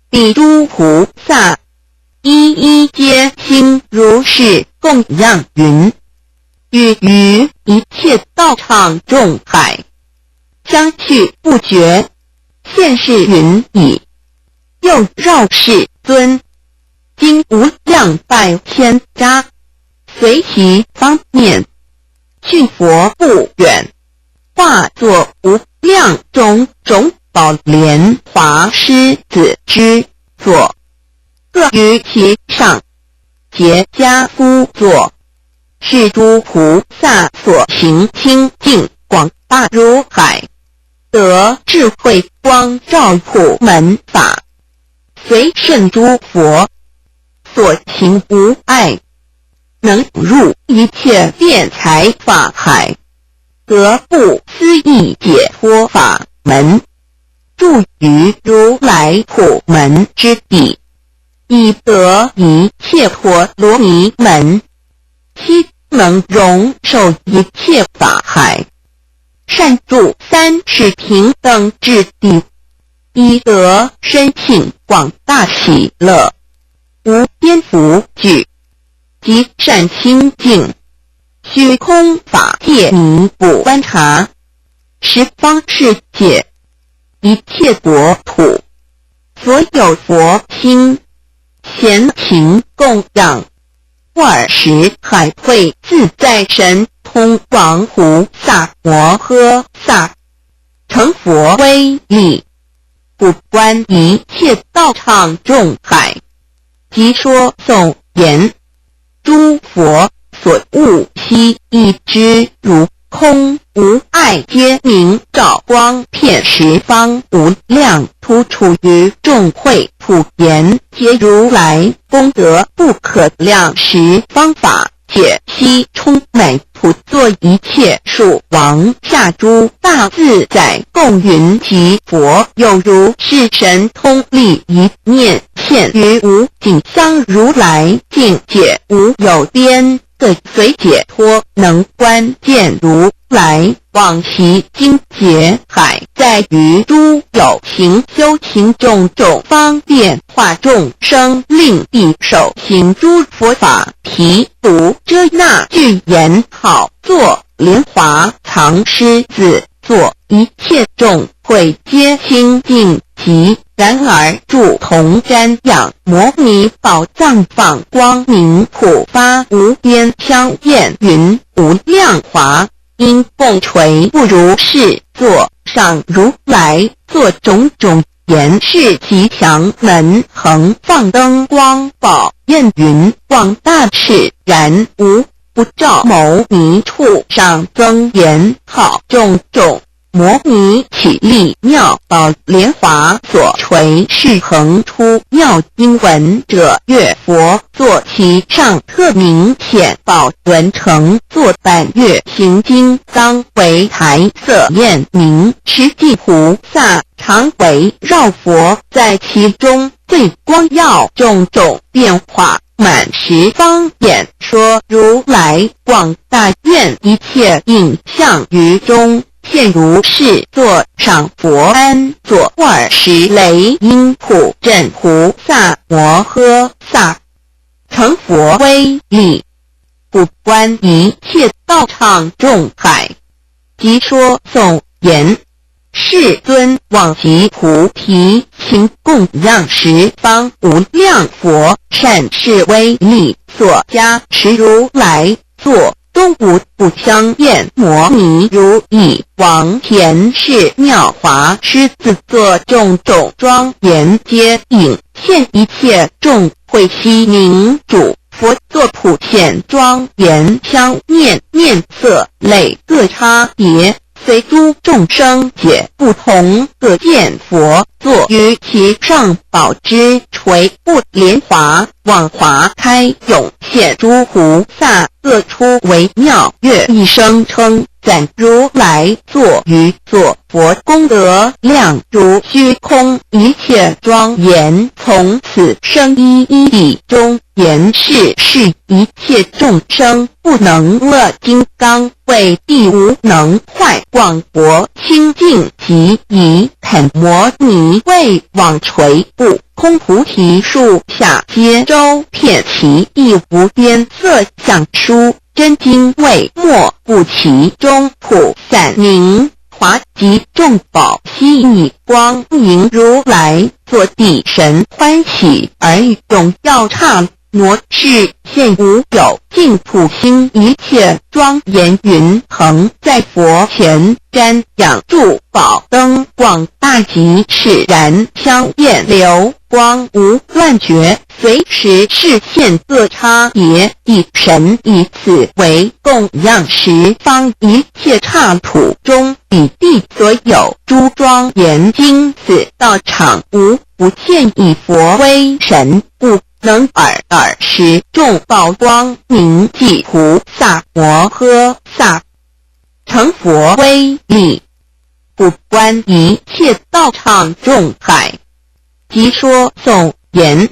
彼诸菩萨，一一皆兴如是供养云。于于一切道场众海，相续不绝，现世云已。又绕世尊， 今无量百千沙，随其方便，去佛不远，化作无量种种宝莲华狮子之座，各于其上，结跏趺坐，是诸菩萨所行清净广大如海，得智慧光照普门法。 随顺诸佛所行无碍，能入一切辩才法海，得不思议解脱法门，住于如来普门之地，以得一切陀罗尼门，悉能容受一切法海，善住三世平等之地， 以得深信广大喜乐，无边无际，及善清净，虚空法界迷不观察，十方世界，一切国土，所有佛心，咸勤供养。 尔时海会自在神通王菩萨摩诃萨，乘佛威力，普观一切道场众海，即说颂言：诸佛所悟悉一之如空无碍，皆明照光遍十方无量，突出于众会普贤皆如来功德不可量，十方法解悉充满普作一切数，王下诸大自在共云及佛，有如是神通力一念现于无尽香如来境界无有边。各随解脱能观见如来，往昔今劫海，在于诸有情修行种种方便化众生，令彼首行诸佛法，题读遮那句言，好作莲华藏狮子座，一切众会皆清净极，然而住同瞻仰摩尼宝藏，放光明普发无边香焰云无量华，因共垂不如是座上，如来作种种言示其祥门，恒放灯光宝焰云广大，赤然无不照，牟尼处上增言，好种种摩尼起立，妙宝莲华所垂，是恒出妙音闻者，曰佛座其上，特名显宝轮成坐，满月行金刚为台色，焰明持地菩萨常围绕佛，在其中最光耀，种种变化满十方，演说如来广大愿，一切影像于中现如是座上，佛安坐，尔时雷音普震，菩萨摩诃萨成佛威力，普观一切道场众海。即说颂言：世尊往昔菩提心供养十方无量佛，善逝威力所加持，如来座东无不香焰摩尼如意，王田氏妙华狮子座，种种庄严皆影现，一切众会悉名主。佛座普显庄严香，面面色类各差别，随诸众生解不同，各见佛座于其上，宝之垂布莲华，广华开涌现诸菩萨，各出微妙乐，一声称赞，如来座于座 佛功德量如虚空，一切庄严从此生一一地中。言是是一切众生不能落，金刚为地无能坏，广博清净极，以恳摩尼为网垂布，空菩提树下皆周遍，其意无边色，像书 真经未没布其中，普散明华集众宝悉以光明，如来坐地神欢喜而踊跃，刹那示现无有尽普心，一切庄严云恒在佛前瞻仰，诸宝灯光大及，赤然香焰流光无断绝， 随时示现各差别，以神以此为供养十方一切刹土中，彼地所有诸庄严金色道场，无不现以佛威神，故能尔尔使众宝光明际，菩萨摩诃萨成佛威力，普观一切道场众海。 即说颂言：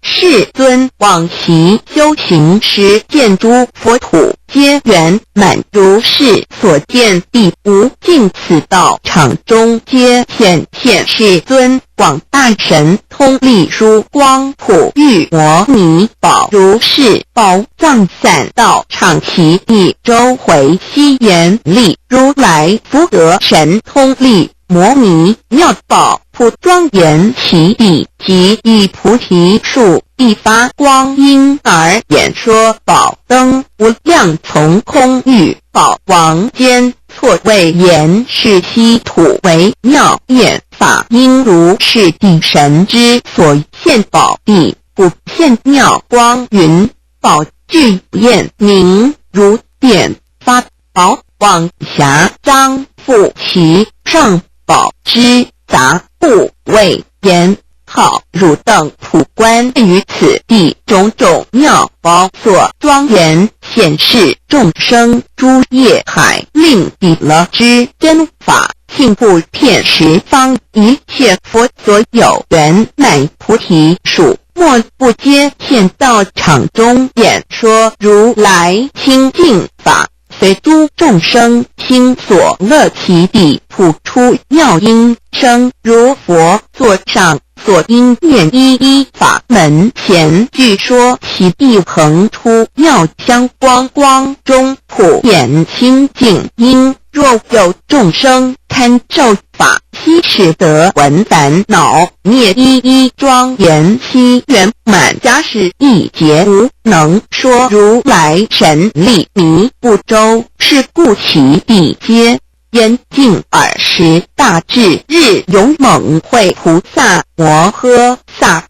世尊往昔修行时，见诸佛土皆圆满如是所见，彼无尽此道场中，皆显现世尊广大神通力，殊光普喻摩尼宝如是宝藏散道场，其意周回悉言厉，如来福德神通力 摩尼妙宝普庄严其地，即以菩提树亦发光，因而演说宝灯无量，从空喻宝王间，错谓言是稀土为妙，演法应如是地神之所现宝地，普现妙光云，宝聚焰明如电发 宝广霞，张覆其上，宝之杂，不为言。好汝等普观于此地种种妙宝所庄严，显示众生诸业海，令彼得知真法，信普遍十方一切佛所有圆满菩提树。末不阶，见道场中演说如来清净法，随诸众生心所乐，其地普出妙音声，如佛座上所应念，一一法门前具说，其地恒出妙香光，光中普演清净音。若有众生贪造法，悉使得闻烦恼灭，一一庄严悉圆满。迦叶亦皆无能说如来神力，迷不周，是故其地皆严禁。尔时大智日勇猛会菩萨摩诃萨，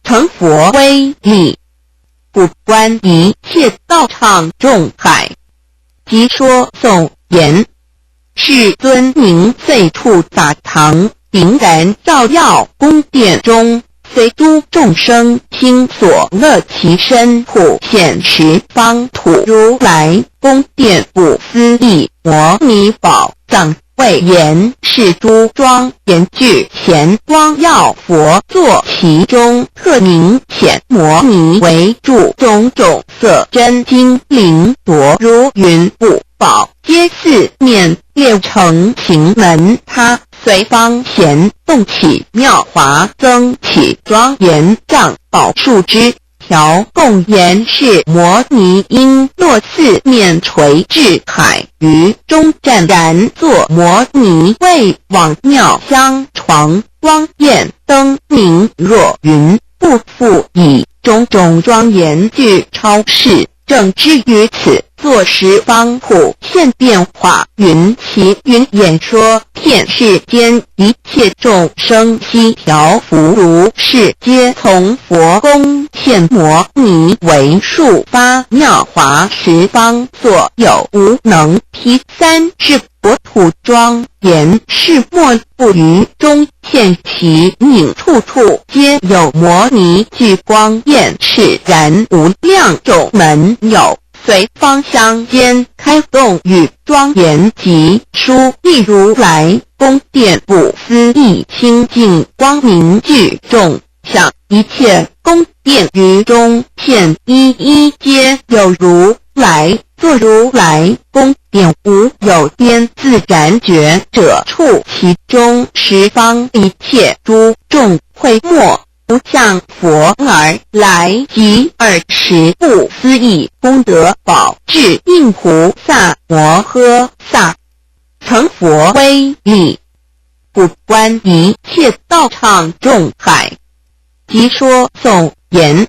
乘佛威力，普观一切道场众海，即说颂言：世尊名最处法堂，顶然照耀宫殿中，随诸众生心所乐，其身普现十方土。如来宫殿不思议摩尼宝藏， 为言是诸庄严具前，光耀佛座其中，特名显摩尼为柱，种种色真金银夺如云布宝，皆四面列成行门塔，随方贤动起妙华，增起庄严藏宝数枝 条，共言是摩尼璎珞，四面垂至海鱼中，湛然作摩尼位，广妙香床光焰，灯明若云，不复已。种种庄严具超室，正知于此座十方普现变化，云起云演说，遍世间一切众生悉调伏，如是皆从佛宫现摩尼为数发，妙华十方，所有无能。 第三是国土庄严，室末不余，中现其影，处处皆有摩尼聚光焰，赤然无量。种门有随方香烟开，共语庄严及书，亦如来宫殿不思议清净光明聚众， 想一切宫殿于中现，一一皆有如来坐。如来宫殿无有边，自然觉者处其中，十方一切诸众会莫不向佛而来，及尔时不思议功德宝智应菩萨摩诃萨， 乘佛威力，普观一切道场众海，即说颂言：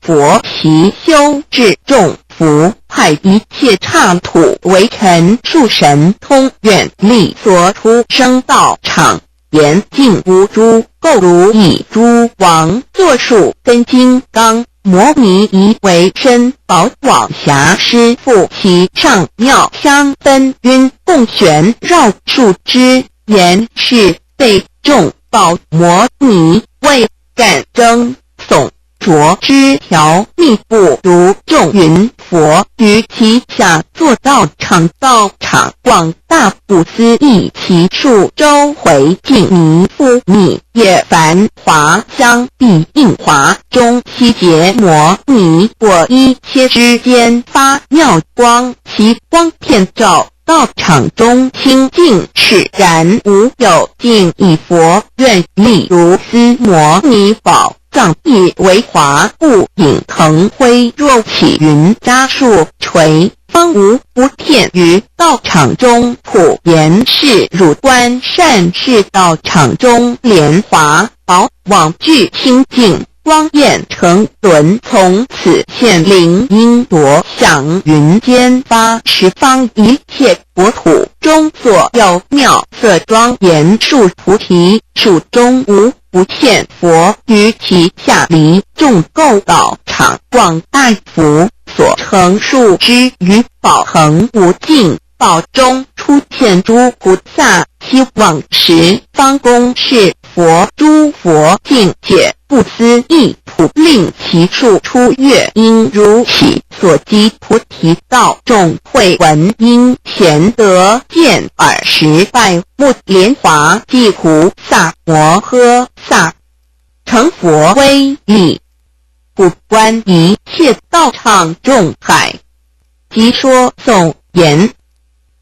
佛悉修至众福，派一切刹土为尘数，神通愿力所出生道场， 严禁无诸垢，如以诸王座树根金刚摩尼璎为身宝，广霞施覆其上，妙香纷纭共旋绕树枝。言是被众宝摩尼为感争，总 卓枝条密布如众云，佛于其下作道场。道场广大不思议，其数周回径弥覆，密叶繁华，香必映华。中悉结摩尼，过一切枝间发妙光，其光遍照 道场中清净，赤然无有尽意。佛愿力如斯摩尼宝藏，亦为华，故影腾辉，若起云扎树垂，方无不遍。于道场中普言是汝观善事。道场中莲华 宝网具清净，光焰成轮，从此现绫缨，夺享云间发。十方一切国土中，所有妙色庄严树菩提树，中无不现。佛于其下离众垢，道场广大福，所成树枝与宝恒无尽。 宝中出现诸菩萨，悉往十方宫侍佛。诸佛境界不思议，普令其数出越音，如起所及菩提道。众会闻音，咸得见，尔时拜目莲华，即菩萨摩诃萨。成佛威力，不观一切道场众海。即说颂言：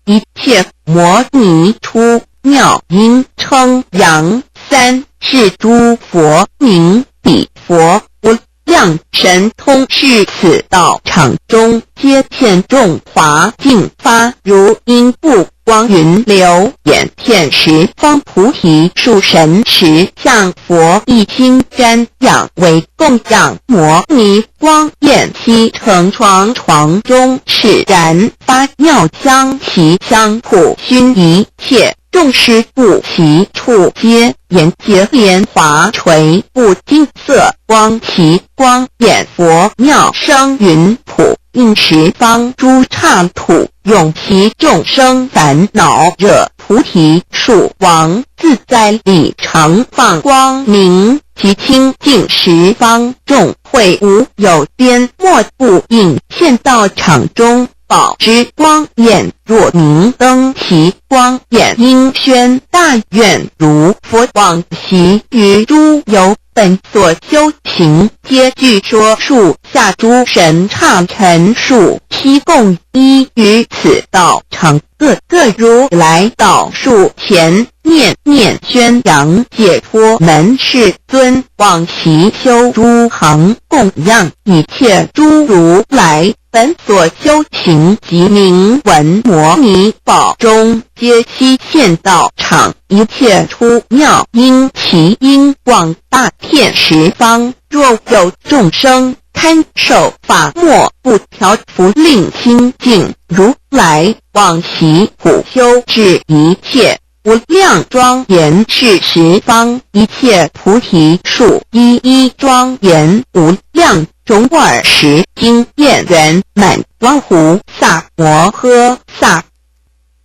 一切摩尼出妙音称扬，三世诸佛名彼佛，无量神通是此道场中，皆现众华尽发，如因布光云流，眼现十方菩提树，神识像佛一心瞻仰，为供养摩尼光焰，悉成床床中，释然发妙香，其香普熏一切 众施布其处，皆言结莲华垂布金色光，其光眼佛妙声云普映十方诸刹土，永习众生烦恼热。菩提树王自在里常放光明，其清净十方众会无有边，莫不映现道场中。 宝之光焰若明灯，其光焰映宣大愿，如佛往昔于诸游本所修行，皆具说树下诸神刹陈述，悉共依于此道场，个个如来到树前，念念宣扬解脱门。世尊往昔修诸行，供养一切诸如来 本所修行及名闻摩尼宝钟，皆悉现道场，一切出妙音，其音广大遍十方。若有众生堪受法，莫不调伏令清净。如来往昔普修至一切 无量庄严是十方一切菩提树，一一庄严无量，种尔时应现圆满光。菩萨摩诃萨，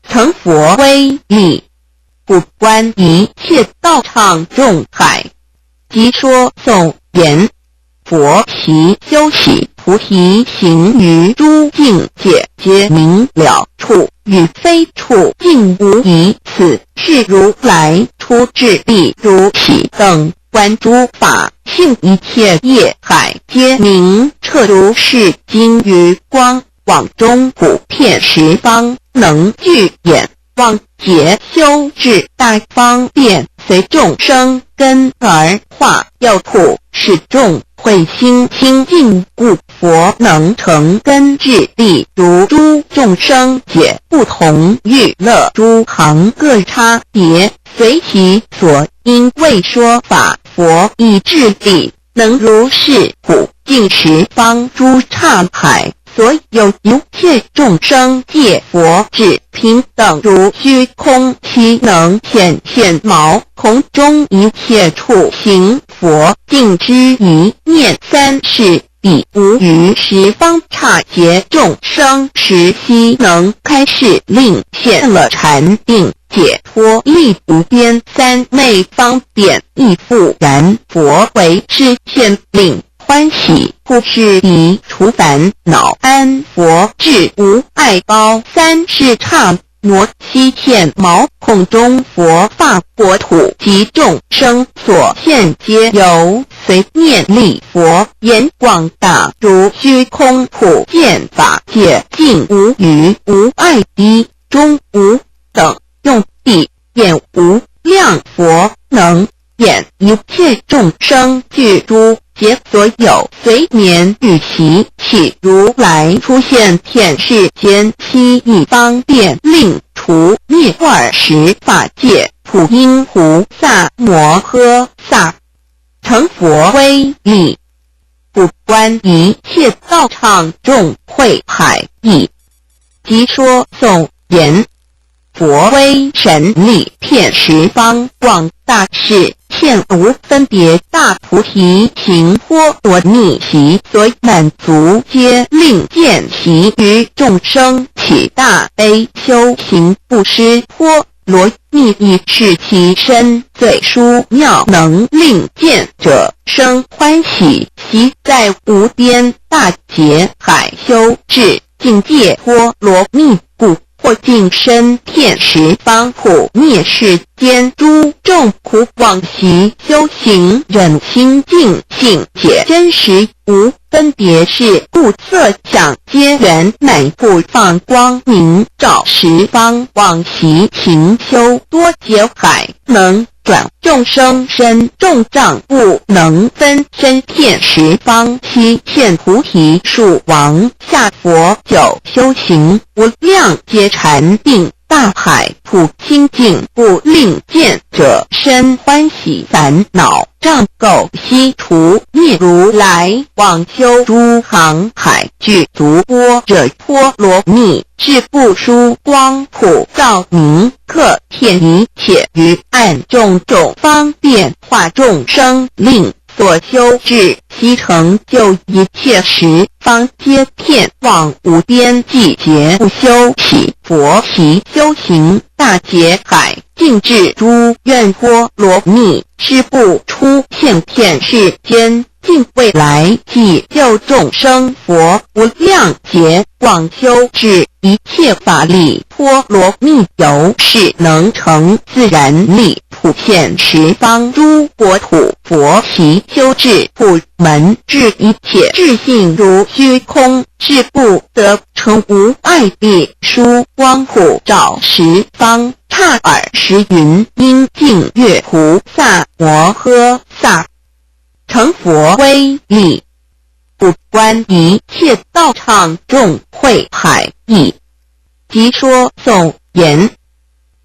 成佛威力，普观一切道场众海。即说颂言： 佛悉修习菩提行，于诸境界皆明了，处与非处尽无疑。此是如来初至，譬如彼等观诸法，性一切业海皆明彻如是。今于光广中普遍十方，能具眼 望解修至大方便，随众生根而化。要普使众慧心清净，故佛能成根智力，如诸众生解不同欲乐诸行各差别，随其所因为说法。佛以智力 能如是普尽十方诸刹海，所有一切众生皆佛智，平等如虚空，悉能显现。毛孔中一切处行佛，尽知一念三世，彼无余十方刹劫众生时，悉能开示令现了禅定。 解脱力无边，三昧方便亦复然。佛为之显灵，欢喜不至于除烦恼，安佛智无碍包。三世刹那悉现毛孔中佛法国土，及众生所现皆有，随念礼佛，眼广大如虚空，普见法界，尽无余无碍，低中无 等，用彼眼无量佛能眼一切众生具诸劫所有随眠与习气。如来出现遍世间，悉以方便令除灭二十法界，普因菩萨摩诃萨 成佛威力，普观一切道场众会海。亦即说颂言：佛威神力遍十方，广大是现无分别。大菩提行波罗蜜，其所满足皆令见，其于众生起大悲，修行布施波 罗蜜，亦是其身最殊妙，能令见者生欢喜，习在无边大劫海，修至境界波罗蜜，故尽身遍十方普灭世间诸众苦，往昔修行忍心净，境界真实无分别事，故色想皆圆满，普放光明照十方。往昔勤修多劫海，能转众生身，众障不能分，身遍十方，悉现菩提树。王下佛久修行，无量劫禅定，大海普清净，不令见者身欢喜，烦恼障垢悉除，灭。如来广修诸航海，具足般若波罗蜜，是故殊光普照明，可遍一切于暗种种，方便化众生灵。所修智悉成就一切十方皆遍，广无边际，劫不休息。佛昔修行大劫海，尽至诸愿波罗蜜，是故出现遍世间，尽未来际救众生。佛无量劫广修智，一切法力波罗蜜，由是能成自然力，普现十方诸国土。佛昔修智普门，至一切智性如虚空，是故得成无碍力，殊光普照十方。刹尔时云：音净月菩萨摩诃萨，成佛威力，普观一切道场，众会海亦。即说颂言：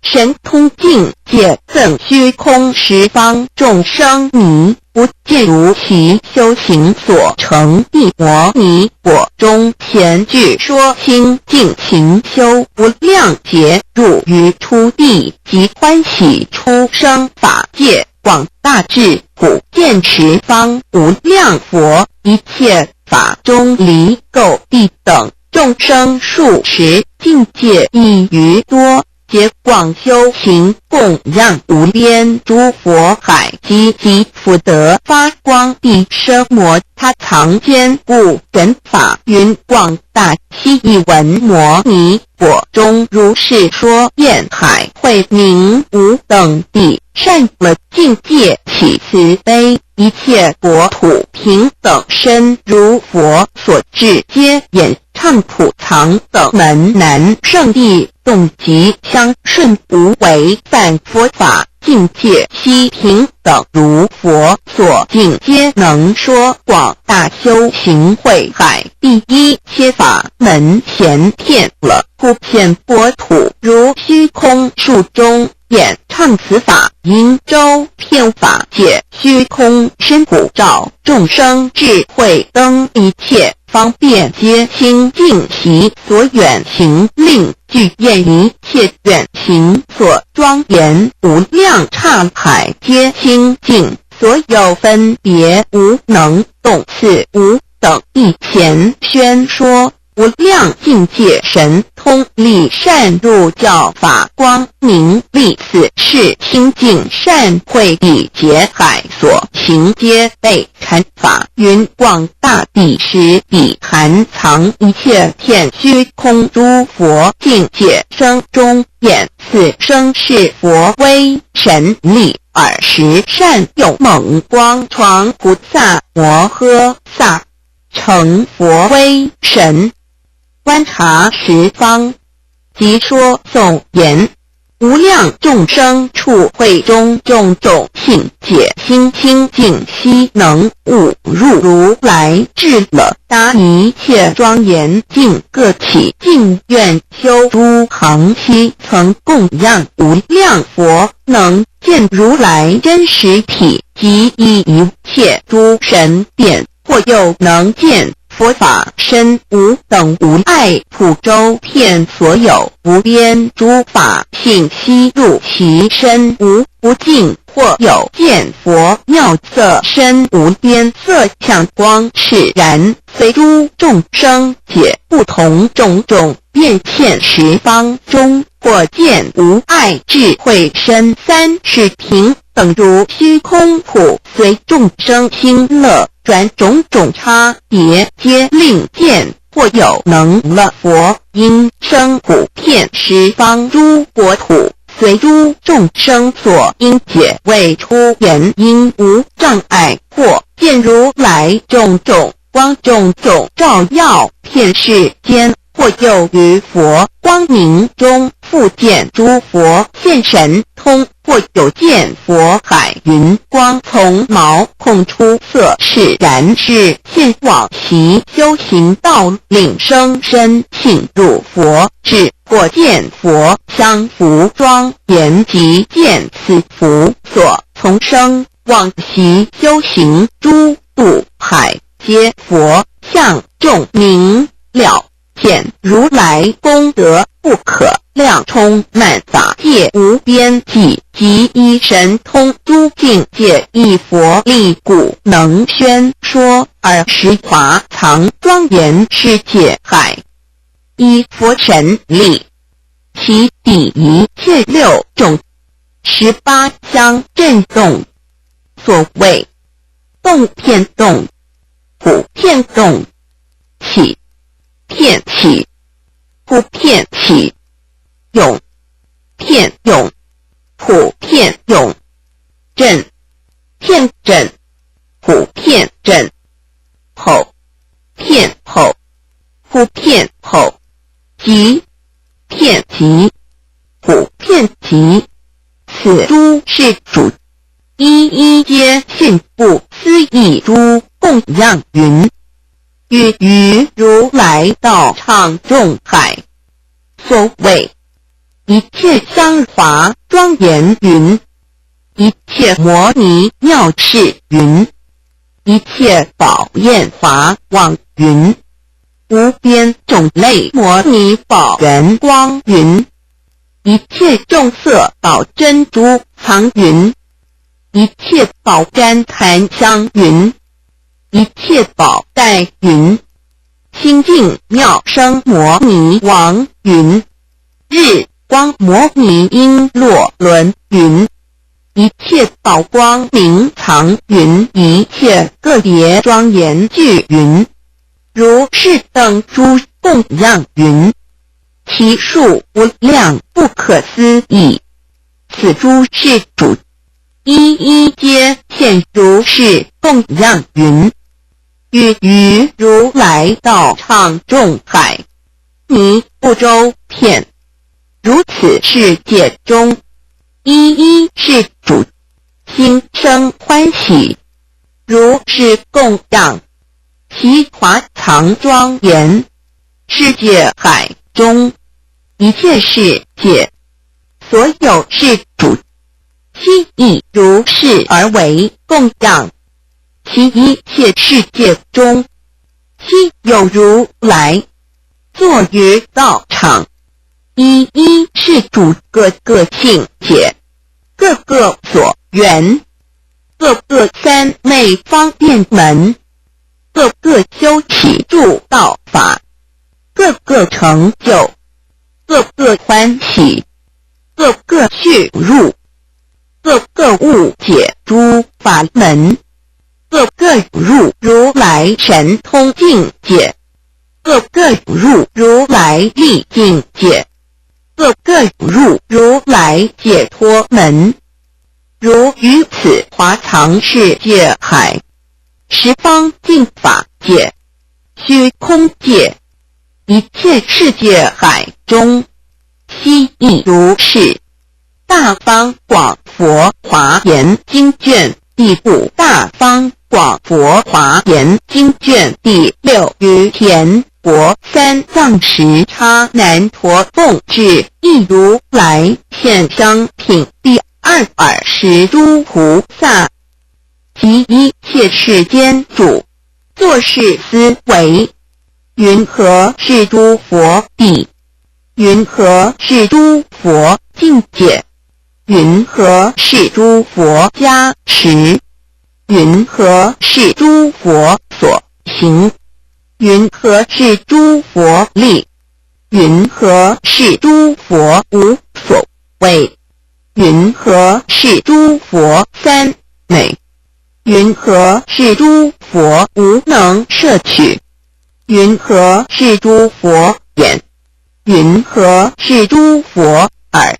神通境界，赠虚空十方众生迷，不见如其修行所成。地摩尼果中，前句说心静勤修，无量劫入于初地，即欢喜出生法界，广大智普见十方无量佛，一切法中离垢地等众生数十，境界亦于多劫，广修行供养无边诸佛海，及其福德发光。地奢摩他藏坚固神法云：广大悉以闻摩尼果中如是说。愿海会名无等地，善恶境界起慈悲，一切国土平等身，如佛所至，皆演唱普藏等。门南胜地洞极香顺，无违犯佛法，境界悉平等，如佛所境，皆能说。广大修行会海，第一切法门显遍了，普遍国土，如虚空树中，演唱此法音，周遍法界。虚空深普照众生智慧灯，一切方便皆清净，其所远行令具现一切远行所庄严，无量刹海皆清净，所有分别无能动，此无等地前宣说。无量境界神通力善入教法光明，立此是清净善慧，彼劫海所行皆被禅法云：广大地，实彼含藏一切遍虚空诸佛境界生中，演此声是佛威神力。尔时善有猛光闯菩萨摩诃萨， 成佛威神，观察十方，即说颂言：无量众生处会中，种种信解心清净，悉能悟入如来智了达一切庄严境，各起净愿修诸行，悉曾供养无量佛，能见如来真实体，即一一切诸神变。 或又能见佛法身无等无碍，普周遍所有无边诸法，信悉入其身无不尽。或有见佛妙色身无边，色相光赤然，随诸众生解不同种种，遍现十方中。 或见无碍智慧身，三世平等如虚空普，随众生心乐，转种种差别，皆令见或有能了佛音声普遍十方诸国土，随诸众生所应解为出言音无障碍，或见如来种种光种种照耀遍世间，或有于佛光明中复见诸佛现神通，或有见佛海云光从毛孔出色，是然是现往昔修行道领生身信入佛智，或见佛降伏庄严及见此佛所从生往昔修行诸度海皆佛像众明了。 见如来功德不可量，充满法界无边际，及一神通诸境界，一佛力故能宣说，尔时华藏庄严世界海，一佛神力，其地一切六种，十八相震动。所谓动遍动，普遍动，起遍起，普遍起，涌遍涌，普遍涌，震遍震，普遍震，吼遍吼，普遍吼，急遍急，普遍急。此诸世主，一一皆信不思议诸供养云，语于如来道唱众海。所谓一切香华庄严云，一切摩尼妙智云，一切宝焰华王云，无边种类摩尼宝圆光云，一切众色宝珍珠藏云，一切宝甘檀香云，一切宝盖云，清净妙声摩尼王云，日光摩尼璎珞轮云，一切宝光明藏云，一切各别庄严聚云，如是等诸供养云，其数无量不可思议。此诸世主，一一皆现如是供养云，语于如来道唱众海，弥不周遍。如此世界中，一一世主，心生欢喜，如是供养，其华藏庄严，世界海中，一切世界，所有世主，悉以如是而为供养。其一切世界中，悉有如来坐于道场，一一世主各个境界，各个所缘，各个三昧方便门，各个修习助道法，各个成就，各个欢喜，各个趣入，各个悟解诸法门，各个入如来神通境界，各个入如来意境界，各个入如来解脱门。如于此华藏世界海，十方净法界，虚空界，一切世界海中，悉亦如是。大方广佛华严经卷，第五大方广佛华严经卷第六。于田国三藏时，叉难陀奉制亦如来献香品。第二，尔时诸菩萨及一切世间主作是思惟：云何是诸佛地？云何是诸佛境界？云何是诸佛加持？云何是诸佛所行？云何是诸佛力？云何是诸佛无所畏？云何是诸佛三昧？云何是诸佛无能摄取？云何是诸佛眼？云何是诸佛耳？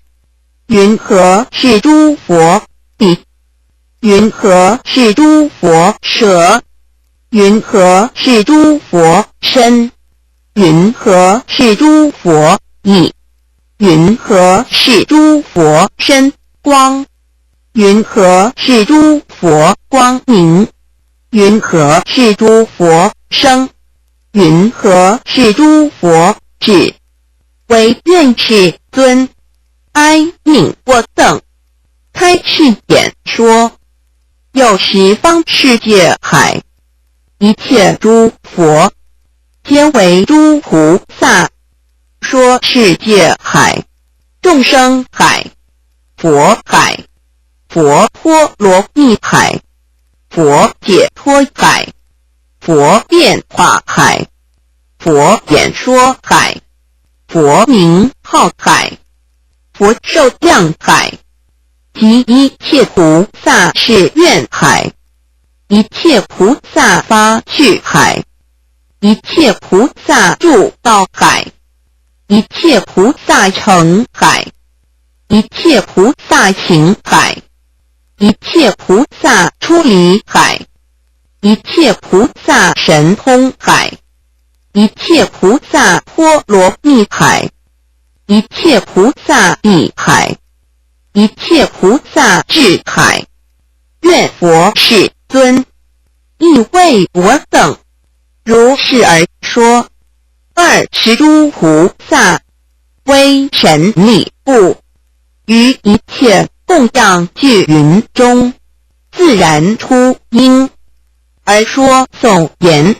云何是诸佛鼻？云何是诸佛舌？云何是诸佛身？云何是诸佛意？云何是诸佛身光？云何是诸佛光明？云何是诸佛声？云何是诸佛智？唯愿世尊哀悯我等，开示演说，又十方世界海，一切诸佛，皆为诸菩萨，说世界海，众生海，佛海，佛波罗蜜海，佛解脱海，佛变化海，佛演说海，佛名号海，佛受量海，及一切菩萨誓愿海，一切菩萨发趣海，一切菩萨助道海，一切菩萨乘海，一切菩萨行海，一切菩萨出离海，一切菩萨神通海，一切菩萨波罗蜜海，一切菩萨意海，一切菩萨智海。愿佛世尊亦为我等如是而说。二十诸菩萨威神力布，于一切供养聚云中，自然出音，而说颂言：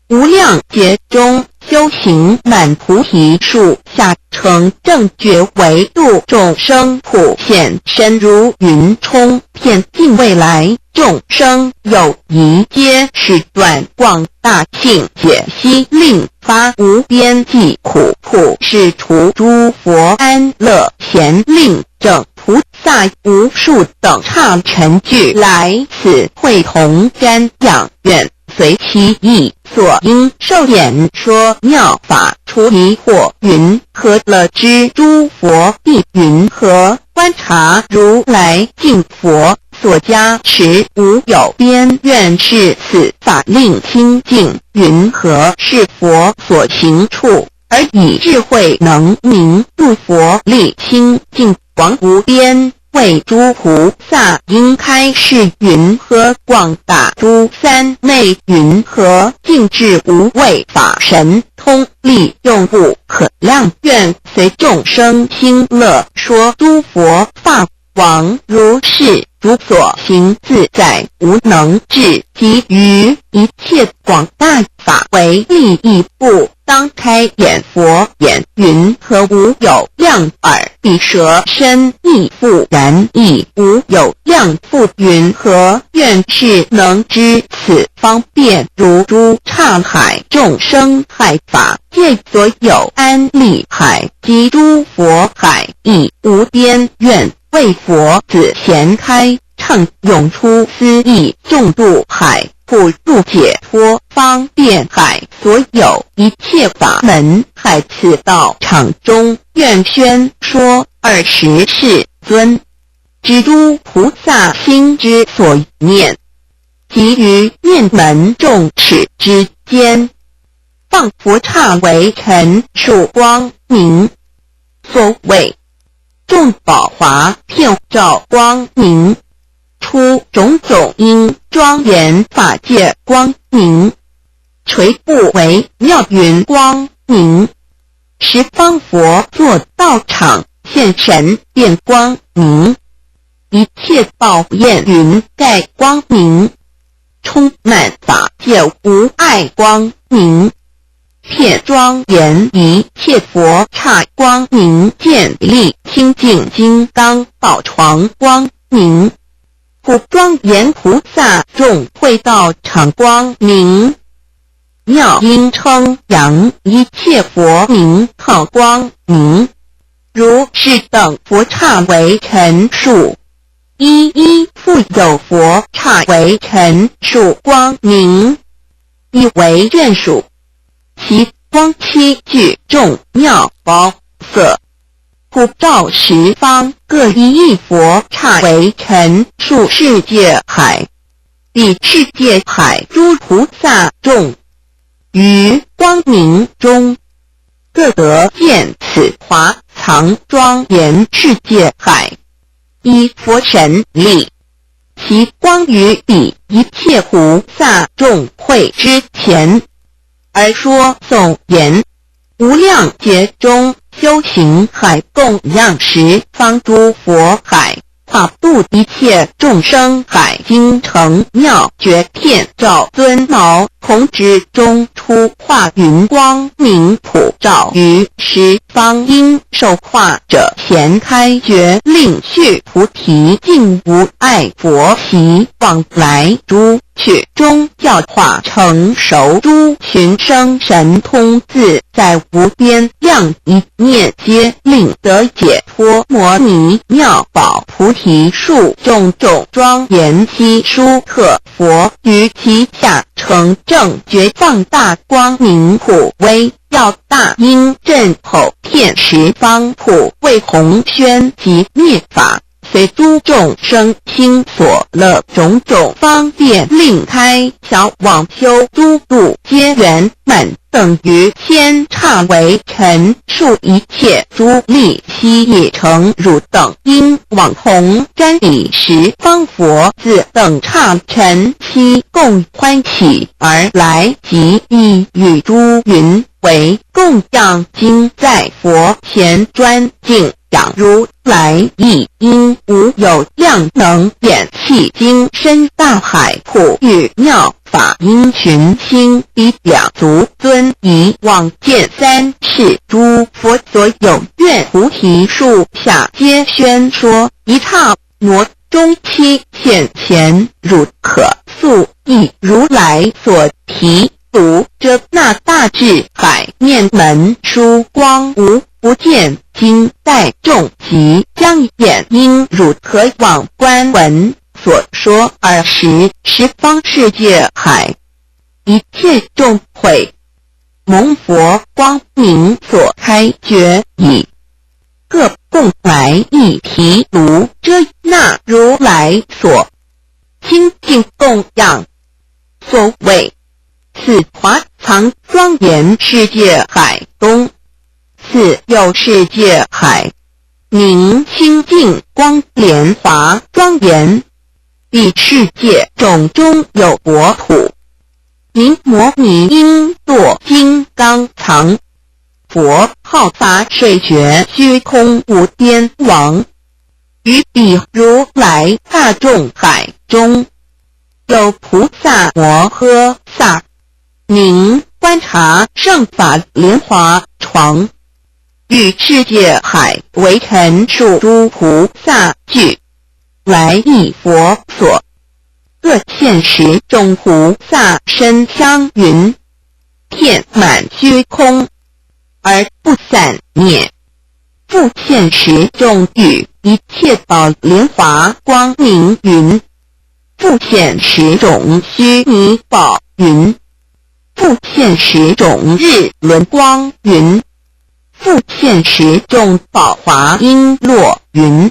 无量劫中修行满菩提树下成正觉，为度众生普现身如云充，遍尽未来众生有余，皆是转广大性解析，令发无边际苦，普是除诸佛安乐贤，令证菩萨无数等刹尘俱来此会同瞻仰，愿随其意所应授演说妙法，除离惑云何乐知诸佛意云何，观察如来敬佛所加持无有边，愿是此法令清净云何是佛所行处，而以智慧能明度佛力清净广无边。为诸菩萨应开示云何广大，诸三昧云何尽至无畏法，神通力用不可量，愿随众生心乐说诸佛法。广如是，如所行自在，无能至，及于一切广大法为利益，不当开眼佛眼云何无有量耳，彼舍身亦复然亦无有量复云何，愿是能知此方便。如诸刹海众生海法界，所有安立海及诸佛海亦无边，愿为佛子贤开 唱咏出思议众度海，普入解脱方便海，所有一切法门海，此道场中愿宣说。二十世尊，知诸菩萨心之所念，即于念门众齿之间，放佛刹为尘数光明。所谓 众宝华遍照光明，出种种因庄严法界光明，垂布为妙云光明，十方佛座道场现神变光明，一切宝焰云盖光明，充满法界无碍光明。 遍庄严一切佛刹光明，建立清净金刚宝床光明，普庄严菩萨众会道场光明，妙音称扬一切佛名号光明。如是等佛刹为尘数，一一复有佛刹为尘数光明，亦为眷属。其光期聚众妙宝色，普照十方各一佛刹，为陈述世界海。彼世界海诸菩萨众，于光明中，各得见此华藏庄严世界海，依佛神力，其光于彼一切菩萨众会之前，而说颂言：无量劫中修行海，供养十方诸佛海， 普度一切众生海，精诚妙绝遍照尊毛孔，之中出化云光明普照于十方，应受化者咸开觉，令续菩提，尽无碍佛喜。往来诸趣中教化，成熟诸寻声神通，自在无边，量一念皆令得解 脱摩尼妙宝菩提树，种种庄严悉数。特佛于其下成正觉，放大光明普威，耀大音震，普遍十方，普为弘宣及灭法，随诸众生心所乐种种方便，令开晓广修诸度，皆圆满 等于千刹，为陈述一切诸力悉，以成汝等因。往弘瞻彼十方佛，自等刹晨期共欢喜而来，即意语诸云：为供养今在佛前，专敬仰如来意。因无有量能，演泣精深大海，普喻妙 法音群星，彼两足尊，以往见三世诸佛所有，愿菩提树下，皆宣说。一刹那中，悉现前汝可速，亦如来所提度，遮那大智海面门，殊光无不见。今待众即将演，因汝可往观闻 所说。尔时十方世界海，一切众会，蒙佛光明所开觉已，各共来意提度，遮那如来所清净供养。所谓 此华藏庄严世界海东，此有世界海，名清净光莲华庄严。彼世界种中有国土，名摩尼，应作金刚藏。佛号法水觉虚空无边王，于彼如来大众海中， 有菩萨摩诃萨，名观察圣法莲华床，于世界海为陈述诸菩萨聚，来诣佛所。各现十种菩萨身香云，遍满虚空，而不散灭。 复现十种雨，一切宝莲华光明云。复现十种须弥宝云。复现十种日轮光云。复现十种宝华璎珞云。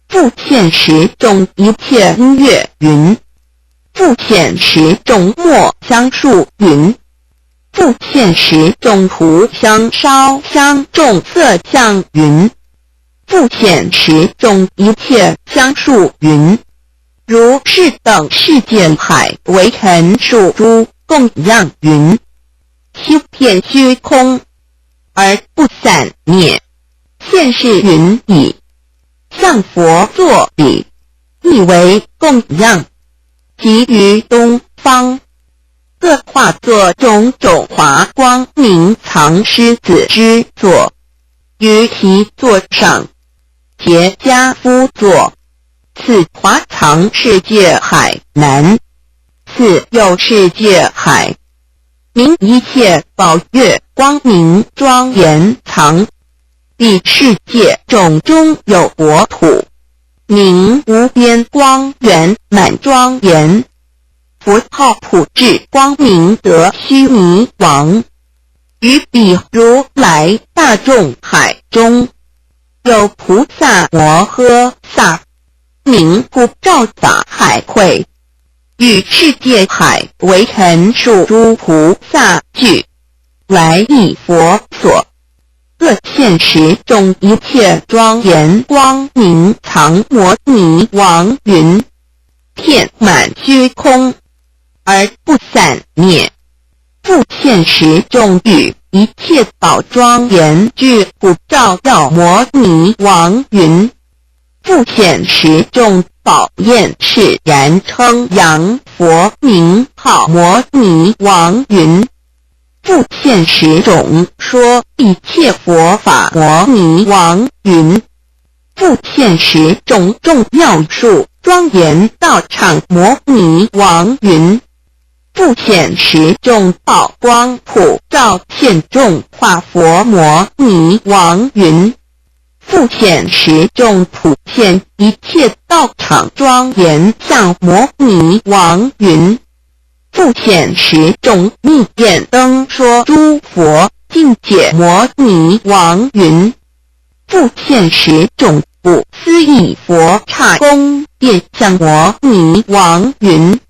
复现十种一切音乐云。 复现十种末香树云。复现十种涂香烧香众色香云。复现十种一切香树云。如是等世界海为陈述诸供养云， 修遍虚空，而不散灭。现世云已，向佛作礼，亦为供养。即于东方，各化作种种华光明藏狮子之座，于其座上，结跏趺坐。 此华藏世界海南，此有世界海，名一切宝月光明庄严藏。彼世界种中有国土，名无边光圆满庄严。佛号普至光明德须弥王。于彼如来大众海中，有菩萨摩诃萨，名普照法海会，与世界海为陈数诸菩萨俱来诣佛所。 各现十种一切庄严光明藏摩尼王云，遍满虚空而不散灭。复现十种与一切宝庄严具普照耀摩尼王云， 复现十种宝焰释然称扬佛名号摩尼王云，复现十种说一切佛法摩尼王云，复现十种众妙树庄严道场摩尼王云， 复现十种宝光普照现众化佛摩尼王云，复现十种普现一切道场庄严相摩尼王云，复现十种密雁灯说诸佛境界摩尼王云， 复现十种不思议佛刹宫殿相摩尼王云，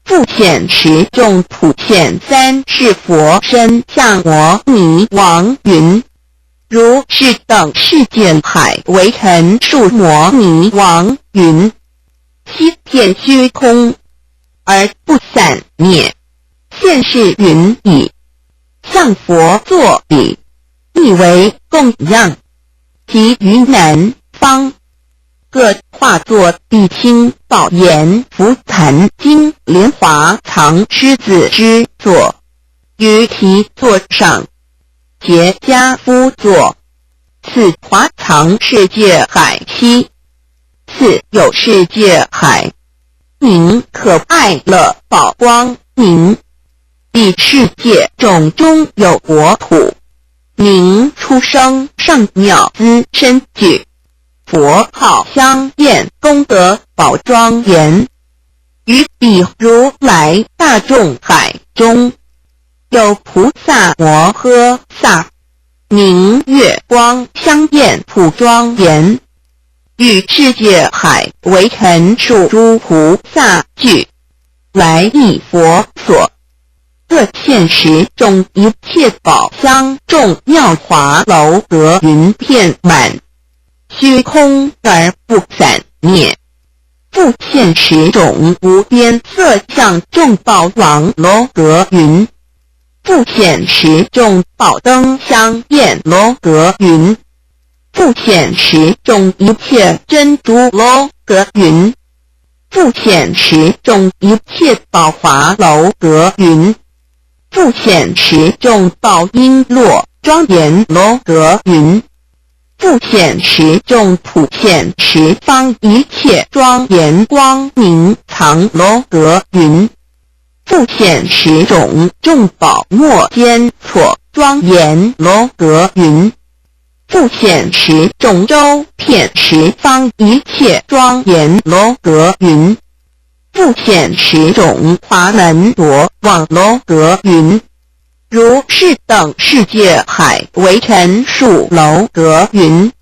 复现十种普现三世佛身相摩尼王云，如是等世界海为陈数摩尼王云，悉遍虚空而不散灭。现世云已， 向佛作礼，以为供养。及于南方，各化作地青宝眼浮檀金莲华藏狮子之座，于其座上结跏趺坐。此华藏世界海悉，此有世界海，名可爱乐宝光明。 彼世界种中有国土，名出生上妙资身具，佛号香焰功德宝庄严。于彼如来大众海中，有菩萨摩诃萨，名月光香焰普庄严，与世界海为陈数诸菩萨俱来诣佛所。各现十种一切宝香众妙华楼阁云遍满虚空而不散灭。 复现十种无边色相众宝王楼阁云，复现十种宝灯香焰楼阁云，复现十种一切珍珠楼阁云，复现十种一切宝华楼阁云， 复现十种宝璎珞庄严楼阁云，复现十种普现十方一切庄严光明藏楼阁云，复现十种众宝摩肩措庄严楼阁云， 复现十种周遍十方一切庄严楼阁云，复现十种华严罗网楼阁云，如是等世界海为陈数楼阁云，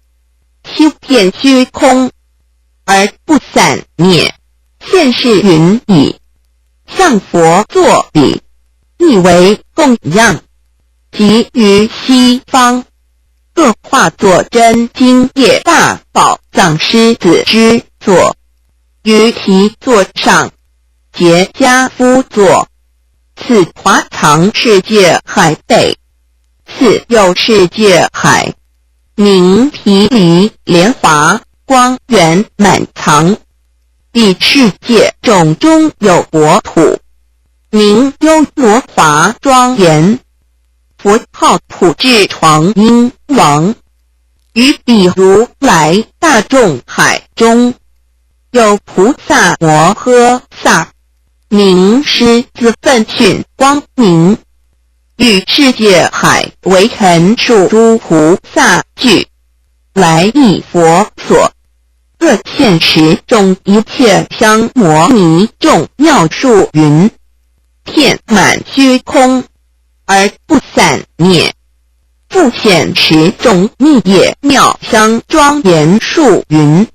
悉遍虚空而不散灭。现世云已，向佛作礼，以为供养。及于西方， 各化作真金叶大宝藏狮子之座，于其座上结跏趺坐。此华藏世界海北，此有世界海，名毗梨莲华光圆满藏。彼世界种中有国土，名优罗华庄严。 佛号普智床音王。于彼如来大众海中，有菩萨摩诃萨，名师资奋迅光明，与世界海为陈数诸菩萨俱来诣佛所。各现十种一切香摩尼众妙树云，遍满虚空而不散灭。不显示众密叶妙香庄严树云。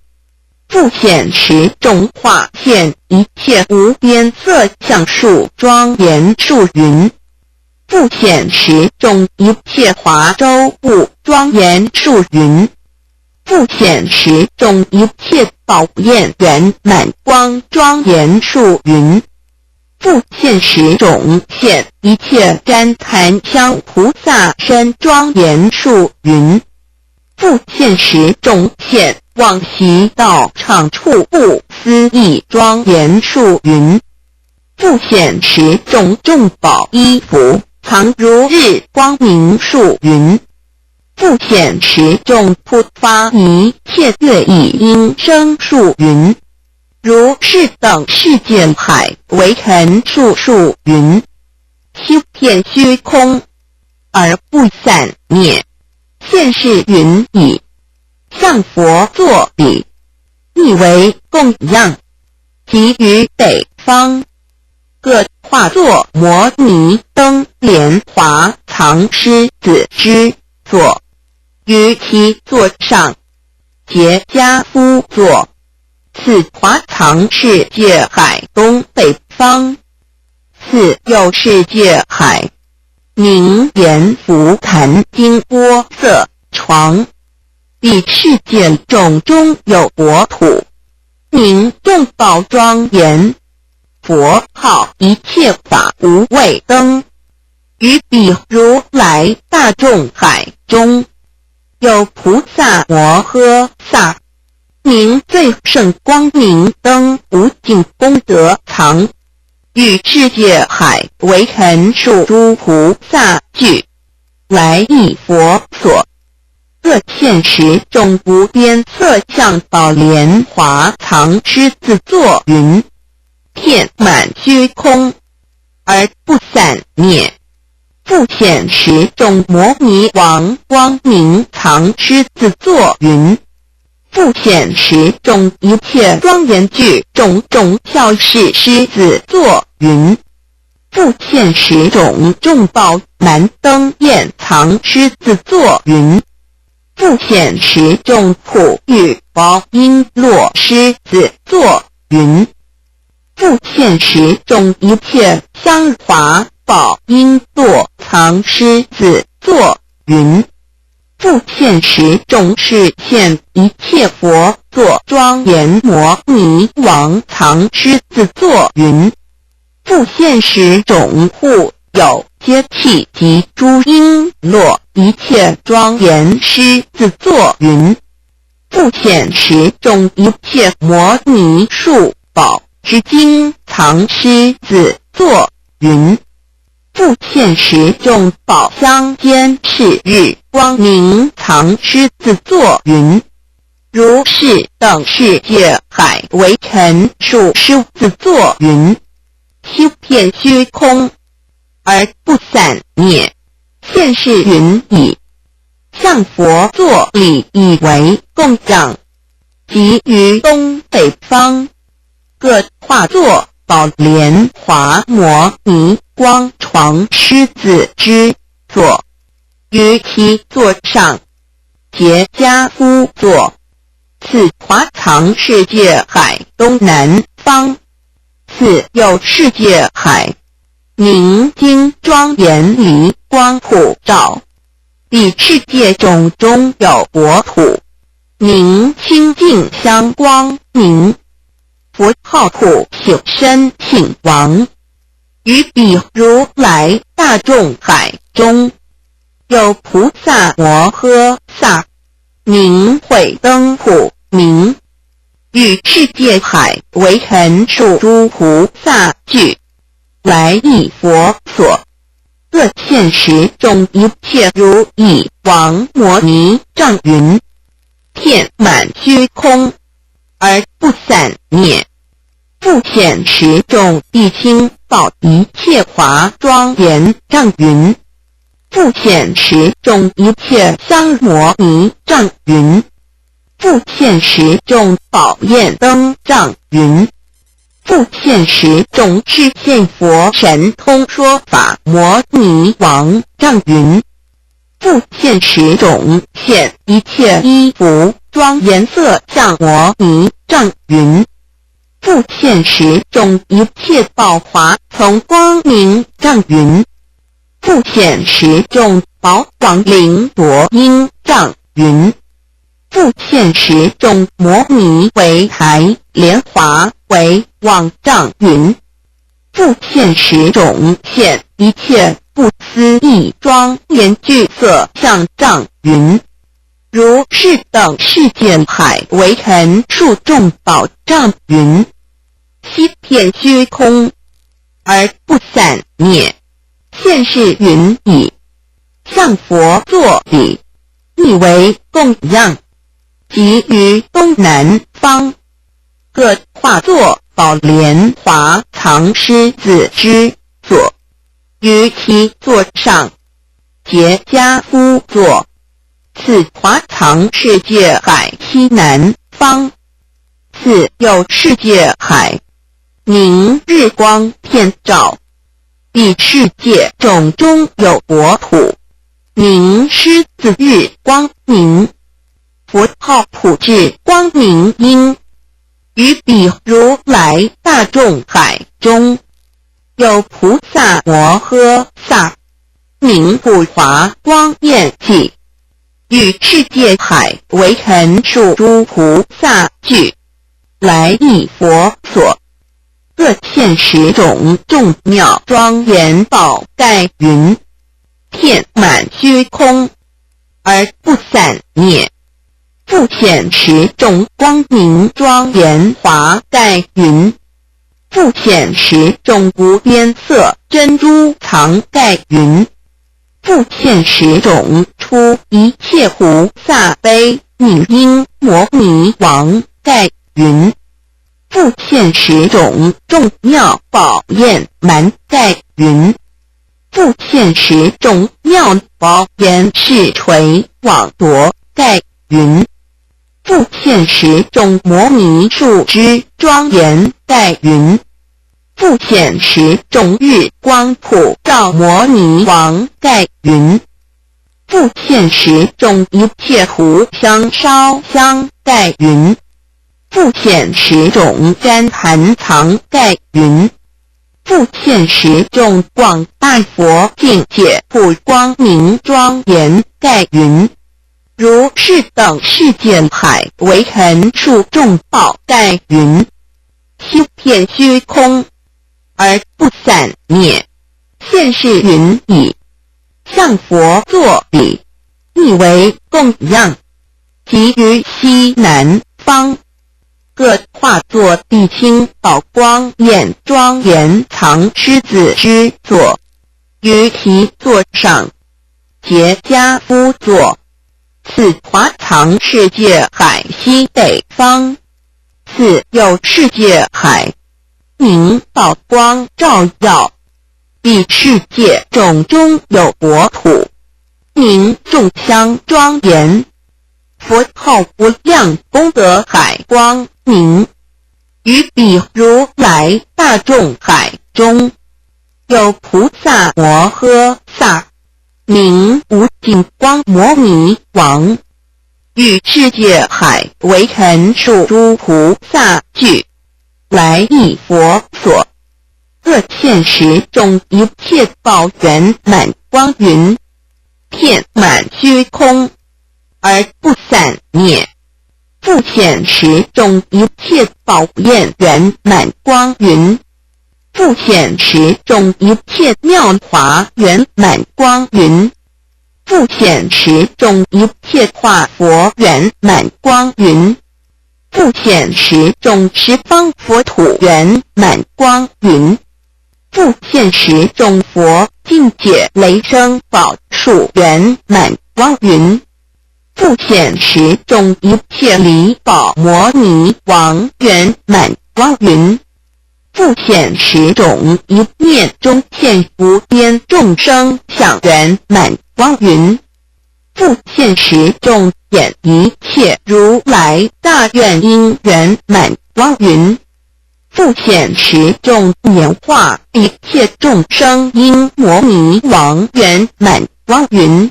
不显示众化现一切无边色相树庄严树云。不显示众一切华周物庄严树云。不显示众一切宝焰圆满光庄严树云。不现实种现一切旃檀香菩萨山庄严树云。不现实种现往昔道场处不思议庄严树云。不现实种众宝衣服藏如日光明树云。不现实种菩萨一切乐意音声树云。如是等世界海为尘数树云。 七片虚空，而不散灭，现是云已。向佛作礼，亦为供养。即于北方，各化作摩尼灯莲华藏狮子之座，于其座上结跏趺坐。此华藏世界海东北方。 四有世界海，名阎浮檀金波色床。彼世界种中有国土，名众宝庄严。佛号一切法无畏灯。于彼如来大众海中，有菩萨摩诃萨，名最胜光明灯无尽功德藏。 于世界海为尘数诸菩萨俱来诣佛所。各现实种无边色相宝莲华藏狮子座云，遍满虚空，而不散灭。不现实种摩尼王光明藏狮子座云， 不现实种一切庄严聚种种教示狮子座云。不现实种众宝满灯焰藏狮子座云。不现实种普雨宝璎珞狮子座云。不现实种一切香华宝璎珞藏狮子座云。 不现实种示现一切佛座庄严摩尼王藏狮子座云。不现实种护有阶气及诸璎珞一切庄严狮子座云。不现实种一切摩尼树宝之金藏狮子座云。 不现实众宝香间是日光明藏狮子座云。如是等世界海为尘数狮子座云。七片虚空，而不散灭，现是云已。向佛作礼以为供养。即于东北方，各化作宝莲华摩尼光床狮子之座，于其座上结跏趺坐。此华藏世界海东南方。四有世界海，名金庄严离光普照。彼世界种中有国土，名清净香光明。佛号普贤身品王。于彼如来大众海中，有菩萨摩诃萨，名慧灯普明。于世界海为尘数诸菩萨俱来诣佛所。各现实众一切如意王摩尼障云，遍满虚空，而不散灭。不现实众一心宝一切华庄严障云，不现实众一切香摩尼障云，不现实众宝焰灯障云，不现实中实现佛神通说法摩尼王丈云。不现实中现一切衣服装颜色像摩尼丈云。不现实中一切宝华从光明丈云。不现实中宝光灵夺音丈云。不现实中摩尼为台莲华为王丈云。不现实中现一切不思议庄严聚色像丈云。如是等世间海为尘数众宝丈云。悉遍虚空而不散灭。现世云已，像佛作彼，亦为供养。即于东南方，各化作宝莲华藏狮子之座，于其座上结跏趺坐。此华藏世界海西南方。此有世界海，明日光遍照。彼世界种中有国土，名狮子日光明。佛号普至光明音。于彼如来大众海中，有菩萨摩诃萨，名普华光焰际。于世界海为尘数诸菩萨聚，来诣佛所。各现十种众妙庄严宝盖云，遍满虚空而不散灭。不现十种光明庄严华盖云，不现十种无边色珍珠藏盖云，不现十种出一切菩萨悲悯音摩尼王盖云，不现十种众妙宝焰满盖云，不现十种妙宝焰势垂网罗盖云，不现十种摩尼树枝庄严盖云，不现十种日光普照摩尼王盖云，不现十种一切湖香烧香盖云，不现十种甘潭藏盖云，不现十种广大佛境界普光明庄严盖云。如是等世间海为尘数众宝盖云，悉遍虚空而不散灭。现世云已，像佛作彼，亦为供养。即于西南方，各化作地青宝光焰庄严藏狮子之座，于其座上结跏趺坐。此华藏世界海西北方，此有世界海，名宝光照耀。彼世界种中有国土，名众香庄严。佛号无量功德海光明。于彼如来大众海中，有菩萨摩诃萨，名无尽光摩尼王。于世界海为尘数诸菩萨聚，来诣佛所。各现十种一切宝圆满光云，遍满虚空而不散灭。不现十种一切宝焰圆满光云，不现十种一切妙华圆满光云，不现十种一切化佛圆满光云，不现十种十方佛土圆满光云，不现十种佛境界雷声宝树圆满光云，不现十种一切离宝摩尼王圆满光云，不现十种一念中现无边众生相圆满光云，不现十种显一切如来大愿音圆满光云，不显示众莲花一切众生因摩尼王圆满光云，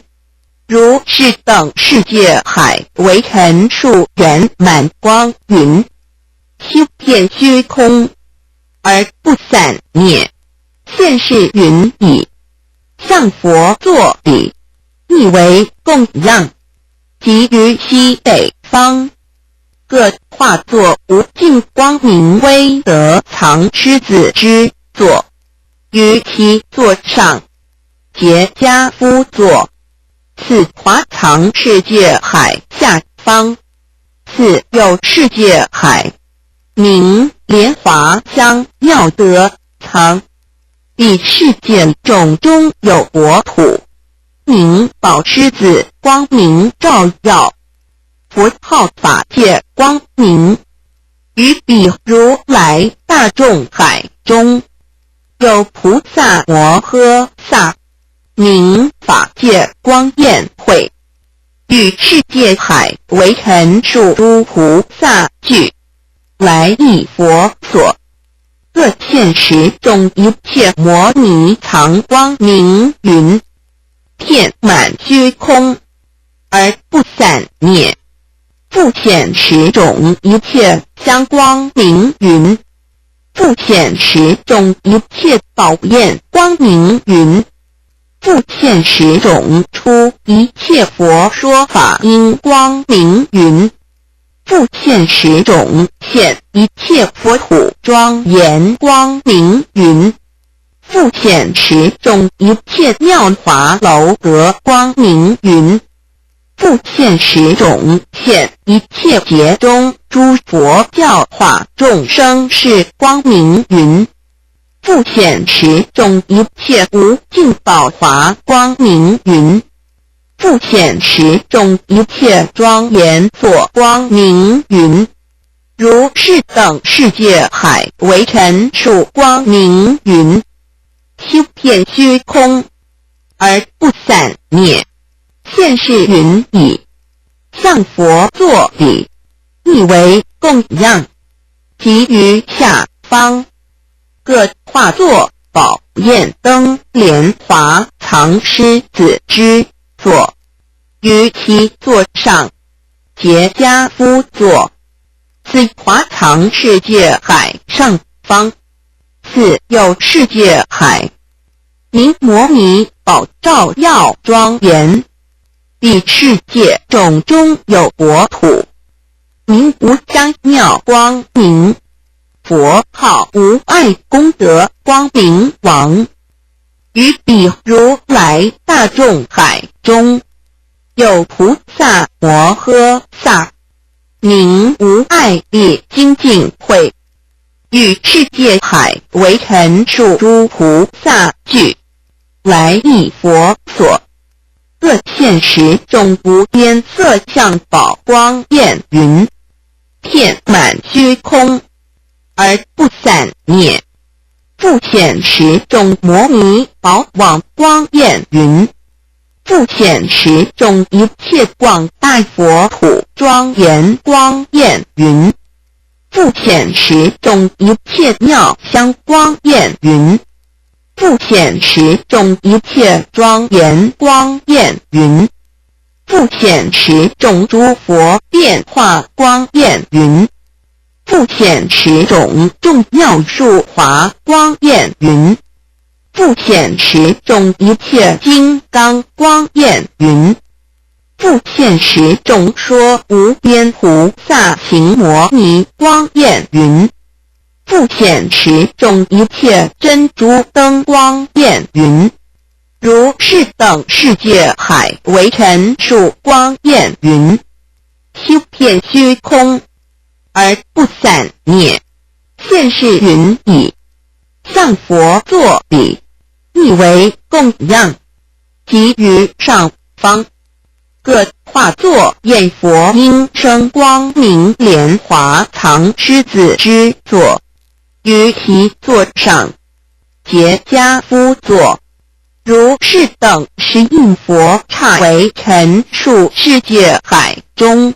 如是等世界海为陈数圆满光云， 修遍虚空而不散灭，现世云已，向佛作礼，亦为供养，即于西北方，各化作无尽光明威德藏狮子之座，于其座上结跏趺坐，此华藏世界海下方， 此有世界海，名莲华香妙德藏。彼世界种中有国土，名宝狮子光明照耀，佛号法界光明。于彼如来大众海中，有菩萨摩诃萨，名法界光焰会。 与世界海为陈数诸菩萨俱来诣佛所，各现十种一切摩尼藏光明云，遍满虚空而不散灭，复现十种一切香光明云，复现十种一切宝焰光明云， 复现十种出一切佛说法音光明云，复现十种现一切佛土庄严光明云，复现十种一切妙华楼阁光明云，复现十种现一切劫中诸佛教化众生是光明云， 复显十种一切无尽宝华光明云，复显十种一切庄严座光明云，如是等世界海为陈数光明云，修遍虚空而不散灭，现世云已，向佛作礼，亦为供养。 即于下方，各化作宝焰灯莲华藏狮子之座，于其座上结跏趺坐。此华藏世界海上方，此有世界海，名摩尼宝照耀庄严。彼世界种中有国土， 名无相妙光明，佛号无碍功德光明王。于彼如来大众海中，有菩萨摩诃萨，名无碍力精进会，与世界海为陈数诸菩萨俱来诣佛所，各现十种无边色相宝光焰云，遍满虚空而不散灭。复显十种摩尼宝网光焰云，复显十种一切广大佛土庄严光焰云，复显十种一切妙香光焰云， 复显十种一切庄严光焰云，复显十种诸佛变化光焰云，复显十种众妙树华光焰云，复显十种一切金刚光焰云， 复现十种说无边菩萨行摩尼光焰云，复现十种一切珍珠灯光焰云，如是等世界海为陈数光焰云，修遍虚空而不散灭，现世云已，向佛作礼，亦为供养。 即于上方，各化作焰佛音声光明莲华藏狮子之座，于其座上结跏趺坐，如是等十应佛刹为陈数世界海中，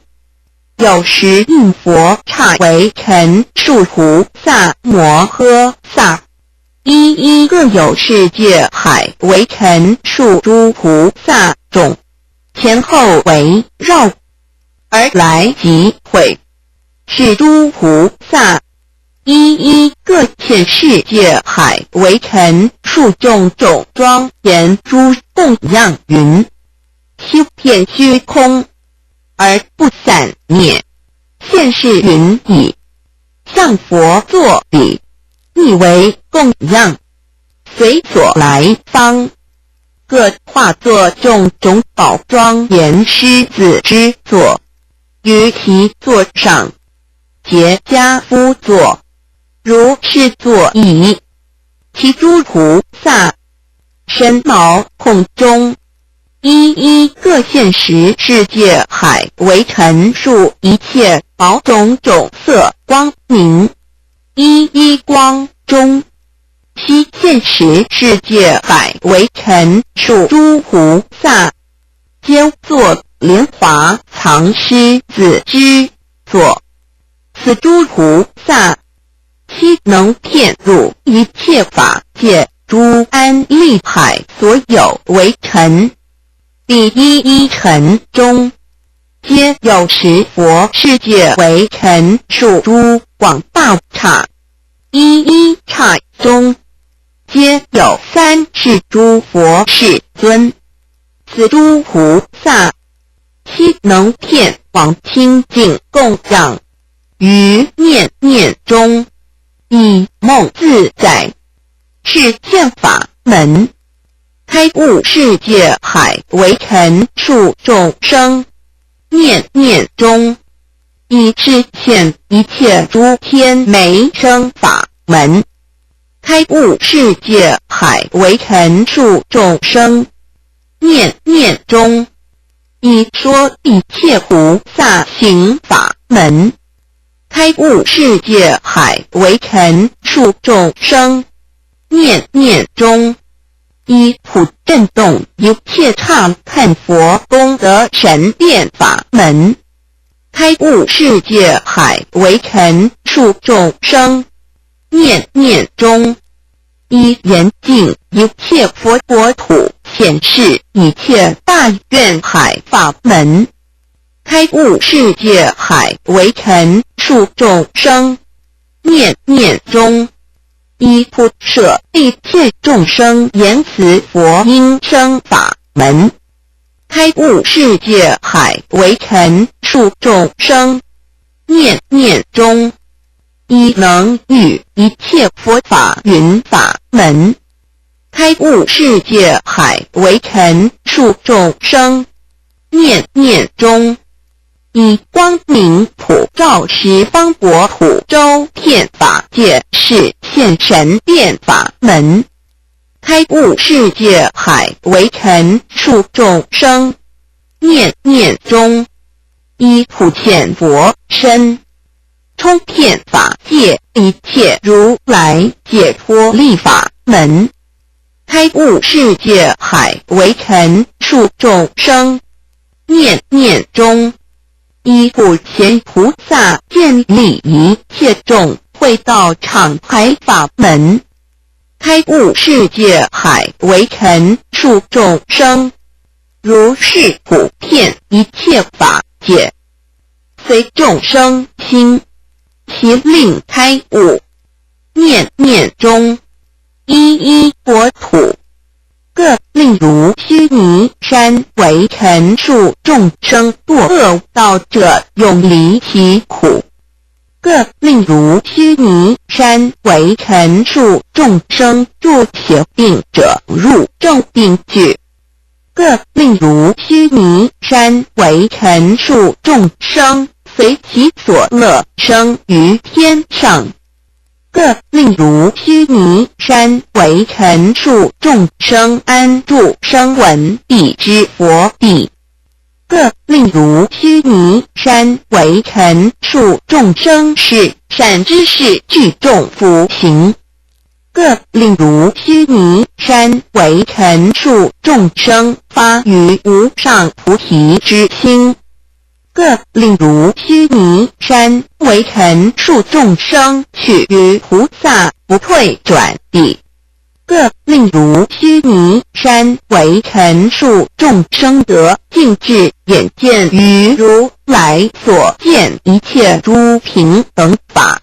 有时应佛刹为陈树菩萨摩诃萨。一一各有世界海为陈树诸菩萨种，前后围绕而来即会，是诸菩萨一一各现世界海为陈树种种庄严诸供养云， 修遍虚空而不散灭，现世云已，向佛作礼，亦为供养，随所来方，各化作种种宝庄严狮子之座，于其座上结跏趺坐，如是坐已。其诸菩萨 身毛空中，一一各现时世界海为陈树一切宝种种色光明，一一光中，悉现时世界海为陈树诸菩萨，皆作莲华藏狮子之座。此诸菩萨 悉能遍入一切法界诸安立海所有为陈。第一一陈中，皆有十佛世界为陈树诸广大刹。一一刹中，皆有三世诸佛世尊。此诸菩萨 悉能遍往清净供养，于念念中，以梦自在，示现法门，开悟世界海为陈树众生。念念中，以示现一切诸天没生法门，开悟世界海为陈树众生。念念中， 以说一切菩萨行法门，开悟世界海为陈树众生。念念中，以普震动一切刹那佛功德闪电法门，开悟世界海为陈树众生。念念中， 以严禁一切佛国土显示一切大愿海法门，开悟世界海为陈树众生。念念中，以普摄一切众生言辞佛音声法门，开悟世界海为陈树众生。念念中， 以能喻一切佛法云法门，开悟世界海为陈树众生。念念中，以光明普照十方国土周遍法界，示现闪电法门，开悟世界海为陈树众生。念念中， 以普贤佛身，充遍法界一切如来解脱力法门，开悟世界海为陈树众生。念念中，以普贤菩萨建立一切众会道场海法门，开悟世界海为陈树众生。 如是普遍一切法界，随众生心，悉令开悟。念念中，一一国土，各令如须弥山为陈树众生堕恶道者永离其苦。 各令如须弥山为陈树众生住邪定者入正定趣。各令如须弥山为陈树众生随其所乐生于天上。各令如须弥山为陈树众生安住声闻地之佛地。 各令如须弥山为陈树众生示善知识具众福行。各令如须弥山为陈树众生发于无上菩提之心。各令如须弥山为陈述众生去于菩萨不退转地。各令如须弥山为陈述众生得尽智眼见于如来所见一切诸平等法。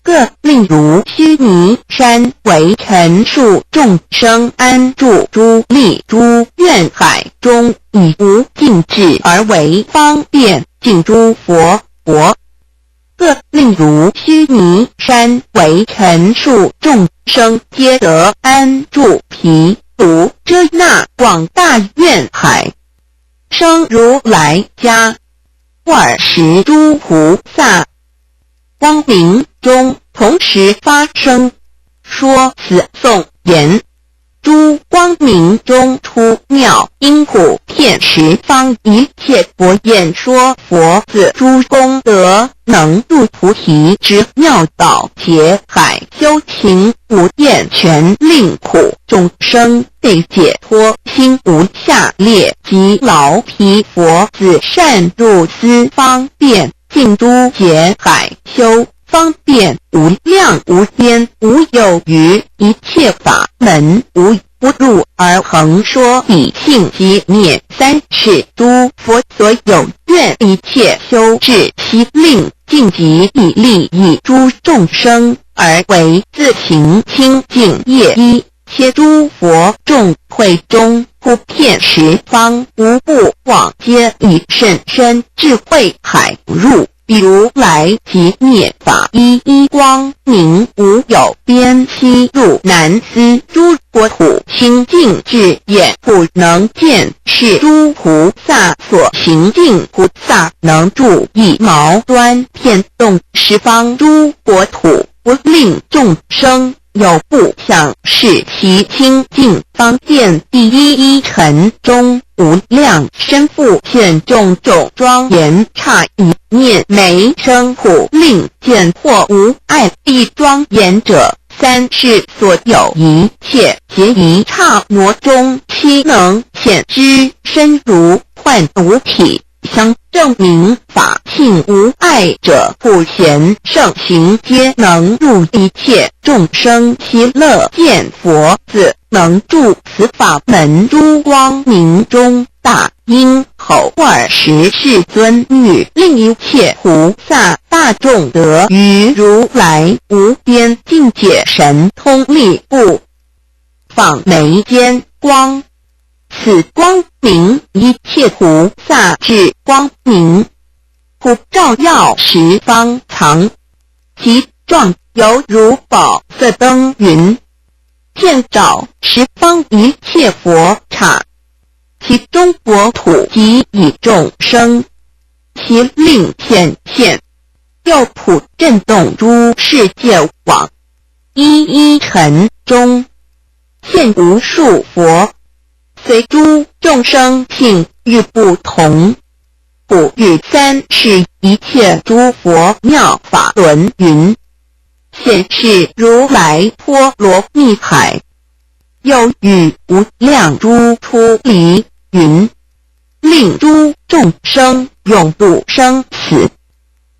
各令如须弥山为陈述众生安住诸力诸愿海中，以无尽智而为方便尽诸佛国。各令如须弥山为陈述众生皆得安住毗卢遮那广大愿海，生如来家。尔时诸菩萨光明中同时发声，说此颂言：诸光明中出妙音，普遍十方一切佛言说佛子，诸功德能入菩提之妙宝劫海，修行无厌泉，令苦众生得解脱，心无下劣，即劳彼佛子善入斯方便 尽诸劫海，修方便无量无边无有余一切法门，无不入而恒说彼性寂灭三世诸佛所有愿一切修智悉令，尽极以利益诸众生，而为自行清净业。一切诸佛众会中，普遍十方无不往皆以甚深智慧海入 彼如来寂灭法，一一光明无有边，悉入难思诸国土，清净之眼不能见，是诸菩萨所行，尽菩萨能住一毛端，遍动十方诸国土，不令众生有不想，是其清净方便。第一一尘中 无量身复现种种庄严刹，一念眉生普令见惑无碍，亦庄严者三世所有一切皆于刹那中悉能显之，身如幻，五体相证明法性无碍者，普贤圣行皆能入一切众生心乐，见佛子 能住此法门诸光明中。大音吼：尔时世尊欲令一切菩萨大众得于如来无边境界神通力，不仿眉间光，此光明一切菩萨之光明，普照耀十方藏，其状犹如宝色灯云， 遍照十方一切佛刹，其中国土即以众生其力显现，又普震动诸世界往。一一尘中现无数佛，随诸众生性欲不同， 普喻三世一切诸佛妙法轮云，显示如来波罗蜜海，又喻无量诸出离云，令诸众生永度生死。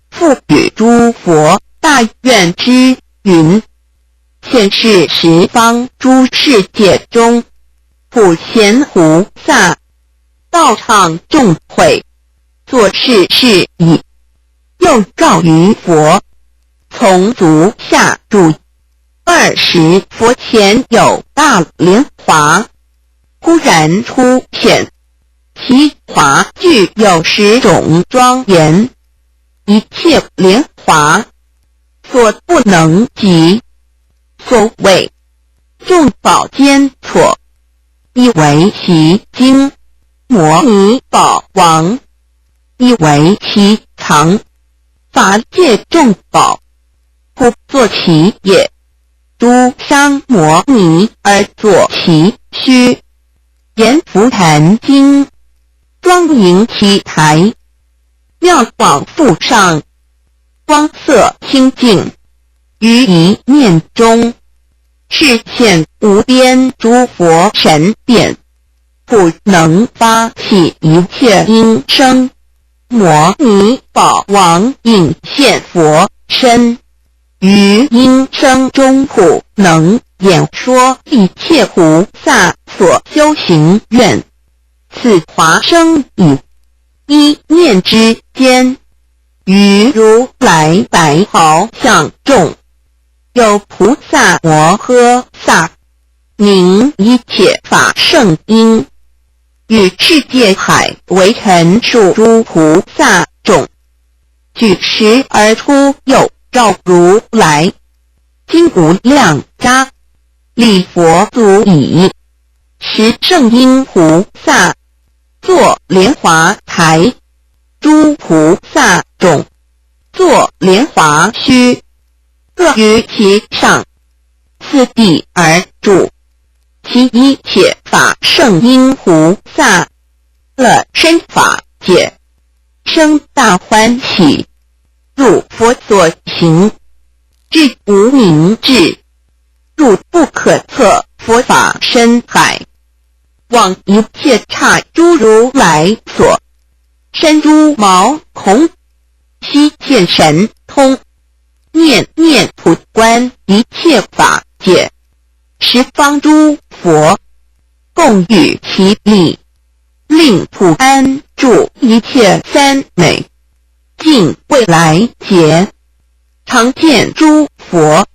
复喻诸佛大愿之云，显示十方诸世界中，普贤菩萨 道场众会，作是事已，又告于佛，从足下住。二时佛前有大莲华，忽然出现，其华具有十种庄严，一切莲华所不能及。所谓众宝间错， 亦为其精。摩尼宝王，亦为其藏。法界众宝，不作其业，诸沙摩尼而作其虚。阎浮檀精，庄严其台， 妙广覆上，光色清净，于一念中，示现无边诸佛神变，普能发起一切音声，摩尼宝王引现佛身，于音声中普能演说一切菩萨所修行愿。此华生已，一念之间，于如来白毫相众，有菩萨摩诃萨，名一切法圣音，与世界海为陈数诸菩萨众，举时而出，有照如来，金无量伽，礼佛足矣。时圣音菩萨，坐莲华台，诸菩萨众，坐莲华须，各于其上，次第而住。其一切法圣音菩萨，乐身法界，生大欢喜，入佛所行，至无名智，入不可测佛法深海，往一切刹诸如来所，身诸毛孔，悉见神通，念念普观一切法界，十方诸佛，共于其力，令普安住一切三昧，尽未来劫，常见诸佛，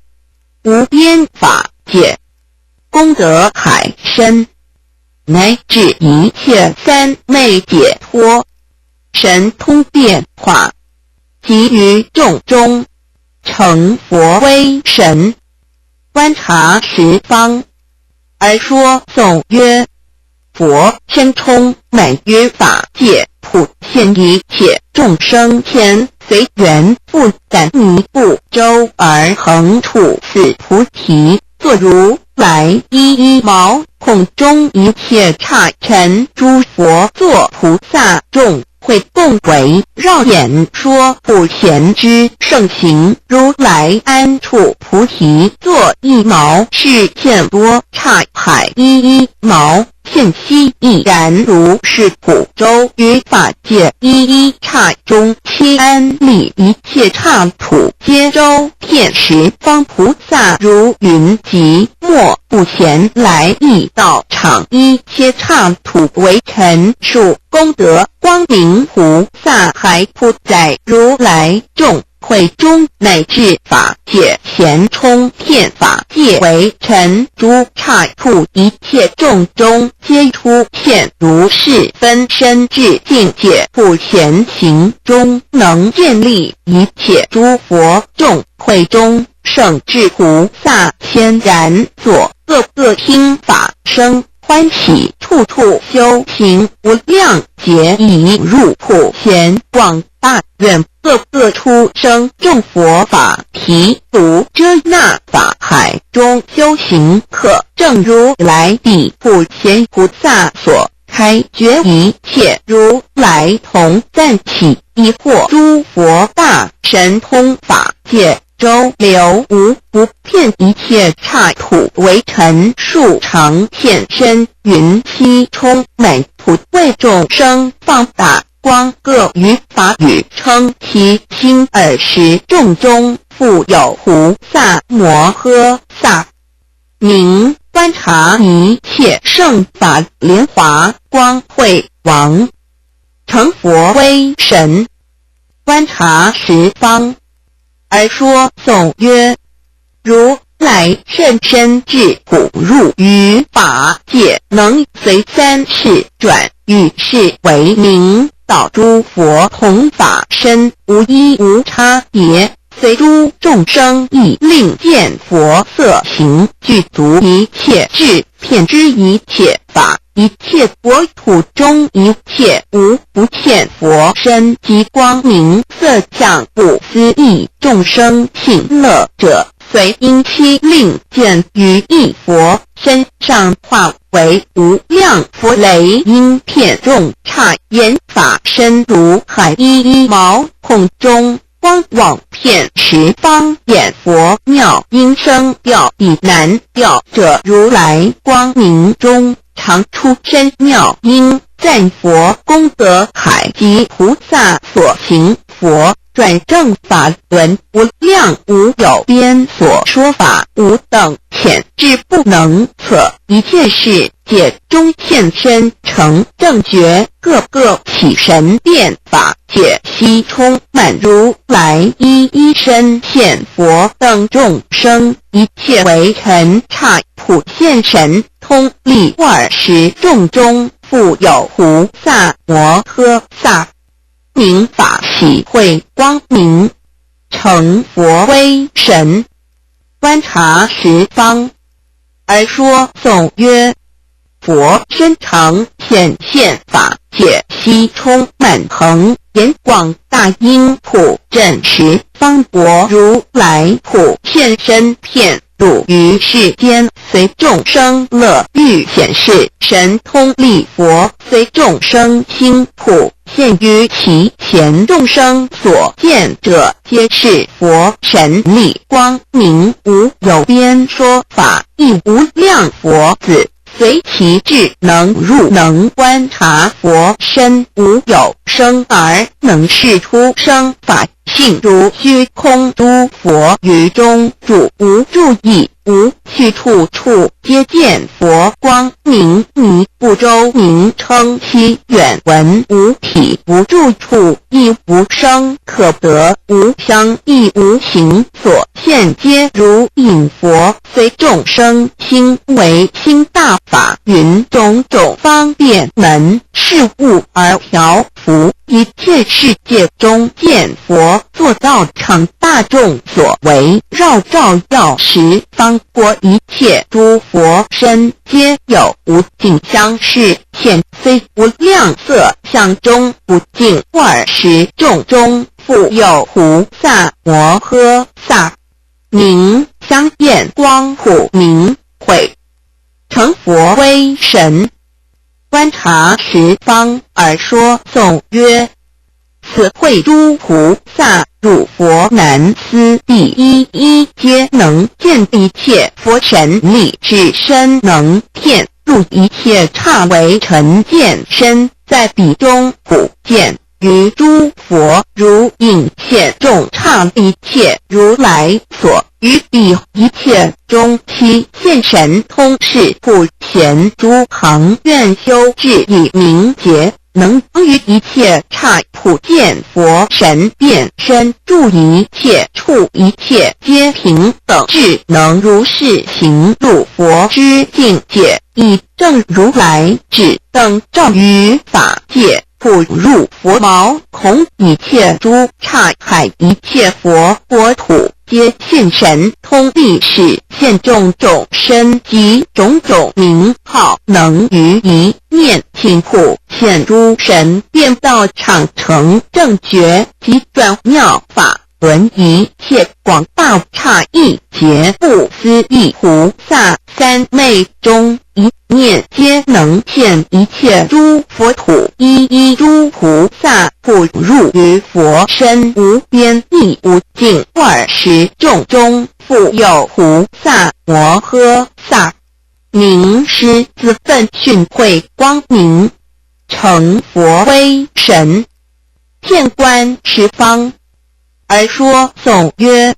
无边法界，功德海深，乃至一切三昧解脱，神通变化，集于众中，成佛威神，观察十方，而说颂曰：佛身充满于法界，普现一切众生前，随缘不散，迷不周而恒处此菩提座。如来一一毛孔中，一切刹尘诸佛作菩萨众，会共围绕演说普贤之圣行。如来安处菩提座，一毛示现多刹海，一一毛现悉亦然如是。普周于法界，一一刹中悉安立，一切刹土皆周遍十方菩萨，如云即没，普贤来诣道场，一切刹土为陈数功德光明。菩萨还普在如来众会中，乃至法界咸充遍法界为陈诸刹土，一切众中皆出现如是分身智境界普贤行，终能建立一切诸佛众会中圣智菩萨。天然所各个听法声，欢喜处处修行无量劫，已入普贤广大愿，各个出生众佛法，提度遮那法海中修行客，正如来彼普贤菩萨所开，觉一切如来同赞起，亦或诸佛大神通法界 周流无不遍一切刹土为陈数，常现身云：悉充满普为众生放大光。各于法语称其心，尔时众中复有菩萨摩诃萨，名观察一切圣法莲华光慧王，成佛威神，观察十方， 而说颂曰：如来甚深智，普入于法界，能随三世转，与世为名，导诸佛同法身，无一无差别，随诸众生意，令见佛色行，具足一切智，遍知一切法，一切国土中一切无不现佛身，及光明色相不思议，众生信乐者，随因悉令见于一佛身上，化为无量佛雷音，遍众刹，演法身如海，一一毛孔中 光广遍十方，演佛妙音声调，以难调者，如来光明中常出深妙音，赞佛功德海，及菩萨所行佛，转正法轮无量无有边，所说法无等浅，至不能测。一切世界中现身成正觉，个个起神变法，解析充满如来，一一身现佛等众生。一切为尘刹普现神通力，尔时众中复有菩萨摩诃萨，名法喜慧光明，成佛威神，观察十方，而说颂曰：佛身常显现法，解析充满恒，眼广大音普振十方佛，如来普现身遍 入于世间，随众生乐欲显示神通力。佛随众生心普现于其前，众生所见者皆是佛神力光明，无有边，说法亦无量。佛子随其智能入，能观察佛身，无有生而能示出生法， 性如虚空，诸佛于中住，无住亦无去处，处皆见佛光明，迷不周名称其远。闻无体无住处，亦无声可得，无香亦无形，所现皆如影。佛随众生心为心大法云，种种方便门， 是物而调伏一切世界中见佛坐道场，大众所围绕，照耀十方国，一切诸佛身皆有无尽相视现，虽无量色相中不净。尔时众中复有菩萨摩诃萨，名香焰光普明慧， 成佛威神，观察十方，而说颂曰：此会诸菩萨入佛南，斯地一一皆能见一切佛神力，至身能遍入一切刹，为尘见身，在彼中普见 于诸佛如影现，众刹一切如来所，于彼一切中悉现神通，是普贤诸行愿修至以明解，能于一切刹普见佛神变身，住一切处，一切皆平等，智能如是行，入佛之境界，亦正如来，只等照于法界。 普入佛毛孔，一切诸刹海，一切佛国土，皆现神通力，示现种种身及种种名号，能于一念尽普现诸神，遍道场成正觉，即转妙法 轮一切广大刹，一劫不思议。菩萨三昧中，一念皆能现一切诸佛土，一一诸菩萨普入于佛身，无边亦无尽。尔时众中复有菩萨摩诃萨， 名师资分，训慧光明，成佛威神，遍观十方，而说颂曰：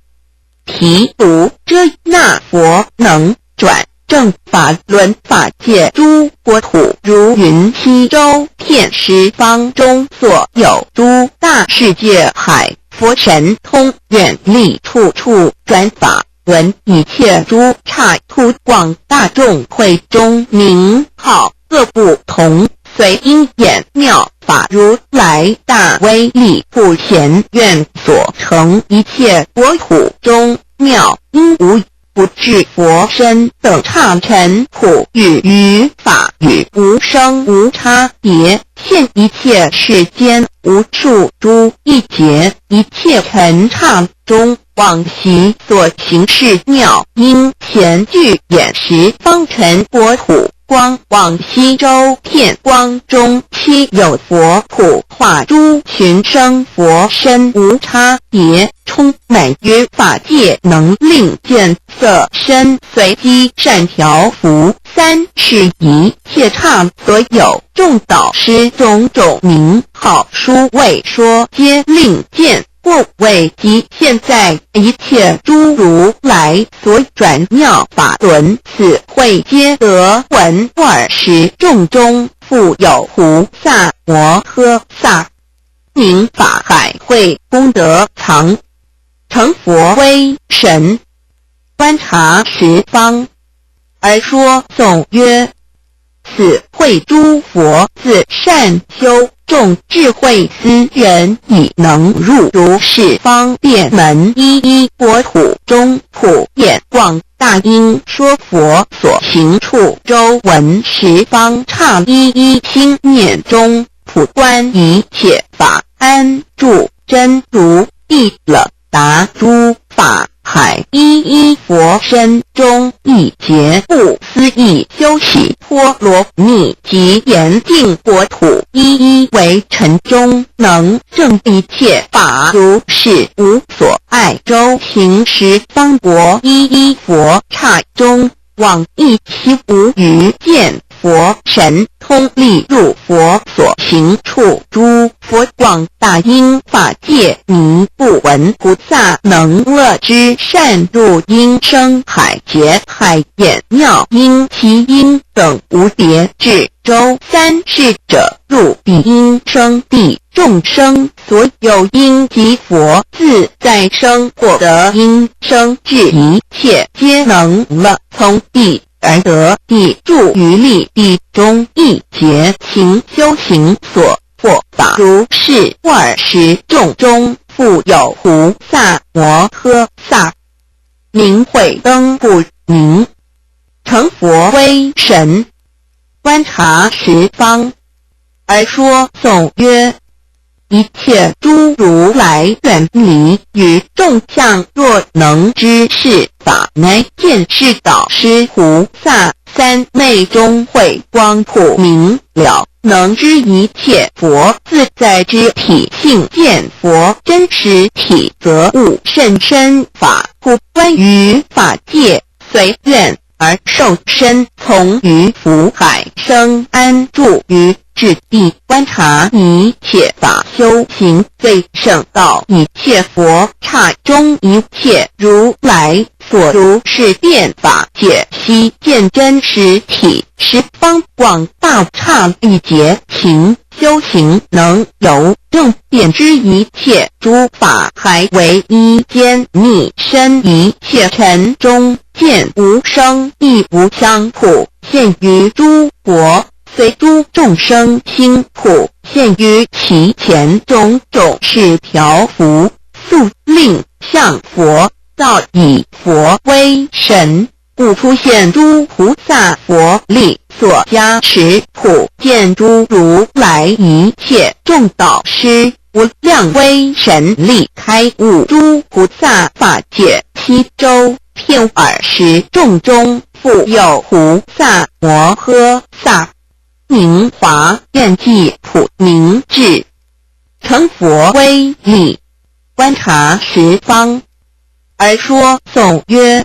毗卢遮那佛能转正法轮，法界诸国土，如云吸收遍十方中所有诸大世界海，佛神通远利，处处转法 轮一切诸刹土，广大众会中，名号各不同，随因演妙法，如来大威力普贤愿所成，一切国土中妙音无不至。佛身等刹尘普语，于法语无声无差别，现一切世间无数诸一劫，一切尘刹中 往昔所行是妙音，前具演十方尘国土光，往昔周遍光中，悉有佛普化诸群生，佛身无差别，充满于法界，能令见色身随机善调伏，三是一切刹所有众导师种种名号书为说皆令见，或为即现在一切诸如来所转妙法轮，此会皆得闻。二是众中复有菩萨摩诃萨，名法海会功德藏，成佛威神，观察十方，而说颂曰：此会诸佛自善修，众智慧思源已能入，如是方便门，一一国土中普遍广大音说佛所行处，周闻十方刹，一一心念中普观一切法，安住真如，地了达诸法海，一一佛身中一劫，不思议休息波罗蜜，及严净国土，一一为尘中能证一切法，如是无所碍。周行十方国，一一佛刹中 往一息无余见佛神通力入佛所行处，诸佛广大音法界，迷不闻菩萨能乐之善入音声海，劫海眼妙音其音等无别智。周三世者入彼音声地，众生所有音即佛自在声获得音声至一切皆能乐，从地 而得地住于立地中一劫，勤修行所获法如是。二时众中复有菩萨摩诃萨，名慧灯不明，成佛威神，观察十方， 而说颂曰：一切诸如来远离于众相，若能知是法，乃见是导师菩萨三昧中慧光普明了，能知一切佛自在之体性，见佛真实体，则悟甚深法。故观于法界，随愿 而受身，从于福海生，安住于至地，观察一切法修行，最胜到一切佛刹中，一切如来所如是变法解析，见真实体，十方广大刹一劫，勤修行能由正遍知一切诸法，还为一间，觅深一切尘中 见无生亦无相，普现于诸佛，随诸众生心，普现于其前，种种是调伏宿令，向佛道以佛威神，故出现诸菩萨佛力所加持，普见诸如来一切众导师， 无量威神力开悟诸菩萨法解，悉周遍。尔时众中复有菩萨摩诃萨，名华严，即普明智，成佛威力，观察十方， 而说颂曰：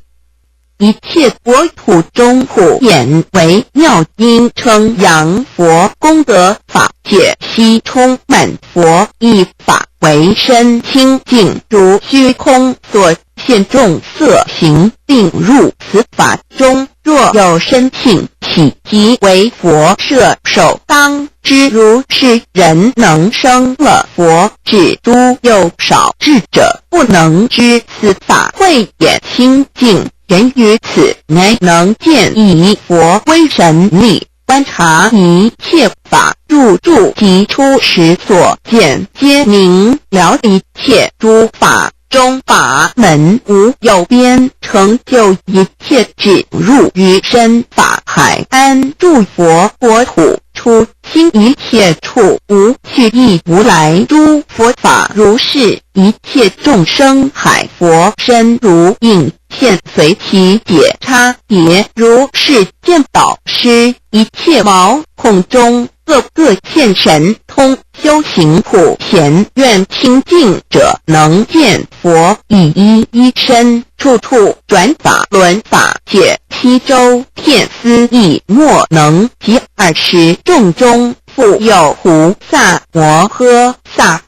一切国土中普显为妙音，称扬佛功德法解析，充满佛意，法为身清净如虚空，所现众色行并入此法中。若有深信，喜即为佛摄受，当 知如是人能生乐佛智，诸有少智者不能知此法慧眼清净，人于此乃能见以佛威神力，观察一切法入住即出时所见，皆明了一切诸法 中法门无有边，成就一切，只入于深法海，安住佛国土，出心一切处，无去亦无来。诸佛法如是，一切众生海，佛身如影现，随其解差别如是见导师，一切毛孔中 各个现神通，修行普贤愿清净者，能见佛以一一身，处处转法轮法解西周天子亦莫能及二十众中复有菩萨摩诃萨，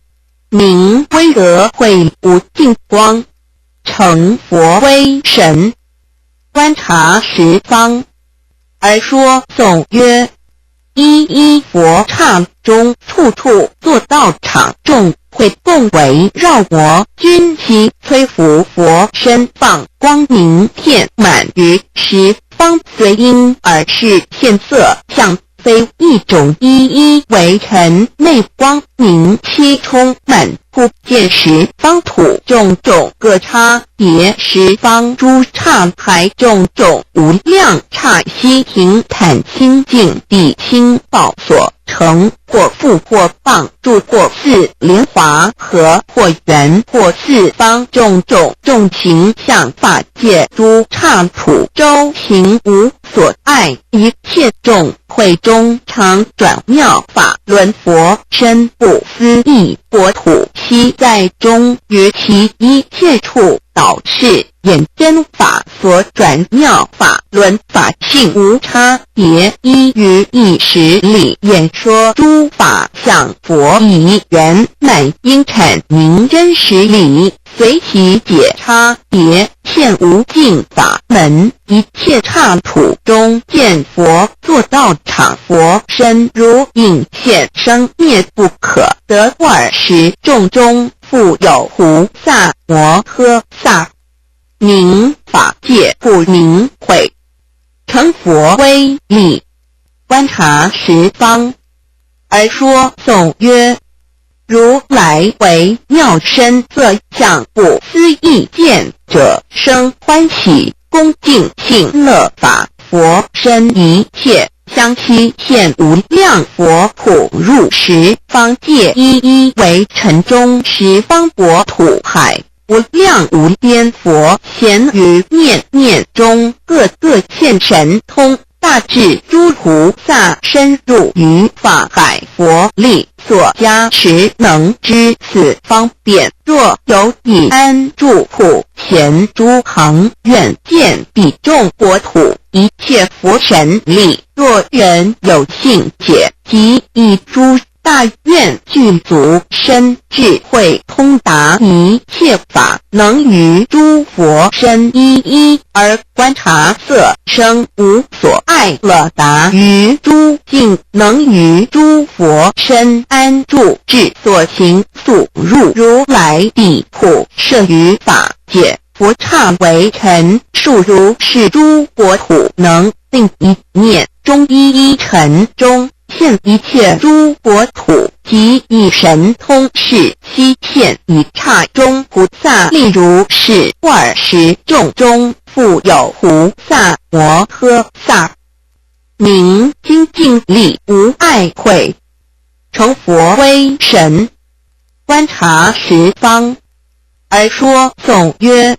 名归德慧无尽光，成佛威神，观察十方，而说颂曰：一一佛刹中，处处作道场，众会共围绕我，均悉摧伏佛身，放光明遍满于十方，随因而示现色相，非一种，一一为尘，内光明气充满，普遍十方土，种种各刹 别十方诸刹海，种种无量刹，悉平坦清净，地清宝所成，或覆或傍，柱或似莲华，河或源或四方，种种众形象法界诸刹土，周行无所碍，一切众会中常转妙法轮，佛身不思议国土悉在中，于其一切处 导示演真法所转妙法轮，法性无差别，一于一时里演说诸法，像佛以圆满音阐明真实理，随其解差别现无尽法门，一切刹土中见佛作道场，佛身如影现，生灭不可得。二十众中 复有菩萨摩诃萨，名法界不名慧，成佛威力，观察十方，而说颂曰：如来为妙身色相，不思议见者生欢喜，恭敬信乐法佛身，一切 相悉现无量佛土，入十方界，一一为尘中十方国土海，无量无边佛显于面，面中各各现神通。大智诸菩萨深入于法海，佛力所加持，能知此方便。若有已安住普贤诸行，愿见彼众国土一切佛神力。 若人有信解，即以诸大愿具足，深智慧通达一切法，能于诸佛身一一而观察色声无所碍，了达于诸境，能于诸佛身安住，至所行速入如来彼土，摄于法界。 佛刹为尘数，如是诸国土，能令一念中一一尘中现一切诸国土，即以神通示悉现一刹中菩萨力。如是二十众中，复有菩萨摩诃萨，名精进力无碍慧，成佛威神，观察十方， 而说颂曰：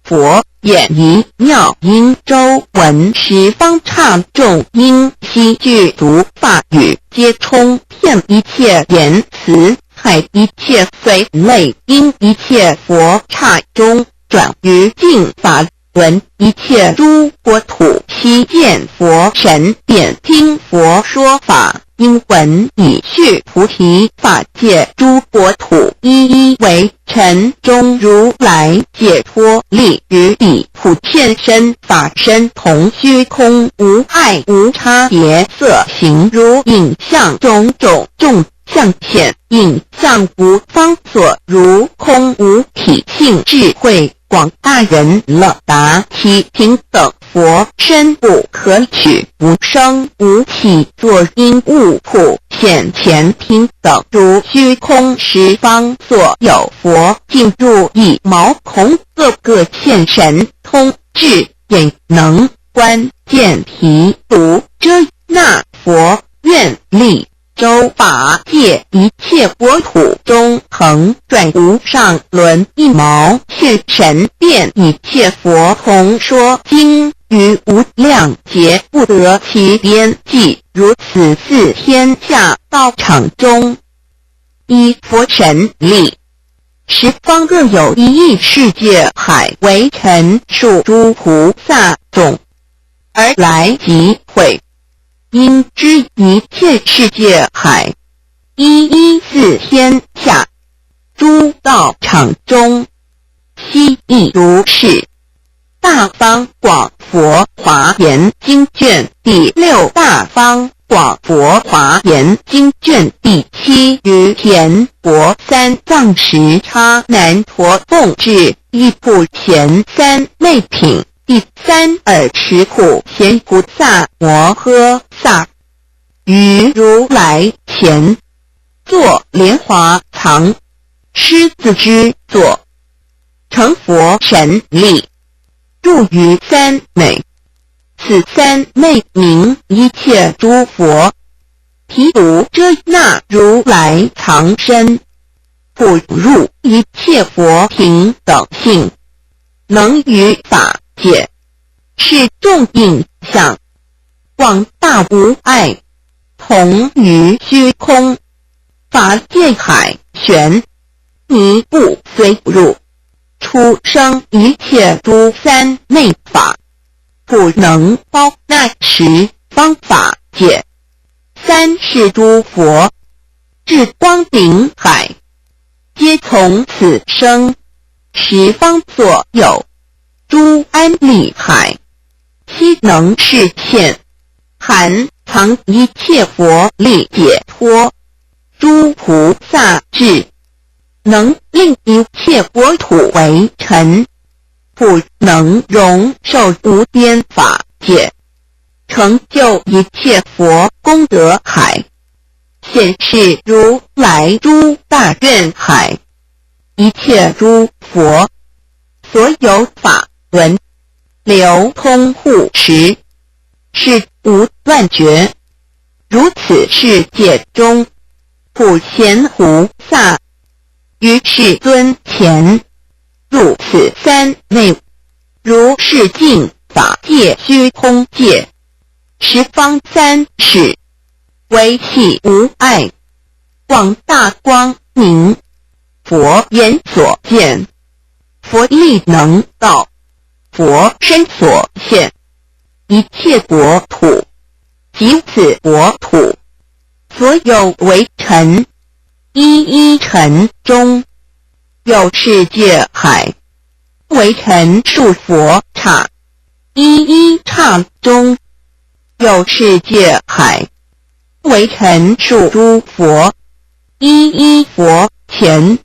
佛眼于妙音，周闻十方刹，众音悉具足，法语皆充遍一切言辞海，一切随类应，一切佛刹中转于尽法轮，一切诸国土悉见佛神，遍听佛说法， 因闻已续菩提法界诸国土，一一为尘中如来解脱力，于彼普现身法身，同虚空无碍无差别，色行如影像，种种众相现，影像无方所，如空无体性，智慧 广大人了达其平等，佛身不可取，无生无起，作因物普显前平等，如虚空十方所有佛，尽入一毛孔，各个现神通，智眼能观见，譬如遮那佛愿力 周法界一切国土中，恒转无上轮，一毛现神遍一切佛，同说经于无量劫，不得其边际。如此四天下道场中，依佛神力，十方各有一亿世界海，为尘数诸菩萨种。而来集会，因知一切世界海，一一四天下，诸道场中，悉亦如是。大方广佛华严经卷第六，大方广佛华严经卷第七，于田国三藏时叉难陀共至，亦普贤三昧品第三，尔时普贤菩萨摩诃萨于如来前，坐莲华藏，狮子之座，成佛神力，住于三昧。此三昧名一切诸佛。毗卢遮那如来藏身，普入一切佛平等性，能于法界，是众应像，广大无碍，同于虚空，法界海玄，迷不随入，出生一切诸三昧法，普能包那十方法界。三世诸佛，智光顶海，皆从此生。十方所有诸安乐海，悉能示现，含藏一切佛力解脱诸菩萨智，能令一切国土为尘，普能容受无边法界，成就一切佛功德海，显示如来诸大愿海。一切诸佛，所有法轮，流通护持，是无断绝。如此世界中，普贤菩萨，于世尊前，入此三昧，如是尽法界虚空界，十方三世，唯系无碍，广大光明，佛眼所见，佛力能到，佛身所现，一切国土，及此国土，所有微尘，一一尘中，有世界海，微尘数佛刹，一一刹中，有世界海，微尘数诸佛，一一佛前，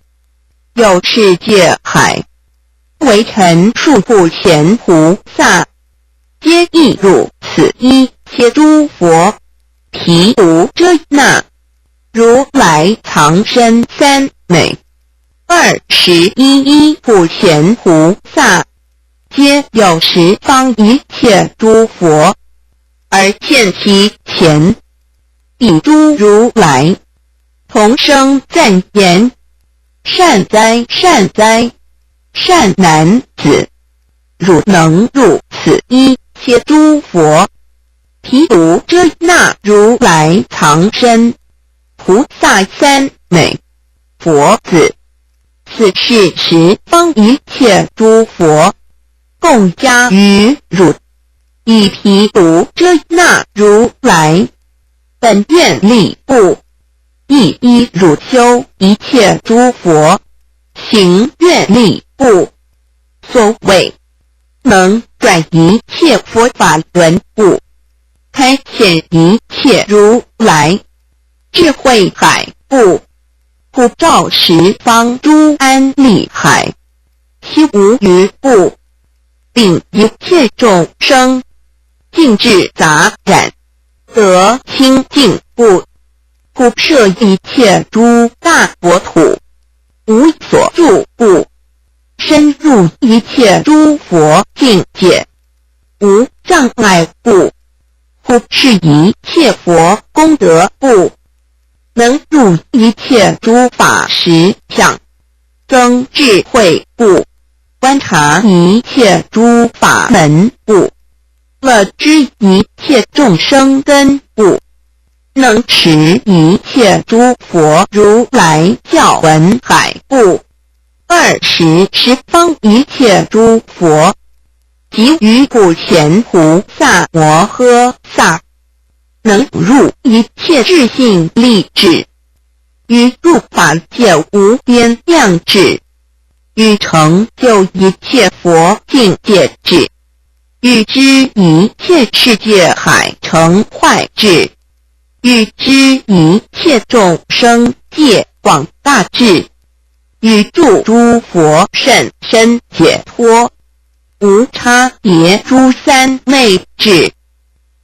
有世界海，微尘数普贤菩萨，皆亦入此一切诸佛。毗卢遮那，如来藏身三昧，二十一一普贤菩萨，皆有十方一切诸佛，而现其前，彼诸如来，同声赞言：善哉，善哉，善男子！汝能入此一切诸佛。毗卢遮那如来藏身，菩萨三昧，佛子，此是十方一切诸佛，共加于汝，以毗卢遮那如来本愿力故，亦依汝修一切诸佛行愿力故。所谓能转一切佛法轮故，开显一切如来智慧海故，普照十方诸安乐海，悉无余故，令一切众生尽至杂染，得清净故，普摄一切诸大国土，无所住故，深入一切诸佛境界，无障碍故，普示一切佛功德故，能入一切诸法实相，增智慧故，观察一切诸法门故，乐知一切众生根故，能持一切诸佛如来教闻海故，二十十方一切诸佛，及于普贤菩萨摩诃萨，能入一切智性力智，于诸法界无边量智，于成就一切佛境界智，于知一切世界海城坏智，于知一切众生界广大智，于著诸佛甚深解脱无差别诸三昧智，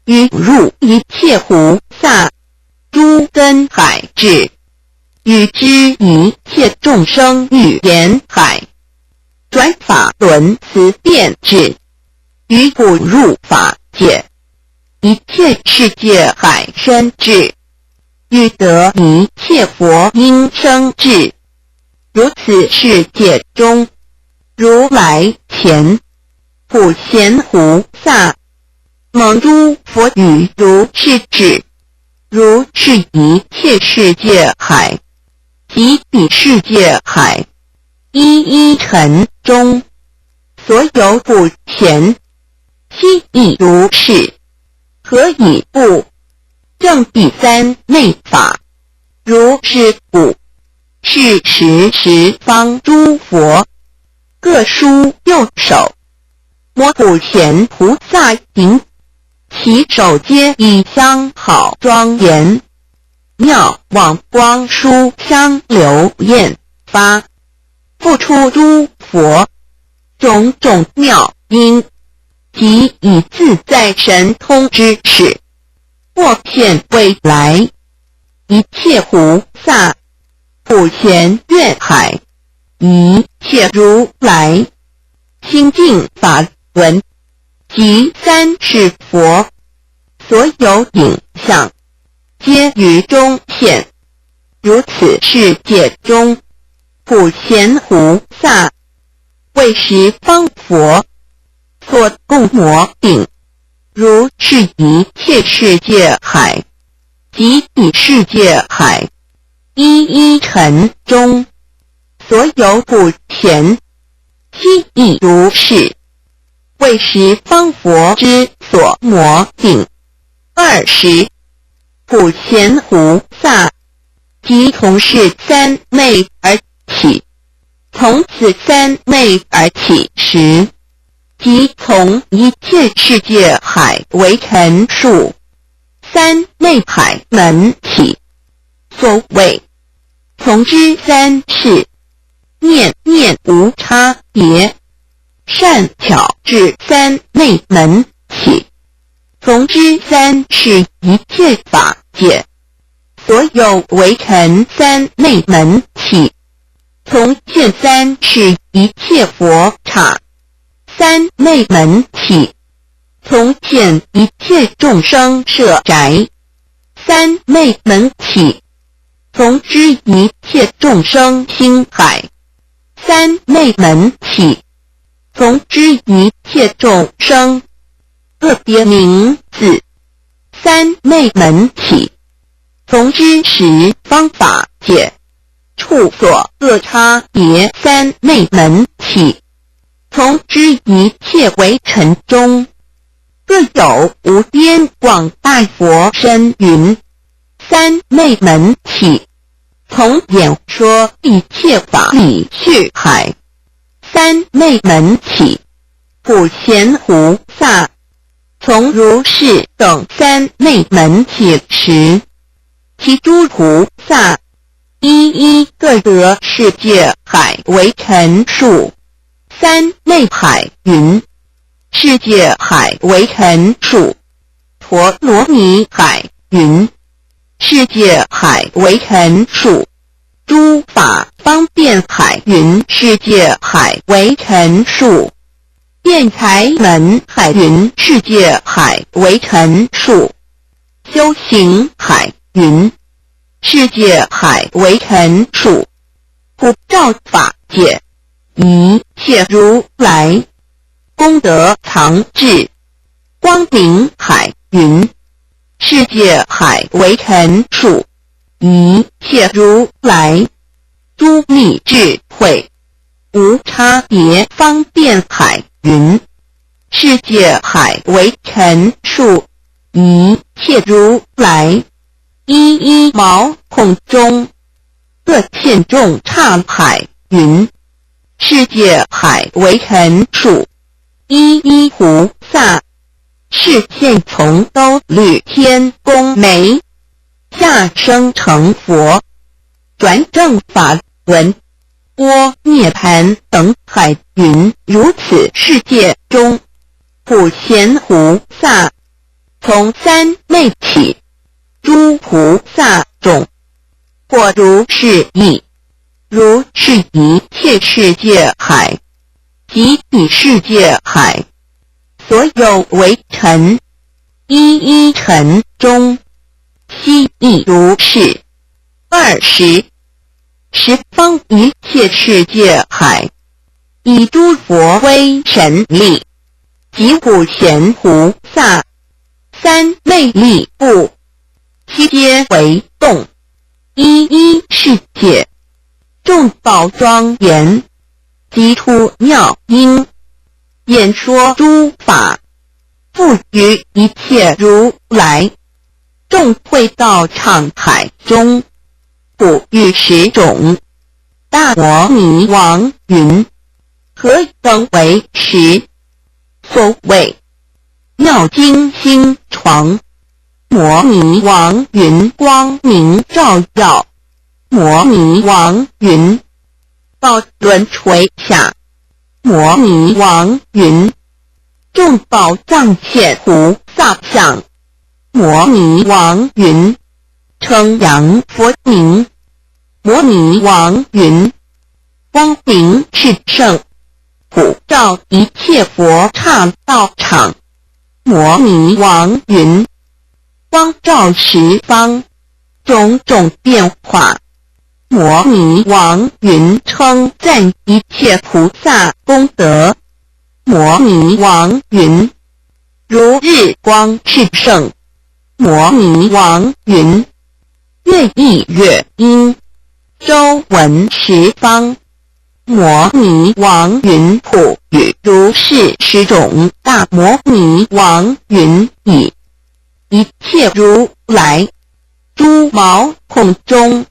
于入一切菩萨诸根海智，于知一切众生语言海，转法轮慈变智，于普入法界，一切世界海深智，于得一切佛音声智。如此世界中，如来前，普贤菩萨，蒙诸佛语如是智，如是一切世界海，及彼世界海，一一尘中，所有普贤，悉亦如是。何以故？正彼三昧法。如是故，是时十方诸佛，各舒右手，摩普贤菩萨行，其手皆以相好庄严，妙王光殊香流焰发，复出诸佛，种种妙音，及以自在神通之势，或现未来。一切菩萨，普贤愿海，一切如来，清净法轮，及三世佛，所有影像，皆于中现。如此世界中，普贤菩萨，为十方佛，所供摩顶，如是一切世界海，及彼世界海，一一尘中，所有普贤，悉亦如是，为十方佛之所摩顶。二时，普贤菩萨，即从是三昧而起，从此三昧而起时，即从一切世界海为尘数，三昧海门起。所谓从之三世，念念无差别，善巧至三昧门起。从之三世一切法界，所有为尘三昧门起。从现三世一切佛刹，三昧门起。从现一切众生设宅，三昧门起。从知一切众生心海，三昧门起。从知一切众生个别名字，三昧门起。从知十方法界，处所各差别，三昧门起。从知一切为尘中，各有无边广大佛身云，三昧门起。从演说一切法理趣海，三昧门起。普贤菩萨，从如是等三昧门起时，其诸菩萨，一一各得世界海为尘数，三昧海云，世界海为尘数，陀罗尼海云，世界海为尘数，诸法方便海云，世界海为尘数，辩才门海云，世界海为尘数，修行海云，世界海为尘数，普照法界，一切如来功德常至，光明海云，世界海为尘数，一切如来，诸密智慧，无差别方便海云，世界海为尘数，一切如来，一一毛空中，各片众刹海云。世界海为尘数，一一菩萨，视线从兜率天宫眉，下生成佛，转正法轮，波涅盘等海云。如此世界中，普贤菩萨从三昧起，诸菩萨众，或如是意。如是一切世界海，及彼世界海，所有为尘，一一尘中，悉亦如是。二十，十方一切世界海，以诸佛威神力，及普贤菩萨，三昧力布，悉皆为洞，一一世界，众宝庄严，及出妙音，演说诸法，复于一切如来，众会道场海中，普喻十种。大摩尼王云：何等为十？所谓妙经心床。摩尼王云：光明照耀。摩尼王云：宝轮垂下。摩尼王云：众宝藏现菩萨相。摩尼王云：称扬佛名。摩尼王云：光明至圣，普照一切佛刹道场。摩尼王云：光照十方，种种变化。摩尼王云：称赞一切菩萨功德。摩尼王云：如日光至圣。摩尼王云：月亦月音，周闻十方。摩尼王云：普喻如是十种。大摩尼王云：以一切如来，诸毛孔中，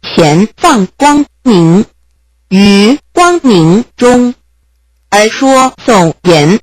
前放光明，于光明中，而说颂言：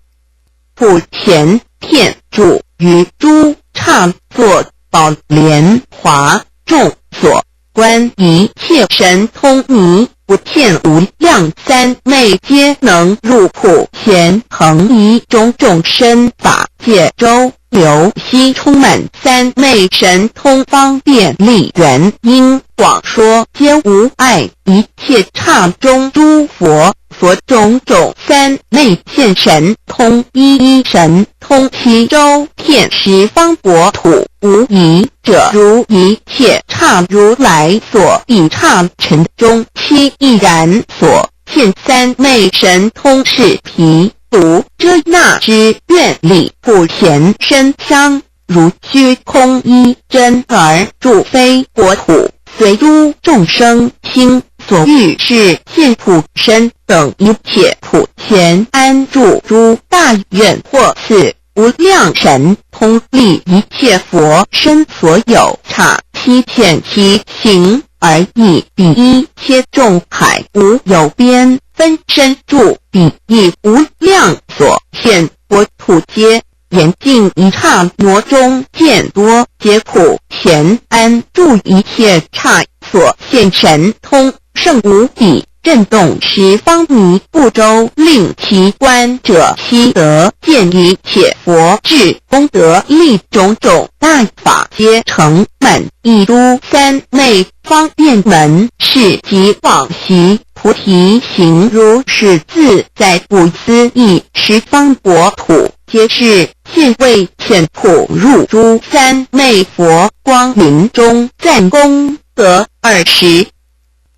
普贤遍住于诸刹，作宝莲华，众所观一切神通，迷悟见无量三昧，皆能入普贤恒。以种种身法界周 流悉充满三昧神通，方便利缘因广说皆无碍。一切刹中诸佛所种种三昧现神通，一一神通悉周遍十方国土，无一者如。一切刹如来所以刹尘中悉亦然。所现三昧神通是毗 卢遮那之愿力，普贤身香如虚空一真，而住非国土，随诸众生心所欲，是现普身等一切普贤安住诸大愿，或似无量神通，利一切佛身所有刹，悉现其形，而亦比一切众海无有边，分身住彼亦无量所现国土，皆言尽一刹那中见多，皆普贤安住一切刹所现神通，圣无比，震动十方迷雾周，令其观者悉得见一切佛智功德力，种种大法皆成满，一诸三昧 方便门，是即往昔菩提行，如是自在不思议十方国土，皆是现未显普入诸三昧佛光明中，赞功德。二十，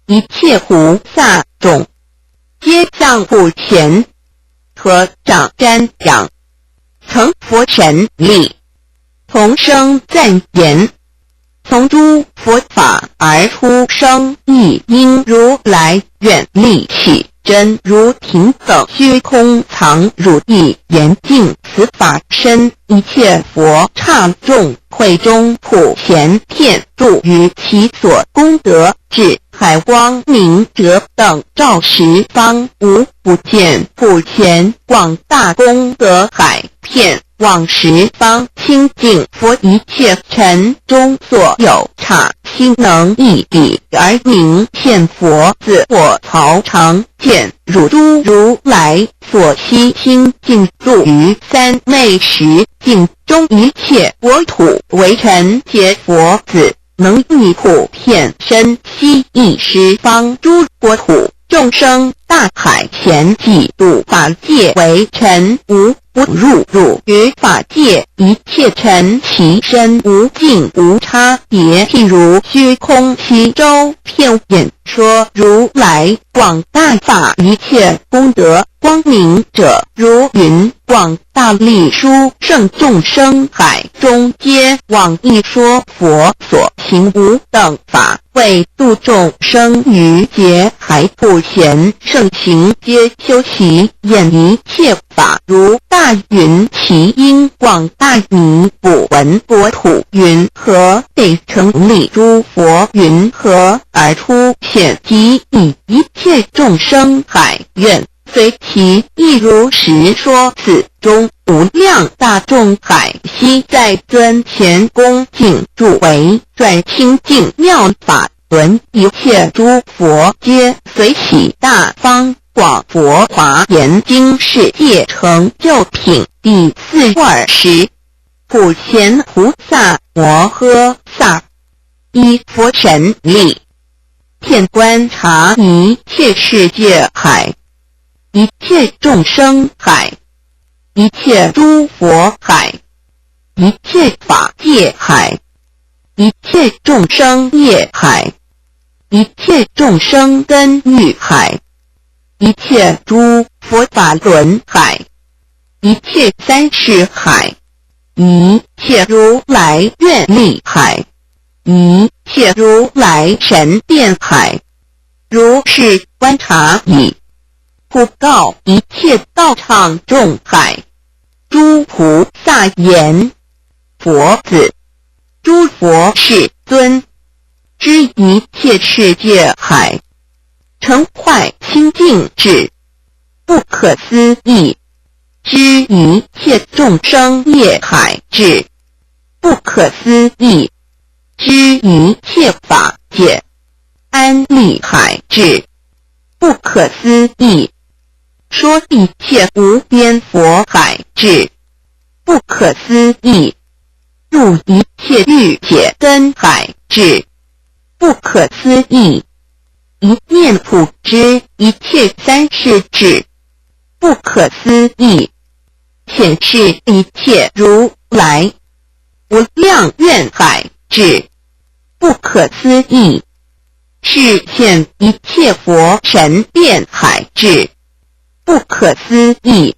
一切菩萨众，皆向普贤合掌瞻仰，承佛神力，同声赞言：从诸佛法而出生，亦因如来愿力起真如瓶等虚空藏如意，严禁此法深。一切佛刹众会中普贤遍住于其所功德智，海光明者等照十方无不见普贤广大功德海，遍 往十方清净佛一切尘中所有刹，悉能一比而明现佛自我曹常见汝诸如来所悉心尽住于三昧时，尽终一切国土为尘劫佛子，能以普遍身悉一十方诸国土众生大海咸济度法界为尘无 不入入于法界一切尘其身无尽无差别，譬如虚空吸周遍演说如来广大法一切功德光明者，如云广大力殊胜众生海中皆往一说佛所行无等法，为度众生于劫海普贤圣行皆修习演一切 法如大云其音广大弥不闻国土云何得成立诸佛云何而出现即以一切众生海愿随其意如实说此中无量大众海悉在尊前恭敬诸为转清净妙法 闻一切诸佛皆随喜大方广佛华严经世界成就品第四二十。普贤菩萨摩诃萨，以佛神力，遍观察一切世界海，一切众生海，一切诸佛海，一切法界海， 一切众生业海，一切众生根欲海，一切诸佛法轮海，一切三世海，一切如来愿力海，一切如来神变海，如是观察已，普告一切道场众海。诸菩萨言：佛子， 诸佛世尊，知一切世界海，成坏清净智，不可思议；知一切众生业海智，不可思议；知一切法界安立海智，不可思议；说一切无边佛海智，不可思议； 入一切欲界根海智，不可思议；一念普知一切三世智，不可思议；显示一切如来无量愿海智，不可思议；示现一切佛神变海智，不可思议；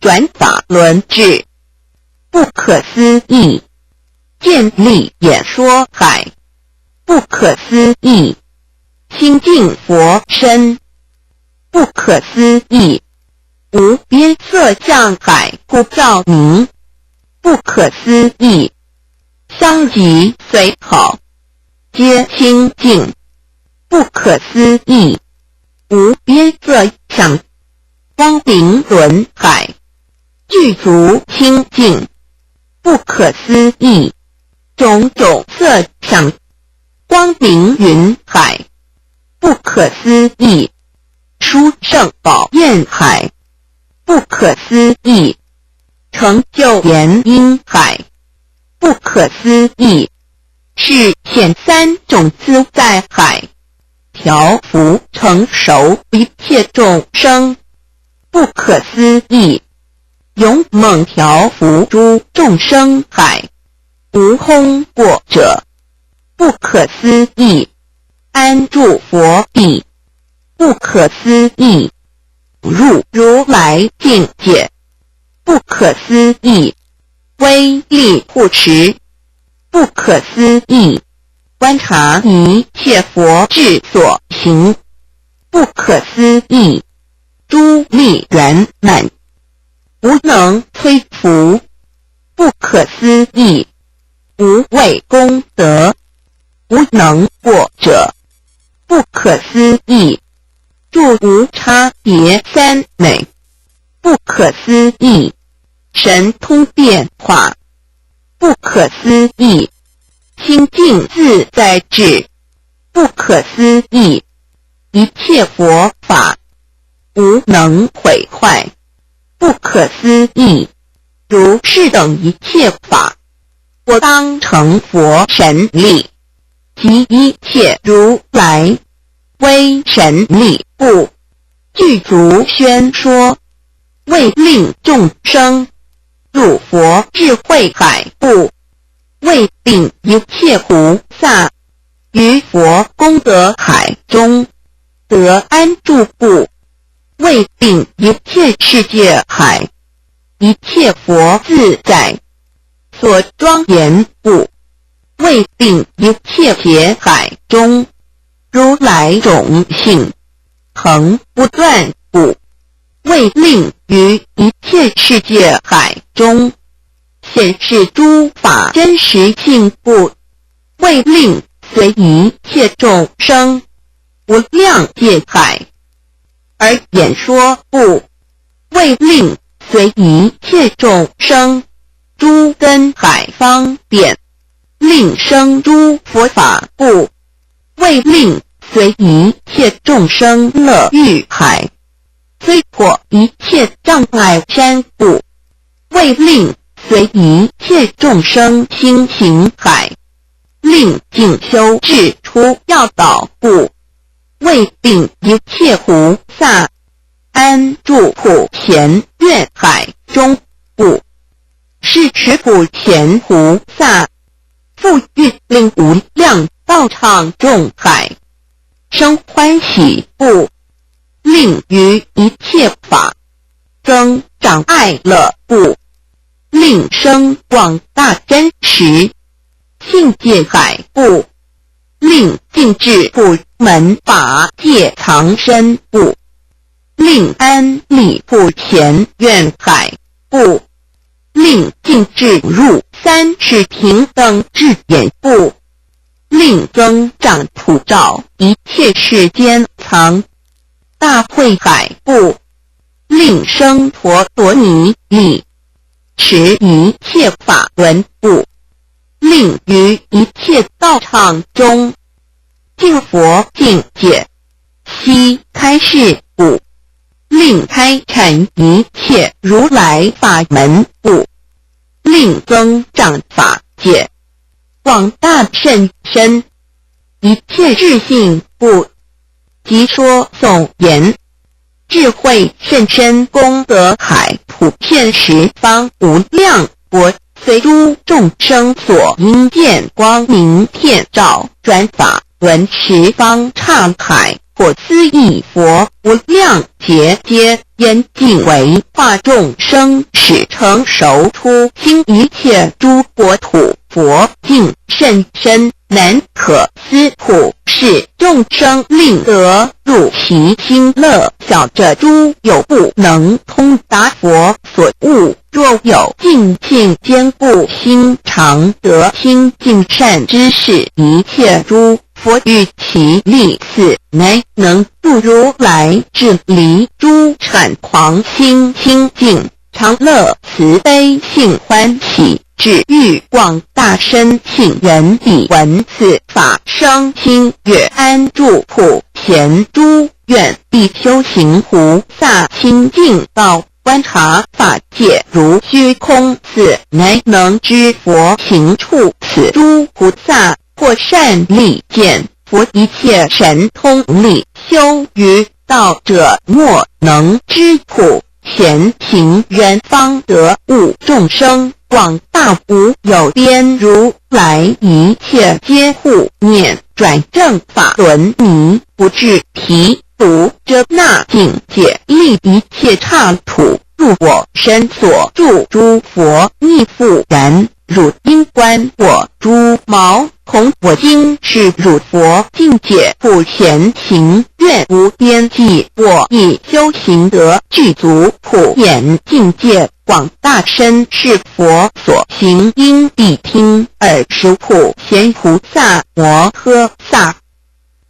转法轮智， 不可思议；建立演说海，不可思议；清净佛身，不可思议；无边色相海普照明，不可思议；香及随好，皆清净，不可思议；无边色相，光明轮海， 具足清净，不可思议；种种色相，光明云海，不可思议；殊胜宝焰海，不可思议；成就圆音海，不可思议；示现三种自在海，调伏成熟一切众生，不可思议； 勇猛调伏诸众生海，无空过者，不可思议；安住佛地，不可思议；入如来境界，不可思议；威力护持，不可思议；观察一切佛智所行，不可思议，诸力圆满，无能摧伏，不可思议，无畏功德，无能过者，不可思议，住无差别三昧，不可思议，神通变化，不可思议，清净自在智，不可思议，一切佛法，无能毁坏，不可思议，如是等一切法，或当成佛神力，及一切如来，威神力故，具足宣说，为令众生入佛智慧海故，为令一切菩萨于佛功德海中得安住故，为令一切世界海，一切佛自在所庄严故，为令一切劫海中，如来种性恒不断故，为令于一切世界海中，显示诸法真实性故，为令随一切众生无量界海而演说故，为令随一切众生诸根海方便，令生诸佛法故，为令随一切众生乐欲海，摧破一切障碍山故，为令随一切众生心行海，令进修智出要道故，为令一切菩萨安住普贤愿海中故，是持普贤菩萨，复欲令无量道场众海生欢喜故，令于一切法增长爱乐故，令生广大真实境界海故，令尽至普门法界藏身故，令安立普贤愿海故，令尽至入三世平等智眼故，令增长普照一切世间藏大慧海故，令生陀罗尼力持一切法轮故，令于一切道场中 尽佛境界，悉开示故，令开展一切如来法门故，令增长法界，广大甚深，一切智性故，即说颂言， 智慧甚深功德海普遍十方无量国，随诸众生所应见光明遍照，转法轮十方刹海，或思议佛无量劫，皆严禁为化众生，始成熟出清一切诸国土。佛境甚深， 难可思普世众生令得入其心乐。晓这诸有不能通达佛所悟，若有尽性坚固心肠，得清净善知识，一切诸佛于其力，此乃能度如来智，离诸产狂，心清净 常乐慈悲性欢喜，至于广大深信人彼闻此法生心悦，安住普贤诸愿，必修行菩萨清净道，观察法界如虚空，此乃能知佛行处。此诸菩萨或善利见佛一切神通力，修于道者莫能知普 贤行人方得悟，众生广大无有边，如来一切皆护念，转正法轮，迷不至疲。读者那境界，历一切刹土，入我身所住诸佛，亦复然。汝应观我诸毛孔，我今示汝佛境界普贤行，愿无边际，我亦修行得具足普贤境界。广大身是佛所行，因必听。尔时普贤菩萨摩诃萨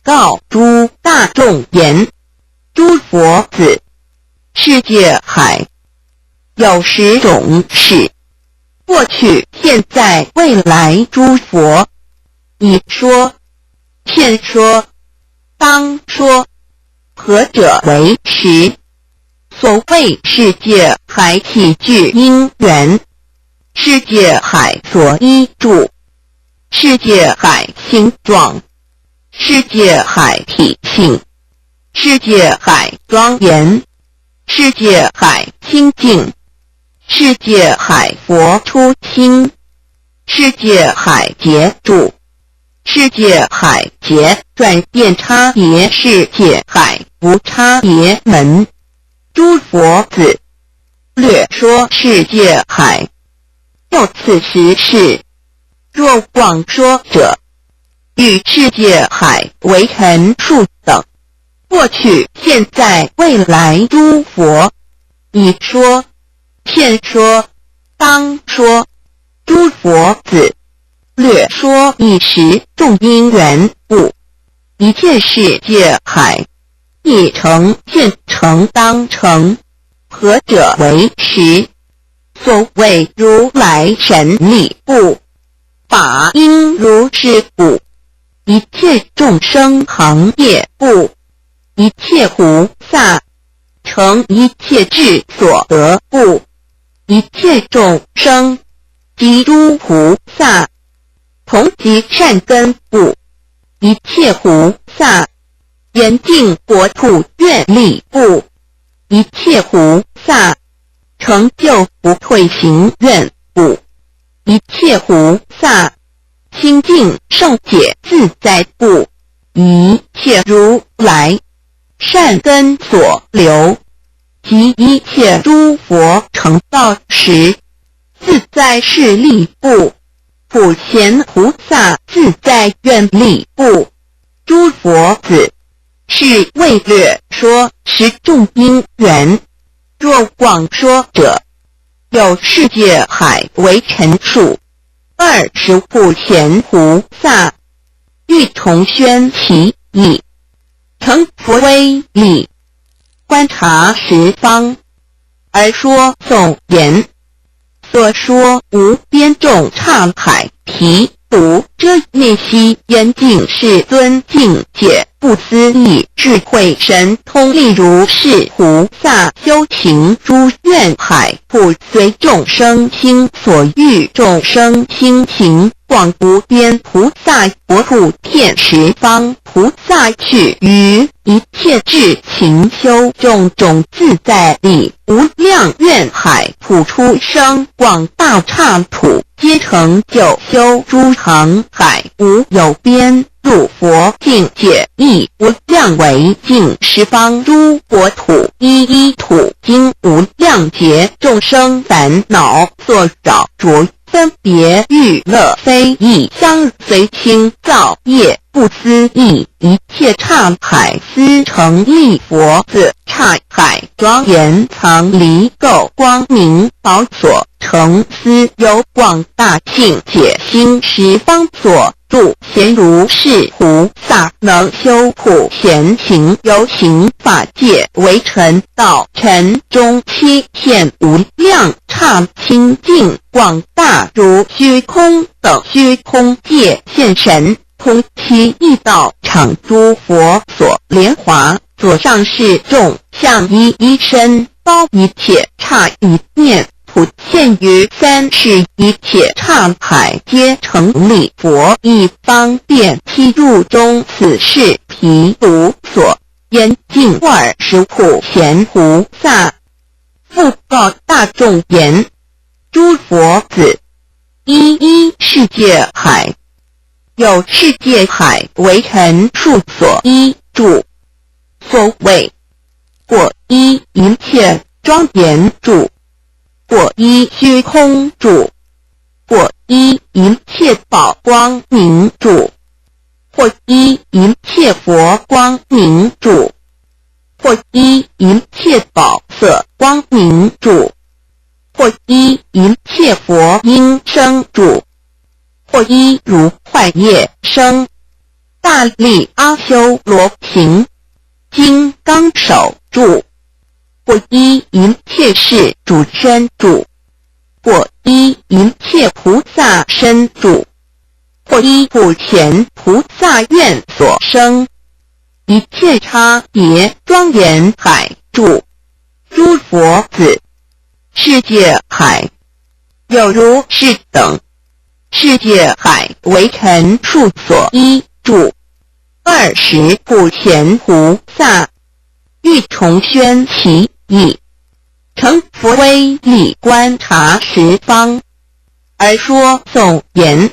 告诸大众言：诸佛子，世界海有十种事，过去、现在、未来诸佛，已说、现说、当说，何者为十？所谓世界海，起居因缘，世界海所依住，世界海形状，世界海体性，世界海庄严，世界海清净，世界海佛出心，世界海结住，世界海结转变，差别世界海无差别门。诸佛子，略说世界海，又此十事。若广说者，与世界海为陈数等。过去、现在、未来诸佛，已说、现说、当说。诸佛子，略说一时，众因缘故，一切世界海，已成、现成、当成，何者为十？所谓如来神力故，法应如是故。一切众生行业故，一切菩萨成一切智所得故，一切众生及诸菩萨同集善根故，一切菩萨 严净国土愿力故，一切菩萨成就不退行愿故，一切菩萨清净圣洁自在故，一切如来善根所流，及一切诸佛成道时，自在势力故，普贤菩萨自在愿力故。诸佛子，是为略说十种因缘。若广说者，有世界海为陈数，二十普贤菩萨，欲重宣其意，成佛威力，观察十方，而说颂言：所说无边众刹海，毗卢遮那悉，严净世尊境界，不思议智慧神通力，如是菩萨修行诸愿海，普随众生心所欲，众生心行 广无边，菩萨国普遍十方，菩萨趣于一切智勤修种种自在力，无量愿海普出生，广大刹土皆成就修诸行海无有边。入佛境界亦无量，唯尽十方诸国土，一一土经无量劫众生烦恼所扰着 分别欲乐非一相随，轻造业不思议，一切刹海思成立佛子，刹海庄严藏离垢光明宝所，成思由广大境界心十方所住。贤如是菩萨，能修普贤行，由行法界为尘道，尘中七现无量刹，清净 广大如虚空等虚空界现神通，其意道场诸佛所莲华。左上示众，下一一身，包一切刹一念，普现于三世一切刹海，皆成立佛意方便。七入中，此是毗卢所，严净二十普贤菩萨。 复告大众言：诸佛子，一一世界海，有世界海为尘数所依住。所谓或依一切庄严住，或依虚空住，或依一切宝光明住，或依一切佛光明住，或依一切宝色光明住，或依一切佛音声住，或依如幻夜声。大力阿修罗行，金刚手住，或依一切世主身住，或依一切菩萨身住，或依普贤菩萨愿所生一切刹耶庄严海住，诸佛子，世界海，有如是等。世界海为尘数所依住，二十普贤菩萨，欲重宣其意，成佛威力观察十方，而说颂言：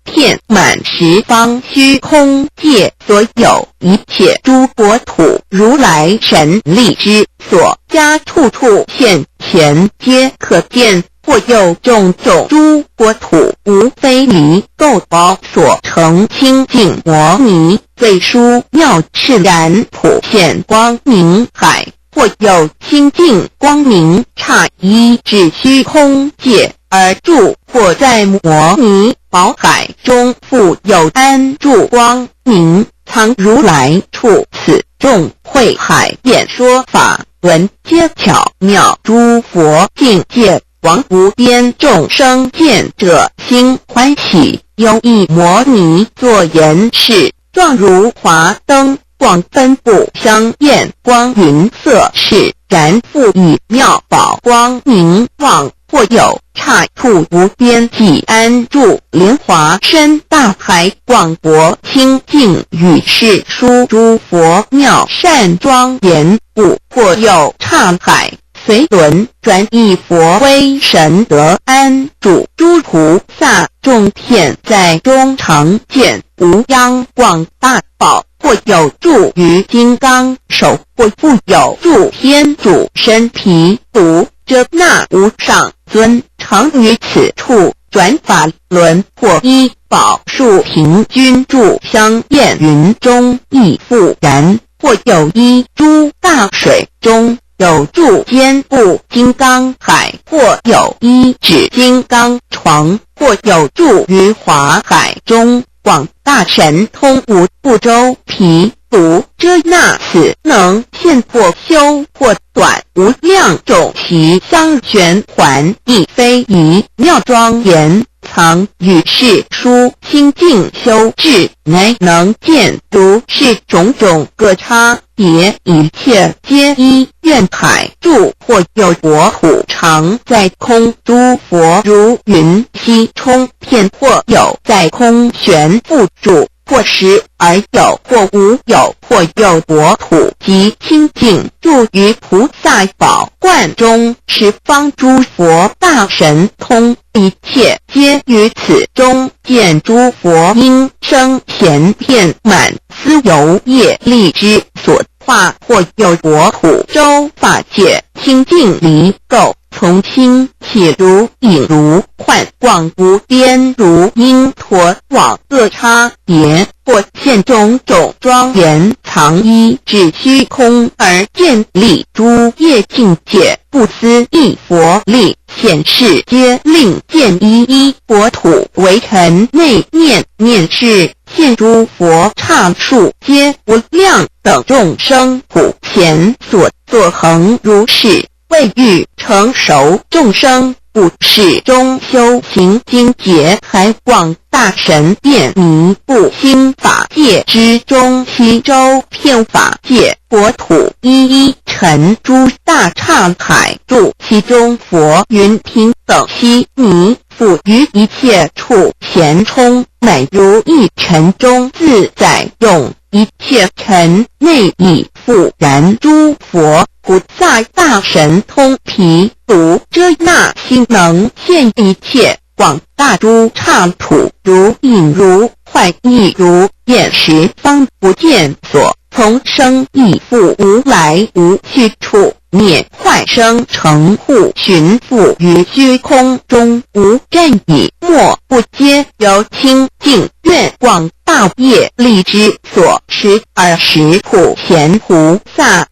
遍满十方虚空界所有一切诸国土，如来神力之所加，处处现前皆可见。或有种种诸国土，无非离垢宝所成清净摩尼最殊妙，赤然普现光明海。或有清净光明刹，依至虚空界而住，或在摩尼宝海中，复有安住光明藏如来处。此众会海演说法，闻皆巧妙，诸佛境界广无边，众生见者心欢喜，犹以摩尼作言是：状如华灯，广分布香焰光云色，赤然复以妙宝光明望。或有刹处无边际，安住莲华深大海，广博清净与世殊诸佛妙善庄严故。或有刹海随轮转，以佛威神德安住诸菩萨众，遍在中，常见无央广大宝。或有住于金刚手，或复有住天主身毗卢遮那无上尊，常于此处转法轮。或依宝树凭君住香焰云中，亦复然。或有依诸大水中，有住坚固金刚海。或有依止金刚床，或有住于华海中，广大神通无不周毗卢遮那，此能现或修或短，无量种习相旋环，亦非一妙庄严 藏与世殊清净修至，乃能见如是种种各刹耶，一切皆依愿海住。或有国土常在空，诸佛如云吸充，遍或有在空旋覆住，或时而有，或无有。或有国土极清净，住于菩萨宝冠中，十方诸佛大神通，一切皆于此中见诸佛音声显遍满，斯由业力之所化。或有国土周法界清净离垢，从轻起如影如幻，广无边如因陀网，各刹耶 或现种种庄严，藏依至虚空而建立诸业境界，不思议佛力，显示皆令见一一国土为尘内念念是现诸佛刹数，皆无量等众生普贤所作，恒如是 为欲成熟众生，故世中修行精进，海广大神变迷，不兴法界之中悉周遍法界国土，一一陈诸大刹海住，其中佛云平等悉迷，复于一切处咸充满，如一陈中自在用，一切陈内亦 复然。诸佛菩萨大神通毗卢遮那悉能现一切广大诸刹土，如影如幻亦如现，十方不见所，从生亦复无来无去处，灭坏生成，护群富于虚空中，无战已没，不皆由清净愿广大业力之所持耳。是普贤菩萨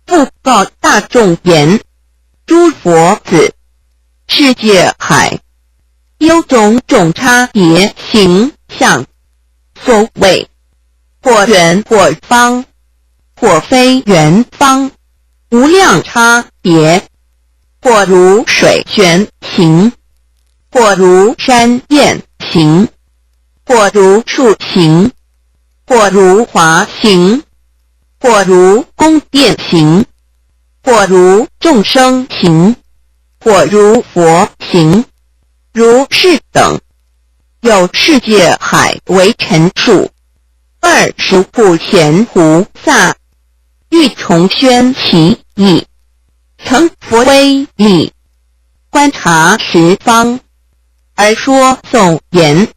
布告大众言：诸佛子，世界海，有种种差别形象。所谓或圆或方，或非圆方，无量差别。或如水泉形，或如山涧形，或如树形，或如华形，或如宫殿形，或如众生形，或如佛形，如是等，有世界海为陈述。尔时普贤菩萨欲重宣其意，乘佛威力，观察十方，而说颂言：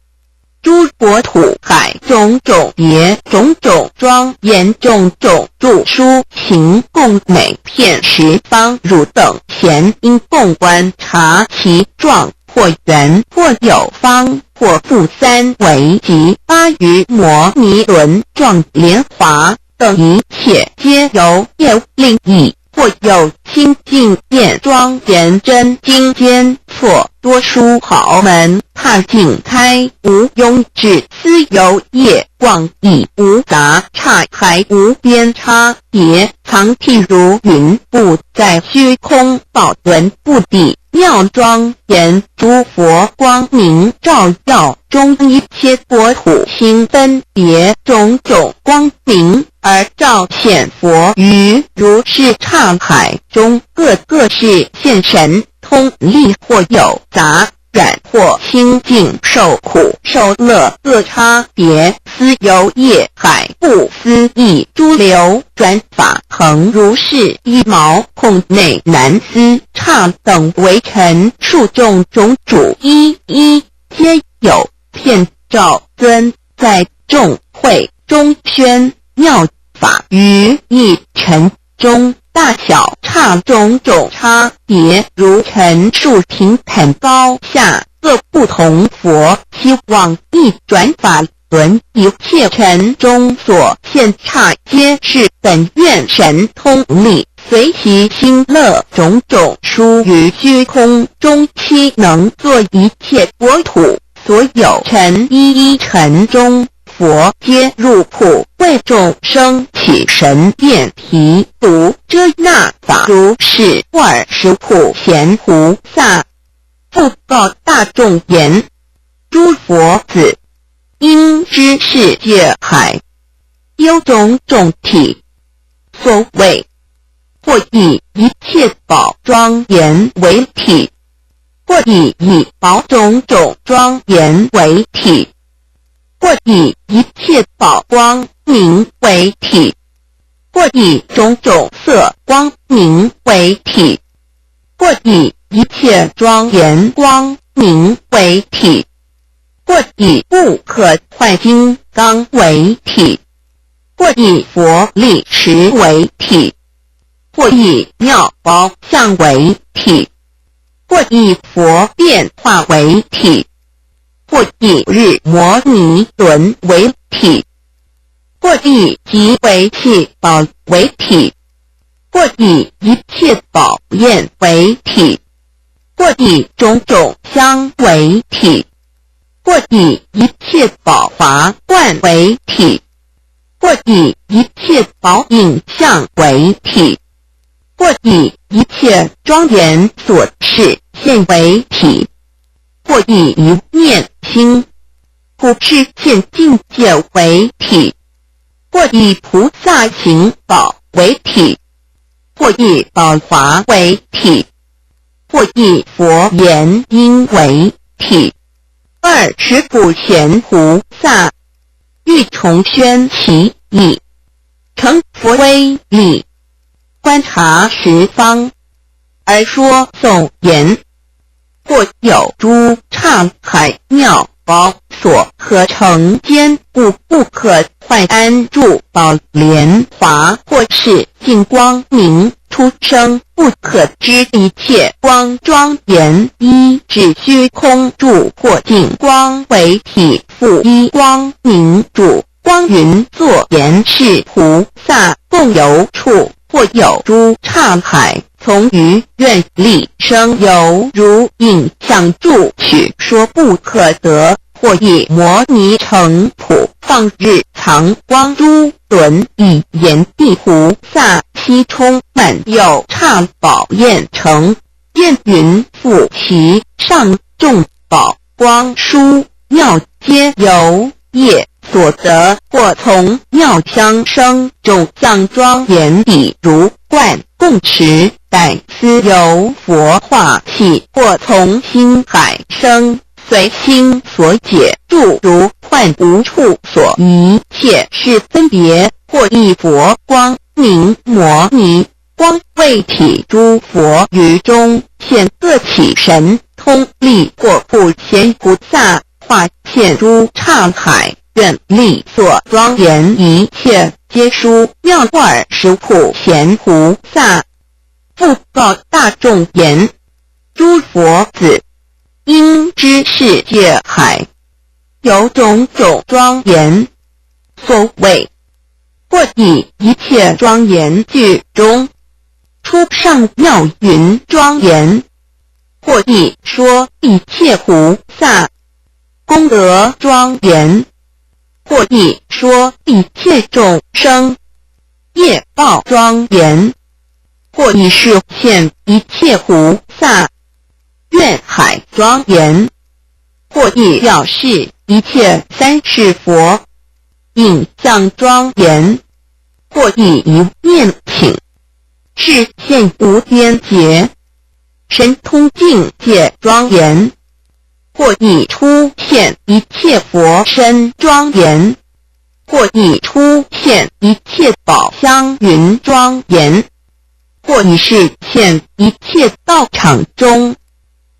诸国土海，种种别，种种庄严，种种著书行，共每片十方。汝等咸应共观察其状，或圆或有方，或覆三维及八于摩尼轮，状莲华等，一切皆由业力亦。或有清净殿庄严真经间错，多书豪门踏境开，无壅至，斯由业广益无杂差，海无边差别，藏譬如云，布在虚空，宝轮布地，妙庄严，诸佛光明照耀，中一切国土心分别，种种光明而照现佛于如是刹海中，各各示现神通力，或有杂染或清净，受苦受乐各差别，斯由业海不思议诸流转法恒，如是一毛孔内难思差等，为陈述种种主，一一皆有。见照尊在众会中宣妙法于一陈中，大小差种种差别，如陈述平坦高下各不同佛，希望一转法轮，一切陈中所现差，皆是本愿神通力，随其心乐，种种书于虚空中，悉能作一切国土。所有陈一一陈中，佛皆入普为众生起神变题读遮那法。如是，尔时普贤菩萨布告大众言：诸佛子，应知世界海，有种种体。所谓或以一切宝庄严为体，或以一宝种种庄严为体，或以一切宝光明为体，或以种种色光明为体，或以一切庄严光明为体，或以不可坏金刚为体，或以佛力池为体，或以妙宝相为体，或以佛变化为体，或以日摩尼轮为体，或以极微细宝为体，或以一切宝焰为体，或以种种香为体，或以一切宝华冠为体，或以一切宝影像为体，或以一切庄严所示现为体，或以一念心普示现境界为体，或以菩萨行宝为体，或以宝华为体，或以佛言音为体。尔时普贤菩萨欲重宣其意，乘佛威力，观察十方，而说颂言：或有诸刹海妙宝所合成坚固不可坏安住宝莲华，或是尽光明出生不可知一切光庄严，一指虚空住或尽光为体，复依光明住。光云作言是菩萨共有处，或有诸刹海，从于愿力生，犹如影像住取，说不可得。或以摩尼城普放日藏光珠轮，以言地菩萨悉充满有刹宝焰城，焰云覆其上，众宝光殊妙皆由业所得。或从妙香生，种像庄严，比如灌供池，百思由佛化气，或从星海生，随心所解，住如幻无处所，一切是分别。或以佛光明摩尼光为体，诸佛于中现，各起神通力。或普贤菩萨化现诸刹海，愿力作庄严，一切皆殊妙。二十普贤菩萨复告大众言：诸佛子，应知世界海有种种庄严。所谓或以一切庄严聚中，出上妙云庄严，或以说一切菩萨功德庄严，或以说一切众生业报庄严，或以示现一切菩萨愿海庄严，或以表示一切三世佛影像庄严，或以一念请示现无边劫神通境界庄严，或以出现一切佛身庄严，或以出现一切宝香云庄严，或以示现一切道场中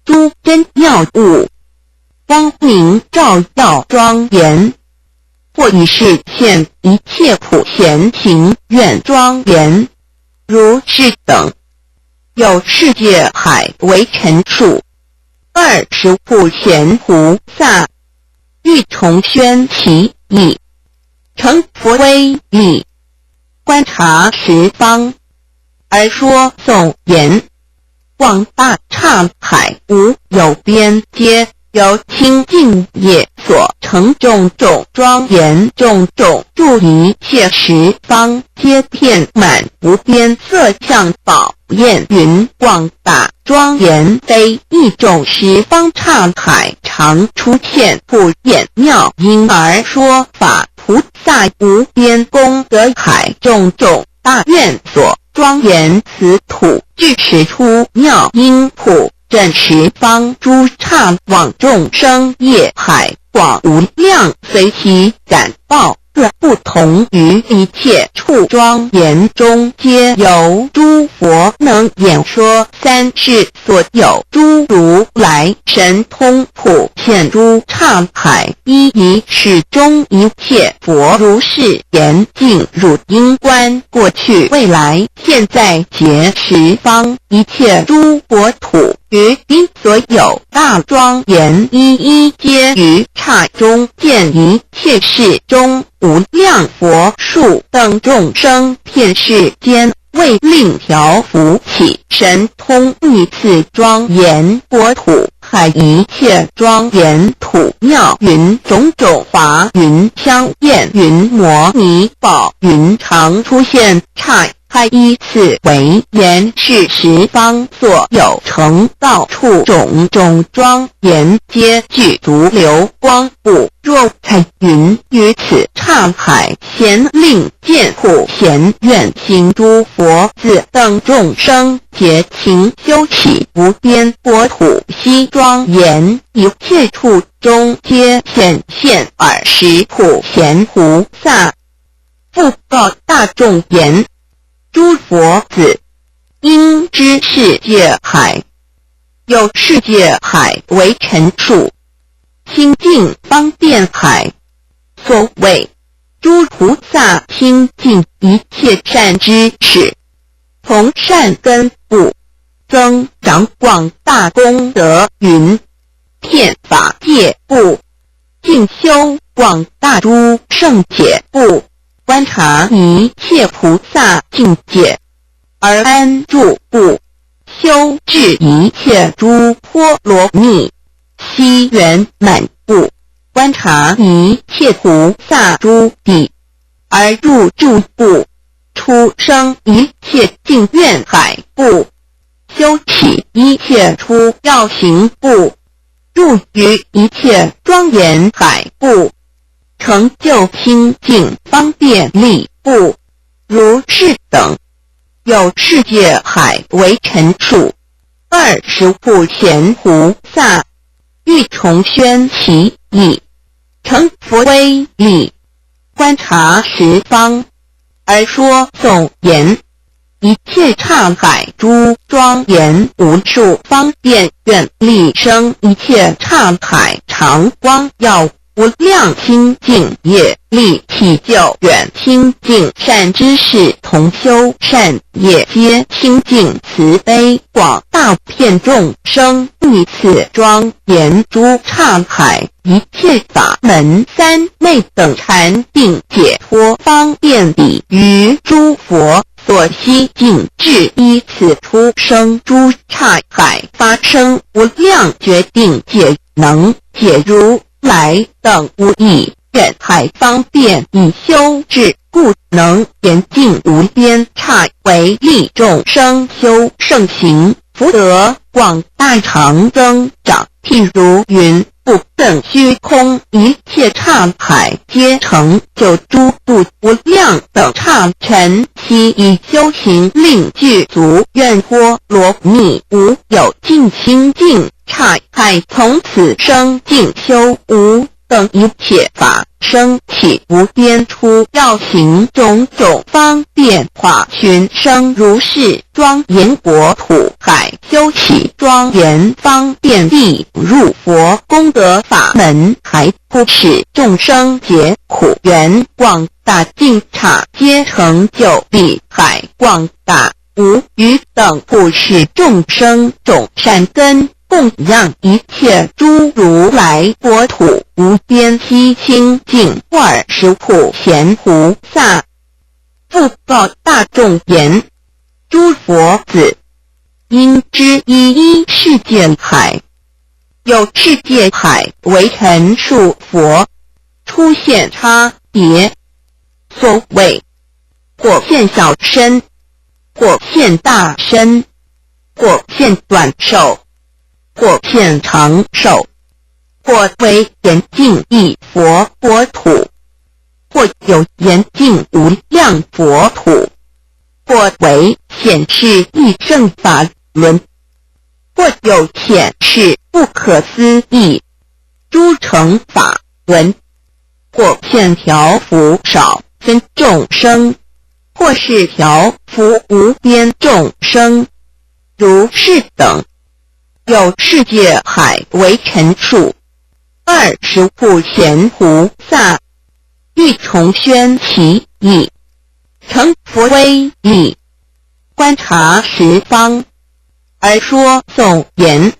诸真妙物，光明照耀庄严，或以示现一切普贤行愿庄严。如是等，有世界海为陈数，二十普贤菩萨欲重宣其意，乘佛威力，观察十方，而说颂言：广大刹海无有边，皆由清净业所成，种种庄严，种种住，一切十方皆遍满无边色相宝焰云。广大庄严非一种，十方刹海常出现普眼妙音而说法。菩萨无边功德海，种种大愿所庄严，此土具始出妙音普，震十方诸刹，广众生业海广无量，随喜感报。各不同于一切处庄严中，皆由诸佛能演说三世所有诸如来神通普现诸刹海。一以始终一切佛如是言：尽入因观，过去未来现在皆十方，一切诸国土于彼所有大庄严，一一皆于刹中见，一切世中无量佛数等众生遍世间，为令调伏起神通，以此庄严国土海一切庄严土妙云，种种华云香焰云摩尼宝云常出现刹 开一次为言，是十方所有成道处种种庄严，皆具足流光普若彩云。于此刹海，咸令见普贤愿行诸佛子等众生，皆勤修习无边国土悉庄严，一切处中皆显现尔时普贤菩萨。 复告大众言：诸佛子，应知世界海有世界海为陈数，清净方便海。所谓诸菩萨亲近一切善知识，从善根部增长广大功德云。遍法界部进修广大诸圣解部，观察一切菩萨境界而安住部，修至一切诸波罗蜜悉圆满部，观察一切菩萨诸地而入住部，出生一切净愿海部，修起一切诸要行部，住于一切庄严海部，成就清净方便力部。如是等，有世界海为陈数，二十普贤菩萨，欲重宣其意，成佛威力，观察十方，而说颂言：一切刹海诸庄严无数方便愿力生一切刹海常光耀无量清净业力，祈求愿清净善知识同修善业皆清净慈悲广大遍众生，以此庄严诸刹海一切法门三昧等禅定解脱方便体，于诸佛所悉尽至，依此出生诸刹海发生无量决定解能解如来等无异。愿海方便已修至，故能严禁无边刹，为利众生修圣行，福德广大常增长。譬如云：不等虚空一切刹海，皆成就诸度无量等刹。陈期以修行令具足愿波罗蜜，无有尽清净刹海，从此生进修无 等一切法，生起无边出要行种种方便化，寻生如是庄严国土海，修起庄严方便地，入佛功德法门海，普使众生解苦缘广大，尽刹皆成就彼海广大。 无余等普使众生种善根，供养一切诸如来国土无边悉清净。二十普贤菩萨复告大众言：诸佛子，应知一一世界海，有世界海为陈数佛，出现差别。所谓 或现小身，或现大身，或现短寿，或现长寿，或为严禁一佛国土，或有严禁无量佛土，或为显示一乘法轮，或有显示不可思议诸乘法轮，或现调伏少分众生，或是调伏无边众生，如是等。有世界海为陈数，二十普贤菩萨欲重宣其意，成佛威力，观察十方，而说颂言：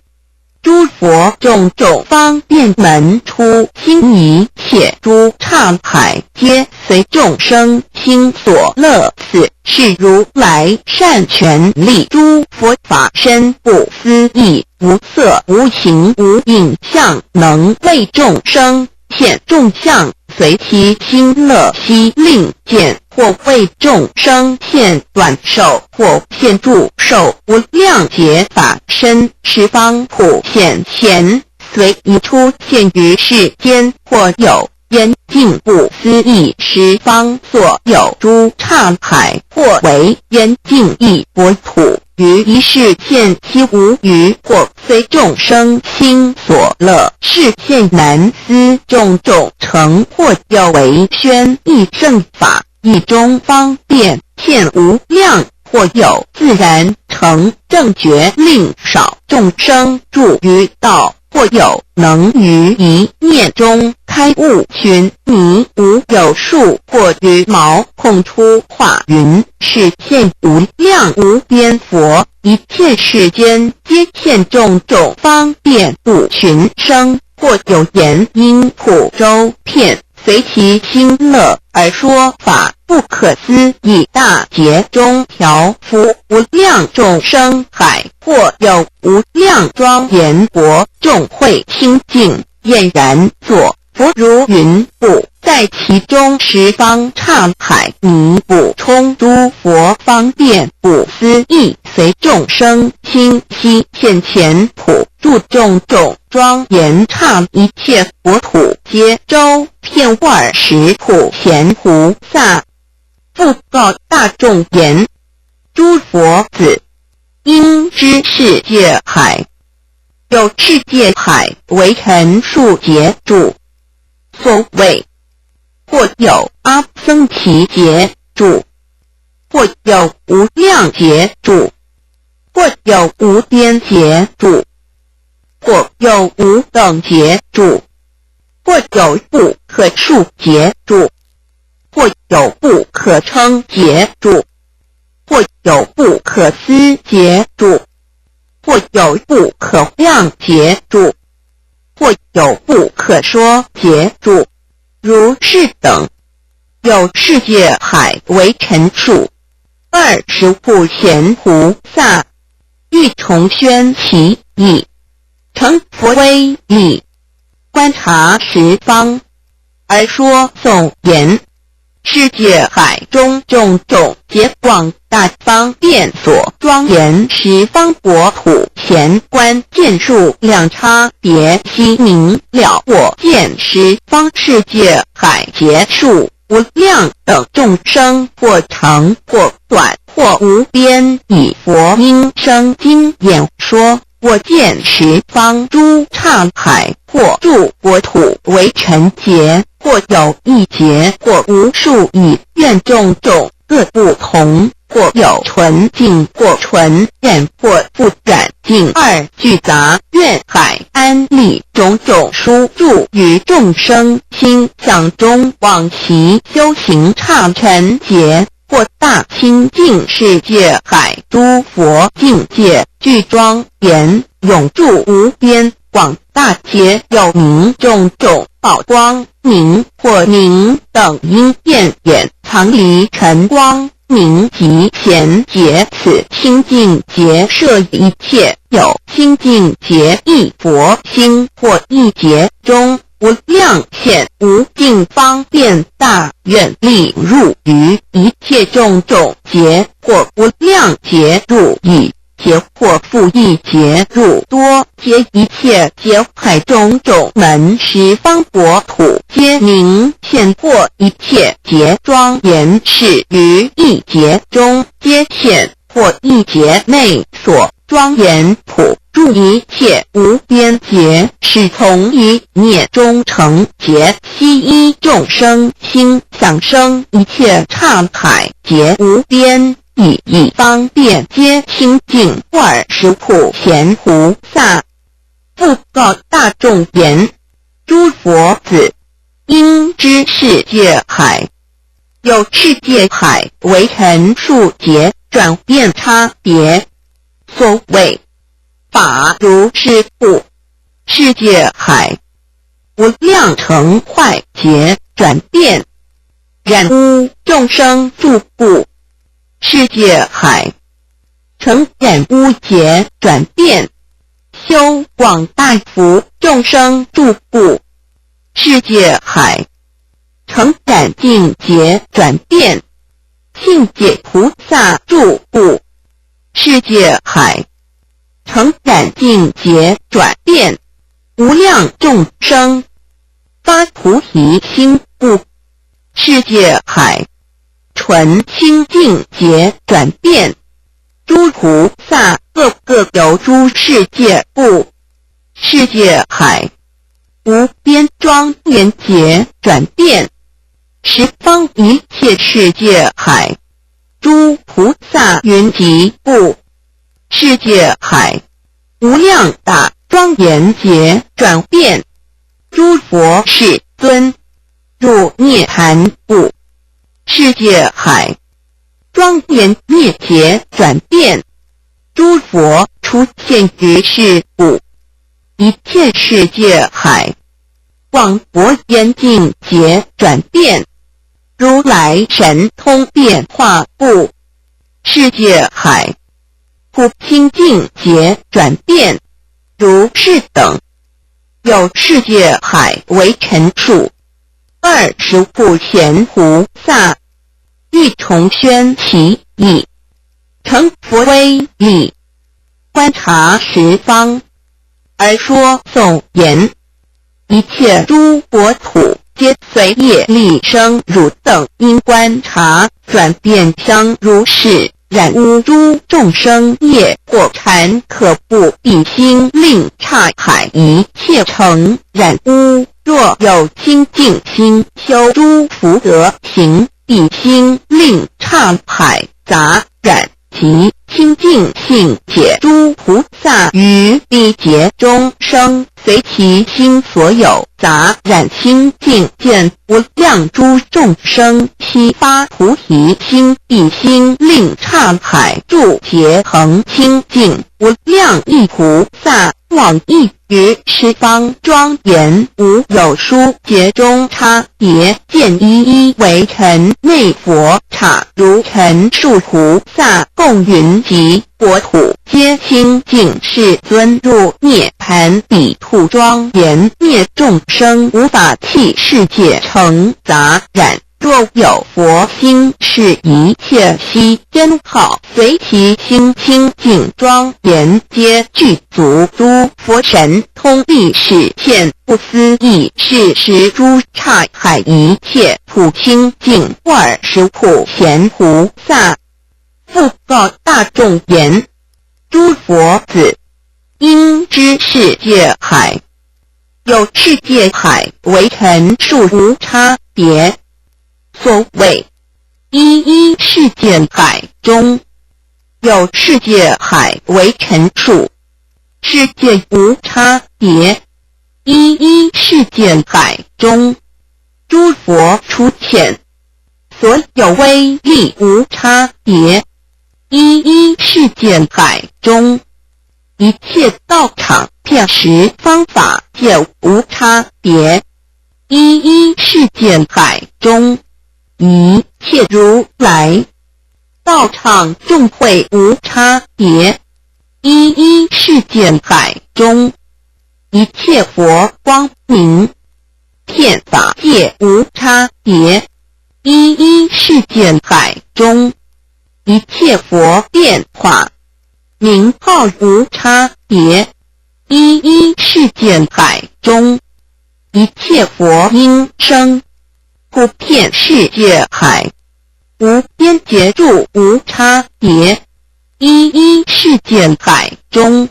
诸佛种种方便门出，兴一切诸刹海，皆随众生心所乐。此是如来善权力，诸佛法身不思议，无色无形无影像，能为众生现众相，随其心乐悉令见，或为众生现短寿，或现住寿，无量劫法身，十方普显贤，随一出现于世间，或有 严禁不思议十方所有诸刹海，或为严禁一国土，于一世现悉无余，或随众生心所乐，示现难思众种乘，或有为宣一乘法，一中方便现无量，或有自然成正觉，令少众生住于道。或有能于一念中开悟群迷无有数或于毛空出化云，是现无量无边佛，一切世间皆现种种方便度群生，或有言因普周遍，随其心乐而说法不可思议大劫中调伏无量众生海，或有无量庄严国众会清净 晏然作佛如云布在其中十方刹海，弥补充诸佛方便不思议，随众生清悉现前普助种种庄严刹，一切国土皆周遍，二十普贤菩萨布告大众言：诸佛子，应知世界海 有世界海为尘数劫住。所谓或有阿僧祇劫住，或有无量劫住，或有无边劫住，或有无等劫住，或有不可数劫住，或有不可称劫住，或有不可思劫住， 或有不可量劫住，或有不可说劫住，如是等。有世界海为尘数，二十普贤菩萨，欲重宣其意，成佛威仪，观察十方，而说颂言： 世界海中种种皆广大方便所庄严十方国土，闲观见数量差别悉明了我见十方世界海劫数无量等众生或长或短或无边，以佛音声经演说。 我见十方诸刹海，或住国土为尘劫，或有一劫，或无数亿，愿种种各不同，或有纯净，或纯染，或不染净，二俱杂，愿海安立种种殊住于众生心想中，往昔修行刹尘劫， 或大清净世界海诸佛境界，具庄严永住无边，广大劫有名种种宝光明或明等因变眼，常离尘光明极显解此清净劫摄一切有清净劫亦佛心或一劫中 无量现无尽方便大愿力入于一切种种劫，或无量劫入一劫，或复一劫入多劫，一切劫海种种门十方国土皆名现，或一切劫庄严是于一劫中皆现， 或一劫内所庄严普住一切无边劫，是从一念中成劫，悉依众生心想生一切刹海劫无边，以一方便皆清净。二十普贤菩萨布告大众言：诸佛子，应知世界海， 有世界海为尘数劫转变差别。所谓法如是故，世界海无量成坏劫转变，染污众生住故，世界海 成染污劫转变，修广大福众生住故，世界海成染净劫转变，信解菩萨住故，世界海成染净劫转变，无量众生发菩提心故，世界海 传清净劫转变，诸菩萨各个有诸世界故，世界海无边庄严劫转变，十方一切世界海，诸菩萨云集故，世界海 无量大庄严劫转变，诸佛世尊入涅槃故，世界海庄严灭劫转变，诸佛出现于世故，一切世界海广博严境界转变，如来神通变化故，世界海普清净劫转变，如是等。有世界海为陈述，二十普贤菩萨 欲重宣其意，成佛威力，观察十方，而说颂言：一切诸国土，皆随业力生。汝等应观察，转变相如是，染污诸众生业，或禅可怖，彼心令刹海一切尘染污。若有清净心，修诸福德行， 彼心令刹海杂染及清净性解。诸菩萨于彼劫中生，随其心所有杂染清净，见无量诸众生悉发菩提心，彼心令刹海诸劫恒清净。无量亦菩萨往亦 于十方庄严无有殊劫中差别见，一一为尘内佛刹，如陈数菩萨共云集。国土皆清净，世尊入涅槃彼土庄严灭，众生无法器世界尘杂染。 若有佛心，是一切悉兼好，随其心清净庄严，皆具足。诸佛神通力示现，不思议。是时诸刹海一切普清净，二十普贤菩萨复告大众言：诸佛子，应知世界海 有世界海为尘数无差别。所谓一一世界海中，有世界海为尘数，世界无差别。一一世界海中，诸佛出现，所有威力无差别。一一世界海中， 一切道场、遍识方法皆无差别。一一世界海中，一切如来道场众会无差别。一一世界海中，一切佛光明遍法界无差别。一一世界海中，一切佛变化 名号无差别。一一世界海中，一切佛音声普遍世界海，无边界处无差别。一一世界海中，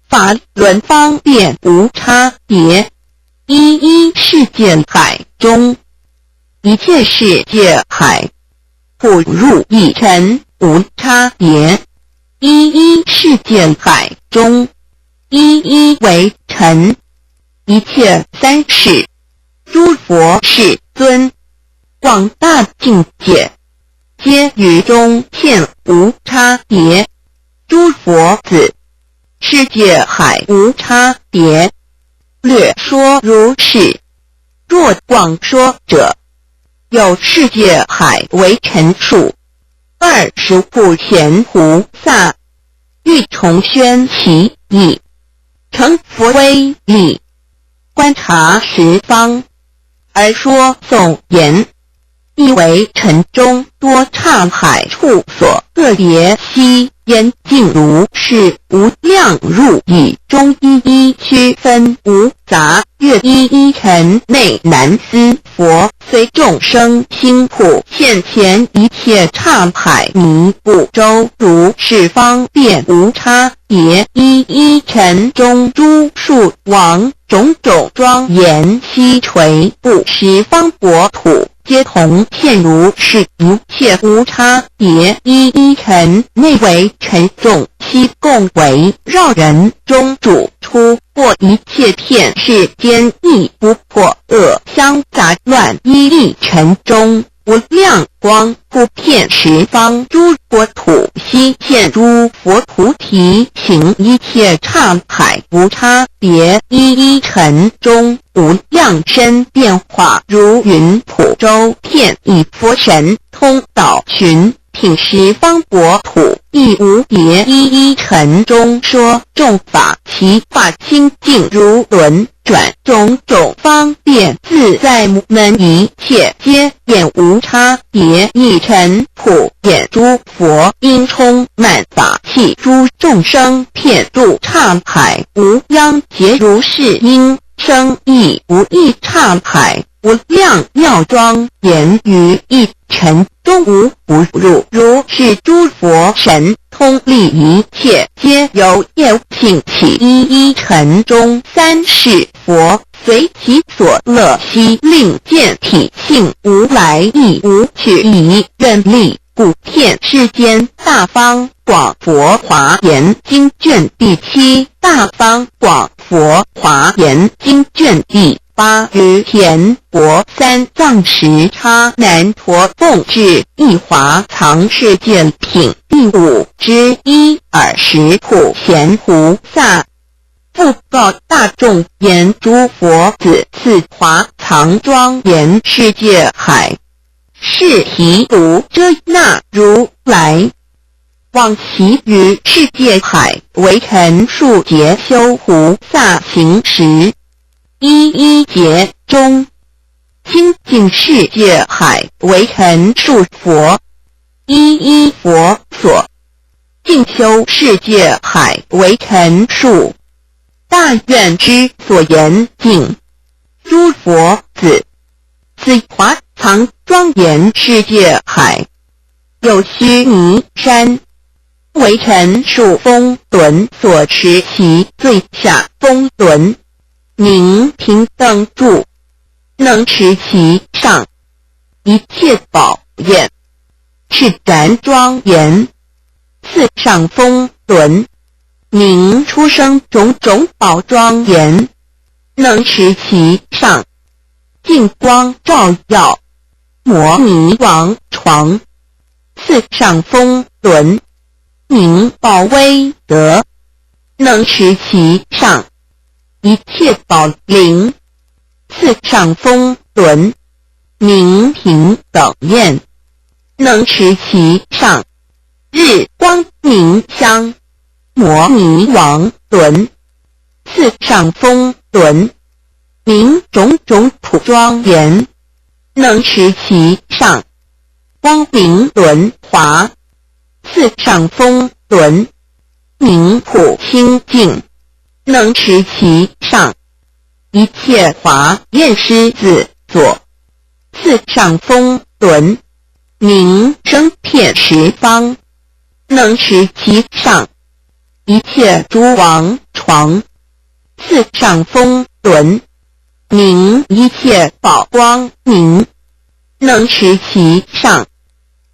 法轮方便无差别。一一世界海中，一切世界海 普入一尘无差别。一一世界海中，一一为尘。一切三世诸佛世尊，广大境界，皆于中现无差别。诸佛子，世界海无差别。略说如是。若广说者， 有世界海为尘数，二十普贤菩萨，欲重宣其意，成佛威力，观察十方，而说颂言：亦为尘中多刹海处所，各别悉严净如是，无量入以中，一一区分无杂 月一一尘内南司佛，随众生心普现前，一切刹海弥不周如是方便无差别。一一尘中诸数王，种种庄严悉垂布十方国土。皆同，譬如是一切无差别，一一尘，内为沉重，悉共围绕人中主出过一切遍世间，亦不破恶相杂乱，一粒尘中无量光，普遍十方诸国土，悉现诸佛菩提，行一切刹海无差别，一一尘中 无量身变化，如云普周遍，以佛神通道群，品十方国土，亦无别。一一尘中说众法，其法清净如轮转，种种方便自在无门，一切皆演无差别。一尘普演诸佛音，充满法器，诸众生遍入刹海，无央劫，如是音 声亦无，一刹海无量妙庄严，于一尘中无不入。如是诸佛神通力，一切皆由业兴起。一一尘中三世佛，随其所乐悉令见，体性无来亦无去，以愿力普遍世间，大方广佛华严经卷第七，大方广佛华严经卷第八。于田国三藏十叉难陀共至，一华藏世界品第五之一，尔时普贤菩萨 复告大众言：诸佛子，此华藏庄严世界海，是毗卢遮那如来，往昔于世界海为陈数劫修菩萨行时，一一劫中 清净世界海为陈数佛，一一佛所；净修世界海为陈数大愿之所。言尽诸佛子，此华藏庄严世界海，有须弥山，为陈数峰轮所持，其最下峰轮 名平等柱，能持其上一切宝眼，赤展庄严。次上峰轮，名出生种种宝庄严，能持其上金光照耀摩尼王床。次上峰轮，名宝威德，能持其上 一切宝林。次上峰轮，名平等院，能持其上日光明香。摩尼王轮，次上峰轮，名种种普庄严，能持其上光明轮华。次上峰轮， 名普清净，能持其上一切华严狮子座。次上峰轮，名声遍十方，能持其上一切诸王床。次上峰轮，名一切宝光明，能持其上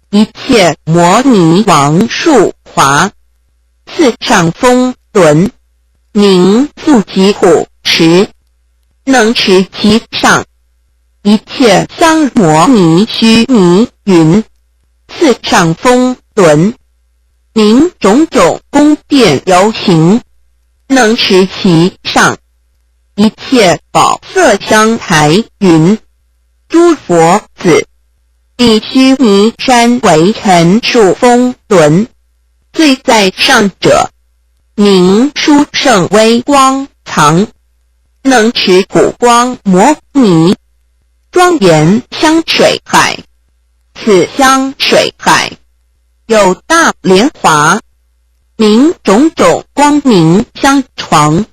一切摩尼王树华。次上峰轮，名宿吉普池，能持其上一切香摩尼须弥云。次上峰轮，名种种宫殿游行，能持其上一切宝色香台云。诸佛子， 以须弥山为陈数峰轮，最在上者，名殊胜微光藏，能持普光摩尼庄严香水海。此香水海有大莲华，名种种光明香床，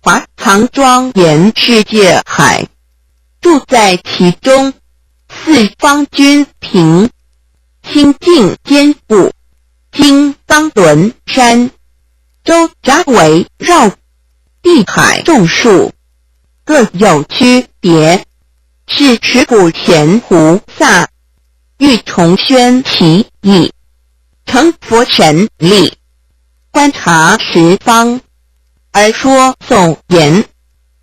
华藏庄严世界海，住在其中。 四方均平，清净坚固，金刚轮山，周匝围绕，地海众树，各有区别。是是普贤菩萨，欲重宣其意，成佛神力，观察十方，而说颂言：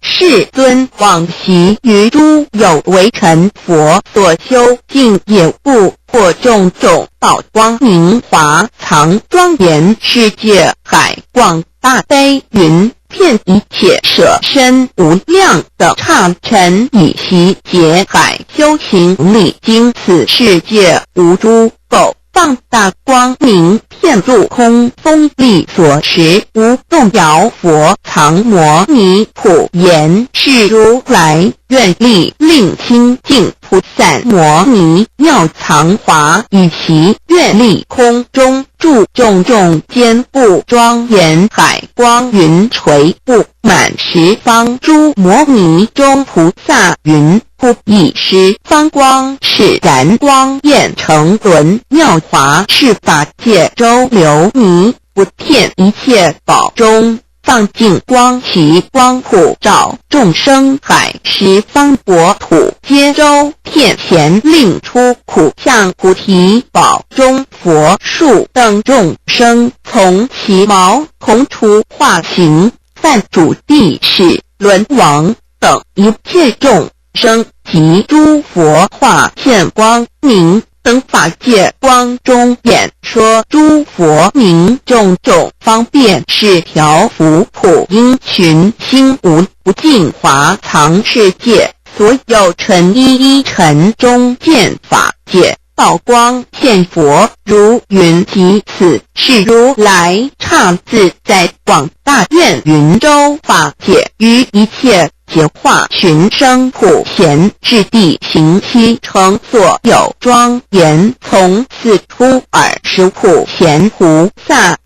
世尊往昔于诸有为陈佛所修净业故，或种种宝光明华藏庄严世界海，广大悲云遍一切，舍身无量等刹尘，以其劫海修行历经此世界无诸 否放大光明遍入空，风力所时无动摇。佛藏摩尼普贤是如来愿力，令清净菩萨摩尼妙藏华，以其愿力空中住，种种坚固庄严海，光云垂布满十方。诸摩尼中菩萨云：不异十方光，始然光焰成轮，妙华是法界周流。弥不遍一切宝中，放尽光，其光普照众生海，十方国土皆周遍。咸令出苦相菩提宝中，佛数等众生从其毛孔出化形， 犯主帝释、轮王等一切众生，及诸佛化现光明，等法界光中演说诸佛名，种种方便，是调伏普音群星，无不尽华藏世界。所有尘一一尘中见法界， 宝光现佛，如云集。此是如来刹自在广大愿云周法界，于一切劫化群生普贤之地行七乘，所有庄严从此出耳。时普贤菩萨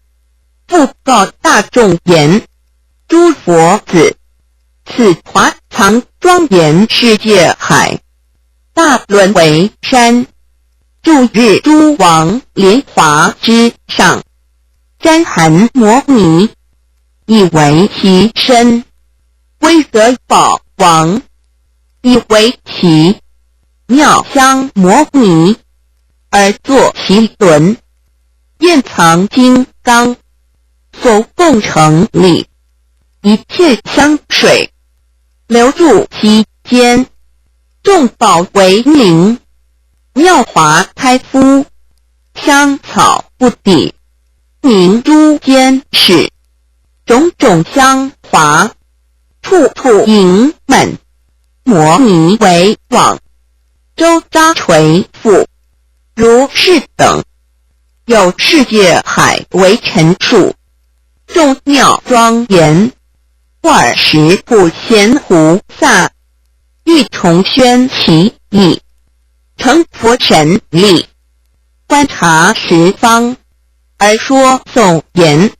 布告大众言：诸佛子，此华藏庄严世界海， 大轮为山，住日诸王莲华之上。瞻含摩尼，以为其身；威德宝王，以为其妙。香摩尼，而作其轮， 焰藏金刚，所共成立，一切香水流入其间，众宝为名，妙华开敷，香草不抵，名诸间室，种种香华，处处盈满。摩尼为王，周匝垂覆， 如是等，有世界海为尘数，众妙庄严。尔时普贤菩萨，欲重宣其意，成佛神力，观察十方，而说颂言：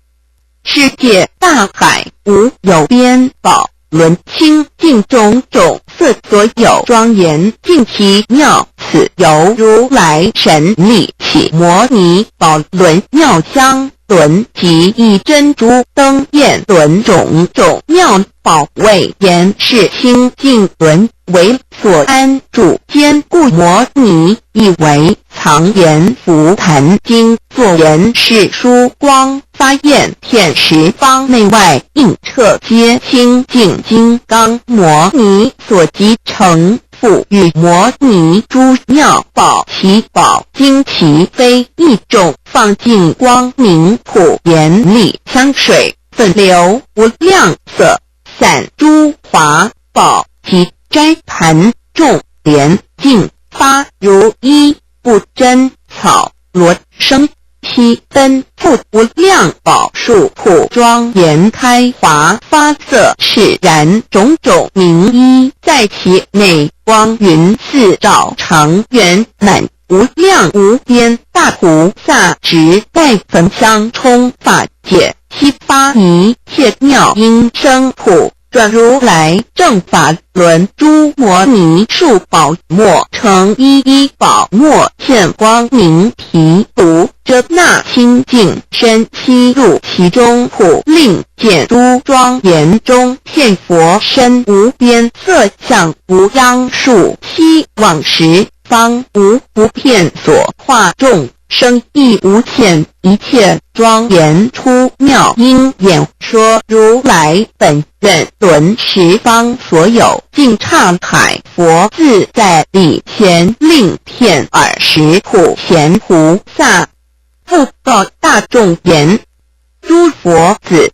世界大海无有边，宝轮清净种种色，所有庄严尽其妙。此由如来神力起，摩尼宝轮、妙香轮及一珍珠灯焰轮，种种妙宝为严饰清净轮，为所安住坚固。摩尼亦为 藏严福坛经，作严饰书光，发焰遍十方内外，映彻皆清净金刚。摩尼所集成，复与摩尼诸妙宝齐宝，精奇非一种，放尽光明普贤力，香水粉流无量色，散诸华宝及斋盘众莲，净发如衣。 布珍草螺生漆灯覆无量宝树，普庄严开华发色，释然种种名衣在其内，光云四照常圆满，无量无边大菩萨执盖焚香冲法界，悉发一切妙音声普转如来正法轮诸摩尼数宝末，成一一宝末现光明，题读遮那清净身，悉入其中，普令见诸庄严中，见佛身无边，色相无央数，悉往十方，无不遍所化众生亦无限，一切庄严出妙音演说如来本愿，轮十方所有尽刹海，佛自在礼前，令遍耳识普贤菩萨，复告大众言：诸佛子，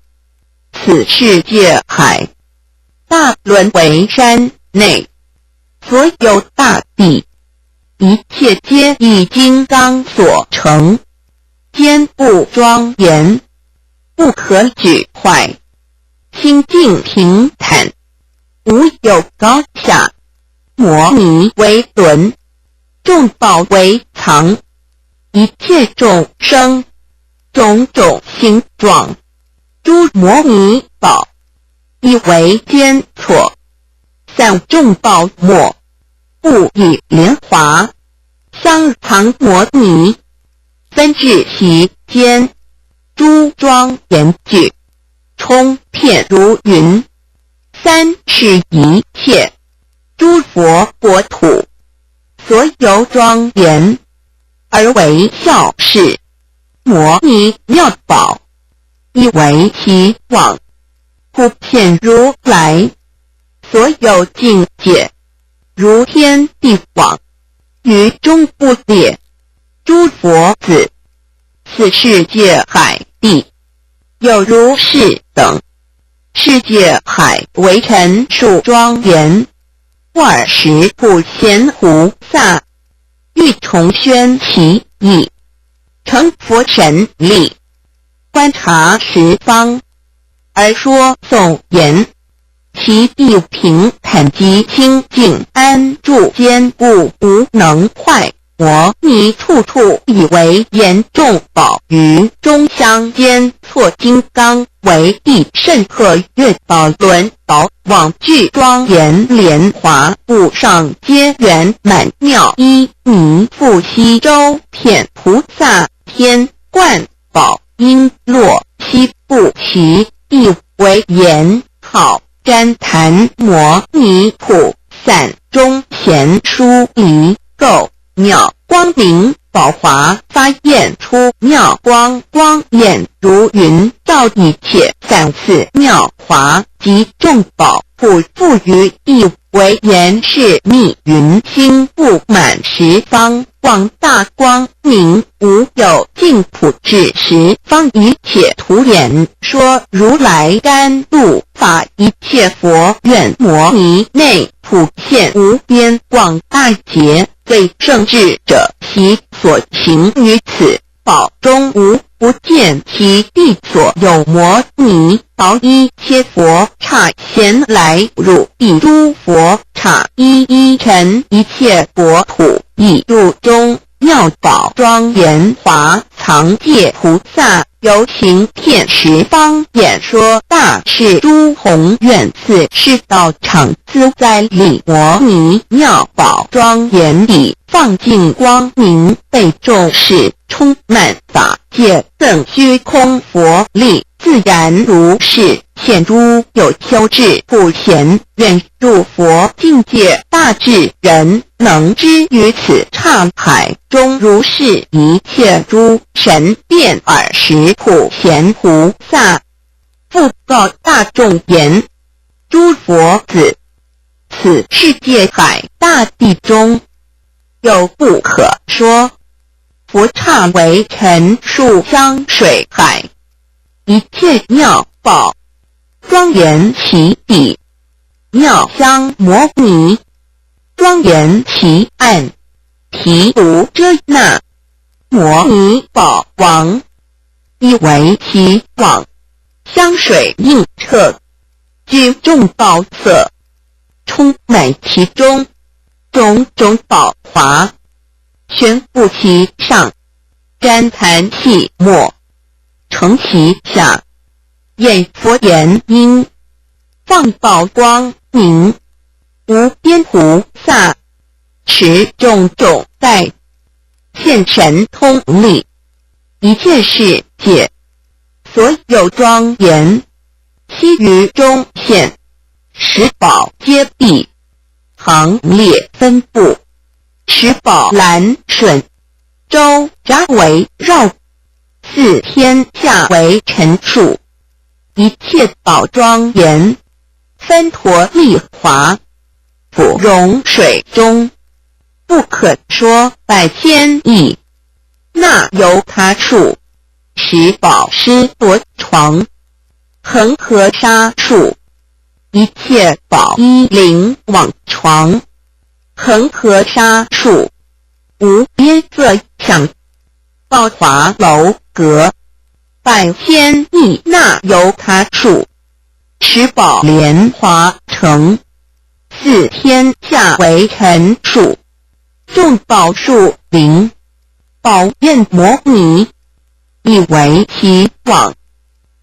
此世界海，大轮围山内，所有大地，一切皆以金刚所成，坚固庄严，不可朽坏，清净平坦，无有高下。摩尼为轮，众宝为床，一切众生，种种形状，诸摩尼宝，亦为间错，散众宝末，不以莲华相藏摩尼，分至其间，诸庄严具，充遍如云，三世一切诸佛国土，所有庄严，而为孝事。摩尼妙宝，亦为其网，普遍如来，所有境界，如天地网，于中不裂。诸佛子，此世界海地，有如是等。世界海为陈数庄严，尔时普贤菩萨，欲重宣其意，成佛神力，观察十方，而说颂言：其地平坦极清净，安住坚固，无能坏。摩尼处处以为岩，众宝于中相间，错金刚为地，甚赫月宝轮宝，网具庄严莲华，布上皆圆满妙衣，弥覆悉周遍菩萨天，观 宝璎珞悉布其地，唯言号赞叹摩尼普，散中贤殊离垢。妙光明宝华发现出妙光，光焰如云照一切，散四妙华及众宝普覆于地， 唯言是密云星布满十方，广大光明无有尽，普至十方一切土眼，说如来甘露法，一切佛愿摩尼内，普现无边广大劫，最胜智者其所行于此 宝中无不见，其地所有摩尼宝，一切佛刹咸来入彼，诸佛刹一一陈一切国土，亦入中妙宝庄严华藏界菩萨，游行遍十方演说大士，诸宏愿寺是道场，自在礼摩尼妙宝庄严礼，放尽光明被众视， 充满法界，更虚空佛力，自然如是现诸有修智普贤，愿诸佛境界大智人，能知于此刹海中如是，一切诸神遍耳识普贤菩萨，复告大众言：诸佛子，此世界海大地中，有不可说 佛刹为陈数香水海，一切妙宝庄严其地，妙香摩尼庄严其岸，题读遮那摩尼宝王，亦为其网，香水映彻， 聚众宝色，充满其中，种种宝华，悬布其上，赞叹其末，成其下，演佛言音，放宝光明，无边菩萨，持种种在，现神通力，一切世界，所有庄严，悉于中现，十宝揭谛，行列分布，十宝栏顺，周匝围绕， 四天下为陈数，一切宝庄严，吠陀丽华，普融水中，不可说百千亿，那由他处，十宝狮驼床，恒河沙数，一切宝衣绫网床，恒河沙数，无边色想， 宝华楼阁，百千亿那由他处，十宝莲华城，四天下为陈数，众宝树林，宝焰摩尼，亦为其网，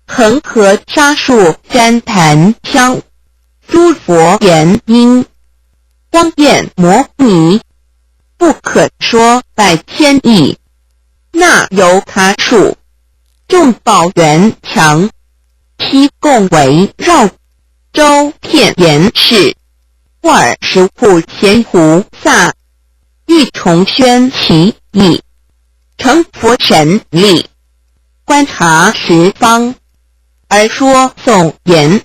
恒河沙数旃檀香，诸佛言音，光焰摩尼，不可说百千亿， 那由他处，众宝圆墙，悉共围绕，周遍严饰，二十户前菩萨，欲重宣其意，成佛神力，观察十方，而说颂言：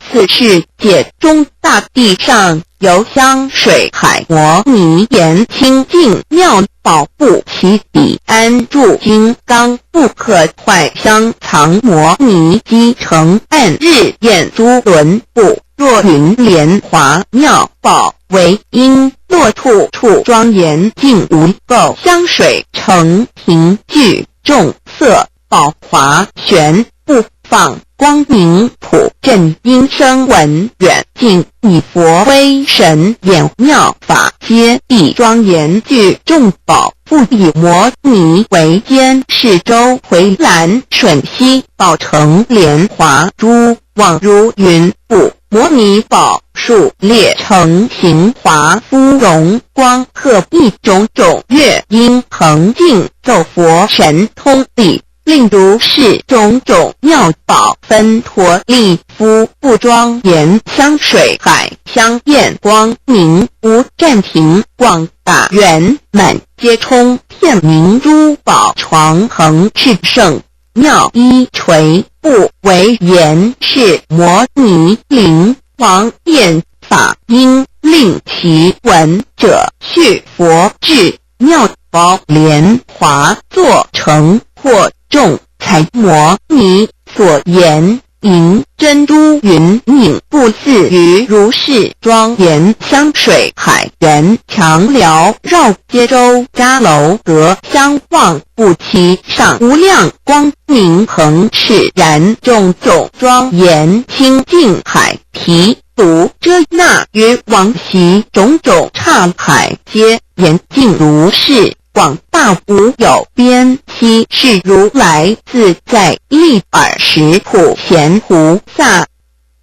此世界中大地上有香水海摩尼岩清净妙宝，布其彼安住金刚不可坏，香藏摩尼积成暗日焰珠轮布，若云莲华妙宝为璎珞处处庄严，尽无垢，香水成瓶聚众色， 宝华悬布放光明普，震音声闻远近，以佛威神眼妙法揭谛庄严聚众宝，复以摩尼为监视周回栏顺悉，宝成莲华珠，网如云布，摩尼宝树列成行华，芙蓉光赫亦种种乐音恒尽，奏佛神通力， 令如是种种妙宝芬陀利夫不庄严，香水海香焰光明无暂停，广大圆满皆充遍，明珠宝床恒至圣，妙衣垂布为严饰摩尼灵王，焰法音令其闻者续佛至， 妙宝莲华座成或众彩摩尼所言，银珍珠云影布似于如是庄严香水海圆墙缭绕，皆周匝楼阁相望，布其上无量光明恒赤燃，种种庄严清净海。 毗卢遮那于王昔种种刹海，皆严净如是，广大无有边。悉是如来自在力尔什普贤菩萨，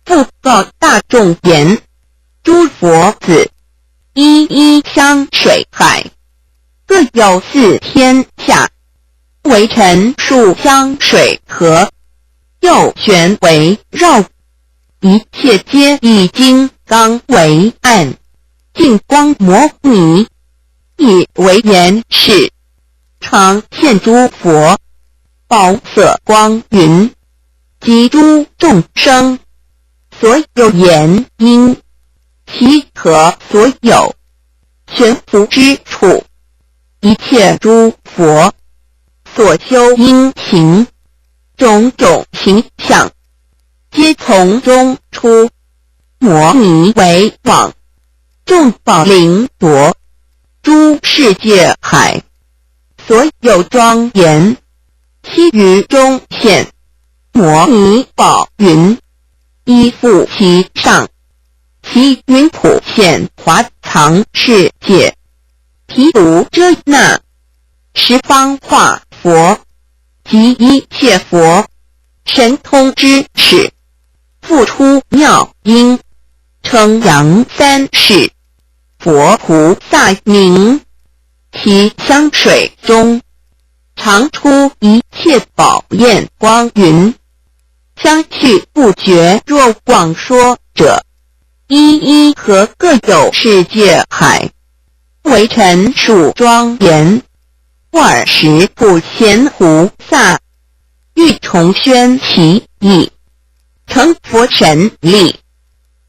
复告大众言：诸佛子，一一香水海，各有四天下，为陈数香水河，又旋围绕， 一切皆以金刚为岸，尽光摩尼，以为严饰，常现诸佛，宝色光云，及诸众生，所有言音，其何所有， 悬浮之处，一切诸佛所修因行，种种形象，皆从中出。摩尼为网，众宝灵朵，诸世界海，所有庄严，悉于中现。摩尼宝云，依覆其上， 其云普现华藏世界，毗卢遮那，十方化佛，及一切佛，神通之始，复出妙音，称扬三世，佛菩萨名。其香水中，常出一切宝焰光云，香气不绝。若广说者，一一何各有世界海，为陈数庄严。尔时普贤菩萨，欲重宣其意，成佛神力，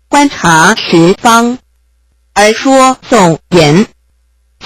观察十方，而说颂言：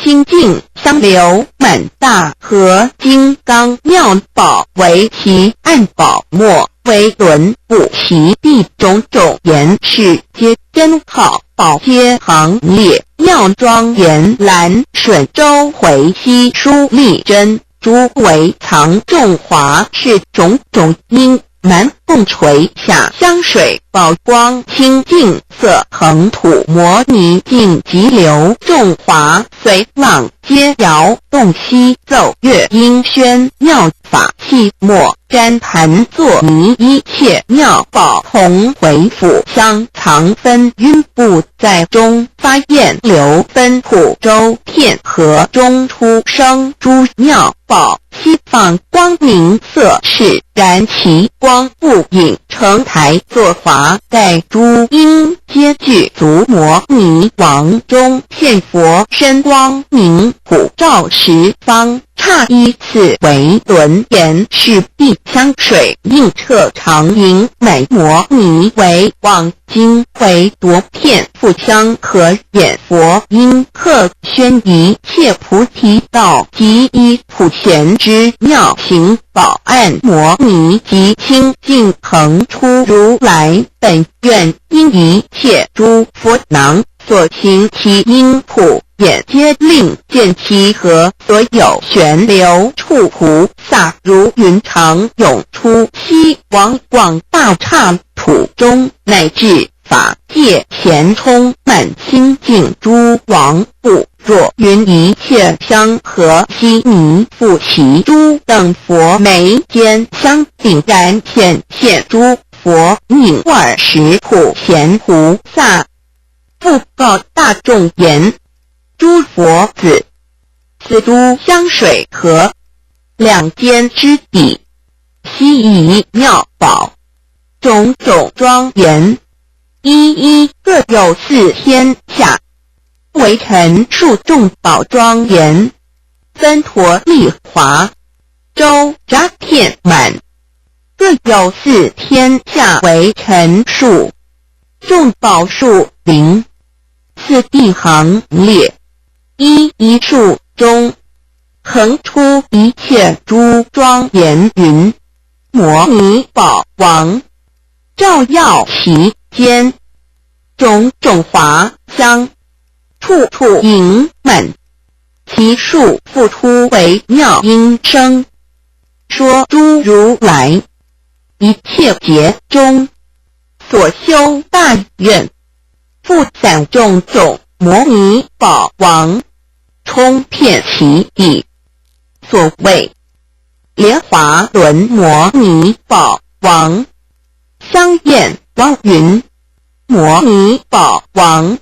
清净香流满大河，金刚妙宝为旗，暗宝末为轮，五席地种种严饰，皆珍宝，宝阶行列，妙庄严，蓝水周回悉疏丽珍，珠为藏众华饰，种种因 满供垂下，香水宝光清净色，恒吐摩尼净急流，众华随浪皆摇动悉奏，乐音喧妙法寂寞，瞻盘坐迷，一切妙宝同回复，香藏分音不在中，发焰流奔吐周遍，河中出生诸妙 宝，悉放光明色，释然其光不隐，成台坐华盖，诸音皆具足，摩尼王中现佛身，光明普照十方，刹一次为轮严饰，碧香水映彻长影，满摩尼为望 今为夺片，复香合眼，佛音和宣一切菩提道，即以普贤之妙行，宝岸摩尼及清净恒出如来本愿，因一切诸佛能所行其因普，眼皆令见其和，所有旋流处菩萨如云长涌出，悉往广大刹土中，乃至 法界咸充满清净诸王，不若云一切香合悉尼，复其诸等佛眉间香顶然显现，诸佛应尔时普贤菩萨，复告大众言：诸佛子，此诸香水何？两肩之底，悉以妙宝 种种庄严，一一各有四天下，为陈数众宝庄严，分陀利华、周匝遍满，各有四天下为陈数，众宝树林，次第行列，一一树中， 恒出一切诸庄严云，摩尼宝王，照耀其间，种种华香，处处盈满，其数复出微妙音声，说诸如来一切劫中所修大愿， 复散种种摩尼宝王，充遍其地。所谓莲华轮摩尼宝王，香焰光云摩尼宝王，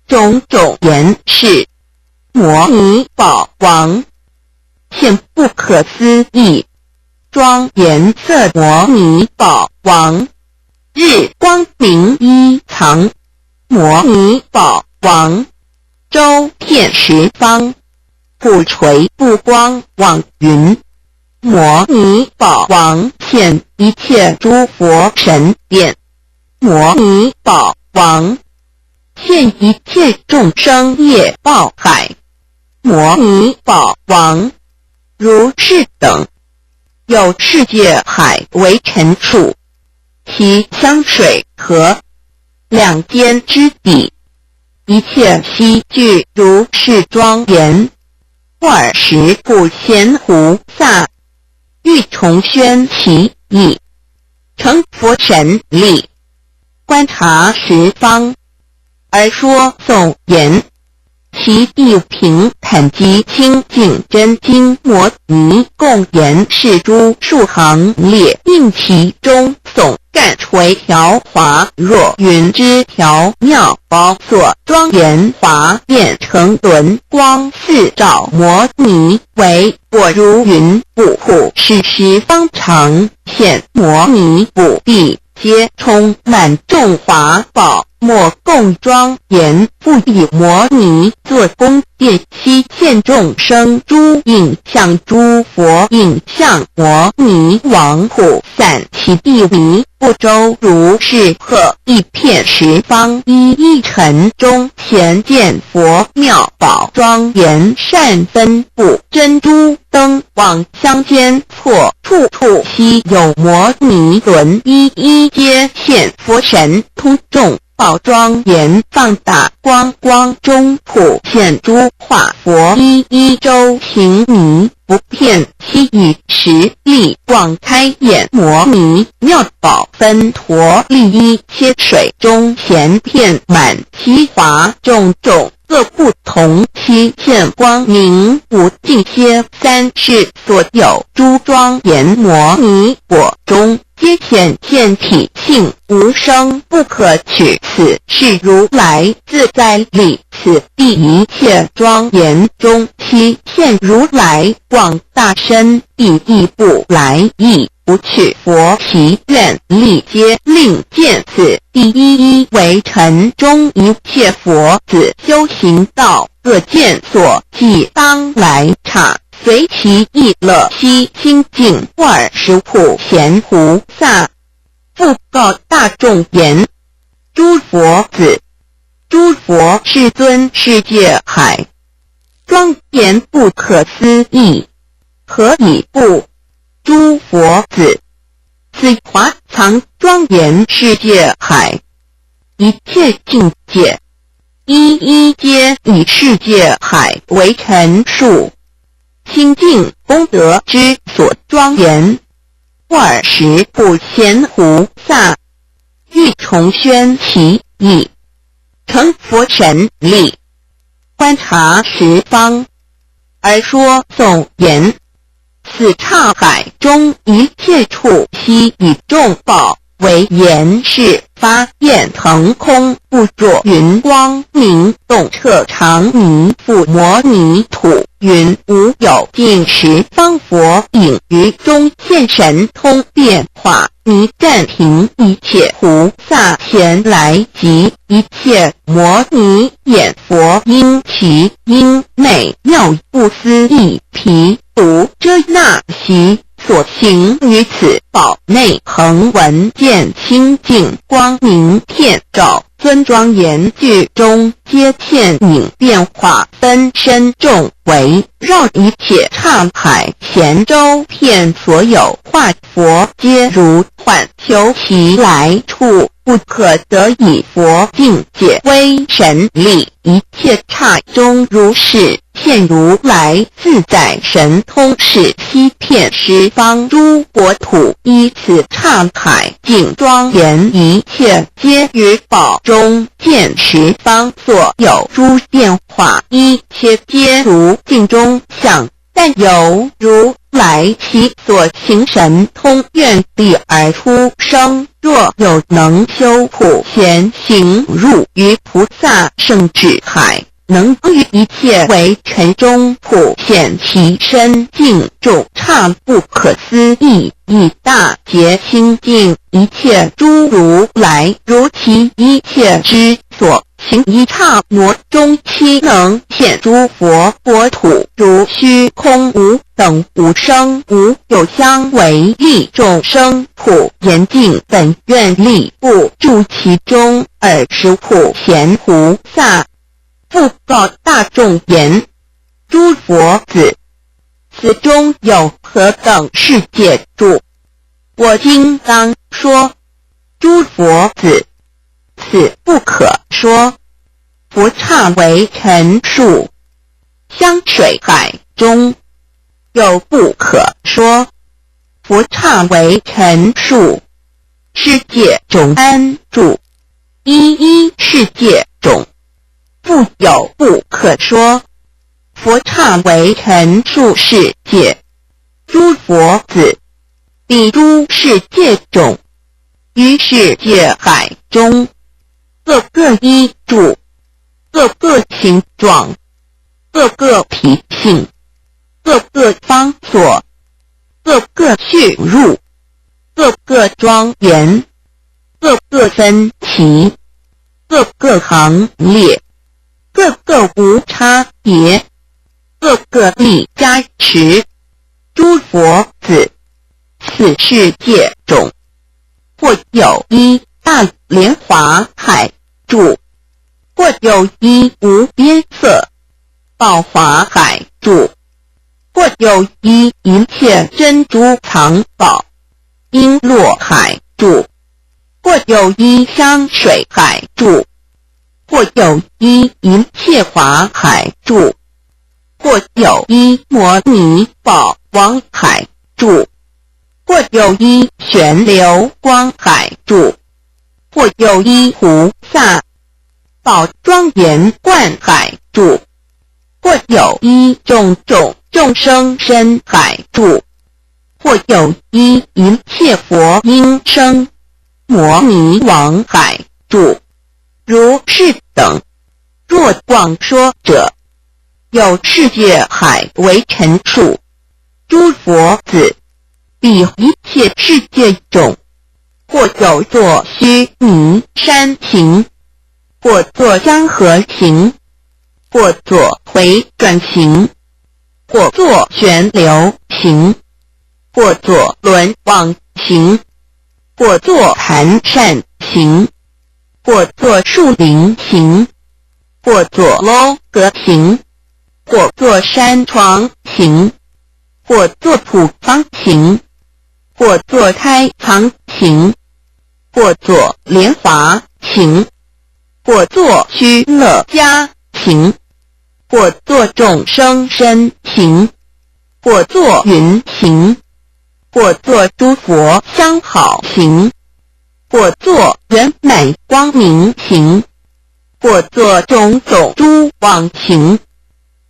种种严饰摩尼宝王，现不可思议庄严色摩尼宝王，日光明衣藏摩尼宝王，周遍十方，普垂不光网云摩尼宝王，现一切诸佛神变摩尼宝王，现一切众生业报海摩尼宝王，如是等。 有世界海为陈数，其香水和两肩之底，一切悉具如是庄严。尔时普贤菩萨，欲重宣其意，成佛神力，观察十方，而说颂言： 其地平坦极清净，真金摩尼共言，是诸数行列，应其中颂盖垂条华若云枝条妙宝座庄严华变成轮光似照摩尼为果如云不苦是十方常现摩尼不地皆充满众华宝莫共庄严不以摩尼作宫殿悉现众生诸影像诸佛影像摩尼王普散其地弥 不周如是鹤一片十方一一尘中前见佛妙宝庄严善分布珍珠灯网香间错处处悉有摩尼轮一一皆现佛神通众宝庄严放大光光中普现诸化佛一一周行迷 不变其已实力广开眼摩尼妙宝分陀利一切水中显遍满其华种种各不同其现光明无尽歇三世所有诸庄严摩尼果中皆显现体性无生不可取此是如来自在理此地一切庄严中悉现如来 广大身，彼亦不来亦不去佛其愿力皆令见此第一一为尘中一切佛子修行道各见所即当来刹随其意乐悉清净。二十普贤菩萨 复告大众言：诸佛子，诸佛世尊世界海，庄严不可思议，何以故？诸佛子，此华藏庄严世界海，一切境界，一一皆以世界海为陈数，清净功德之所庄严。 尔时普贤菩萨欲重宣其意，成佛神力，观察十方，而说颂言：此刹海中一切处悉以众宝为言示发现腾空，不着云光明洞彻常迷覆摩尼土云无有尽十方佛影于中现神通变化迷暂停一切菩萨前来及一切摩尼演佛音其音美妙不思议，毗卢遮那悉 所行于此宝内恒闻见清净光明遍照尊庄严聚中皆现影变化分身众围绕一切刹海咸周遍所有化佛皆如幻球其来处不可得已佛境界威神力一切刹中如是 现如来自在神通示悉遍十方诸国土，依此刹海尽庄严，一切皆于宝中见十方所有诸变化，一切皆如镜中像，但有如来其所行神通愿力而出生。若有能修普贤行入于菩萨圣智海， 能于一切为尘中普显其身，尽众刹不可思议，以大觉清净一切诸如来，如其一切之所行，一刹那中悉能现诸佛国土，如虚空无等无生无有相违逆众生普贤尽本愿力不住其中，尔时普贤菩萨 复告大众言：诸佛子，此中有何等世界住？我今当说。诸佛子，此不可说。佛刹为尘数，香水海中，又不可说。佛刹为尘数，世界种安住？ 一一世界种，复有不可说。佛刹为尘数世界，诸佛子，彼诸世界种，于世界海中，各个一族，各个形状，各个体型，各个方所，各个去路，各个庄园，各个分歧，各个行列，各个无差别，各个立家池。诸佛子，此世界中，或有一大莲华海柱，或有一无边色宝华海柱，或有一一切珍珠藏宝璎珞海柱，或有一香水海柱，或有一一切华海柱，或有一摩尼宝王海柱，或有一旋流光海柱，或有一菩萨宝庄严观海柱，或有一种种众生身海柱，或有一一切佛音声摩尼王海柱。如是等，若广说者，有世界海为尘处。诸佛子，彼一切世界中，或有作须弥山形，或作江河形，或作回转形，或作旋流形，或作轮王形，或作盘扇形，或作树林形，或作楼阁形，或作山床形，或作土方形，或作胎藏形，或作莲华形，或作居乐家形，或作众生身形，或作云形，或作诸佛相好形，或作圆满光明形，或作种种诸王形，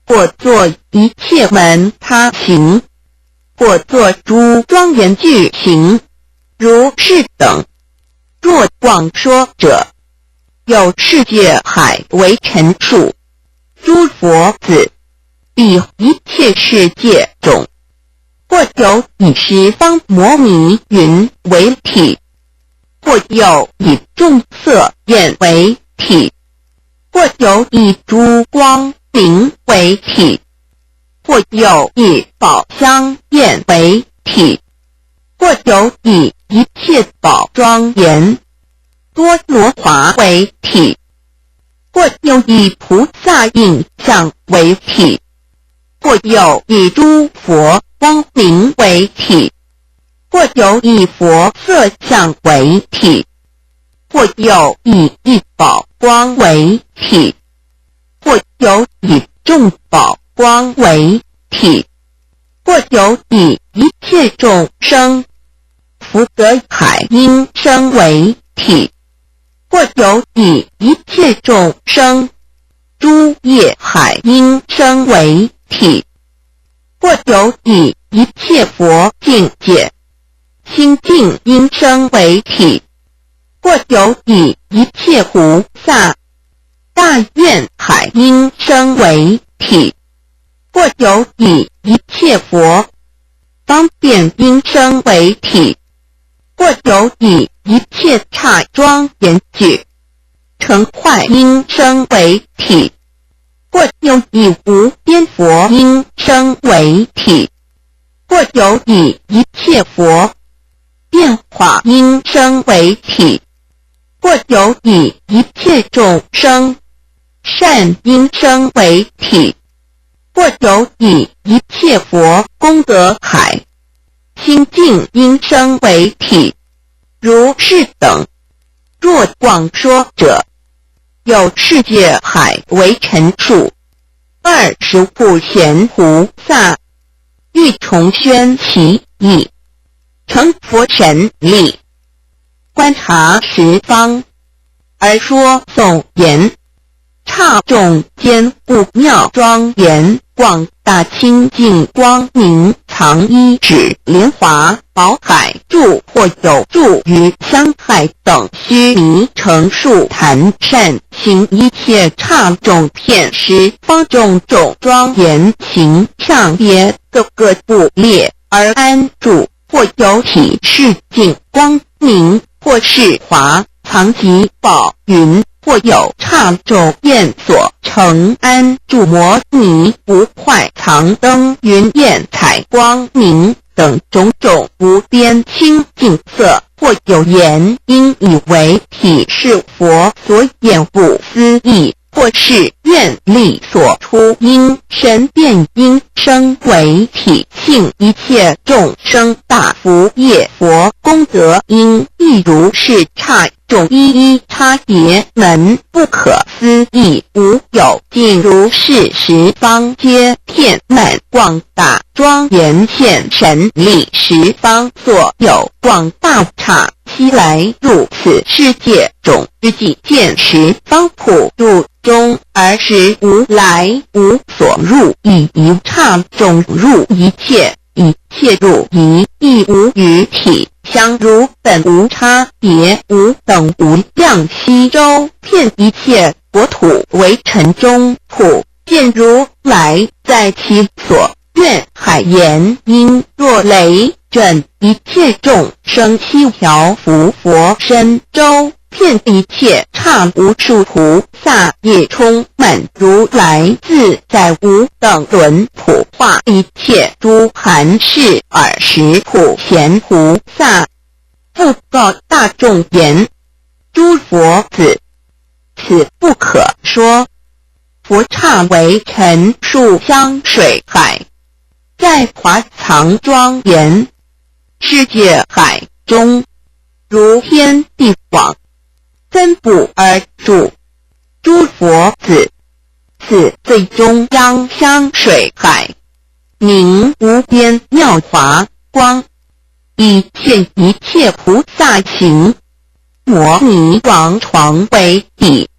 或作一切门他形，或作诸庄严具形。如是等，若广说者，有世界海为尘处。诸佛子，彼一切世界中，或有以十方摩尼云为体，或有以众色焰为体，或有以诸光明为体，或有以宝香焰为体，或有以一切宝庄严、多罗华为体，或有以菩萨影像为体，或有以诸佛光明为体，或有以佛色相为体，或有以一宝光为体，或有以众宝光为体，或有以一切众生福德海音声为体，或有以一切众生诸业海音声为体，或有以一切佛境界清净音声为体，或有以一切菩萨大愿海音声为体，或有以一切佛方便音声为体，或有以一切刹庄严举成坏音声为体，或有以无边佛音声为体，或有以一切佛变化音声为体，或有以一切众生善音声为体，或有以一切佛功德海清净音声为体。如是等，若广说者，有世界海为尘处，二十普贤菩萨欲重宣其意，成佛神力，观察十方，而说颂言：刹众间物妙庄严，广大清净光明藏一指莲华宝海柱，或有助于香海等须弥成数坛善行一切刹众片十方种种庄严形象别各个部列而安住，或有体示净光明，或是华藏及宝云，或有刹众焰所成安住摩尼不坏藏灯云焰彩光明等种种无边清净色，或有言音以为体是佛所演不思议，或是愿力所出音声变音声为体性一切众生大福业佛功德音亦如是刹 众一一差别门不可思议，无有尽如是十方皆遍满广大庄严现神力十方所有广大刹悉来入此世界种之际见十方普度中，而时无来无所入亦一刹种入一切 一切入一亦无余体，相如本无差别无等无量悉周遍一切国土为尘中普现如来在其所愿海言音若雷震一切众生悉调伏佛身周遍一切刹无数菩萨也充满如来自在无等轮普化一切诸含室尔时普贤菩萨。复告大众言：诸佛子，此不可说。佛刹为尘数香水海，在华藏庄严世界海中，如天地广，分布而住。诸佛子，此最中央香水海，名无边妙华光，以现一切菩萨行。摩尼王床为底，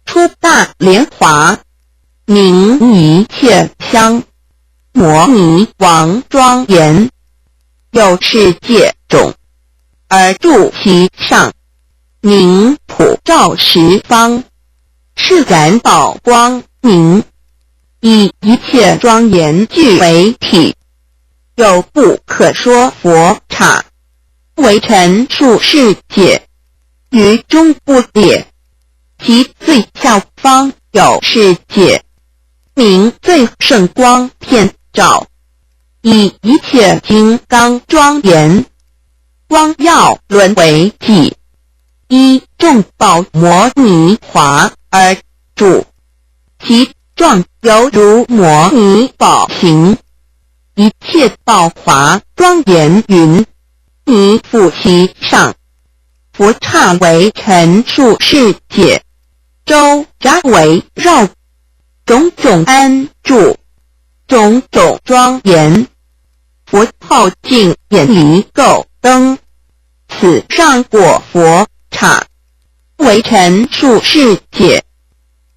出大莲华，名一切香。摩尼王庄严，有世界种，而住其上，名普照十方，释然宝光明，以一切庄严具为体，有不可说佛刹，为尘数世界，于中不列。其最下方有世界，名最胜光遍照，以一切金刚庄严光耀轮为体，一众宝摩尼华而住，其状犹如摩尼宝行。一切宝华庄严云：摩尼复其上，佛刹为尘数世界，周匝围绕，种种安住，种种庄严。佛号尽眼离垢灯，此上果佛刹，为尘数世界，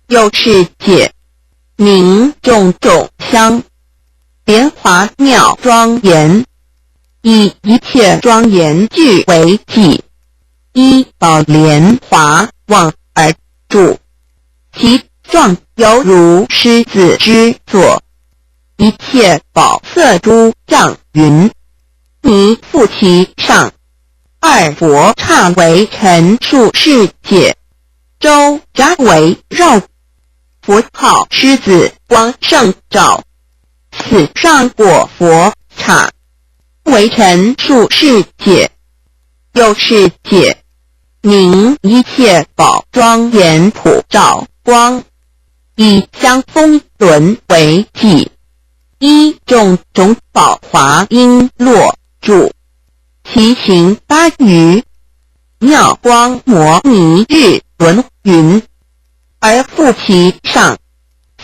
有世界，名种种香。莲华妙庄严，以一切庄严具为体，一宝莲华望而住，其状犹如狮子之座，一切宝色诸障云：摩尼复其上。二佛刹为尘数世界，周匝围绕，佛号狮子光胜照，此上果佛刹，为尘数世界，有世界，名一切宝庄严普照光，以香风轮为体，一种种宝华璎珞柱，其形八余，妙光摩尼日轮云，而复其上。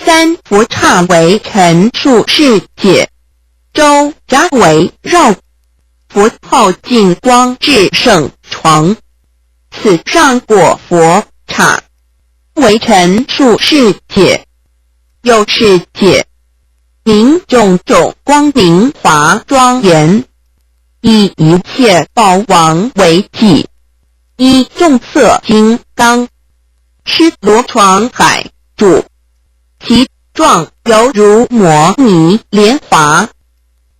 三佛刹为尘数世界，周匝围绕，佛号尽光至圣床，此上果佛刹，为尘数世界，有世界，种种光明华庄严，以一切宝王为寂，一众色金刚，尸罗床海柱，其状犹如摩尼莲华，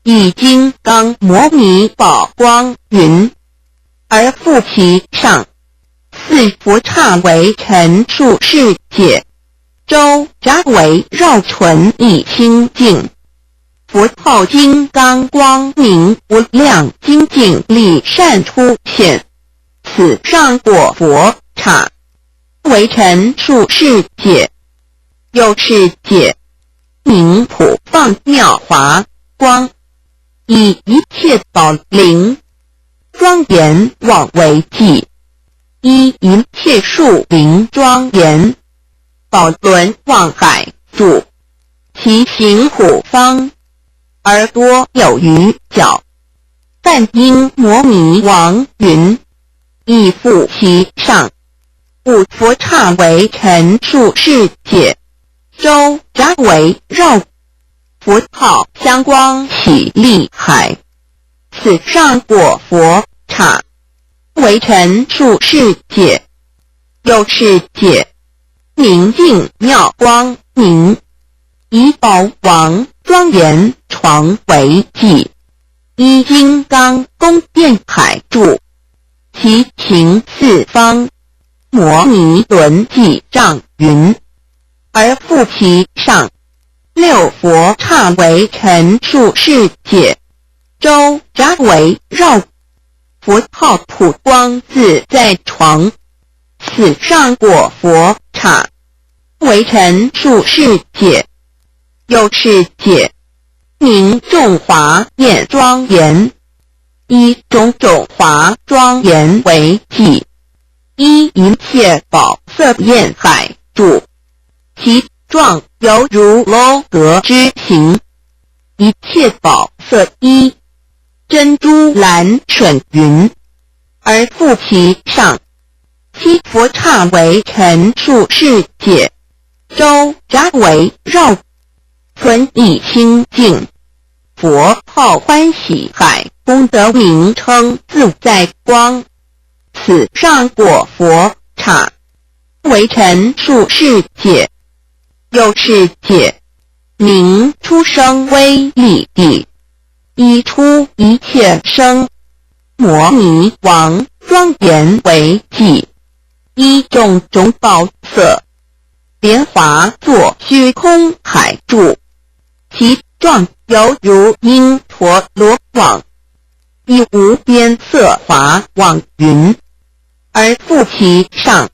以金刚摩尼宝光云，而覆其上，四佛刹围陈数世界， 周匝围绕纯以清净，佛号金刚光明无量金净力善出现，此上果佛刹，围陈数世界，又世界，名普放妙华光，以一切宝林 庄严望为寂，一一切树林庄严，宝轮望海柱，其形普方，而多有余角。梵音摩尼王云，亦复其上，五佛刹围陈数世界，周匝围绕，佛号香光喜厉海。 此上果佛刹，围陈数世界，又世界，明净妙光明，以宝王庄严床为寂，一金刚宫殿海柱，其形四方，摩尼轮髻障云，而覆其上，六佛刹围陈数世界， 周匝围绕，佛号普光自在床，此上果佛刹，围陈数世界，又世界，名众华焰庄严，以种种华庄严为寂，一一切宝色焰海柱，其状犹如楼阁之形， 一切宝色衣，珍珠蓝沈云，而覆其上，七佛刹围陈数世界，周匝围绕，纯以清净，佛号欢喜海，功德名称自在光，此上果佛刹，围陈数世界， 又世界，名出生威力地，以出一切生。摩尼王庄严为寂，以种种宝色，莲华座虚空海柱，其状犹如因陀罗网，以无边色华网云，而覆其上，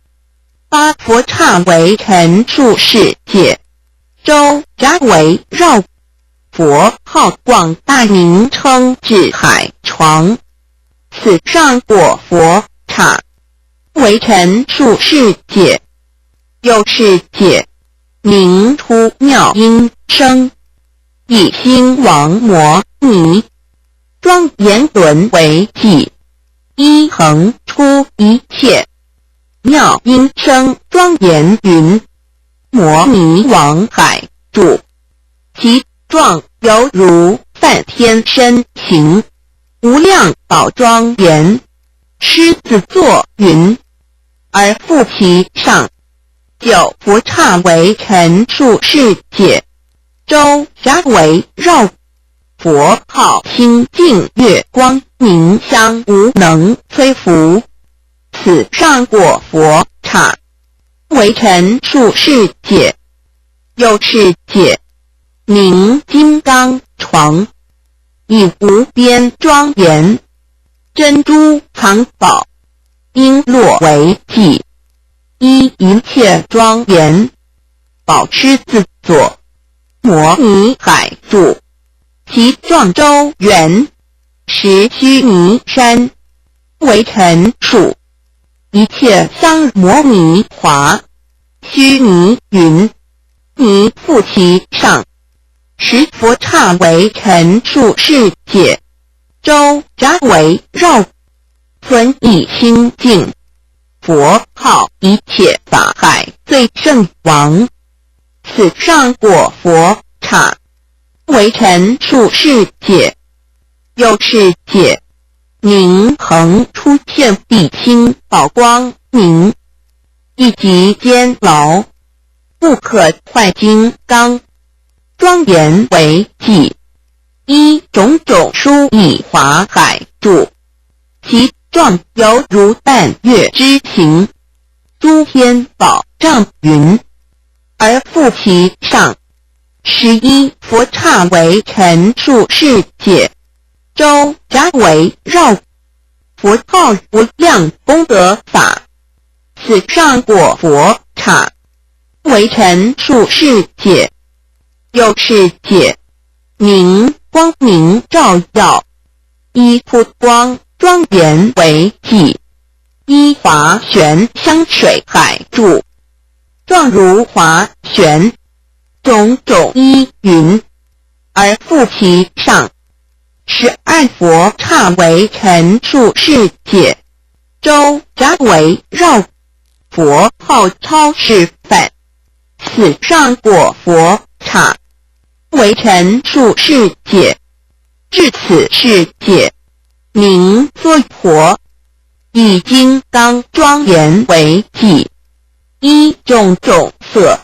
八佛刹围陈数世界，周匝围绕，佛号广大名称至海床，此上果佛刹，围陈数世界，又世界，名出妙音声，以心王摩尼庄严轮为寂，一恒出一切， 妙音声庄严云，摩尼王海柱，其状犹如梵天身形，无量宝庄严，狮子座云，而覆其上，九佛刹围陈数世界，周匝围绕， 佛号清净月光明香无能摧伏，此上果佛刹，围陈数世界，又世界，名金刚床，以无边庄严，珍珠藏宝，璎珞为髻，一一切庄严， 宝狮子座，摩尼海柱，其状周圆，十须弥山，围陈数，一切香摩尼华，须弥云，泥覆其上，十佛刹围陈数世界，周匝围绕， 纯以清净，佛号一切法海最胜王，此上果佛刹，为陈述是解，又是解，名横出现地心宝光明，一级监牢，不可坏金刚，庄严为寂。一种种殊以华海著，其状犹如半月之行，诸天宝障云，而覆其上。十一佛刹为陈述是解，周匝围绕，佛号无量功德法，此上果佛刹，为陈述是解，又是解，名光明照耀，一曝光庄严为寂，一华旋香水海著，状如华旋，种种依云，而覆其上。十二佛刹为陈述是解，周匝围绕，佛号超是梵，此上果佛刹，为陈述是解，至此是解，名娑婆，以金刚庄严为寂，一种种色，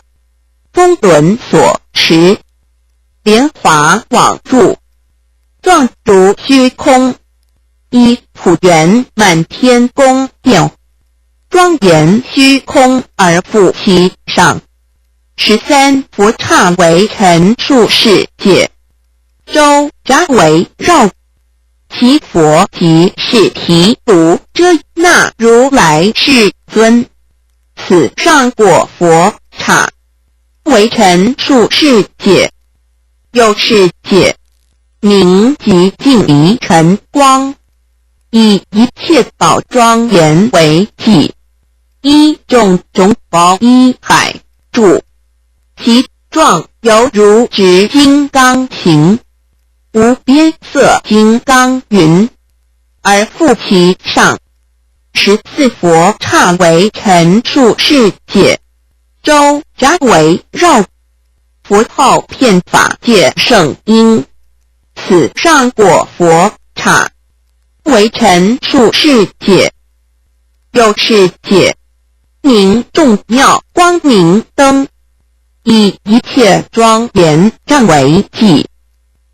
风轮所持，莲华网住，状如虚空，一普圆满天宫殿，庄严虚空而覆其上。十三佛刹为陈述是解，周匝围绕，其佛即是毗卢遮那如来世尊，此上果佛刹，为陈述是解，又是解，名寂静离尘光，以一切宝庄严为寂，一种种宝一海著，其状犹如执金刚形，无边色金刚云，而覆其上。十四佛刹为陈述是解，周匝围绕，佛号遍法界圣音，此上果佛刹，为陈述是解，又是解，名众妙光明灯，以一切庄严障为寂，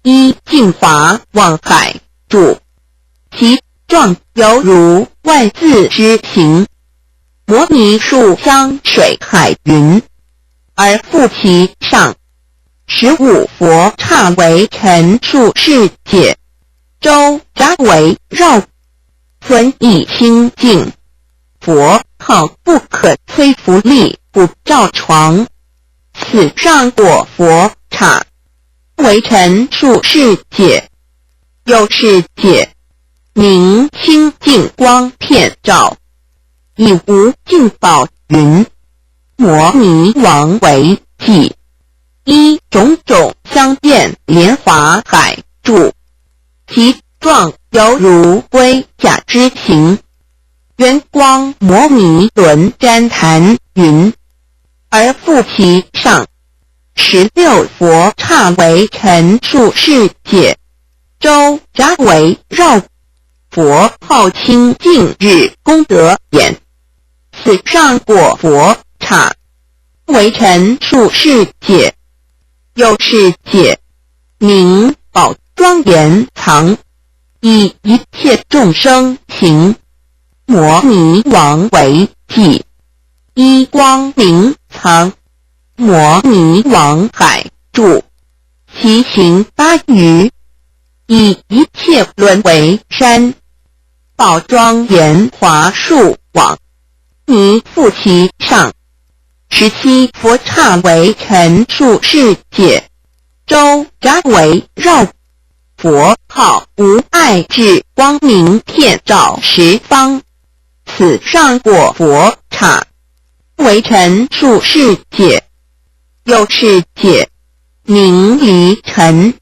一净华望海著，其状犹如万字之形，摩尼树香水海云，而覆其上。十五佛刹为陈述是解，周匝围绕，尊以清净，佛号不可摧伏力不照床，此上果佛刹，为陈述是解，又是解，名清净光遍照，以无尽宝云，摩尼王为寂，一种种香遍莲华海著，其状犹如龟甲之形，圆光摩尼轮瞻檀云，而覆其上。十六佛刹为陈述是解，周匝围绕，佛号清净日功德眼，此上果佛刹，为陈述是解，又是解，名宝庄严藏，以一切众生情，摩尼王为寂，一光明藏，摩尼王海著，其形八余，以一切轮为山，宝庄严华树网，泥覆其上。十七佛刹为陈述是解，周匝围绕，佛号无碍智光明遍照十方，此上果佛刹，为陈述是解，又是解，名离尘，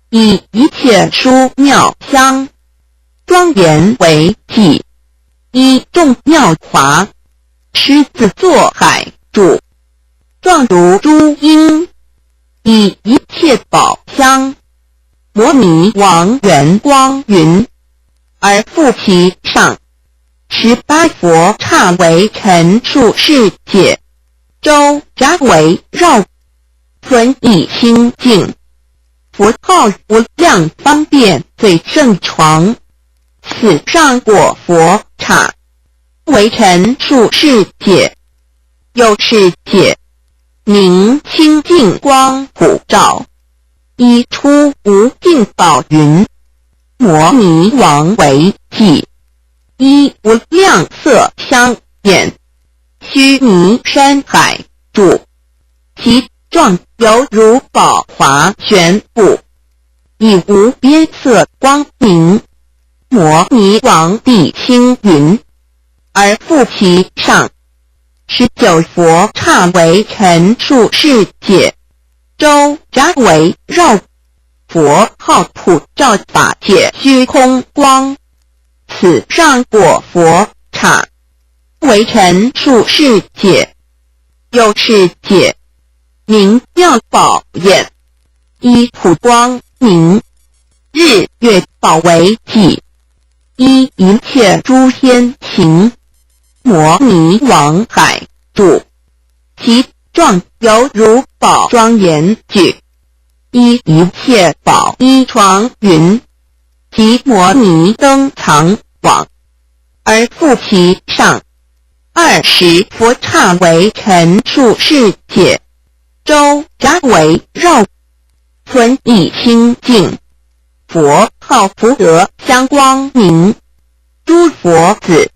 以一切殊妙香，庄严为寂，一众妙华，狮子座海著，状如朱缨，以一切宝箱摩尼王圆光云，而覆其上。十八佛刹围城住世界，周匝围绕，轮以清净。佛号无量方便最胜床，此上果佛刹围城住世界。 又世界，名清净光普照，一出无尽宝云，摩尼王为寂，一无量色香遍，须弥山海住，其状犹如宝华悬布，以无边色光明。摩尼王帝青云，而覆其上。 十九佛刹围城住世界，周匝围绕，佛号普照法界虚空光。此上果佛刹围城住世界，又世界，名妙宝焰， 一普光明，日月宝为寂，一一切诸天行，摩尼王海住，其状犹如宝庄严聚，一一切宝衣床云，及摩尼灯藏网，而覆其上。二十佛刹围城住世界，周匝围绕， 轮以清净。佛号福德香光明，诸佛子，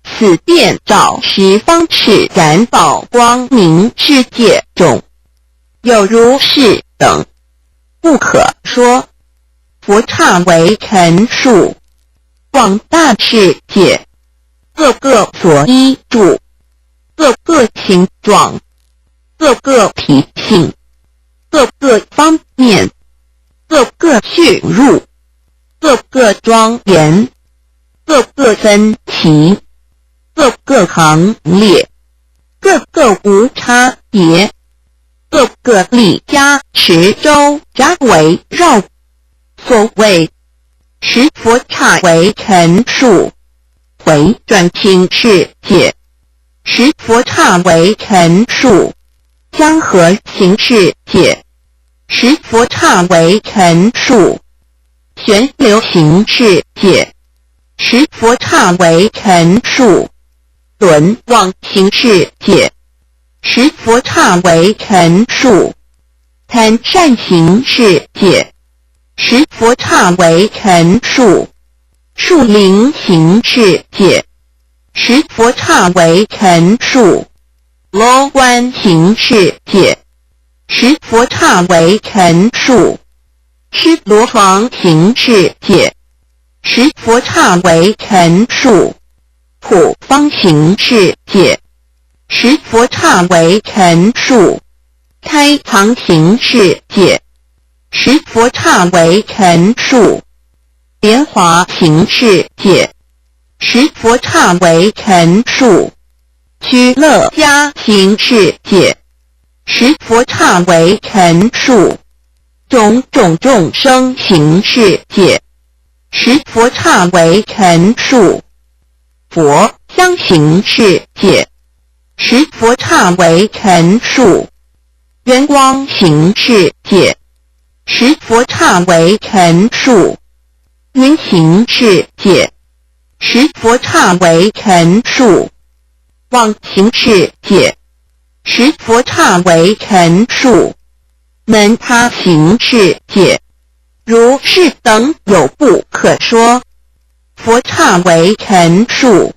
此遍照十方赤然宝光明世界中，有如是等不可说佛刹围城数，广大世界，各个所依住，各个形状， 各个体性，各个方面，各个趣入，各个庄严，各个分歧，各个行列，各个无差别，各个力加持周匝围绕。所谓 十佛刹围城数，回转形世界，十佛刹围城数，江河形世界，十佛刹围城数，旋流形世界，十佛刹围城数，轮网形世界，十佛刹围城数，盘扇形世界， 十佛刹围城数，树林形世界，十佛刹围城数，螺湾形世界，十佛刹围城数，尸罗床形世界，十佛刹围城数，普方形世界，十佛刹围城数，胎藏形世界， 十佛刹围城数，莲华形世界，十佛刹围城数，居乐家形世界，十佛刹围城数，种种众生形世界，十佛刹围城数，佛香形世界，十佛刹围城数， 圆光形世界，十佛刹围城数，云形世界，十佛刹围城数，网形世界，十佛刹围城数，门他形世界，如是等有不可说佛刹围城数。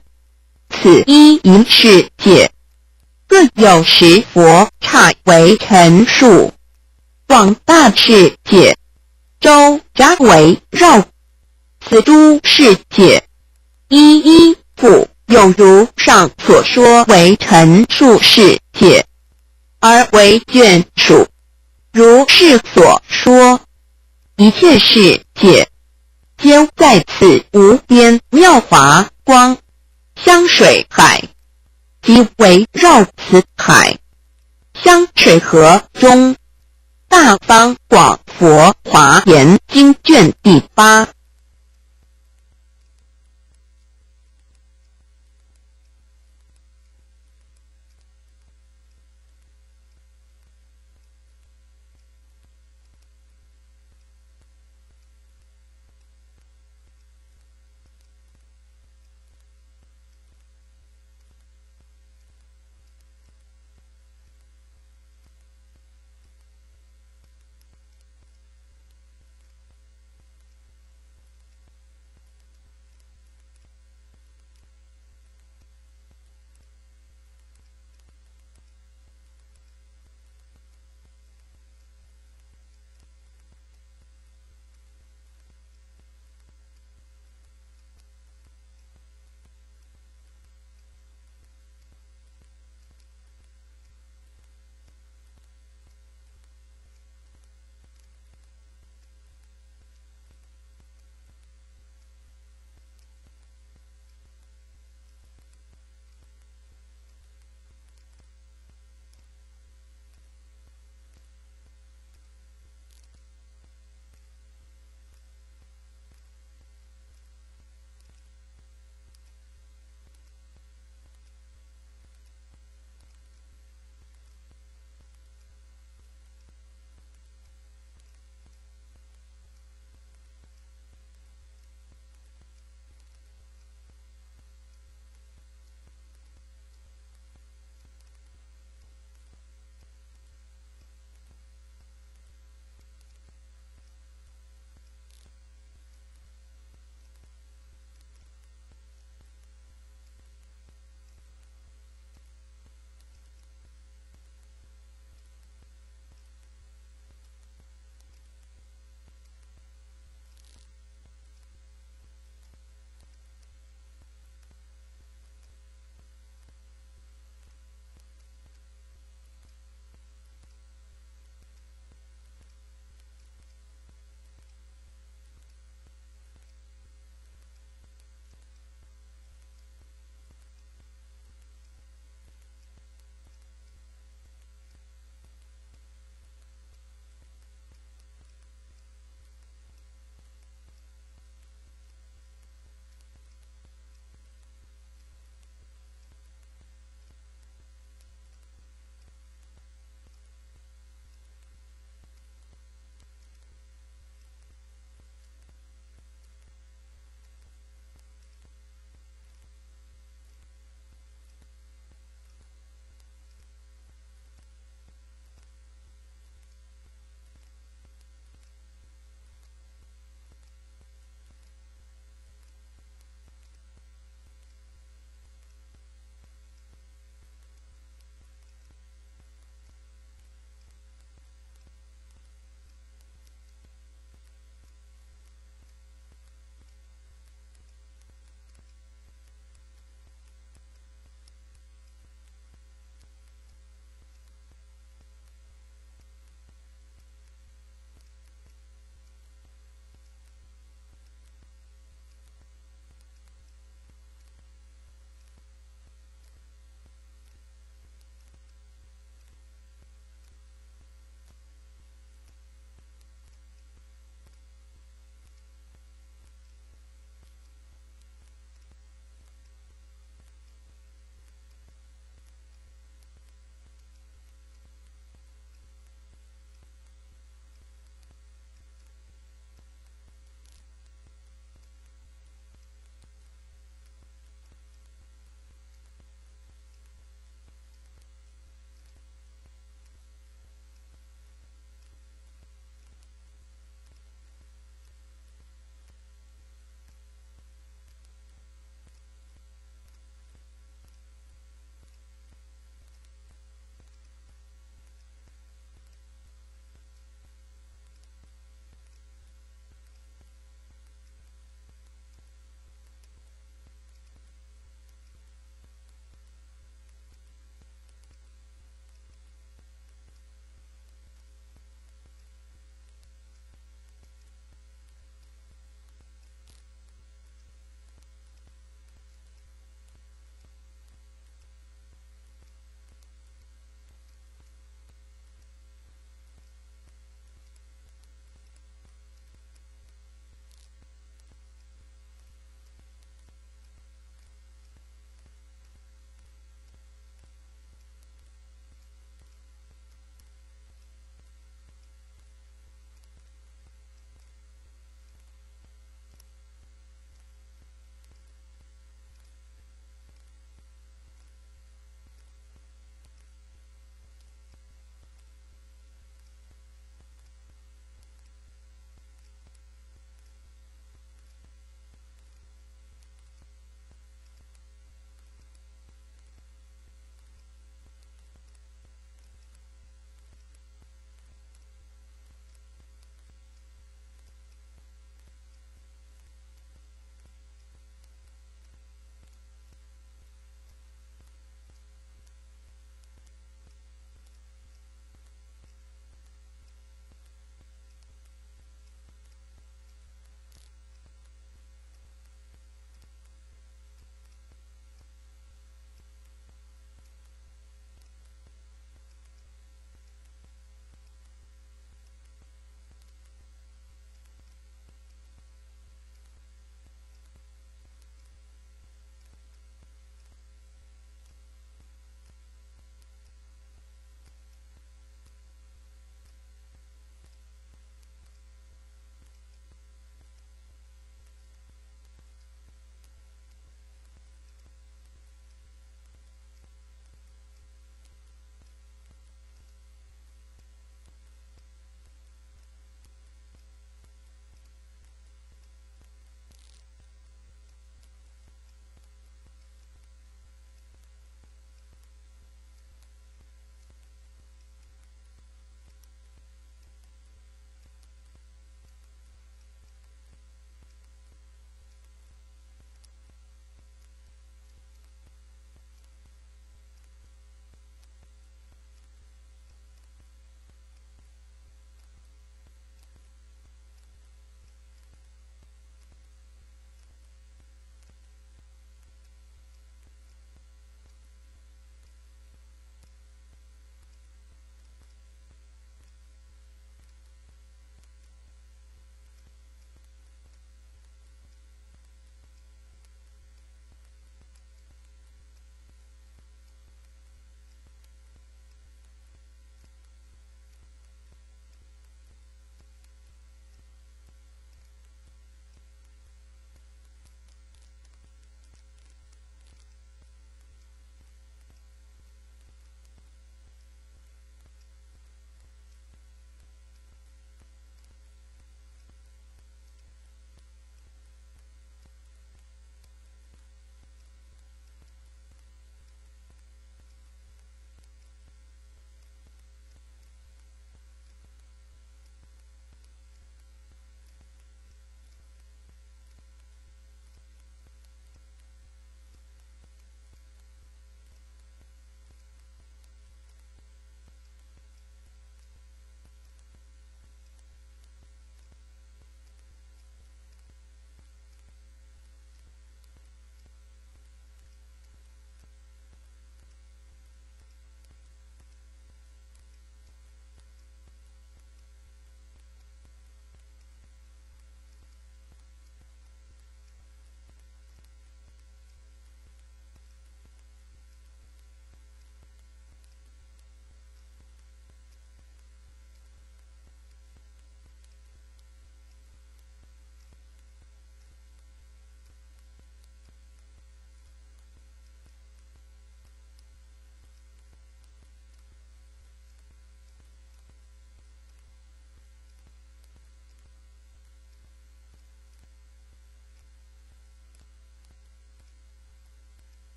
此一一世界， 各有十佛刹围城数，广大世界，周匝围绕。此诸世界，一一复有如上所说围城数世界，而为眷属。如是所说，一切世界，皆在此无边妙华光香水海， 即围绕此海，香水河中，大方广博华严经卷第八。